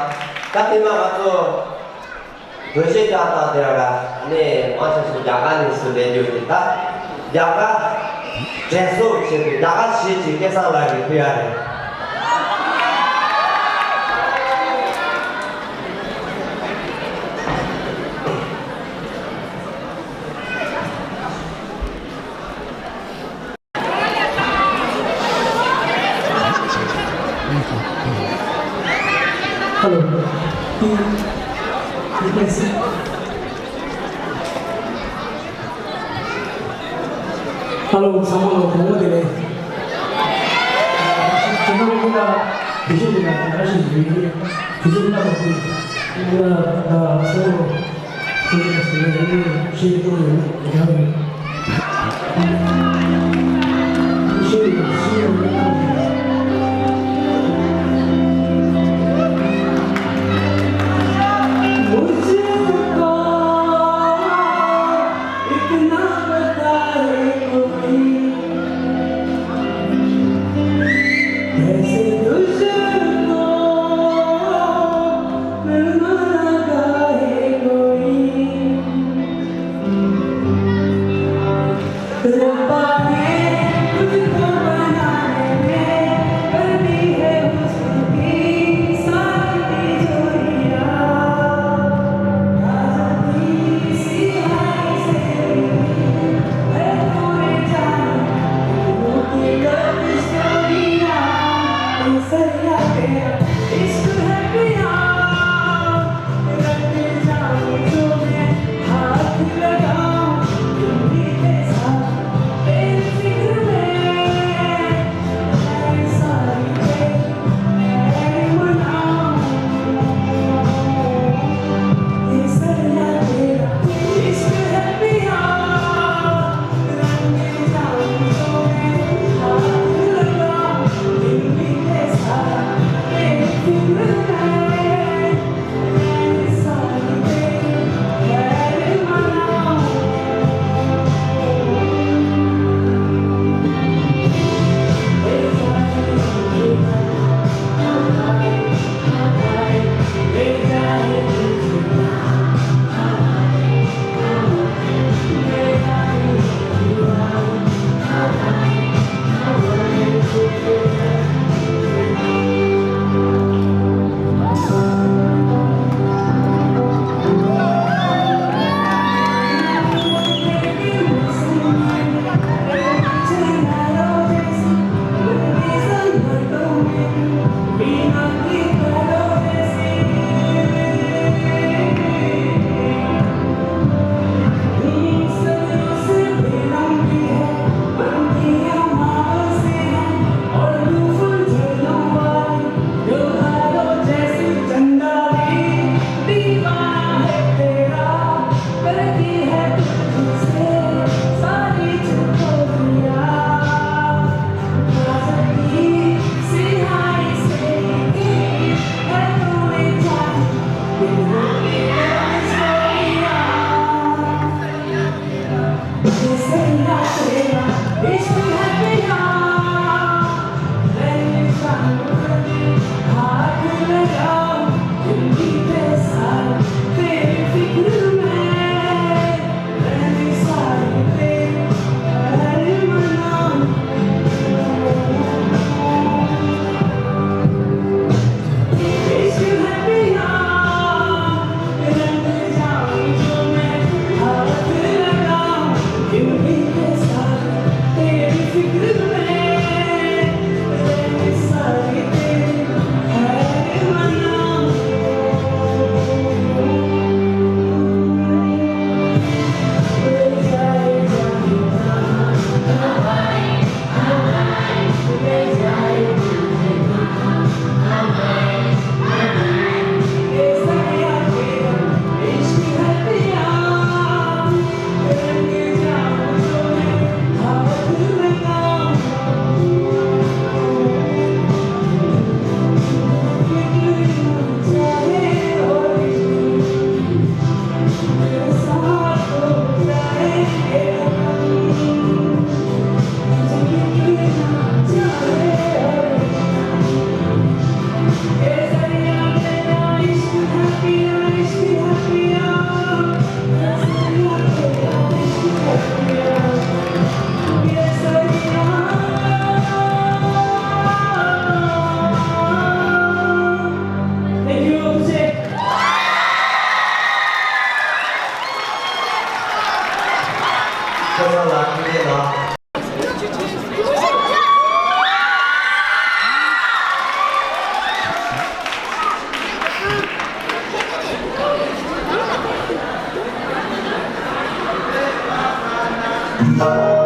ད་དེ་མ་ང་ཚོ་སྒྲོལ་བཤད་རྒྱག་སྟངས་དེ་ར་ནས་མང་ཆེ་ཤོས་རྒྱ་གར་ནས་སུ་ལེན་རྒྱུ་དེ། ད་རྒྱ་གར། དྲན་གསོ་བྱེད་པའི་ཟླ་ག་ཞིག་ཅིག་སྐལ་བཟང་ལགས་ཀྱིས་ཕུལ་ཡ་རེད། Hello. Hello, ཚང་མ་ལ་དགོང་མོ་བདེ་ལེགས། ཁྱེད་རང་ལ་དེ་ཞིག་ཡིན་ན་ད་ཞིག་ཡིན། དེ་ཞིག་ཡིན་ན་ད་ཚང་མ་ Thank you.